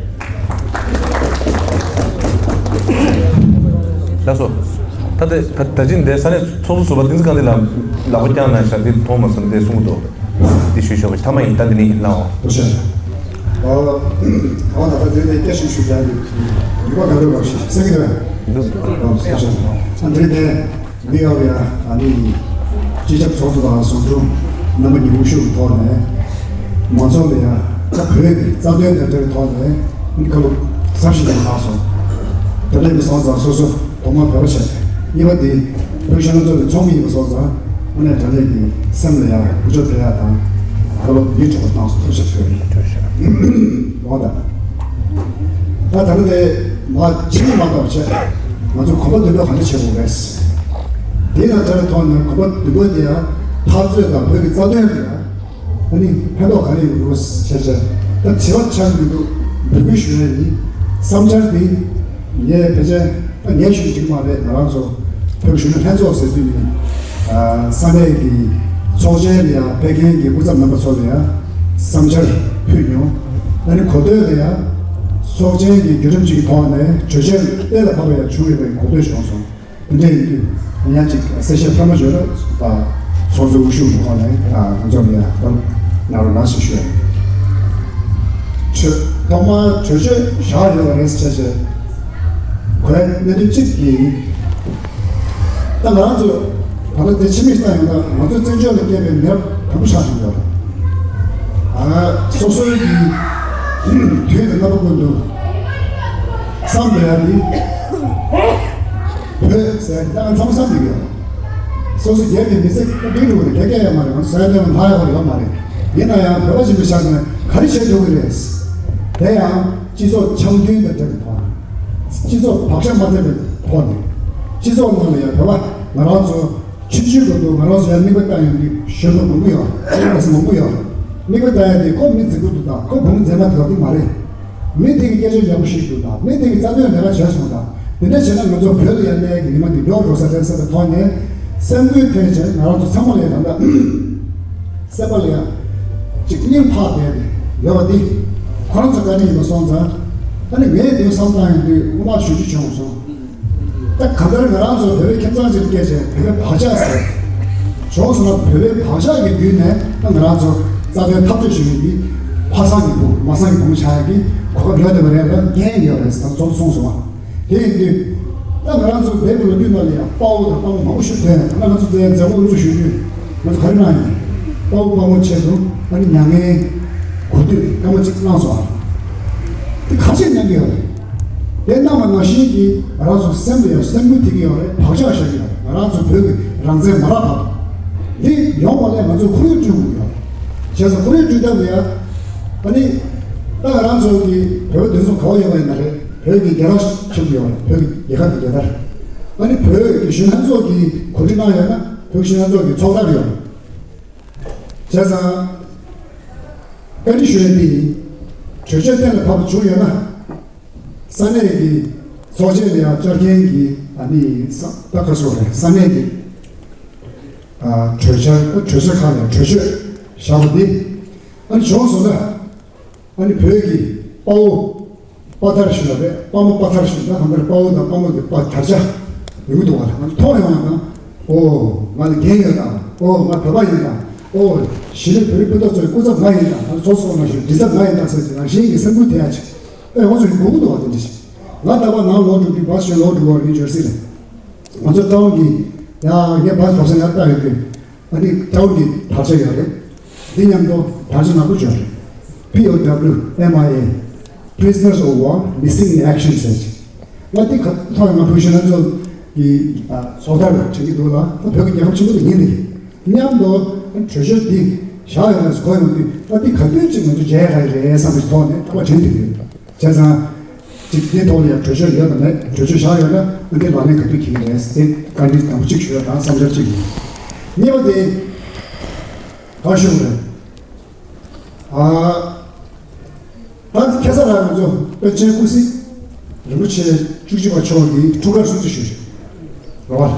ལགས་སོ། ད་ལྟ་ད་ད་ཅི་འདས་ས་གནས་ཚོགས་གཙོ་ཟུར་པ་བསྟན་འཛིན་དཀར་ལྡན་ལགས་ལག་པ་བརྐྱངས་གནང་ཤག་འདི་མཐོང་མ་སོང་འདི་གསུང་གི་འདུག་འདི་ཞུས་ཆོག་པ་ཞིག་ཐ་མ་ཡིན། ད་འདི་ནི་ལའོ། ཐུགས་རྗེ་ཆེ། ཨོ། ཨོ་ད་ལྟ་འདི་ནས་སྐད་ཆ་ཞུ་རྒྱུ་འདི་ཡིན་པ་ག་རེ་བ་ཞིག་སེང་གེ་རེད། ཨོ་ཐུགས་རྗེ་ཆེ། ཨ་འདི་ནས་འདི་ཡག་ཡ་ཨ་ནི་སྤྱི་ཁྱབ་ཚོགས་གཙོ་དང་ཟུང་དྲུང་རྣམ་པ་གཉིས་དབུ་བཞུགས་ཀྱི་ཐོག་ནས་མང་ཚོགས་ལ་ཡ་ད་བོད་ཀྱི་རྩ་དོན་དང་འབྲེལ་བའི་ཐོག་ནས་ཨ་ནི་བཀའ་སློབ་ཟབ་ཞིང་ཆེ་གནང་སོང་། དེ་འདྲ་ཡིན་པ་སོང་ཙང་སོ་སོ་ཐོག་མར་བོད་པ་བྱས། གཉིས་པ་དེ་བོད་གཞོན་ནུ་ཚོགས་པའི་ཚོགས་མི་ཡིན་པ་སོང་ཙང་དངོས་གནས་དྲང་གནས་ཀྱི་སེམས་ལ་ཡང་འགུལ་སྐྱོད་ཐེབས་ཡག་དང་བཀའ་སློབ་ཡིད་འཕྲོག་པ་གནང་སོང་། ཐུགས་རྗེ་ཆེ་ཞུ། འོ་ད། ད་ད་ནི་དེ་མ་ཕྱི་མ་མ་གཏོགས་བྱས་ང་ཚོ་གོམ་པ་མདུན་སྤོས་གང་འདྲ་བྱེད་དགོས་རེད། དེ་དང་འབྲེལ་བའི་ཐོག་ནས་གོམ་པ་མདུན་སྤོས་དེ་ཡང་འཐབ་རྩོད་དང་བོད་ཀྱི་རྩ་དོན་ལ་ཡང་ཨ་ནི་ཕན་ཐོགས་ག་རེ་ཡོང་གི་རེད་ཟེར་བྱས། ད་དྲི་བ་ཆགས་ཀྱི་འདུག་འབོད་སྐུལ་ཞུ་ཡ་ཡིན། བསམ་འཆར་འདི་ངས་ཕལ་ཆེར་ད་ངས་ཞུ་རྒྱུ་མ་རེད། ང་རང་ཚོ་བོད་གཞོན་ནུ་ལྷན་ཚོགས་ཟེར་དུས་ནི་ས་གནས་ཀྱི་ཚོགས་ཆེན་ལ་ཡང་ཕེབས་མཁན་གྱི་སྐུ་ཚབ་རྣམ་པ་ཚོ་ལ་ཡང་བསམ་འཆར་ཕུལ་མྱོང་། ཨ་ནི་གོ་ཐོས་ལ་ཡང་ཚོགས་ཆེན་གྱི་བརྒྱུད་རིམ་ཅིག་གི་ཐོག་ནས་གྲོས་ཆོད་གཏན་ལ་ཕབ་པ་ཡང་བྱུང་ཡོད་པའི་གོ་ཐོས་བྱུང་སོང་། དེ་འདྲ་ཡིན་དུས་ཡང་ཅིག་གསལ་བཤད་ཕྲ་མོ་བརྗོད་ན་ཚོགས་གཙོ་དབུ་བཞུགས་ཀྱི་ཐོག་ནས་ང་ཚོ་ལ་ཡང་གནང་རོགས་གནང་ཞེས་ཞུ། གྲོས་ཐོག་མར་གྲོས་ཆོད་བཞག་ཡོད་པ་རེད་ཟེར་བྱས་གོ་ཡ་གནད་དོན་གཅིག་ཡིན། ད་ང་རང་ཚོ་ད་ལྟ་དེ་ཕྱི་མིག་ལྟ་ཡོང་ན་ང་ཚོ་བཙན་བྱོལ་ལ་སྐྱེས་པའི་མི་རབས་དང་པོ་ཆགས་བཞིན་ཡོད་རེད། ཨ་སོ་སོའི་གི་དུས་དང་རྣམ་པ་ཀུན་ཏུ་བསམ་དགོས་ཡ་དེ། བོད་ཟེར་ཡ་ད་ང་ཚང་མ་བསམ་གྱི་ཡོད། སོ་སོ་རྒྱལ་བའི་མི་ཚེ་ད་འགྲིག་འགྲོ་གི་རེད། དགེ་རྒན་ཡང་མ་རེད། ང་ཚོ་ས་ཡ་ལྷག་ཡོད་ཡོད་མ་རེད། ཡིན་ན་ཡང་བོད་པ་ཡིན་པའི་ཆ་ནས་ག་རེ་བྱེད་ཐུབ་ཀྱི་རེད། དེ་ཡང་སྤྱི་ཚོགས་འཆམ་མཐུན་དང་འབྲེལ་བའི་ཐོག་ནས། སྤྱི་ཚོགས་བག་ཆགས་མ་ཐེབས་པའི་ཐོག་ནས། སྤྱི་ཚོགས་ནང་ལ་ཡང་བོད་པ་ང་རང་ཚོ་ཆུང་ཆུང་སྐབས་དུ་ང་རང་ཚོ་ཡང་མིག་དཔེ་ལྟ་ཡོང་དུས་གཞོན་ནུ་མང་པོ་ཡོད་རེད། ལགས་སོ་མང་པོ་ཡོད་རེད། མིག་དཔེ་ལྟ་ཡ་དེ་ཁོ་མི་རྫིག་པོ་འདུག་ད་ཁོ་བུ་མོ་མཛེས་མ་འདུག་དེ་མ་རེད། མི་དེ་གི་སྐད་ཆ་ཡག་པོ་ཞིག་འདུག་ད་མི་དེ་གི་རྩ་དོན་ལས་ཀ་བྱས་སོང་ད། དེ་འདྲ་བྱས་ན་ང་ཚོ་བོད་ལ་ཡར་གནས་ཀྱི་ཉི་མ་འདི་མགྱོགས་འགྲོ་ས་རེད་བསམ་པའི་ཐོག་ནས་སེམས་འགུལ་ཐེབས་བྱས་ང་རང་ཚོ་ཚང་མ་ལ་ཡང་ད་ལྟ་སེམས་པ་ལ་ཡང་ཅིག་སྙིང་ཐག་པས་ནས་ཡོད་པ་འདི་ཁོ་རང་ཚོ་བཀའ་དྲིན་ཡིན་པ་སོང་ཙང་། ཨ་ནི་ངས་དེ་བསམ་བཏང་ཡོང་དུས་དངོས་མ་ཞུ་རྒྱུ་བྱུང་སོང་། ད་གང་ལྟར་ང་རང་ཚོ་བོད་པའི་ཁྱིམ་ཚང་ཅིག་སྐད་ཆ་བོད་པའི་བག་ཆགས་ཟེར། བྱུང་སོང་ན་བོད་པའི་བག་ཆགས་ཀྱི་བརྒྱུད་ནས་ད་ང་རང་ཚོ་རྩ་དོན་འཐབ་རྩོད་བྱེད་མཁན་འདི་ཕ་བཟང་གི་བུ་མ་བཟང་གི་བུ་མོ་ཆགས་ཡག་གི་གོ་སྐབས་ཡོད་བསྡད་པ་རེད་ལ་འགན་ཡོད་རེད་ཟེར་ཚོགས་གཙོ་གསུངས་སོང་བ། དེ་ཡིན་དུས། ད་ང་རང་ཚོ་བོད་ཀྱི་ལོ་རྒྱུས་ནང་ལ་ཡང་དཔའ་བོ་དང་དཔའ་མོ་མང་པོ་ཞིག་ཐོན། ད་ང་ཚོ་ཚོའི་མཛད་སྒོ་དབུ་འཛུགས་ཞུ་དུས་ང་ཚོ་ག་རེ་གནང་ཡིན། དཔའ་བོ་དཔའ་མོ་ཆེད་དུ་ཨ་ནི་མྱ་ངན་གུས་འདུད་སྐར་མ་གཅིག་གནང་སོང་བ། དེ་ག་ཚོད་གནང་གི་ཡོད་རེད། དེ་གནང་བ་ནང་བཞིན་གྱི་ང་རང་ཚོ་སེམས་ལ་ཡང་སེམས་འགུལ་ཐེབས་ཀྱི་ཡོད་རེད། བག་ཆགས་བཞག་གི་ཡོད་རེད། ང་རང་ཚོ་བོད་ཀྱི་རང་བཙན་མ་རག་བར་དུ། འདི་ཡོང་བ་ལས་ང་ཚོ་ཁོར་ཡུག་བསྐྲུན་དགོས་ཀྱི་ཡོད་རེད། བྱས་ཙང་ཁོར་ཡུག་བསྐྲུན་ཐབས་ལ་ཡང་ཨ་ནི་ད་ང་རང་ཚོ་གི་བོད་པ་འདི་ཚོ་ག་བ་ཡོད་པ་ཡིན་ན་རེད། བོད་ཀྱི་རྒྱལ་རབས་ཁྱབ་ཀྱི་ཡོད་རེད། བོད་ཀྱི་རྒྱལ་ཁབ་ཀྱི་རྒྱལ་དར། ཨ་ནི་བོད་ཀྱི་གཞོན་ལྷན་ཚོགས་ཀྱིས་གོ་སྒྲིག་གནང་ཡོད་ན་བོད་གཞོན་ལྷན་ཚོགས་ཀྱི་ཚོགས་དར་ཡོད་རེད། བྱས་ཙང་བཀའ་འདྲི་ཞུ་ཡས་འདི་ཡིན། གྲོས་ཆོད་གཏན་ལ་ཕབ་པ་བྱུང་ཡོད་ན། ས་གནས་ཀྱི་ཚོགས་ཆེན་ལ་ཡང་བཅར་མཁན་གྱི་ཨ་ནི་ས་ད་ག་སོ་རེད། ས་གནས་ཀྱི་ཨ་གྲོས་འཆར་གྲོས་ཆོད་ཁག་ལ་གྲོས་ཆོད་བཞག་པ་འདི་ཨ་ནི་བྱུང་སོང་ན། ཨ་ནི་བོད་ཀྱི་དཔའ་བོ་དཔའ་དར་ཞུ་བ་རེད། དཔའ་མོ་དཔའ་དར་ཞུ་ན་གང་ལྟར་དཔའ་བོ་དང་དཔའ་མོ་གི་དཔའ་དར་ཆ་ཡོང་གི་འདུག་བ། ང་ཚོ་མཐོང་ཡོང་བ་དང་། ཨོ་ང་ལ་འགན་ཡོད་དང་། ཨོ་ང་བོད་པ་ཡིན་དང་། ཨོ་གཞིས་ལུས་བོད་རིགས་སྤུན་ཟླ་ཚོའི་སྐུ་ཚབ་ང་ཡིན་དང་། ང་ཚོ་ཚོགས་གཙོ་ནང་བཞིན་མགྲིན་ཚབ་ང་ཡིན་དང་ཟེར་གྱི་ནང་བཞིན་གྱི་སེམས་འགུལ་ཐེབས་ཡ་ཅིག་ཨེ་ང་ཚོ་ཡིན་དགོས་ཀྱི་འདུག་བ། དེ་འདྲ་ཞིག་ང་ད་བར་ནང་ལོག་འགྲོ་དུས་བ་ཞོན་ལོག་འགྲོ་བ་ནི་ཇར་སི་ལ་ང་ཚོ་ཏའུན་གྱི་ཡ་ངས་བ་བབས་ས་ཡར་བལྟ་ཡོད་དུས། ཨ་ནི་ཏའུན་གྱི་དར་ཆ་ཡོད་རེད། འདི་མཉམ་དུ་དར་ཆ་ནག་པོ་ཅིག་ཡོད་རེད། P O W M I A, Prisoners of War Missing in Action ཟེར་ཅིག་ང་འདི་ག་ཐོག་ང་བོད་གཞོན་ལྷན་ཚོགས་ཀྱི་ཚོགས་དར་བྱེད་ཀྱི་འདུག་ལ། ད་བོད་ཀྱི་རྒྱལ་ཁབ་ཆེན་པོ་དེ་ཡིན་རེད། མཉམ་དུ་གྲོས་ཆོད་འདི་བཞག་ཡོད་རེད་གོ་ཡོང་དུས། ད་འདི་ག་དུས་ཅིག་ང་ཚོ་མཇལ་ཡག་རེད་བསམ་པའི་ཐོག་ནས་ད་བར་དྲན་གྱི་ཡོད། བྱས་ཙང་། ཅིག་དེའི་ཐོག་ལ་ཡང་གྲོས་ཆོད་ཡོད་དམ་མེད། གྲོས་ཆོད་བཞག་ཡོད་ན་ཨ་འདི་ལག་ལེན་ག་དུས་འཁེལ་གྱི་རེད། དེ་བཀའ་འདྲི་དང་པོ་གཅིག་ཞུ་ཡ་དང་བསམ་འཆར་གཅིག་ཡིན། གཉིས་པ་དེ་ག་ཞུ་རེད། ཨ། ད་ཁ་སང་རང་ང་ཚོ་པཎ་ཆེན་ཀུན་གཟིགས་རིན་པོ་ཆེ་བཅུ་གཅིག་པ་མཆོག་གི་འཁྲུངས་སྐར་སྲུང་བརྩི་ཞུས་ཤིང་རེད་བ།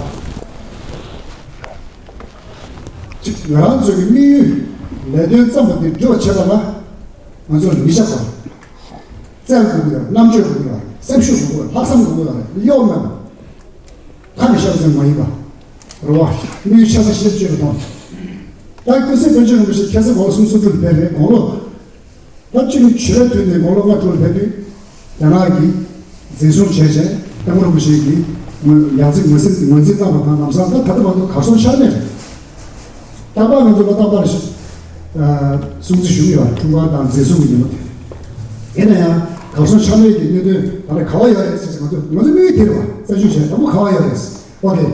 གཅིག་ང་རང་ཚོའི་དམིགས་ཡུལ་ལས་དོན་བརྩམས་པ་དེ་འགྲུབ་པ་བྱེད་པ་ལ་ང་ཚོ་ལ་མི་ཆགས་པ། རྩལ་དགོས་ཀྱི་ཡོད། རྣམ་དཔྱོད་དགོས་ཀྱི་ཡོད། སེམས་ཤུགས་དགོས་ཀྱི་ཡོད། ལྷག་བསམ་དགོས་ཀྱི་ཡོད། གཡོ་མེད་པ། ཁ་ནས་བཤད་པ་ཙམ་མ་ཡིན་པ། རེད་བ། དམིགས་ཡུལ་ཆ་ཚང་ཤེས་བཅོས་པ་དང་། ད་ཀུན་གཟིགས་པཎ་ཆེན་རིན་པོ་ཆེ་ཁ་སང་དགུང་ལོ་སུམ་ཅུ་སོ་དྲུག་ལ་ཕེབས་རེད། དགུང་ལོ། ད་ཅི་ནས་ཆོས་དུས་ནས་དགུང་ལོ་ལྔ་དྲུག་ལ་ཕེབས་དུས། རྒྱ་ནག་གིས་འཛིན་བཟུང་བྱས་བྱས་སྐྱབས་མགོན་རིན་པོ་ཆེ་གིས་ངོས་ཡང་རྩིས་ངོས་འཛིན་ངོས་འཛིན་བཏང་བ་དང་། ལམ་སང་ད་ད་ལྟ་བར་དུ་གར་སོང་ཆ་མེད་རེད། རྟག་པར་ང་ཚོ་ལ་རྟག་པར་ཞིག་ཨ་སྲུང་བརྩི་ཞུ་གི་ཡོད། འཁྲུངས་སྐར་དང་འཛིན་བཟུང་གི་ཉིན་མོ་དེ། ཡིན་ན་ཡང་གར་སོང་ཆ་མེད་ཀྱི་གནད་དོན་ད་ལྟ་ག་བ་ཡོད་རེད་ཟེར། ང་ཚོ་ང་ཚོ་དམིགས་ཡུལ་དེ་རེད་བ། རྩད་གཅོད་བྱས་དང་པོ་ག་བ་ཡོད་རེད། ཨོ་ཁེ།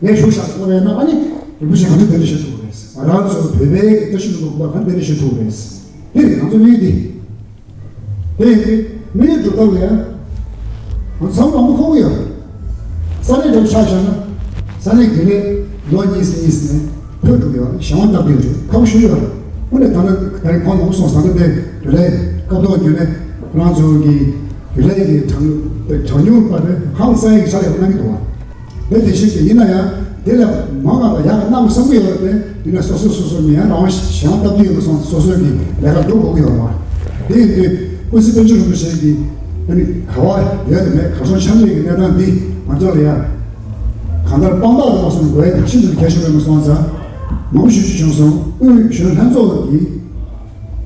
ངས་ཞུ་བཞག་ཐུབ་པ་ཡིན་ན་ཨ་ནི་རིན་པོ་ཆེ་ག་འདྲ་གདན་འདྲེན་བྱེད་ཐུབ་རེད། ང་རང་ཚོ་བོད་པའི་བཀྲ་ཤིས་ལྷུན་པོ་དགོན་པ་ག་འདྲ་གདན་འདྲེན་བྱེད་ཐུབ་རེད། དེ་རེད་ང་ཚོ་དམིགས་ཡུལ་འདི། དེ་ཡིན་དུས་མི་ཡི་སྒྲུབ་ཐབས་ལ་ཡང་ང་ཚོ་ཚང་མ་མང་པོ་མཁོ་གི་ཡོད། ས་གནས་འདྲ་པོ་ཆ་བཞག་ན་ས་གནས་རྒྱུན་ལས་ལོ་གཉིས་ཙམ་གཉིས་ཙམ་ནས་བོད་འགྲོ་གི་ཡོད། གཞན་དབང་སྟབས་བདེ་རེད། ཁག་པོ་ཞིག་ཡོད་རེད། དངོས་གནས་ད་ལྟ་ད་རེས་ཁོང་ལ་གསུངས་ས་ད་ལྟ་རྒྱུན་ལས་སྐབས་ཐོག་རྒྱུན་ལས་ཁོ་རང་ཚོ་གི་རྒྱུན་ལས་ཀྱི་གྲངས་གྲངས་ཉུང་པ་རེད། ཧང་སང་ཡིག་ཆ་ཡང་གནང་གི་འདུག་བ། དེ་དེ་བཞིན་དུ་ཡིན་ན་ཡང་དེ་ལས་མང་བ་ལ་ཡག་གནང་བསམ་གྱི་ཡོད་རེད་དེ། ཡིན་ན་སོ་སོ་སོ་སོ་མི་ཡང་རང་དབང་གཞན་སྟབས་བདེ་ཡོད་པ་སོང་སོ་སོའི་གི་ལས་ཀ་སྒྲུབ་དགོས་ཀྱི་ཡོད་རེད་བ། དེ་ཡིན་དུས་ཀུན་གཟིགས་དཔལ་འབྱོར་རིན་པོ་ཆེ་གི་ཨ་ནི་ག་བ་ཡོད་དམ་མེད། གར་སོང་ཆ་མེད་ཀྱི་གནས་སྟངས་འདི་ང་ཚོ་ལ་ཡང་གང་ལྟར་དཔང་རྟགས་དུ་མ་སོང་དགོས་ཡ་ཤིན་ཏུ་གལ་ཆེན་པོ་ཡིན་པ་སོང་ཙང་མང་པོ་ཞུ་རྒྱུ་བྱུང་སོང་། དབུས་གཞོན་ལྷན་ཚོགས་ཀྱི་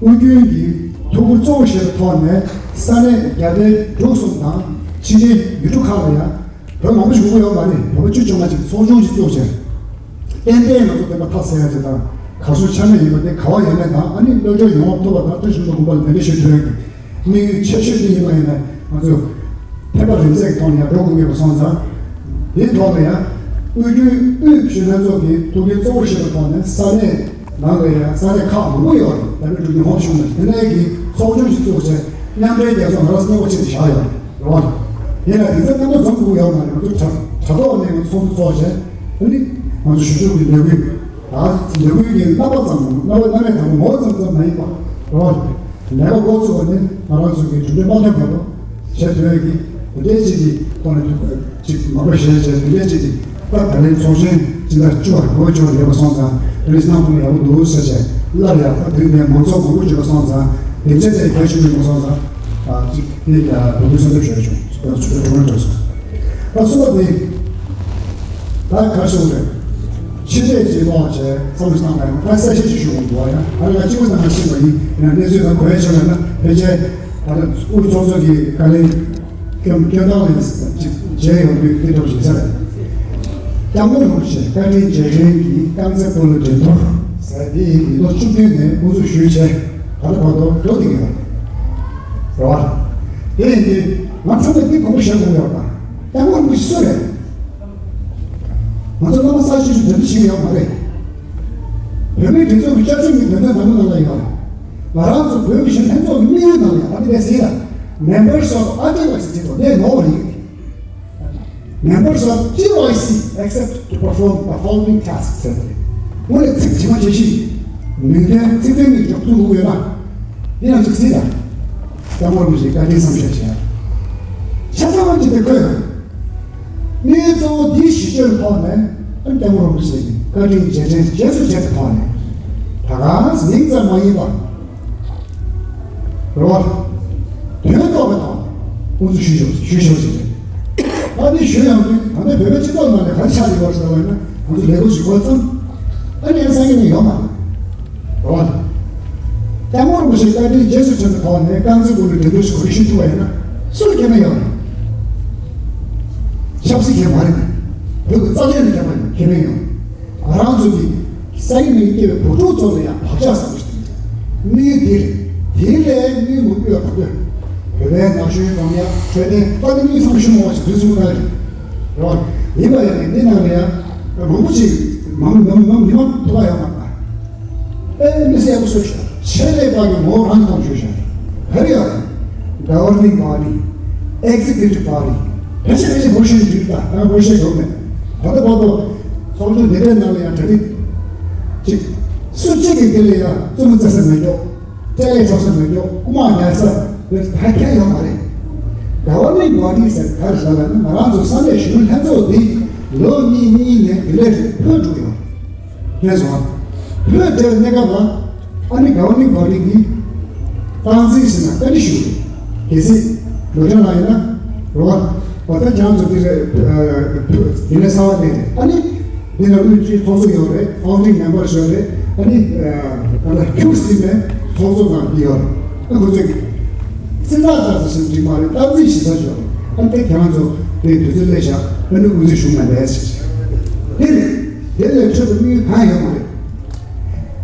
དབུས་རྒྱུན་གྱི་ཐུགས་ཁུར་གཙོ་བོ་བཞེས་པའི་ཐོག་ནས་ས་གནས་རྒྱ་བལ་འབྲུག་གསུམ་དང་ཕྱི་རྒྱལ་ཡུལ་གྲུ་ཁག་ལ་ཡང་བོད་མང་པོ་ཞིག་ཡོང་གི་ཡོད་མ་རེད། བོད་པ་བཅུ་བཅོ་ལྔ་ཅིག་ཚོགས་ཆུང་ཅིག་བཙུགས་བྱས། ཏན་ཏན་ང་ཚོ་བསྟན་པ་མཐའ་གསལ་ཡ་ཅིག་དང་གར་སོང་ཆ་མེད་ཡིན་པ་དེ་ག་བ་ཡོད་མེད་དང་། ཨ་ནི་བློ་འགྱོད་ཡོང་བ་ཐུབ་པ་དང་། བཀྲ་ཤིས་ལྷུན་པོ་དགོན་པ་ལ་གདན་འདྲེན་ཞུ་ཐུབ་ཡ་གི་དམིགས་ཡུལ་ཆེ་ཤོས་དེ་ཡིན་པ་ཡིན་ན་ང་ཚོ་ཐེག་པ་རིམ་འཛེགས་ཀྱི་ཐོག་ནས་ཡར་འགྲོ་དགོས་ཀྱི་ཡོད་པ་སོང་ཙང་། དེའི་ཐོག་ལ་ཡང་དབུས་རྒྱུན་དབུས་གཞོན་ལྷན་ཚོགས་ཀྱི་ཐུགས་འགན་གཙོ་བོར་བཞེས་པའི་ཐོག་ནས་ས་གནས་ནང་ལ་ཡང་ས་གནས་ཁག་མང་པོ་ཡོད་རེད། ད་ནི་འབྲུག་ཉི་ཧོང་གཞུང་ནས་དེ་ནས་ཀྱི་ཚོགས་ཆུང་ཞིག་བཙུགས་བྱས་མཉམ་འབྲེལ་རྒྱལ་ཚོགས་ང་རང་ཚོ་སྔོན་འགོག་ཆེད་དུ་བཞག་ཡོད་རེད་བ། ཡིན་ལ་དེ་ཚོ་མཉམ་དུ་འཛོམས་དགོས་ཡོད་མ་རེད། ང་ཚོ་དྲ་དྲ་ཐོག་ནས་ང་ཚོ་ཚོགས་འདུ་ཚོགས་བྱས་ཨ་ནི་ང་ཚོ་ཞུ་ཕྱོགས་ཀྱི་ལས་འགུལ་ད་ལས་འགུལ་གྱི་རྣམ་པ་ཙམ་རྣམ་པ་རྣམ་པའི་དང་པོ་ངོ་བོ་ཙམ་ཙམ་མ་ཡིན་པ་རེད་བ། ལས་ཀ་འགོ་ཚུགས་པ་ནས་ང་རང་ཚོ་གི་གྲུབ་འབྲས་མ་ཐོན་བར་དུ་བྱེད་ཐུབ་ཡ་གི་དེ་འདྲའི་ཅིག་གི་ཐོག་ནས་ཅིག་མང་པོ་བཤད་བྱས་དེ་འདྲའི་ཅིག་གི་ད་ད་ལན་ཚོགས་ཆེན་སྤྱི་ཟླ་བཅུ་པ་འགོ་བཅུ་པ་ཡོད་པ་སོང་ཙང་དེ་ནས་གནང་ཐུབ་ན་ཡག་པོ་འདུག་ཟེར་བྱས་སླར་ཡང་ད་དེ་རིང་ནས་མང་ཚོགས་མང་པོ་འཇུག་པ་སོང་ཙང་དེ་འདྲའི་ཚེ་གལ་ཆེན་པོ་ཡོད་པ་སོང་ཙང་ཨ་ཅིག་དེ་ཡ་འབོད་སྐུལ་གསལ་འདེབས་ཞུ་ཡ་བྱུང་། ད་གསུམ་པ་དེ། ད་ག་རེ་ཞུ་དགོས་རེད། ཕྱི་འབྲེལ་གྱི་ཀློག་བྱས་བསམ་བློ་བཏང་བ་ཡང་ད་གསལ་བཤད་ཅིག་ཞུ་དགོས་འདུག་བ། ཡང་ད་ལྟ་གཅིག་པུ་ཙམ་ཞིག་ཤེས་པ་ཡིན། ཡིན་ན་གནས་ཚུལ་དང་གོ་ཡ་བྱུང་ཡོད་ན་ཕལ་ཆེར་ད་ལྟ་དབུས་ཚོགས་གཙོ་གི་བཀའ་ལན་སྐྱོན་སྐྱོན་སྟངས་ལ་ཅིག་མཇལ་ཡོང་དུས་དེ་འདྲ་བ་ཞིག་ཟེར། སྐྱབས་མགོན་རིན་པོ་ཆེ་བཀའ་དྲིན་རྗེས་དྲན་གྱི་རྐང་རྩེད་སྤོ་ལོ་འགྲན་བསྡུར་ཟེར་དེ་ཡིན་ལོ་བཅུ་བདུན་ནས་དབུ་འཛུགས་ཞུས་བྱས་ད་ལྟ་བར་དུ་འགྲོ་བསྡད་ཀྱི་ཡོད་རེད་བ། དེ་ཡིན་དུས་ང་ཚང་མས་འདི་གོང་བུ་བཞག་དགོས་ཡོད་པ། སྐྱབས་མགོན་རིན་པོ་ཆེ་སུ་རེད། ང་ཚོ་བླ་མ་གསར་བཞེངས་སུ་འབྲེལ་མཐུད་བྱེད་ཀྱི་ཡོད་མ་རེད། བོད་མིའི་སྒྲིག་འཛུགས་ཀྱི་བཅའ་ཁྲིམས་ཀྱི་དོན་ཚན་དང་པོ་ནང་ལ་ཡོད་རེད། ང་རང་ཚོ་བོད་ཀྱི་གཞོན་ལྷན་ཚོགས་ཀྱི་དམིགས་ཡུལ་ནང་ལ་ཡང་ཨ་ནི་ལས་ཟིན་ལ། Members of R T Y C ཅེས་པ་ནས་ནོར་བ་རེད། Members of T Y C except to perform the following tasks ཟེར་བ་རེད། དངོས་གནས་ཚིག་ཇི་མ་ཇི་བཞིན་མིང་དོན་ཚིག་དོན་གཉིས་ཀྱི་འཇོག་ཚུལ་འདུག་ཡོད་ན། འདི་ཡང་ཅིག་གཟིགས་དང་། སྐྱབས་མགོན་རིན་པོ་ཆེའི་བཀའ་དྲིན་བསམ་ཤེས་བྱས། ཆ་ཚང་བ་ཅིག་དེ་ཁོས། གནས་ཚུལ་འདི་གཞི་བཅོལ་ཐོག་ནས་སྐྱབས་མགོན་རིན་པོ་ཆེ་གི་བཀའ་དྲིན་རྗེས་དྲན་རྗེས་སུ་བྱེད་པའི་ཐོག་ནས། ད་ག་མིང་ཙམ་མ་ཡིན་པ། རེད་བ། དོན་རྟོགས་པའི་ཐོག་ནས་དབུ་འཛུགས་ཞུས་ཆོག་ཞུས་ཆོག་ཅིག་རེད། ཨ་ནི་ཞུ་ཡང་དུས་ད་ལྟ་བོད་པའི་སྤྱི་ཚོགས་ནང་ནས་ག་རེ་ཆགས་ཡོད་པ་ཟེར་བ་ཡིན་ན་ང་ཚོ་ལས་འགུལ་ཞིག་འགོ་བརྩམས། ཨ་ནི་ཡང་སང་ཉིན་ནས་ཡོང་མ་རེད། རེད་བ། སྐྱབས་མགོན་རིན་པོ་ཆེའི་བཀའ་དྲིན་རྗེས་སུ་དྲན་པའི་ཐོག་ནས་རྐང་རྩེད་སྤོ་ལོའི་འགྲན་བསྡུར་ཞིག་གོ་སྒྲིག་ཞུ་ཐུབ་པ་ཡིན་ན་སུ་ལ་ཁེ་ཕན་ཡོད་རེད། ཆབ་སྲིད་ཁེ་ཕན་མ་རེད། བོད་ཀྱི་རྩ་དོན་ལ་ཁེ་ཕན་ཡོད། ཁེ་ཕན་ཡོད། ང་རང་ཚོ་གི་སང་ཉིན་ནས་སྐྱེ་བའི་བུ་ཕྲུག་ཚོ་ལ་ཡང་བག་ཆགས་བཟང་པོ་ཞིག་དམིགས་ཡུལ་འདི་རེད། དེ་ལས་དམིགས་ཡུལ་མང་པོ་ཡོད་པ་འདུག་བོད་པའི་ན་གཞོན་འཛོམས་ཡ་འཕྲོད་བསྟེན་ལྟ་བུ་དངོས་བཟང་ཤུགས་མང་བ་ཞིག་འདུག་ཚུལ་ཁ་རེད། རེད་བ། ཡིན་པ་ཡིན་ནའི་འདི་ནང་ལ་ཡང་མང་པོ་ཅིག་མང་མང་མང་མི་མང་ཐུག་པ་ཡོད་མ་རེད། ཨེ་མི་སེར་ཡག་པོ་བཟོས་ཤག་ཆེད་ལས་པ་གི་ངོ་བོ་རང་གི་ཐོག་བཞུགས་ཤག་ག་རེ་ཡོད་རེད། Governing body Executive Body། ཕལ་ཆེར་ཕལ་ཆེར་ཧོར་ཤོད་འགྲིག་ད། ད་ཧོར་ཤོད་ཡོང་མེད། ད་ལྟ་བར་དུ་ཚོགས་འདུ་འདི་འདྲའི་ནང་ལ་ཡང་གྲ་སྒྲིག་ཅིག་སུ་གཅིག་གིས་འདི་ལ་ཡང་རྩོད་མོ་རྩེ་ས་མེད་མགྱོགས། སྤྲད་ལས་འཕྲོག་ས་མེད་མགྱོགས། རྐུ་མ་ཉར་ས་རེད། ད་གང་ཡོད་མ་རེད། Governing Body ཟེར་ག་རེ་ཟེར་ལབ་ན། ང་རང་ཚོ་ས་གནས་གཞོན་ནུ་ལྷན་ཚོགས་འདི་ལོ་གཉིས་གཉིས་ནས་རྒྱུན་ལས་ཕུད་འགྲོ་གི་ཡོད། ལྷན་ཚོགས་ཕུད་འགྲོ་བའི་གནས་སྐབས་ལ། ཨ་ནི་Governing Body གི་སྟངས་འཛིན་ཟེར་ན་བཀའ་འདྲི་ཞུ་རེད། གལ་སྲིད་ལོ་ཁྲ་ལ་ཡིན་ན་རོ། བ་ད་ཁྱང་ཚོ་འདི་རེད། ཡིན་ནའི་གསར་པ་དེ་རེད། ཨ་ནི་འདི་ལ་དབུས་སྤྱི་ཚོགས་གཙོ་ཡོད་རེད། Founding Members ཡོད་རེད། ཨ་ནི་ད་ལྟ་ཁྱུར་ཟིན་པའི་ཚོགས་གཙོ་ནང་འདི་ཡོད་རེད། ཨ་ཁོ་ཚོས་སེམས་ཐག་བཅད་ས་ཞིག་འགྲིག་མ་རེད། སྟངས་འཛིན་ཞིག་ས་ཞོག་ཨ་དེ་ཁྱང་ཚོ་དེ་དུས་ཚོད་སླེབས་ཤག་ཨ་ནི་དབུ་འཛུགས་ཞུ་མ་ལས་ཟེར། དེ་རེད། དེ་ལས་འཕྲོས་པའི་དམིགས་ཡུལ་གང་ཡོད་མ་རེད།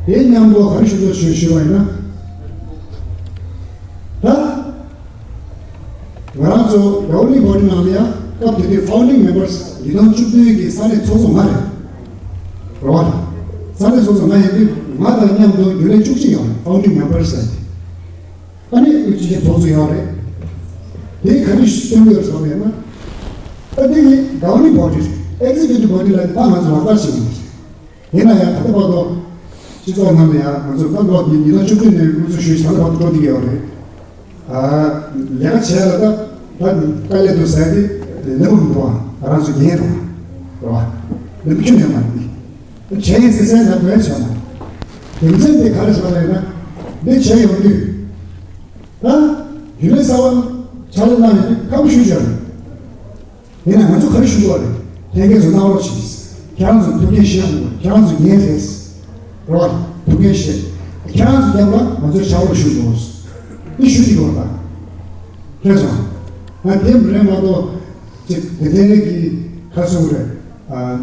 དེ་མཉམ་པོ་ག་རེ་ཞུ་འདོད་ཞུ་ཞུ་བ་ཡིན་ན། ད་ང་རང་ཚོ་Governing Body ནང་ལ་ཡང་སྐབས་དེ་དུས་Founding Members ཉིས་སྟོང་བཅུ་བདུན་གྱི་ས་གནས་ཚོགས་གཙོ་ང་རེད། རེད་བ། ས་གནས་ཚོགས་གཙོ་ང་ཡིན་དུས་ང་དང་མཉམ་དུ་རྒྱུན་ལས་བཅུ་གཅིག་ཡོད་རེད། Founding Members ཟེར་ཏེ། ཨ་ནི་དབུས་སྤྱི་ཁྱབ་ཚོགས་གཙོ་ཡོད་རེད། དེ་ག་རེ་སྟོན་གྱི་ཡོད་ཟེར་བ་ཡིན་ན། ཨ་དེ་ནི་Governing Body། Executive Body ལ་ད་ང་ཚོ་ལག་བསྟར་བྱེད་ཀྱི་ཡོད་རེད། ཡིན་ན་ཡང་ད་ལྟ་བར་དུ་སྤྱི་ཚོགས་ནང་ལ་ཡང་ང་ཚོ་ད་ལོ་ཉིས་སྟོང་བཅུ་བདུན་ནས་དབུ་འཛུགས་ཞུས་ད་ལྟ་བར་དུ་འགྲོ་བསྡད་ཀྱི་ཡོད་རེད། ཨ་ལས་ཀ་བྱས་ལ་ད་ད་དཀའ་ལས་འདུག་ཟེར་ཏེ་ལེན་པ་མི་འདུག་ཨ། ང་རང་ཚོ་ཉན་རོགས་རོགས་ལེན་པ་ཁྱོན་ནས་མ་རེད། བྱས་ཡིན་ཟེར་ཟེར་ན་དགོས་བྱུང་ན། རྒྱུ་མཚན་དེ་ག་རེ་ཞིག་ལ་ཡིན་ན་འདི་བྱས་ཡོང་དུས་ད་རྒྱུན་ལས་གསར་པ་ཕྱག་ལས་གནང་ཡོང་དུས་ཁག་པོ་ཞུ་བྱས་རེད། ཡིན་ན་ང་ཚོ་ག་རེ་ཞུ་དགོས་རེད། ལྷན་རྒྱས་ཚོ་གནང་རོགས་གྱིས། ཁྱེད་རང་ཚོ་ཐུགས་འགན་བཞེས་དགོས། ཁྱེད་རང་ཚོ་ཉན་རེད། རོགས་ཐུགས་འགན་བཞེས། ཁྱེད་རང་ཚོ་མཉམ་ལ་ང་ཚོས་ཕྱག་རོགས་ཞུ་དགོས། འདི་ཞུ་གི་ཡོད་པ། ཁྱེད་ཚོ། ང་དེ་མི་རེད་མ་གཏོགས་ཅིག་དེ་འདྲའི་གི་ཁ་སོ་རེད། ཨ་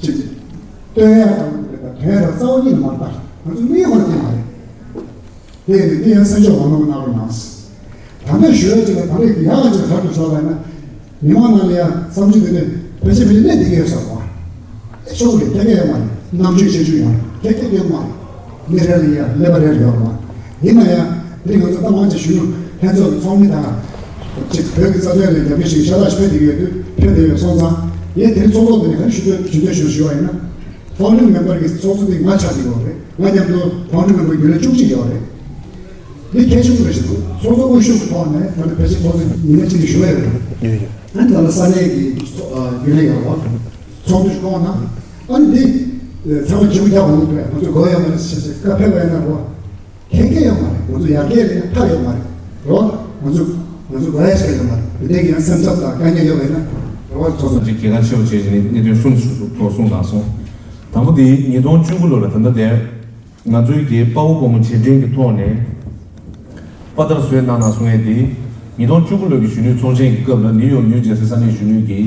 ཅིག་སྟོན་ཡ་དང་དོན་ཡ་དང་རྩ་བ་ཉིད་ནས་མ་བལྟ། ང་ཚོ་མིའི་ཧོར་དེ་མ་རེད། དེ་ཡིན་དུས་དེ་ཡང་སེམས་ཤུགས་མང་པོ་གནང་རོགས་གནང་། ད་ལྟ་ཞུ་ཡ་ཅིག་ལ་ད་རེས་ཡག་ག་ཅིག་ག་རེ་ཞོག་ལ་ཡིན་ན། མི་མང་ནང་ལ་ཡང་བསམ་ཚུལ་དེ་འདྲ་ཕལ་ཆེར་ཕལ་ཆེར་གནས་བསྡད་ཀྱི་ཡོད་ས་རེད་བ། ཨེ་ཆོག་རེད། ཐད་ཀ་ཡོད་མ་རེད། རྣམ་དཔྱོད་ཤེས་ཚུལ་ཡོད་རེད། ཐད་ཀ་ཡོད་མ་རེད། མི་རེ་ལ་ཡང་ཀླད་པ་རེ་ཡོད་རེད་བ། ཡིན་ན་ཡང་དེ་རིང་ང་ཚོ་ད་མང་ཆེ་གཞོན་ནུ་ལྷན་ཚོགས་ཀྱི་ཚོགས་མི་དང་། ཅིག་བོད་ཀྱི་རྩ་དོན་ལ་རྒྱབ་སྐྱོར་ཞིག་ཤ་སྟག་ཕེབས་བསྡད་ཀྱི་ཡོད་དུས་ཕེབས་བསྡད་ཡོད་སོང་ཙང་། ངས་དེ་རིང་ཚོགས་ཐོག་འདི་ནས་ག་རེ་ཞུ་འདོད་ཞུ་འདོད་ཞུ་ཞུ་བ་ཡིན་ན། Founding Member གི་ཚོགས་གཙོ་དེ་ང་ཆགས་ཀྱི་ཡོད་རེད། ང་མཉམ་དུ་Founding Member རྒྱུན་ལས་བཅུ་གཅིག་ཡོད་རེད། འདི་གལ་ཆེན་པོ་རེད་ཟེར་འདུག་ཚོགས་གཙོ་དབུ་བཞུགས་ཀྱི་ཐོག་ནས་ད་ནི་ཕལ་ཆེར་ཚོགས་གཙོ་ཉི་མ་གཅིག་གི་ཞུ་བ་ཡོད་རེད། ཡོད་ཡོད། ཨ་ནི་ད་ལ་ས་གནས་ཀྱི་ཚོགས་ཨ་རྒྱུན་ལས་ཡོད་རེད་བ། ཚོགས་འདུ་ཞིག་གནང་ན། ཨ་ནི་འདི་ཚང་མ་ཇུས་རྒྱག་འོང་གི་རེད། ང་ཚོ་དགོས་ཡོད་མ་རེད་ཟེར་ཟེར་བཀའ་ཕེབས་པ་ཡིན་ན་གོ། གལ་གལ་ཡོད་མ་རེད། ང་ཚོ་ཡར་རྒྱས་ལ་ཡང་ཐབས་ཡོད་མ་རེད། རོ། ང་ཚོ་ང་ཚོ་དགོས་ཡ་ཞིག་ཡོད་མ་རེད། འདི་འདྲའི་ཡང་སེམས་འཚབ་དང་དཀའ་ངལ་ཡོད་པ་ཡིན་ན། རོ། ཚོགས་གཙོ་གཅིག་གལ་འགངས་ཆེ་བ་བྱས་ནས་གནད་དོན་གསུམ་ཞིག་ཐོག་གསུངས་དང་སོང་། དང་པོ་དེ་ཉིས་སྟོང་བཅུ་དགུ་ལོ་ལ་ད་ལྟ་དེར། ང་ཚོའི་གི་དཔའ་བོ་དཔའ་མོ་རྗེས་དྲན་གྱི་ཐོག་ནས། དཔའ་དར་བཟོས་གནང་ན་གསུང་ཡས་དེ། ཉིས་སྟོང་བཅུ་དགུ་ལོ་གི་གཞོན་ནུའི་ཚོགས་ཆེན་གྱི་སྐབས་ལ་ནིའུ་ཡོག་ནིའུ་ཇར་སི་ས་གནས་གཞོན་ནུའི་གི་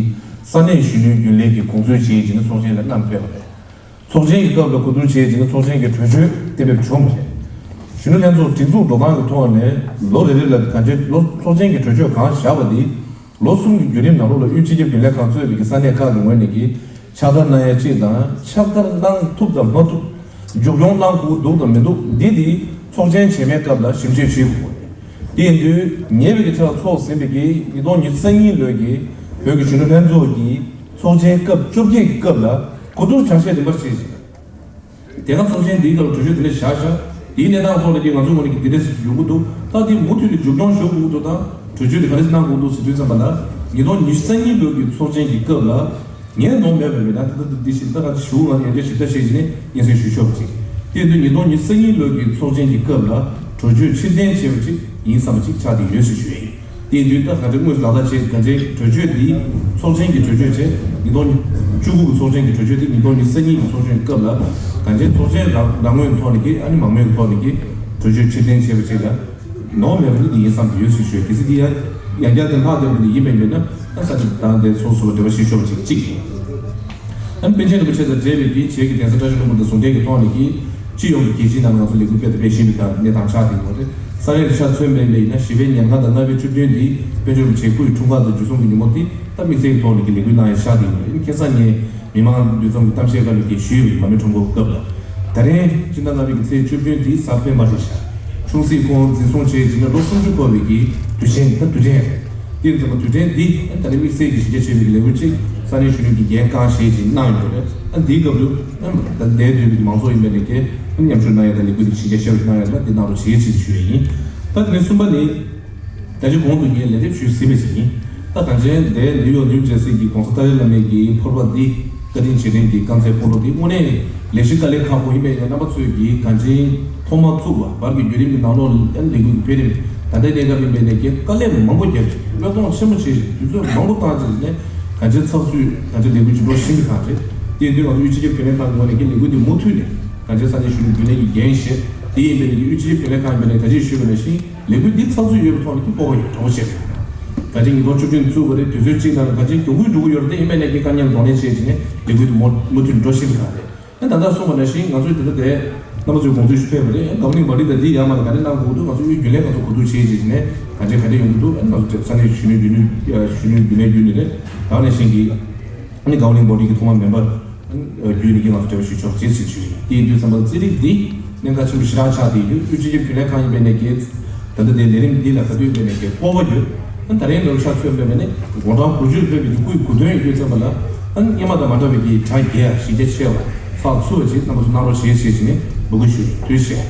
ས་གནས་གཞོན་ནུའི་རྒྱུན་ལས་ཀྱི་དགོངས་ཚུལ་བྱས་རྗེས་ནས་ཚོགས་ཆེན་ལ་བསྣམས་ཕེབས་པ་རེད། ཚོགས་ཆེན་གྱི་སྐབས་ལ་གོ་བསྡུར་བྱས་རྗེས་ནས་ཚོགས་ཆེན་གྱི་གྲོས་ཆོད་གཏན་འབེབས་བྱུང་བ་རེད། གཞོན་ནུ་ལྷན་ཚོགས་སྒྲིག་འཛུགས་འགྲོ་སྟངས་ཀྱི་ཐོག་ནས་ལོ་རེ་རེ་ལ་གང་ཅི་ལོ་ཚོགས་ཆེན་གྱི་གྲོས་ཆོད་གང་བཞག་པ་དེ། ལོ་གསུམ་གྱི་བརྒྱུད་རིམ་ནང་ལོགས་ལ་དབུས་སྤྱི་ཁྱབ་རྒྱུན་ལས་ཁང་གཙོས་པའི་ས་གནས་ཁག་གི་ངོས་ནས་ཀྱི་ཕྱག་བསྟར་གནང་ཡ་གཅིག་དང་། ཕྱག་བསྟར་གནང་ཐུབ་དང་མ་ཐུབ། མཇུག་སྐྱོང་གནང་དགོས་འདུག་དང་མི་འདུག་འདི་དེ་ཚོགས་ཆེན་རྗེས་མའི་སྐབས་ལ་ཞིབ་དཔྱད་བྱེད་དགོས་པ་རེད། དེ་ཡིན་དུས་ཉེ་བའི་གི་ཆར་ཚོགས་ཟིན་པའི་གི་ཉིས་སྟོང་ཉི་ཤུ་རྩ་གཉིས་ལོའི་གི་བོད་ཀྱི་གཞོན་ནུ་ལྷན་ཚོགས་ཀྱི་ཚོགས་ཆེན་སྐབས་བཅོ་བརྒྱད་ཀྱི་སྐབས་ལ་གོ་བསྡུར་ཆ་ཤས་རིམ་པར་བྱས་ཤིང་། དེ་སྔ་ཚོགས་ཆེན་འདིའི་སྐབས་ལ་གྲོས་ཆོད་དེ་འདྲ་བཞག་བཞག་དེའི་གནས་སྟངས་ཐོག་ལ་ཀྱི་ང་ཚོའི་ངོས་ནས་ཀྱི་དེ་འདྲ་ཞིག་ཡོང་གི་འདུག་ད་དེ་མུ་མཐུད་དུ་མཇུག་སྐྱོང་ཞུ་དགོས་ཀྱི་འདུག་ད་གྲོས་ཆོད་དེ་ག་རེ་གནང་དགོས་འདུག་ཟེར་དུས་ཙམ་པ་ལ། ཉིས་སྟོང་ཉི་ཤུ་རྩ་གཉིས་ལོའི་གི་ཚོགས་ཆེན་གྱི་སྐབས་ལ་ངས་ནོར་མེད་པ་མེད་ན་ད་ལྟ་འདི་ཞིབ་ལྟ་ག་ཞུ་ང་ཡང་འདྲ་ཞིབ་ལྟ་བྱས་ཀྱི་ནས་སྙན་སེང་ཞུ་ཆོག་པ་ཅིག་དེ་ཡིན་དུས་ཉིས་སྟོང་ཉི་ཤུ་རྩ་གཉིས་ལོའི་གི་ཚོགས་ཆེན་གྱི་སྐབས་ལ་གྲོས་ཆོད་ཕྱིར་འཐེན་བྱས་པ་ཅིག་ཡིན་བསམ་པ་ཅིག་ཆགས་ཏེ་ཡོད་ཟེར་ཞུ་ཡ་ཡིན། དེ་ཡིན་དུས་ད་ག་འདྲ་དངོས་སུ་ལག་བསྟར་བྱས། ག་འདྲའི་གྲོས་ཆོད་འདི་ཚོགས་ཆེན་གྱི་གྲོས་ཆོད་བྱས། ཉིས་སྟོང་བཅུ་དགུ་གི་ཚོགས་ཆེན་གྱི་གྲོས་ཆོད་དེ་ཉིས་སྟོང་ཉི་ཤུ་རྩ་གཉིས་ཀྱི་ཚོགས་ཆེན་སྐབས་ལ་ག་འདྲའི་ཚོགས་ཆེན་རང་རང་ངོས་ཀྱི་ཐོག་ནས་ཀྱི་ཨ་ནི་མང་མོས་ཀྱི་ཐོག་ནས་ཀྱི་གྲོས་ཆོད་ཕྱིར་འཐེན་བྱས་པ་བྱས་ལ་ནོར་མེད་པ་ནི་འདི་ཡིན་བསམ་གྱི་ཡོད་ཟེར་ཞུས། གལ་སྲིད་འདི་ཡང་ཡང་བསྐྱར་དེ་ལྷག་བསྡད་པ་འདི་ཡིན་པ་ཡིན་ན་ད་ས་ཆ་དང་དེ་སོ་སོ་ལ་འབྲེལ་བ་ཞིག་ཤོར་བ་ཅིག་གཅིག་ཡིན། ཨ་ནི་པཎ་ཆེན་རིན་པོ་ཆེ་དང་འབྲེལ་བའི་གི་བྱེས་ཀྱི་གདན་ས་བཀྲ་ཤིས་ལྷུན་པོ་དང་ཟུང་འབྲེལ་གྱི་ཐོག་ནས་ཀྱི་སྤྱི་ཡོངས་ཀྱི་རྒྱལ་སྤྱིའི་ནང་ང་ཚོ་ལས་འགུལ་སྤེལ་དང་སྤེལ་བཞིན་པའི་གི་གནས་སྟངས་ཆགས་བསྡད་ཡོད་རེད། ས་རའི་ཆ་མཚོན་པ་ཡིན་ན་བཞི་པའི་ཉེར་ལྔ་དང་ལྔ་པའི་བཅུ་བདུན་འདི་དཔལ་འབྱོར་གྱི་བྱེད་སྒོའི་འཁྲུངས་སྐར་དང་འཇུ་བཟུང་གི་ཉིན་མོ་འདི་ད་དམིགས་བསལ་གྱི་ཐོག་ནས་ཀྱི་ལས་འགུལ་གནང་ཡ་ཆགས་བསྡད་ཡོད་རེད། ཁ་སང་ངས་མི་མང་འདུ་འཛོམས་ཀྱི་གཏམ་བཤད་སྐབས་ལ་ཀྱི་ཞུས་ཡོད་པའི་མར་མེ་ཁྲོམ་སྐོར་སྐབས་ལ། ད་རེས་སྤྱི་ཟླ་ལྔ་པའི་གི་ཚེས་བཅུ་བདུན་འདི་གཟའ་སྤེན་པ་རེད་ཤག་ཆུང་སྲིད་ཁོང་འཛིན་བཟུང་བྱས་བྱས་ན་ལོ་སུམ་ཅུ་འཁོར་བའི་གི་དུས་ཆེན་ད་དུས་དྲན་རེད། དེ་ཙམ་པ་དུས་དྲན་འདི་ད་ནི་དམིགས་བསལ་གྱི་གཞི་རྒྱ་ཆེ་བའི་ལས་འགུལ་ཅིག་ས་གནས་གཞོན་ནུ་གི་འགན་རྐང་བཞེས་ཅིག་གནང་ཡོད་རེད། ཨ་འདིའི་སྐབས་ལུ་ཨ་ད་འདས་སྡོད་པའི་མང་ཚོགས་ཡིན་པ་ནས་ཀྱི་མཉམ་ཞུགས་གནང་ཡ་དང་ལས་འགུལ་འདི་གཞི་རྒྱ་ཆེ་བ་གནང་ཡ་ལ་འདི་གནང་རོགས་བྱེད་ཅེས་ཞུ་ཡ་ཡིན། ད་དེ་ནས་གསུམ་པ་ནི། ད་ཅི་གོང་དུ་ངས་ལན་འདེབས་ཞུས་ཟིན་པ་ཞིག་ཡིན། ད་གངས་ཅན་དེ་ནིའུ་ཡོག་ནིའུ་ཇར་སི་གི་གོང་ས་ཏཱ་ལའི་བླ་མའི་གི་ཕོར་པ་འདི་བཀའ་དྲིན་རྗེས་དྲན་གྱི་དཀར་མཛེས་ཕོར་པ་འདི་དངོས་གནས་ལས་གཞི་དཀའ་ལས་ཁག་པོ་ཡིན་པས་ན། རྣམ་པ་ཚོས་ཀྱིས་གངས་ཅན་ཐོག་མར་བཙུགས་པ་བར་གྱི་བརྒྱུད་རིམ་གྱི་ནང་ལོགས་ལ་ལས་འགུལ་གྱི་འཕེལ་རིམ་ད་ལྟའི་གནས་སྐབས་ཡིན་པས་ན་ཀྱི་དཀའ་ལས་མང་པོ་བརྒྱབ་ཅིང་བློས་གཏོང་ཆེན་པོ་བྱས་ཤིང་དུས་ཚོད་མང་པོ་བཏང་ཅིང་ནས་གངས་ཅན་ཚགས་ཚུད་གངས་ཅན་ལས་འགུལ་ཅིག་འགྲོ་བཞིན་པའི་ཁར་རེད། དེ་ཡིན་དུས་ང་ཚོ་དབུས་སྤྱི་ཁྱབ་རྒྱུན་ལས་ཁང་གི་ངོས་ནས་ཀྱི་ལས་འགུལ་འདི་མུ་མཐུད་ནས་གངས་ཅན་ས་གནས་གཞོན་ནུ་རྒྱུན་ལས་ཀྱི་འགན་བཞེས་དེ་ཡིན་པས་ན་ཀྱི་དབུས་སྤྱི་ཁྱབ་རྒྱུན་ལས་ཁང་ཡིན་པས་ན་ད་ཅི་ཞུས་པ་ནང་བཞིན། ལས་འགུལ་འདི་ཚགས་ཚུད་ཡོད་པའི་ཐོག་ནས་ཀྱི་སྤོབས་པ་ཡོད་འདྲ་བོ་བྱས་རེད། གངས་ཅན་ཉིས་སྟོང་བཅུ་བདུན་བཙུགས་པ་རེད། དུས་ཚོད་གཅིག་ནང་ལ་གངས་ཅན་མགྱོགས་ཁུལ་འགྲོ་གི་ཡོད་རེད། དེ་ཡིན་པས་ན་ཀྱི་དཀའ་ངལ་གདོང་ལེན་བྱས་བྱས་ནས་ལས་འགུལ་འདི་མུ་མུ་མཐུད་འགྲོ་བཞིན་པའི་ཁར་རེད། ཨ་ད་ལྟ་གསུངས་པ་ནང་བཞིན་ང་ཚོས་དེ་འདྲ་དེ་རྣམ་པ་ཚོས་དགོངས་ཚུལ་ཞུ་ཕེབས་པ་རེད། ཨ་གོ་བར་ནིང་བྷོ་ཌི་དང་འདི་ཡར་མར་ལ་ག་རེ་གནང་དགོས་འདུག་ང་ཚོ་དབུས་རྒྱུན་ལས་ང་ཚོ་གོ་བསྡུར་བྱས་བྱས་བྱས་ནས་གངས་ཅན་ག་འདྲ་ཡོང་གི་འདུག་ཨ་ང་ཚོ་ས་གནས་གཞོན་ནུ་རྒྱུན་ལས་གཞོན་ནུ་རྒྱུན་ལས་བརྒྱུད་ནས་རེད། ད་ནང་བཞིན་གྱི་ཨ་ནི་གོ་བར་ནིང་བྷོ་ཌི་གི་ཐོག་མ་མེམ་བར་བརྒྱུད་ནས་ཀྱི་ང་ཚོ་འབྲེལ་བ་ཞུ་ཆོག་ཅེས་ཟེར་ཞུ་ཡིན། དེ་ཡིན་དུས་ཙམ་པ་རྩིས་རིག་འདི་གནད་འགག་ཆེན་པོ་ཞེ་དྲག་ཆགས་བསྡད་ཡོད། དབུས་སྤྱི་ཁྱབ་རྒྱུན་ལས་ཁང་ཡིན་པའི་ནས་ཀྱི་ད་ལྟ་དེ་ལས་རིམ་འདི་ལ་ག་དུས་ཡིན་པའི་ནས་ཀྱི་སྤོབས་པ་ཡོད། ཨ་ད་རེས་ལོ་ཤ་ཚོད་པའི་ནས་དགུང་གྲངས་དགུ་བཅུ་ཕེབས་པའི་ཀྱི་སྐུའི་གོ་སྟོན་ཡོད་དུས་ཙམ་པ་ལ་ཨ་སྔོན་མ་དང་མ་འདྲ་བའི་ཀྱི་གྲ་རྒྱས་གཞི་རྒྱ་ཆེ་བ་ཚགས་ཚུད་པ་ཅིག་རྣམ་པ་ཚོ་གནང་རོགས་བྱེད་ཅེས་ནས་འབོད་སྐུལ་ཞུ། ཐུགས་རྗེ་ཆེ།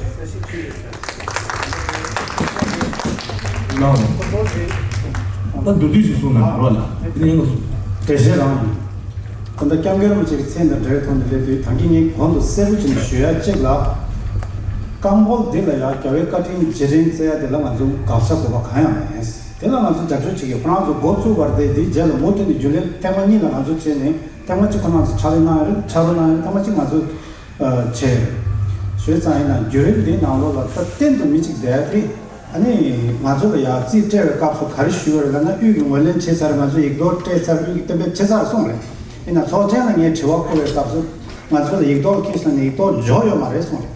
གནང་། ད་མདོར་བསྡུས་ཤིག་གསུངས་ན་རོགས་ལ་དེ་ནས་ཡང་། འགྲེལ་བཤད་རང་ཡིན། ད་ལྟ་སྐྱབས་མགོན་རིན་པོ་ཆེ་གི་མཚན་དང་འབྲེལ་བའི་ཐོག་ནས་སླེབས་དུས་ད་གིན་ངས་གོང་དུ་གསལ་པོ་བྱས་ནས་ཞུ་ཡ་གཅིག་ལ། རྐང་སྤོལ་འདི་ལ་ཡང་རྒྱལ་བའི་བཀའ་དྲིན་རྗེས་དྲན་བསྩལ་ཡ་དེ་ལ་ང་ཚོ་དགག་བྱ་དགོས་པ་གང་ཡང་མེད། དེ་ལ་ང་ཚོ་རྒྱབ་སྐྱོར་བྱེད་ཀྱི་ཁོ་རང་ཚོ་འགོ་བཙུགས་པར་དེ་དེའི་རྗེས་ལ་མུ་མཐུད་ནས་རྒྱུན་ལས་ཐེངས་མ་གཉིས་ལ་ང་ཚོ་བྱས་ནས་ཐེངས་མ་གཅིག་ཁོ་རང་ཚོ་ཕྱག་ལས་གནང་ཡ་རེད། ཕྱག་རོགས་གནང་ཡ་རེད། ཐེངས་མ་གཅིག་ང་ཚོ་བྱས་ཡོད། ཞུས་ཙང་ཡིན་ན་བརྒྱུད་རིམ་འདིའི་ནང་ལོགས་ལ་ད་གཏན་དུ་མི་གཅིག་བསྡད་དེ། ཨ་ནི་ང་ཚོ་ལ་ཡང་རྩིས་སྤྲད་པའི་སྐབས་སུ་ག་རེ་ཞུས་པ་རེད་ལབ་ན། དབུས་ཀྱི་ངོས་ལེན་བྱས་ཚར། ང་ཚོས་ཡིག་ཐོག་སྤྲད་ཚར། དབུས་ཀྱིས་གཏན་འབེབས་བྱས་ཚར་གསུངས་རེད། ཡིན་ན་ཚོགས་ཆེན་ལ་ངས་དྲི་བ་བསྐུར་བའི་སྐབས་སུ་ང་ཚོ་ལ་ཡིག་ཐོག་ལ་ཁྱེར་སོང་ནས་ཡིག་ཐོག་འབྱོར་ཡོད་མ་རེད་གསུངས་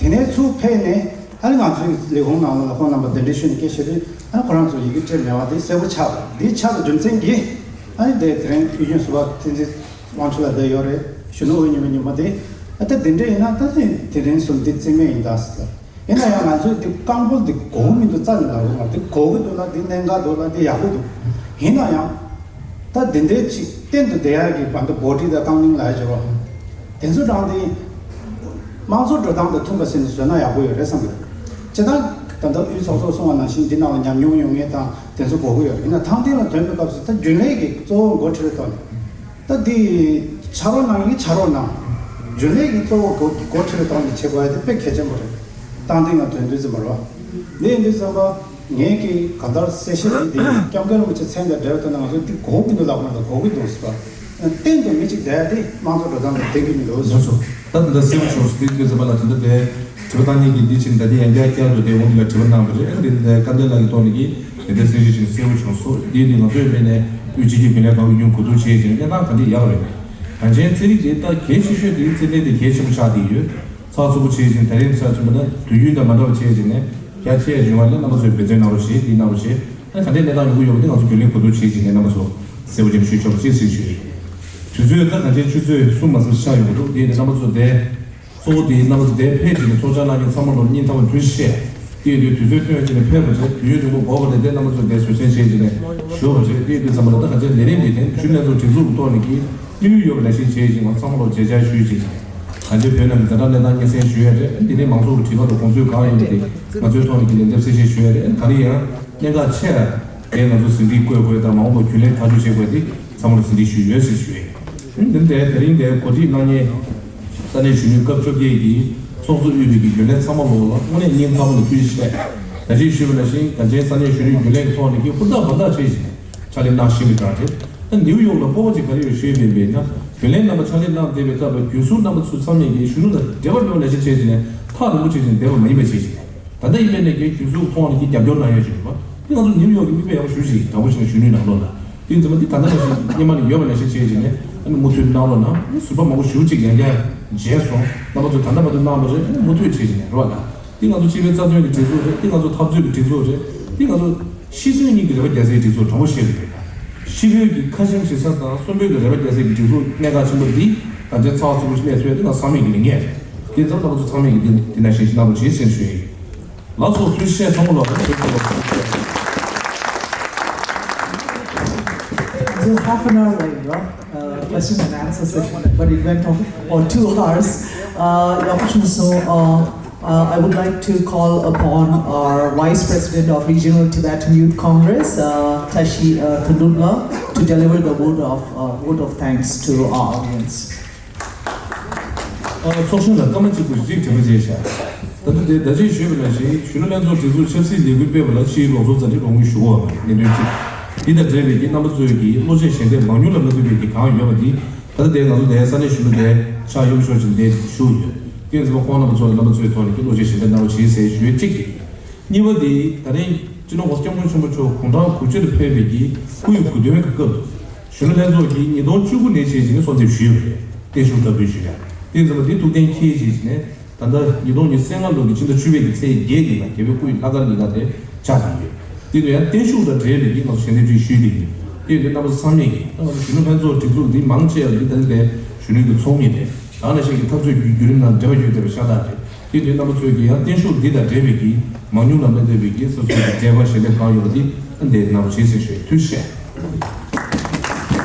རེད། དེ་ནས་ཚུར་ཕེབས་ནས་ཨ་ནི་ང་ཚོའི་ལས་ཁུངས་ནང་ལ་ཁོང་རྣམ་པ་གདན་འདྲེན་ཞུས་ནས་སྐད་བཤད་དུས་ཨ་ནི་ཁོ་རང་ཚོ་ཡི་གེ་སྤྲད་མེད་པ་དེ་གསལ་པོ་ཆགས་པ་རེད། འདི་ཆགས་པའི་རྒྱུ་མཚན་གྱིས་ཨ་ནི་དེ་དེ་རིང་དབུས་རྒྱུན་ཟུར་པ་བསྟན་འཛིན་དབང་ཕྱུག་ལགས་འདིར་ཡོད་རེད། གཞོན་ནུ་འོས་མི་ཉི་མ་དེ་ཨ་ད་དེ་འདྲ་ཡིན་ན་ད་ནི་དེ་རིང་སོང་འདི་རྩིས་མེད་ཡིན་ད་ཟེར། ཡིན་ན་ཡང་ང་ཚོས་འདི་རྐང་སྤོལ་འདི་དགོས་མི་འདུག་རྩ་ནས་ལབ་དགོས་མ་རེད། འདི་དགོས་ཀྱི་འདུག་ལ། འདི་གནད་འགག་འདུག་ལ། འདི་ཡག་པོ་འདུག་ཡིན་ན་ཡང་ད་འདི་འདྲའི་ཅིག་གཏན་དུ་བསྡད་ཡག་གི་བར་དུ་བྷོ་ཊི་དང་རྐང་གླིང་ལ་ཡ་བྱེད་རོགས། དེ་ཚོ་དྲངས་ཏེ་དམངས་གཙོ་འགྲོ་སྟངས་དང་མཐུན་པ་ཟེར་ནས་བཟོས་ན་ཡག་པོ་ཡོད་རེད་བསམ་གི་རེད། སྤྱིར་བཏང་ད་ལྟ་དབུས་ཚོགས་གཙོས་གསུངས་པ་ནང་བཞིན་འདི་ནང་ལ་ཉམས་མྱོང་ཡོད་མཁན་དང་དེ་ཚོ་དགོས་ཀྱི་ཡོད་རེད། ཡིན་ན་ཐང་སྟེང་ལ་ཐོན་པའི་སྐབས་སུ་ད་རྒྱུན་ལས་ཀྱི་གཙོ་བོ་འགོ་ཁྲིད་པའི་ཐོག་ནས། ད་འདི་ཕྱག་རོགས་གནང་ཡིན་ཕྱག་རོགས་གནང་། རྒྱུན་ལས་ཀྱི་གཙོ་བོ་འགོ་འགོ་ཁྲིད་པའི་ཐོག་ནས་བྱེད་དགོས་ཡ་དེ་དཔེ་གལ་ཆེན་པོ་རེད། ཏང་སྟེང་ལ་དོན་དུས་ཙམ་པ་རེད་བ། འདི་ཡིན་དུས་ཙམ་པ་ངས་ཀྱི་གང་ལྟར་གསལ་བཤད་འདི་དེ་སྐྱབས་མགོན་རིན་པོ་ཆེ་མཚན་དང་འབྲེལ་བ་དེ་ནང་ཚོ་འདི་དགོས་ཀྱི་འདུག་ལབ་མ་གཏོགས་དགོས་ཀྱི་འདུག་ཟེར་བ། གཏན་དུ་མི་གཅིག་བསྡད་དེ་དམངས་གཙོ་འགྲོ་སྟངས་དང་ལྡན་གྱི་མི་འདུག་ཟེར། ལགས་སོ། ད་དེ་འདྲ་གསལ་པོ་ཤོར་སྲིད་དུས་ཙམ་པ་ལ་དེ་འདྲ་དེ་དྲི་བ་བཏང་མཁན་གྱི་འདི་ཕྱིན་ད་ལྟ་ཡང་བསྐྱར་དུ་དེ་འོང་འདི་ལ་དྲི་བ་གནང་བ་རེད། ཨ་འདི་འདི་བཀའ་འདས་ལགས་ཀྱི་ཐོག་ནས་ཀྱི། དེ་འདྲའི་གསལ་བཤད་ཅིག་གསལ་པོ་བྱུང་སོང་། འདི་ནི་ང་ཚོའི་མི་ནས་དབུས་སྤྱི་ཁྱབ་རྒྱུན་ལས་ཁང་གི་ཡོང་གོ་བསྡུར་བྱས་ཀྱང་གནས་སྟངས་ག་འདྲ་ཡག་རེད། གངས་ཅན་རྩིས་རིག་དེ་ད་གལ་ཆེ་ཤོས་དེ་རྩིས་ལེན་དེ་གལ་ཆེན་པོ་ཆགས་བསྡད་ཡོད། ཚགས་ཚུད་པོ་བྱས་ཀྱང་དེ་རིང་ཆ་ཆེན་པོ་ན་དུས་ཡུན་དང་མ་འདྲ་བ་བྱས་ཀྱང་ནས་རྒྱ་ཆེ་ཡ་བྱུང་བ་ལ་རྣམ་པ་ཚོས་འབད་བརྩོན་གནང་རོགས་བྱེད། འདི་གནང་རོགས་བྱེད། ཨ་ག་འདྲའི་གནས་སྟངས་ཡོང་གི་ཡོད་པ་དེ་ང་ཚོ་རྒྱུན་ལས་གོ་བསྡུར་བྱས་ཀྱང་ནས་རྣམ་པ་ཚོ་གསལ་པོ་ཅིག་ཞུ་ཆོག་ཅེས་ཞུ་ཡིན། དུས་ཚོད་ད་གངས་ཅན་ཆུ་ཚོད་གསུམ་མ་ཟིན་ཆགས་ཡོང་གི་འདུག་དེ་ནས་རྣམ་པ་ཚོ་དེ། གཙོ་བོ་དེ་རྣམ་པ་ཚོ་དེར་ཕེབས་བྱས་ནས་ཚོགས་བཅར་གནང་མཁན་ཚང་མ་ལ་སྙིང་ཐག་པ་ནས་ཐུགས་རྗེ་ཆེ། དེ་ཡོད་དུས་དུས་ཚོད་བཏོན་བྱས་ནས་ཕེབས་པ་བྱས། དུས་ཡུན་རིང་པོ་འགོར་བ་རེད་དེ། རྣམ་པ་ཚོ་དེར་བཟོད་བསྲན་བྱས་བྱས་ནས་བཞུགས་པ་བྱས། དེ་ཡོད་དུས་ཚང་མ་ལ་ད་ག་ཚོད་ལས་རིམ་འདི་དེ་ཞུ་ལས་ཚོགས་སྒྲིག་འཛུགས་ཀྱི་ཐོག་ནས་ཀྱི་དམིགས་ཡུལ་ཡོད་པ་ནང་བཞིན་བྱས་བྱས་ང་ཚང་མ་ལ་མཇལ་བཅར་ཞུས་བྱས་བྱས། གངས་ཅན་བོད་ནང་གི་ཛ་དྲག་གནས་སྟངས་སྙན་སེང་ཞུ་ཡ་རེད། འདི་ནས་མང་ཚོགས་ཀྱི་དྲི་བ་དང་དགོངས་ཚུལ་གང་ཡིན་པ་དེ་ང་ཚོའི་ཐོག་ནས་ཀྱི་ལན་འདེབས་གསལ་བཤད་ཞུ་ཡ་རེད། ག་རེ་ཡང་གནད་འགག་ཆེ་ར་དེ་ང་ཚོ་ཟིན་བྲིས་བཀོད་དགོས་དང་མ་འོངས་པར་རྒྱུན་ལས་ཐག་གཅོད་བྱེད་དགོས་དེ་ཚང་མ་ལ་ཟིན་བྲིས་ཞུས་ཡོད་ཟེར་ཞུ་ཡ་ཡིན། འདི་འདྲའི་དེ་རིང་འདིར་གོ་སྒྲིག་གནང་མཁན་ས་གནས་གཞོན་ནུའི་སྐབས་བཅོ་བརྒྱད་ཀྱི་ཚོགས་གཙོ་དབུས་པའི་གི་རྒྱུན་ལས་ཚང་མ་ལོ་ལ་དངོས་གནས་སྙིང་ཐག་པ་ནས་ཐུགས་རྗེ་ཆེ། ད་ཅི་ཞུས་པ་ནང་བཞིན་གངས་ཅན་ས་གནས་གཞོན་ནུའི་རྒྱུན་ལས་ཀྱི་ཐོག་ནས་ཀྱི་ཧུར་ཐག་འབད་ཐག་བྱས་ཤིང་ཕྱག་ལས་གནང་བཞིན་པའི་སྒང་རེད། ད་ནིའུ་ཡོག་ལ་སྤོབས་པ་ཅིག་ག་རེ་ཡོད་ཞུས་པ་ཡིན་པས་ན། རྒྱུན་ལས་རྣམ་པ་ཕྱག་ལས་གནང་བསྡད་པའི་སྐབས་ལ་རྒྱུན་ཟུར་རྣམ་པ་ཚོ་ཚང་མས་ཀྱི་གཞོན་ནུ་དང་འབྲེལ་བ་མེད་པ་ནང་བཞིན་བྱས་ཤིང་ནས་ཐག་རིང་པོ་བྱས་ཤིང་བསྡད་པ་མ་ཡིན་པ་བྱས་ཤིང་། ད་ལྟ་ཡིན་པས་ན་ཀྱི་རྒྱུན་ཟུར་ཐོག་ནས་ཀྱི་རྒྱབ་སྐྱོར་གནང་ཡ་ཞིག་ཡོད་པ། དེ་ང་ཚོ་ནིའུ་ཡོག་གི་མིག་དཔེ་ཡག་པོ་ཞུ་ཞིག་དྲང་པོ་བྱས་ན་གཞོན་ནུའི་ནང་ལོགས་ལ། དེ་ཚང་མ་འདི་ད་ལྟ་ནང་བཞིན་སྔོན་མ་ནས་ཡོད་པ་ནང་བཞིན་བྱས་བྱས་ནས་ཨ་ནི་མུ་མཐུད་གནང་རོགས་གནང་། ཨ་ནི་ཟུར་པ་མང་པོ་ཞེ་པོ་ཅིག་ཡང་བསྐྱར་མཇལ་སོང་། རྣམ་པ་ཚོས་ད་ལྟ་བར་དུ་གནང་བ་རེད། ཨ་ནི་མུ་མཐུད་བྱས་བྱས་ནས་རོགས་གནང་། འདི་ང་ཚོ་སྤྱི་པའི་རྩ་དོན་གྱི་སྒྲིག་འཛུགས་རེད། འདི་ང་ཚོ་འཐབ་རྩོད་ཀྱི་སྒྲིག་འཛུགས་རེད། འདི་ང་ཚོ་ཤི་གསོན་གཉིས་ཀྱི་རེ་བ་རྒྱག་སའི་སྒྲིག་འཛུགས་དྲང་པོ་བཤད་རེད། ཤི་བོའི་གི་ཁ་ཆེམས་ཞིག་ས་དང་གསོན་པོའི་གི་རེ་བ་རྒྱག་སའི་གི་སྒྲིག་འཛུགས་གནད་འགག་ཆེན་པོ་འདི་གངས་ཅན་ཚགས་ཚུད་པོ་ཞིག་གནས་ཐུབ་ཡ་འདི་ང་ཚང་མས་གི་ལས་འགན་རེད། དེ་ཚང་མ་ང་ཚོ་ཚང་མས་གི་འདི་འདི་ནང་བཞིན་ཞིག་གནང་རོགས་བྱེད་ཟེར་ཞུ་ཡ་ཡིན། ལགས་སོ། ཐུགས་རྗེ་ཆེ། ཚང་མ་ལ་ཐུགས་རྗེ་ཆེ། Half an hour later, uh, question and answer session, but it went on for two hours. Uh, Yakuchun, so, uh, uh, I would like to call upon our Vice President of Regional Tibetan Youth Congress, uh, Tashi uh, Tundunla, to deliver the vote of, uh, vote of thanks to our audience. ཨ། ཚོགས་གཞོན་ལགས། སྐར་མ་གཅིག་པུ་རིགས་དྲན་པ་བྱས་ཤག་ད་ལྟ་དེ་ཟླ་གཅིག་ཞུས་པ་ནང་བཞིན་གཞོན་ནུ་ལྷན་ཚོགས་སྒྲིག་འཛུགས་ཆབ་སྲིད་ལས་འགུལ་སྤེལ་བ་ལ་ཕྱིའི་ལོ་ཚོད་ཙམ་ཅིག་རོགས་སྐྱོར་ཞུ་དགོས་པ་རེད། གནད་དོན་གཅིག་འདི་དང་འབྲེལ་བའི་གི་རྣམ་པ་ཚོས་ཀྱི་བློ་ཆེན་ཞལ་འདེབས་མང་ཉུང་ལ་མ་ལྟོས་པའི་གི་གང་ཡོད་པ་འདི་ད་ལྟ་དེ་ང་ཚོ་དེ་ས་གནས་གཞོན་ནུ་དེ་ཕྱག་གཡོན་ཕྱོགས་ཀྱི་འདི་བཞུགས་ཡོད། དེ་ཚོ་ཁོང་རྣམ་པ་ཚོ་ལ་རྣམ་པ་ཚོའི་ཐོག་ནས་ཀྱི་བློ་ཆེན་ཞལ་འདེབས་གནང་རོགས་བྱེད་ཟེར་ཞུ་ཡས་གཅིག་གི། གཉིས་པ་དེ་ད་རེས་སྤྱི་ནོར་༸གོང་ས་༸སྐྱབས་མགོན་ཆེན་པོ་མཆོག་དགུང་གྲངས་དགུ་བཅུ་ལ་ཕེབས་པའི་གི་སྐུའི་དགུང་སྟོན་གྱི་སྐབས་སུ་གཞོན་ནུ་ལྷན་ཚོགས་ཀྱིས་ཉིས་སྟོང་བཅུ་དགུ་ནས་བྱས་བྱས་ནས་གསོལ་འདེབས་ཞུས་ཡོད་རེད། བརྟན་བཞུགས་བཀའ་འབུལ་ཞུས་ཡ། དེ་ཙམ་པ་དེ་ཐུགས་གཏན་འཁེལ་བྱས་བྱས་ནས་ད་ལྟ་ཉིས་སྟོང་ཉི་ཤུ་རྩ་ལྔ་ལོ་གི་ཕྱི་ཟླ་བཅུ་པའི་གི་ཚེས་བརྒྱད་ཉིན་ལ་རྒྱལ་བའི་སྐུ་ཡི་ལྷ་སྐར་ཉིན་ལ་དེ་ཆགས་ཀྱི་ཡོད། དེ་དུས་ཡང་བརྟན་བཞུགས་དང་འབྲེལ་བའི་གི་ང་ཚོ་ཞལ་འདེབས་ཅིག་ཞུས་ཏེ་ཡིན། དེ་ཡིན་དུས་རྣམ་པ་ཚོ་ཚང་མས་ཀྱི་ད་ང་ཚོ་གཞོན་ནུ་ལྷན་ཚོགས་སྒྲིག་འཛུགས་འདི་མང་ཆེ་བ་འདི་ད་ལྟ་དེ་གཞོན་ནུའི་གི་ཚོགས་མི་རེད། ད་ནང་བཞིན་གྱི་འཐབ་རྩོད་ཀྱི་བརྒྱུད་རིམ་ནང་འབྲེལ་བ་ཡོད་བསྡད་པ་ཤ་སྟག་རེད། དེ་དུས་རྣམ་པ་ཚོས་ཀྱིས་ཡང་བརྟན་བཞུགས་འདི་དང་འབྲེལ་བའི་གི་མང་ཉུང་ལ་མ་ལྟོས་པའི་གི་ས་ཚོད་ཀྱི་འབྲེལ་བ་ཞལ་འདེབས་གང་ཡོད་པ་འདི་ཨ་འདི་གནང་རོགས་བྱེད་ཟེར་ཞུ་ཡ། ཐུགས་རྗེ་ཆེ།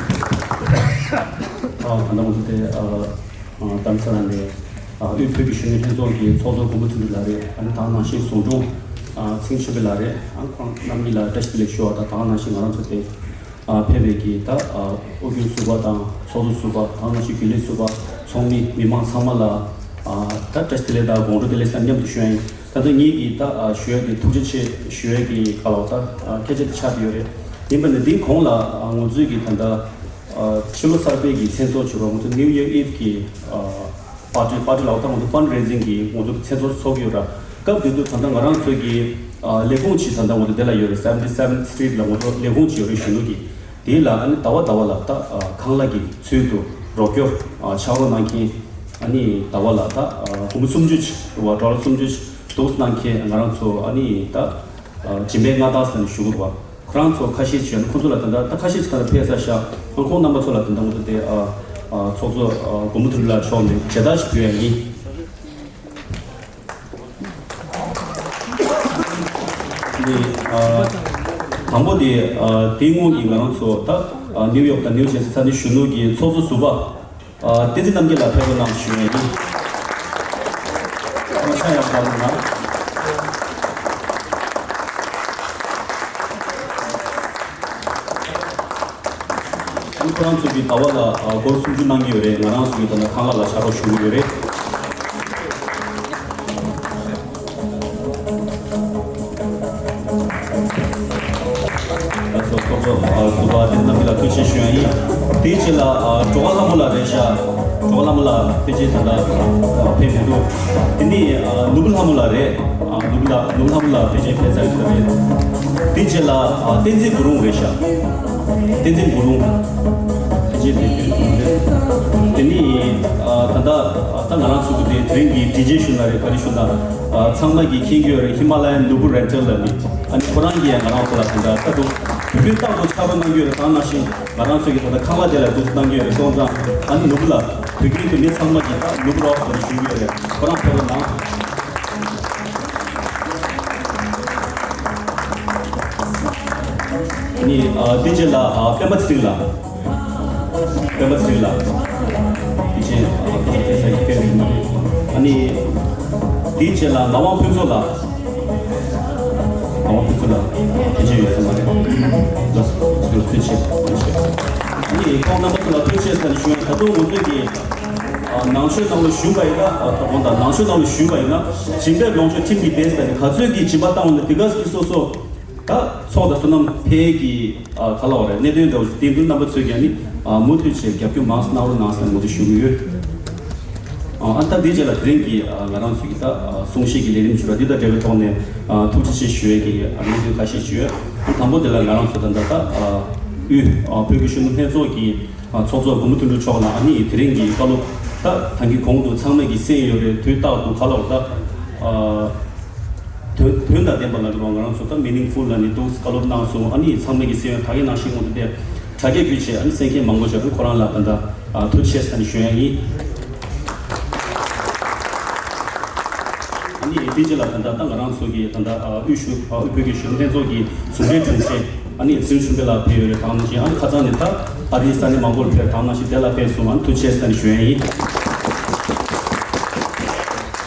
ཨ། ད་ལྟ་ང་ཚོ་དེ་ཨ་ཨ་རྡ་རམ་ས་ལ་ནས་ཨ་དབུས་བོད་ཀྱི་གཞོན་ནུ་ལྷན་ཚོགས་ཀྱི་ཚོགས་གཙོ་མགོན་པོ་དོན་གྲུབ་ལགས་རེད། ཨ་ནི་ད་ག་ནང་བཞིན་ཟུང་དྲུང་ཨ་ཚེ་རིང་ཆོས་འཕེལ་ལགས་རེད། ཨ་ཁོང་རྣམ་གཉིས་ལ་བཀྲ་ཤིས་བདེ་ལེགས་ཞུ་བ་དང་། ད་ག་ནང་བཞིན་ང་རང་ཚོ་དེ། ཨ་ཕེབས་པའི་གི་ད་ཨ་ཨོ་རྒྱན་ཟུར་པ་དང་ཚོགས་གཙོ་ཟུར་པ་དང་ནང་བཞིན་རྒྱུན་ལས་ཟུར་པ་ཚོགས་མི་མི་མང་ཚང་མ་ལ་ཨ་ད་བཀྲ་ཤིས་བདེ་ལེགས་དང་དགོང་དྲོ་བདེ་ལེགས་དང་མཉམ་དུ་ཞུ་ཡ་ཡིན། ད་ལྟ་ངེད་ཀྱིས་ད་ཨ་ཞུ་ཡ་གི་ཐུགས་རྗེ་ཆེ་ཞུ་ཡ་གི་ག་ལ་བ་ད་ཨ་སྐད་ཆ་དེ་ཆགས་བསྡད་ཡོད་རེད། ཡིན་པ་ནི་འདིའི་གོང་ལ་ཨ་ང་ཚོའི་གི་ད་ལྟ་ཨ་ཕྱི་ལོ་གསར་པའི་གི་མཚན་ཚོགས་བྱེད་རོགས། ང་ཚོ་New Year Eve་གི་ཨ་པར་ཊི་པར་ཊི་ལ་ད་ང་ཚོ་Fund Raising་གི་ང་ཚོ་མཚན་ཚོགས་ཚོགས་ཀྱི་ཡོད་ར། སྐབས་དེ་དུས་ད་ལྟ་ང་རང་ཚོ་གི་ཨ་ལས་ཁུངས་ཅིག་ད་ལྟ་ང་ཚོ་དེ་ལ་ཡོད་རེད། Seventy Seventh Street་ལ་ང་ཚོ་ལས་ཁུངས་ཅིག་ཡོད་རེད། གཞོན་ནུ་གི་དེ་ལ་ཨ་ནི་ཟླ་བ་ཟླ་བ་ལ་ད་ཨ་ཁང་གླ་གི་ཚུལ་དུ་རོགས་སྐྱོར་ཨ་ཕྱག་རོགས་གནང་མཁན། ཨ་ནི་ཟླ་བ་ལ་ད་ཨ་སྒོར་མོ་སུམ་ཅུ་ཅིག་རེད་བ། ཌོ་ལར་སུམ་ཅུ་ཅིག་འདུག་གནང་མཁན་ང་རང་ཚོ་ཨ་ནི་ད་ཨ་སྦྱིན་པའི་མངའ་བདག་ཟེར་ནས་ཞུ་དགོས་རེད་བ། ཁོ་རང་ཚོ་ཁ་ཤས་ཅིག་ཡོད་ན་ཁོང་ཚོ་ལ་ད་ལྟ་ད་ཁ་ཤས་ཅིག་ད་ལྟ་ཕེབས་ཚར་ཤག་ཨ་ཁོང་རྣམ་པ་ཚོ་ལ་ད་ལྟ་ང་ཚོ་དེ་ཨ་ཨ་ཚོགས་གཙོ་ཨ་མགོན་པོ་དོན་གྲུབ་ལགས་མཆོག་ནས་མཇལ་དར་ཞིག་ཕུལ་ཡ་ཡིན། ནི་ཨ་དང་པོ་དེ་ཨ་དེའི་སྔོན་གྱི་ང་རང་ཚོ་ད་ཨ་ནིའུ་ཡོག་དང་ནིའུ་ཇར་སི་ས་གནས་གཞོན་ནུ་གི་ཚོགས་གཙོ་ཟུར་པ། ཨ་བསྟན་འཛིན་རྣམ་རྒྱལ་ལགས་ཕེབས་རོགས་གནང་ཞུ་ཡས་ཡིན། ཨ་ནི་ཤ་ཡག་པོ་གནང་། ཨ་ནི་ཁོ་རང་ཚོ་གིས་ཟླ་བ་ལ་ཨ་སྒོར་སུམ་ཅུ་གནང་གི་ཡོད་རེད། ང་རང་ཚོ་གིས་ད་ལྟ་ཁང་གླ་ལ་ཕྱག་རོགས་ཞུ་གི་ཡོད་རེད། ལགས་སོ། ཚོགས་གཙོ་ཨ་ཟུར་པ་བསྟན་འཛིན་རྣམ་རྒྱལ་ལགས་ཐུགས་རྗེ་ཆེ་ཞུ་ཡ་ཡིན། དེའི་རྗེས་ལ་ཨ་སྒྲོལ་དཀར་ལྷ་མོ་ལགས་རེད་ཤག་སྒྲོལ་དཀར་ལྷ་མོ་ལགས་ཕལ་ཆེར་ད་ལྟ་ཨ་ཕེབས་མི་འདུག་དེ་ནས་ཨ་ནོར་བུ་ལྷ་མོ་ལགས་རེད། ཨ་ནོར་བུ་ལགས་ནོར་བུ་ལྷ་མོ་ལགས་ཕལ་ཆེར་ཕེབས་ཚར་ཡོད་ས་རེད། དེའི་རྗེས་ལ་ཨ་བསྟན་འཛིན་གུ་རུང་རེད་ཤག་བསྟན་འཛིན་གུ་རུང་ཕལ་ཆེར་ཕེབས་མི་འདུག་དེ་ནས་ཨ་ད་ལྟ་ཨ་ད་ང་རང་ཚོ་གི་དེ་དེ་རིང་གི་ཌི་ཇེ་ཞུ་ན་རེད། ག་རེ་ཞུ་ན་ཨ་ཚང་མ་གིས་མཁྱེན་གྱི་ཡོད་རེད། ཧི་མ་ལ་ཡན་ནོར་བུ་རེན་ཊལ་ལབ་ནི། ཨ་ནི་ཁོ་རང་གིས་ཡང་ང་རང་ཚོ་ལ་དེ་འདྲ་ད་དུང་བོད་ཁུལ་རྟག་ཏུ་ཆར་པ་གནང་གི་ཡོད་རེད། ད་ནང་བཞིན་ང་རང་ཚོ་གི་ད་ལྟ་ཁང་གླ་དེ་ལ་འདུག་གནང་གི་ཡོད་རེད། སོང་ཙང་ཨ་ནི་ནོར་བུ་ལགས་བོད་ཁུལ་གྱི་མི་ཚང་མ་གིས་ད་ནོར་བུ་རོགས་ཟེར་ཞུ་གི་ཡོད་རེད། ཁོ་རང་ཕེབས་རོགས་གནང་། ཨ་ནི་ཨ་དེ་རྗེས་ལ་ཨ་སྤེན་པ་ཚེ་རིང་ལགས། སྤེན་པ་ཚེ་རིང་ལགས། དེ་རྗེས་ཨ་ཁོང་ཕེབས་ས་ཡི་ཕེབས་ཡིན་པ་རེད། ཨ་ནི་དེའི་རྗེས་ལ་ངག་དབང་ཕུན་ཚོགས་ལགས། ངག་དབང་ཕུན་ཚོགས་ལགས་ཕལ་ཆེར་ཡོད་ས་མ་རེད། ལགས་སོ། ཐུགས་རྗེ་ཆེ། ཐུགས་རྗེ་ཆེ། ཨ་ནི་ཁོང་རྣམ་པ་ཚོ་ལ་ཐུགས་རྗེ་ཆེ་ཟེར་ནས་ཞུ་ཡ། ད་དུང་ང་ཚོས་ཀྱི་ཨ་ནང་ཆོས་ནང་ལ་ཞུགས་པ་ཡིན་ན། ཨ་ད་དགོངས་དག་ནང་ཆོས་ནང་ལ་ཞུགས་པ་ཡིན་ན་སྦྱིན་པའི་ལོངས་སྤྱོད་ཁྲིམས་ཀྱིས་བདེ་ཟེར་ནས་ག་ཚོད་ཀྱིས་སྦྱིན་པ་བཏང་བ་ན་དེ་ག་ཚོད་ཀྱིས་སོ་སོ་ད་ཚོགས་དང་བསོད་ནམས་འཕེལ་གྱི་ཨ་ག་ལ་བ་རེད། གནད་དོན་འདྲ་བོ་ཞིག་བསྟན་དུས་རྣམ་པ་ཚོས་ཀྱང་ནི་ཨ་མུ་མཐུད་བྱས་རྒྱབ་སྐྱོར་མང་ཙམ་གནང་རོགས་གནང་ཟེར་ནས་ངོ་སྤྲོད་ཞུ་གི་ཡོད། ཨ་ད་དེའི་རྗེས་ལ་དེ་རིང་གི་ཨ་ང་རང་ཚོ་གི་ད་ཨ་གསུང་བཤད་ཀྱི་ལས་རིམ་ཞུ་བ་འདི་དང་འབྲེལ་བའི་ཐོག་ནས་ཨ་ཐུགས་རྗེ་ཆེ་ཞུ་ཡས་ཀྱི་ཨ་གནད་དོན་ཁ་ཤས་ཞུ་ཡོད། ཨ་དང་པོ་དེ་ལ་ང་རང་ཚོ་ད་ལྟ་ད་ཨ་དབུས་ཨ་བོད་ཀྱི་གཞོན་ནུ་ལྷན་ཚོགས་ཀྱི་ཨ་ཚོགས་གཙོ་མགོན་པོ་དོན་གྲུབ་མཆོག་ལ་ཨ་ནི་དེ་རིང་གི་བཀའ་སློབ་ད་ད་གིན་གོང་དུ་ཚང་མས་ཀྱིས་གསན་ཡོད་རེད། དུས་རྟག་ཏུ་ག་ལ་བ་ད་ཨ་དོན་དོན་དང་ལྡན་པ་ལ་རེད་བ། ང་རང་ཚོ་ད་meaningful་ལ་ནི་འདུག་བཀའ་སློབ་གནང་སོང་། ཨ་ནི་ཚང་མས་ཀྱིས་གསན་ཡོད། ད་གིན་ནང་བཞིན་ངོ་དེ་དྲ་རྒྱའི་བརྒྱུད་བྱས་ཨ་ནི་གསན་མཁན་མང་པོ་ཞིག་ཁོ་རང་ལ་ད་ལྟ་ཨ་ཐུགས་རྗེ་ཆེ་ཟེར་ནས་ཞུ་ཡ་ཡིན། ཨ་ནི་དེ་རྗེས་ལ་ད་ལྟ་ད་ང་རང་ཚོ་གི་ད་ལྟ་ཨ་དབུས་གཞོན་ཨ་དབུས་བོད་ཀྱི་གཞོན་ལྷན་ཚོགས་ཀྱི་ཟུང་འབྲེལ་དྲུང་ཆེ། ནི་ཚེ་རིང་ཆོས་འཕེལ་ལགས་ཕེབས་ཡོད་རེད། དེ་ནང་བཞིན་ཨ་ནི་ཁ་སང་ནས་ད་ཨ་རིའི་ས་གནས་མང་པོར་ཕེབས། དེ་ནང་བཞིན་དེ་ལ་ཕེབས་སོང་། ཨ་ནི་ཐུགས་རྗེ་ཆེ་ཟེར་ནས་ཞུ་ཡ་ཡིན།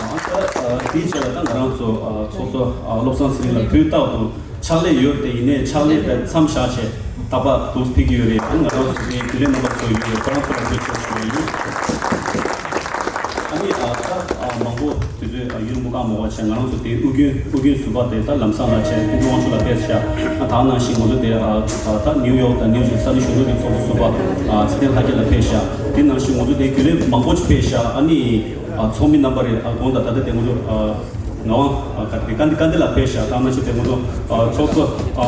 ཨ་ད་དེའི་རྗེས་ལ་ད་ང་རང་ཚོ་ཚོགས་གཙོ་བློ་བཟང་ཚེ་རིང་ལགས་དུས་རྟག་ཏུ་ཕྱག་ལས་ཡོད་རེད། དེ་ཡིན་ནའི་ཕྱག་ལས་དེ་མཚམས་བཞག་བྱས་ད་བར་དུ་ཕེབས་ཀྱི་ཡོད་རེད། ཨ་ནི་ང་རང་ཚོ་དེའི་རྒྱུན་ལས་རྣམ་པ་ཚོ་ཡོད་རེད། ཁོ་རང་ཚོ་ལ་ཐུགས་རྗེ་ཆེ་ཞུ་ཡ་ཡིན། ཨ་ནི་ཨ་ད་ཨ་མང་པོ་དུས་ཚོད་ཨ་ཡུན་རིང་པོ་བཀག་མ་དགོས་བྱས། ང་རང་ཚོ་དེའི་ཨུ་རྒྱན་ཨུ་རྒྱན་ཟུར་པ་དེ་ད་ལམ་སང་ལ་བྱས། ཕུན་ཚོགས་དབང་ཕྱུག་ལགས་ཕེབས་ཤག་ཨ་ད་ནང་བཞིན་ང་ཚོ་དེ་ཨ་ད་ནིའུ་ཡོག་དང་ནིའུ་ཇར་སི་ས་གནས་གཞོན་ནུ་གི་ཚོགས་པ་ཟུར་པ་ཨ་ཚེ་བརྟན་ལྷ་རྒྱལ་ལགས་ཕེབས་ཤག་དེ་ནང་བཞིན་ང་ཚོ་དེའི་རྒྱུན་ལས་མང་པོ་ཅིག་ཕེབས་ཤག་ཨ་ནི་ཨ་ཚོགས་མི་རྣམ་པ་རེད། ཨ་དགོངས་དག་ད་ལྟ་དེ་ང་ཚོ་ཨ་ངག་དབང་ཨ་ག་དེ་ཀ་འདི་ཀ་འདི་ལགས་ཕེབས་ཤག་ད་ནང་བཞིན་དེ་ང་ཚོ་ཨ་ཚོགས་གཙོ་ཨ་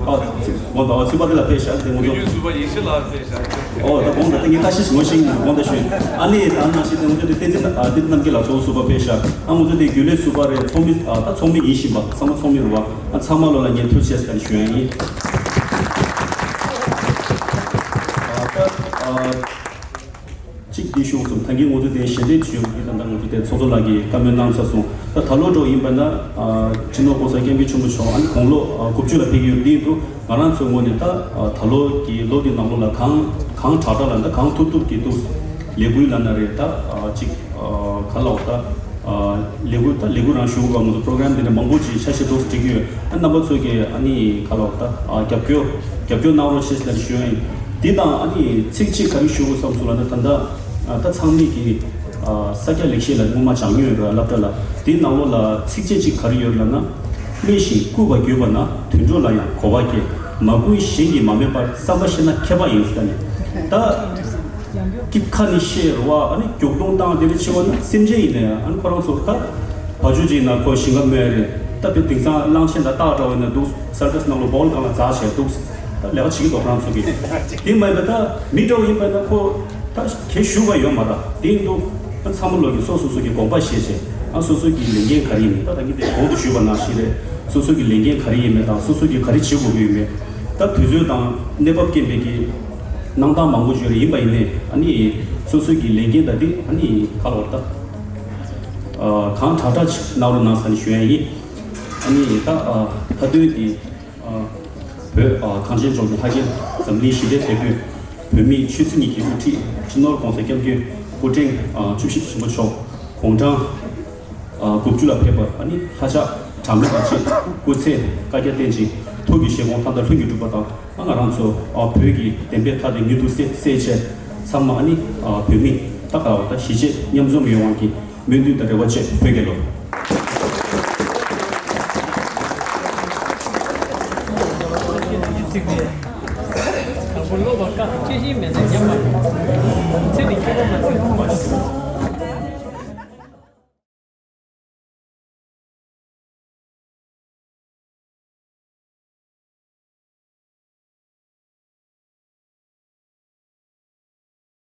ཨ་དགོངས་དག་ཨ་ཚུལ་པ་འདི་ལགས་ཕེབས་ཤག་དེ་ང་ཚོ་ཨུ་རྒྱན་ཟུར་པ་ཡེ་ཤེས་ལགས་ཕེབས་ཤག་ཨོ་ད་དགོངས་དག་ད་ངས་ཁ་ཤས་ཤིག་ངོ་ཤེས་ཀྱི་འདུག་དགོངས་དག་ཞུ། ཨ་ནི་ད་ནང་བཞིན་དེ་ང་ཚོ་དེ་བསྟན་འཛིན་ཨ་བསྟན་འཛིན་རྣམ་རྒྱལ་ལགས་ཚོགས་གཙོ་ཟུར་པ་ཕེབས་ཤག་ཨ་ང་ཚོ་དེ་རྒྱུན་ལས་ཟུར་པ་རེད། ཚོགས་མི་ཨ་ད་ཚོགས་མི་ཡིན་བཞིན་པ་ཚང་མ་ཚོགས་མི་རེད་བ། ཨ་ཚང་མ་ལོ་ལ་ངས་ཐུགས་རྗེ་ཆེ་ཟེར་ཞུ་ཡ་ཡིན། ཨ་ད་ཨ་གཅིག་འདི་ཞུ་སོང་། ད་གིན་ང་ཚོ་དེ་ཞལ་འདེབས་ཞུ་ཡོང་གི་ད་ལྟ་ང་ཚོ་དེ་ཚོགས་གཙོ་ལགས་ཀྱིས་བཀའ་མོལ་གནང་ཚར་སོང་། ད་ད་ལོ་འགྲོ་ཡིན་པ་ན་ཨ་སྤྱི་ནོར་༸གོང་ས་༸སྐྱབས་མགོན་ཆེན་པོ་མཆོག་ཨ་ནི་དགུང་ལོ་ཨ་དགུ་བཅུ་ལ་ཕེབས་ཀྱི་ཡོད། འདི་ཡིན་དུས་ང་རང་ཚོའི་ངོས་ནས་ད་ཨ་ད་ལོ་གི་ལོ་འདི་ནང་ལོགས་ལ་གང་གང་དྲག་དྲག་ལ་ད་གང་ཐུབ་ཐུབ་ཀྱི་འདུག་ལས་འགུལ་ལབ་ན་རེད། ད་ཨ་གཅིག་ཨ་ག་ལབ་ད་ཨ་ལས་འགུལ་ད་ལས་འགུལ་རང་ཞུ་དགོས་པ་ང་ཚོ་པོ་རོ་གྷ་རམ་འདི་འདྲ་མང་པོ་ཅིག་ཆ་ཤས་འདུག་སེ་སྒྲིག་གི་ཡོད། ཨ་རྣམ་པ་ཚོ་གིས་ཨ་ནི་ག་ལབ་ད་ཨ་རྒྱབ་སྐྱོར་རྒྱབ་སྐྱོར་གནང་རོགས་ཞེས་ལབ་ཞུ་ཡ་ཡིན། འདི་དང་ཨ་ནི་ཚིག་གཅིག་ག་རེ་ཞུ་དགོས་བསམ་སོང་ལབ་ན། ད་ལྟ་ཨ་ད་ཚང་མས་ཀྱི་ཨ་ས་སྐྱ་ལེགས་བཤད་ལ་སྔོན་མ་སྦྱང་མྱོང་ཡོད་ར་སློབ་གྲྭ་ལ། འདི་ནང་ལོགས་ལ་ཚིགས་བཅད་གཅིག་ག་རེ་ཡོད་ལབ་ན། སྨྲས་ཤིང་བསྐུལ་བ་བརྒྱུད་པ་ན། དུད་འགྲོ་ལ་ཡང་གོ་བ་སྐྱེ། མ་བསྐུལ་གཞན་གྱིས་མ་སྨྲས་པར། བསམ་པ་ཤེས་ན་མཁས་པ་ཡིན་ཟེར་ནས། ད་ཀི་ཁ་ནས་བཤད་རུ་བ་ཨ་ནི་མགྱོགས་གཏོང་བཏང་དེ་འདྲ་བྱེད་པ་ན་སེམས་ཅན་ཡིན་ནའི་ཨ་ནི་ཁོ་རང་ཚོ་ད་བ་ཕྱུགས་ཅིག་ཡིན་ན་ཁོ་ཞིང་ཁ་རྨོས་རེད། ད་དེ་དེང་སང་གླང་ཆེན་དང་སྟག་འདྲ་བ་ཡིན་ན་འདུག་སར་ཀ་སི་ནང་ལ་སྦོལ་སྒང་ལ་འཛེགས་བྱས་འདུག་ད་ལས་ཀ་བྱེད་ཀྱི་འདུག་ཁོ་རང་ཚོ་གིས། དེ་མ་ཡིན་པ་ད་མི་འདྲ་བ་ཡིན་པ་ན་ཁོ་ད་གས་ཞུ་བ་ཡོད་མ་རེད། དེ་ཡིན་དུས་ཨ་ཚང་མ་ལོག་གིས་སོ་སོ་སོ་གི་དགོངས་པ་བཞེས་བྱས་ཨ་སོ་སོ་གི་ལས་འགན་ག་རེ་ཡིན་མིན། ད་ད་གིན་དེ་གོང་དུ་ཞུས་པ་ནང་བཞིན་རེད། སོ་སོ་གི་ལས་འགན་ག་རེ་ཡིན་མིན་དང་སོ་སོ་གིས་ག་རེ་བྱེད་དགོས་ཀྱི་ཡོད་མེད། ད་དུས་ཚོད་དང་གནས་བབ་རྐྱེན་པས་ཀྱི་གནང་སྟངས་མང་པོ་ཞིག་རེ་ཡིན་པ་ཡིན་ནའི་ཨ་ནི་སོ་སོ་གི་ལས་འགན་ད་དེ་ཨ་ནི་ག་ལབ་ད་ཨ་གང་དྲག་དྲག་ཅིག་གནང་རོགས་གནང་ཟེར་ནས་ཞུ་ཡ་ཡིན། ཨ་ནི་ད་ཨ་མཐའ་དོན་དེ་ཨ་བོད་ཨ་གངས་ཅན་ལྗོངས་ཀྱི་ལྷ་སྐལ་འཛམ་གླིང་ཞི་བདེའི་དེད་དཔོན། བོད་མིའི་ཆོས་སྲིད་གཉིས་ཀྱི་དབུ་ཁྲིད་སྤྱི་ནོར་༸གོང་ས་༸སྐྱབས་མགོན་སྐུ་ཕྲེང་ཨ་བཅུ་བཞི་པ་ཆེན་པོ་མཆོག་དགུང་གྲངས་དགུ་བཅུ་ལ་ཕེབས་པར་ཨ་ནི་ལྷ་ཕྱག་གྲངས་མེད་པ་ཅིག་སྐུ་ཚེ་བསྐལ་བརྒྱར་བརྟན་ཅིང་ཐུགས་ཀྱི་བཞེད་དགོངས་མཐའ་དག་ལྷུན་གྱིས་གྲུབ་པ་དང་། ཨ་ང་རང་ཚོ་ཨ་བོད་ཀྱི་བདེན་པའི་མཐའ་དེ་མྱུར་དུ་གསལ་གསལ་བྱས་ཚང་མ་ཨ་ནི་ཨ་བོད་མི་ད་ག་བ་ད་གཞིས་བྱེས་མཉམ་འཛོམས་ཡོང་བ་གི་སྨོན་འདུན་དང་རེ་བ་བཅས། བོད་རྒྱལ་ལོ། དང་པོ་ཀློག་པ་དཀའ། དཔྱད་ཤེས་མེད་ན་ཉམས་པ། ཚེ་འདི་ཁྱད་པར་མ་ཆོད།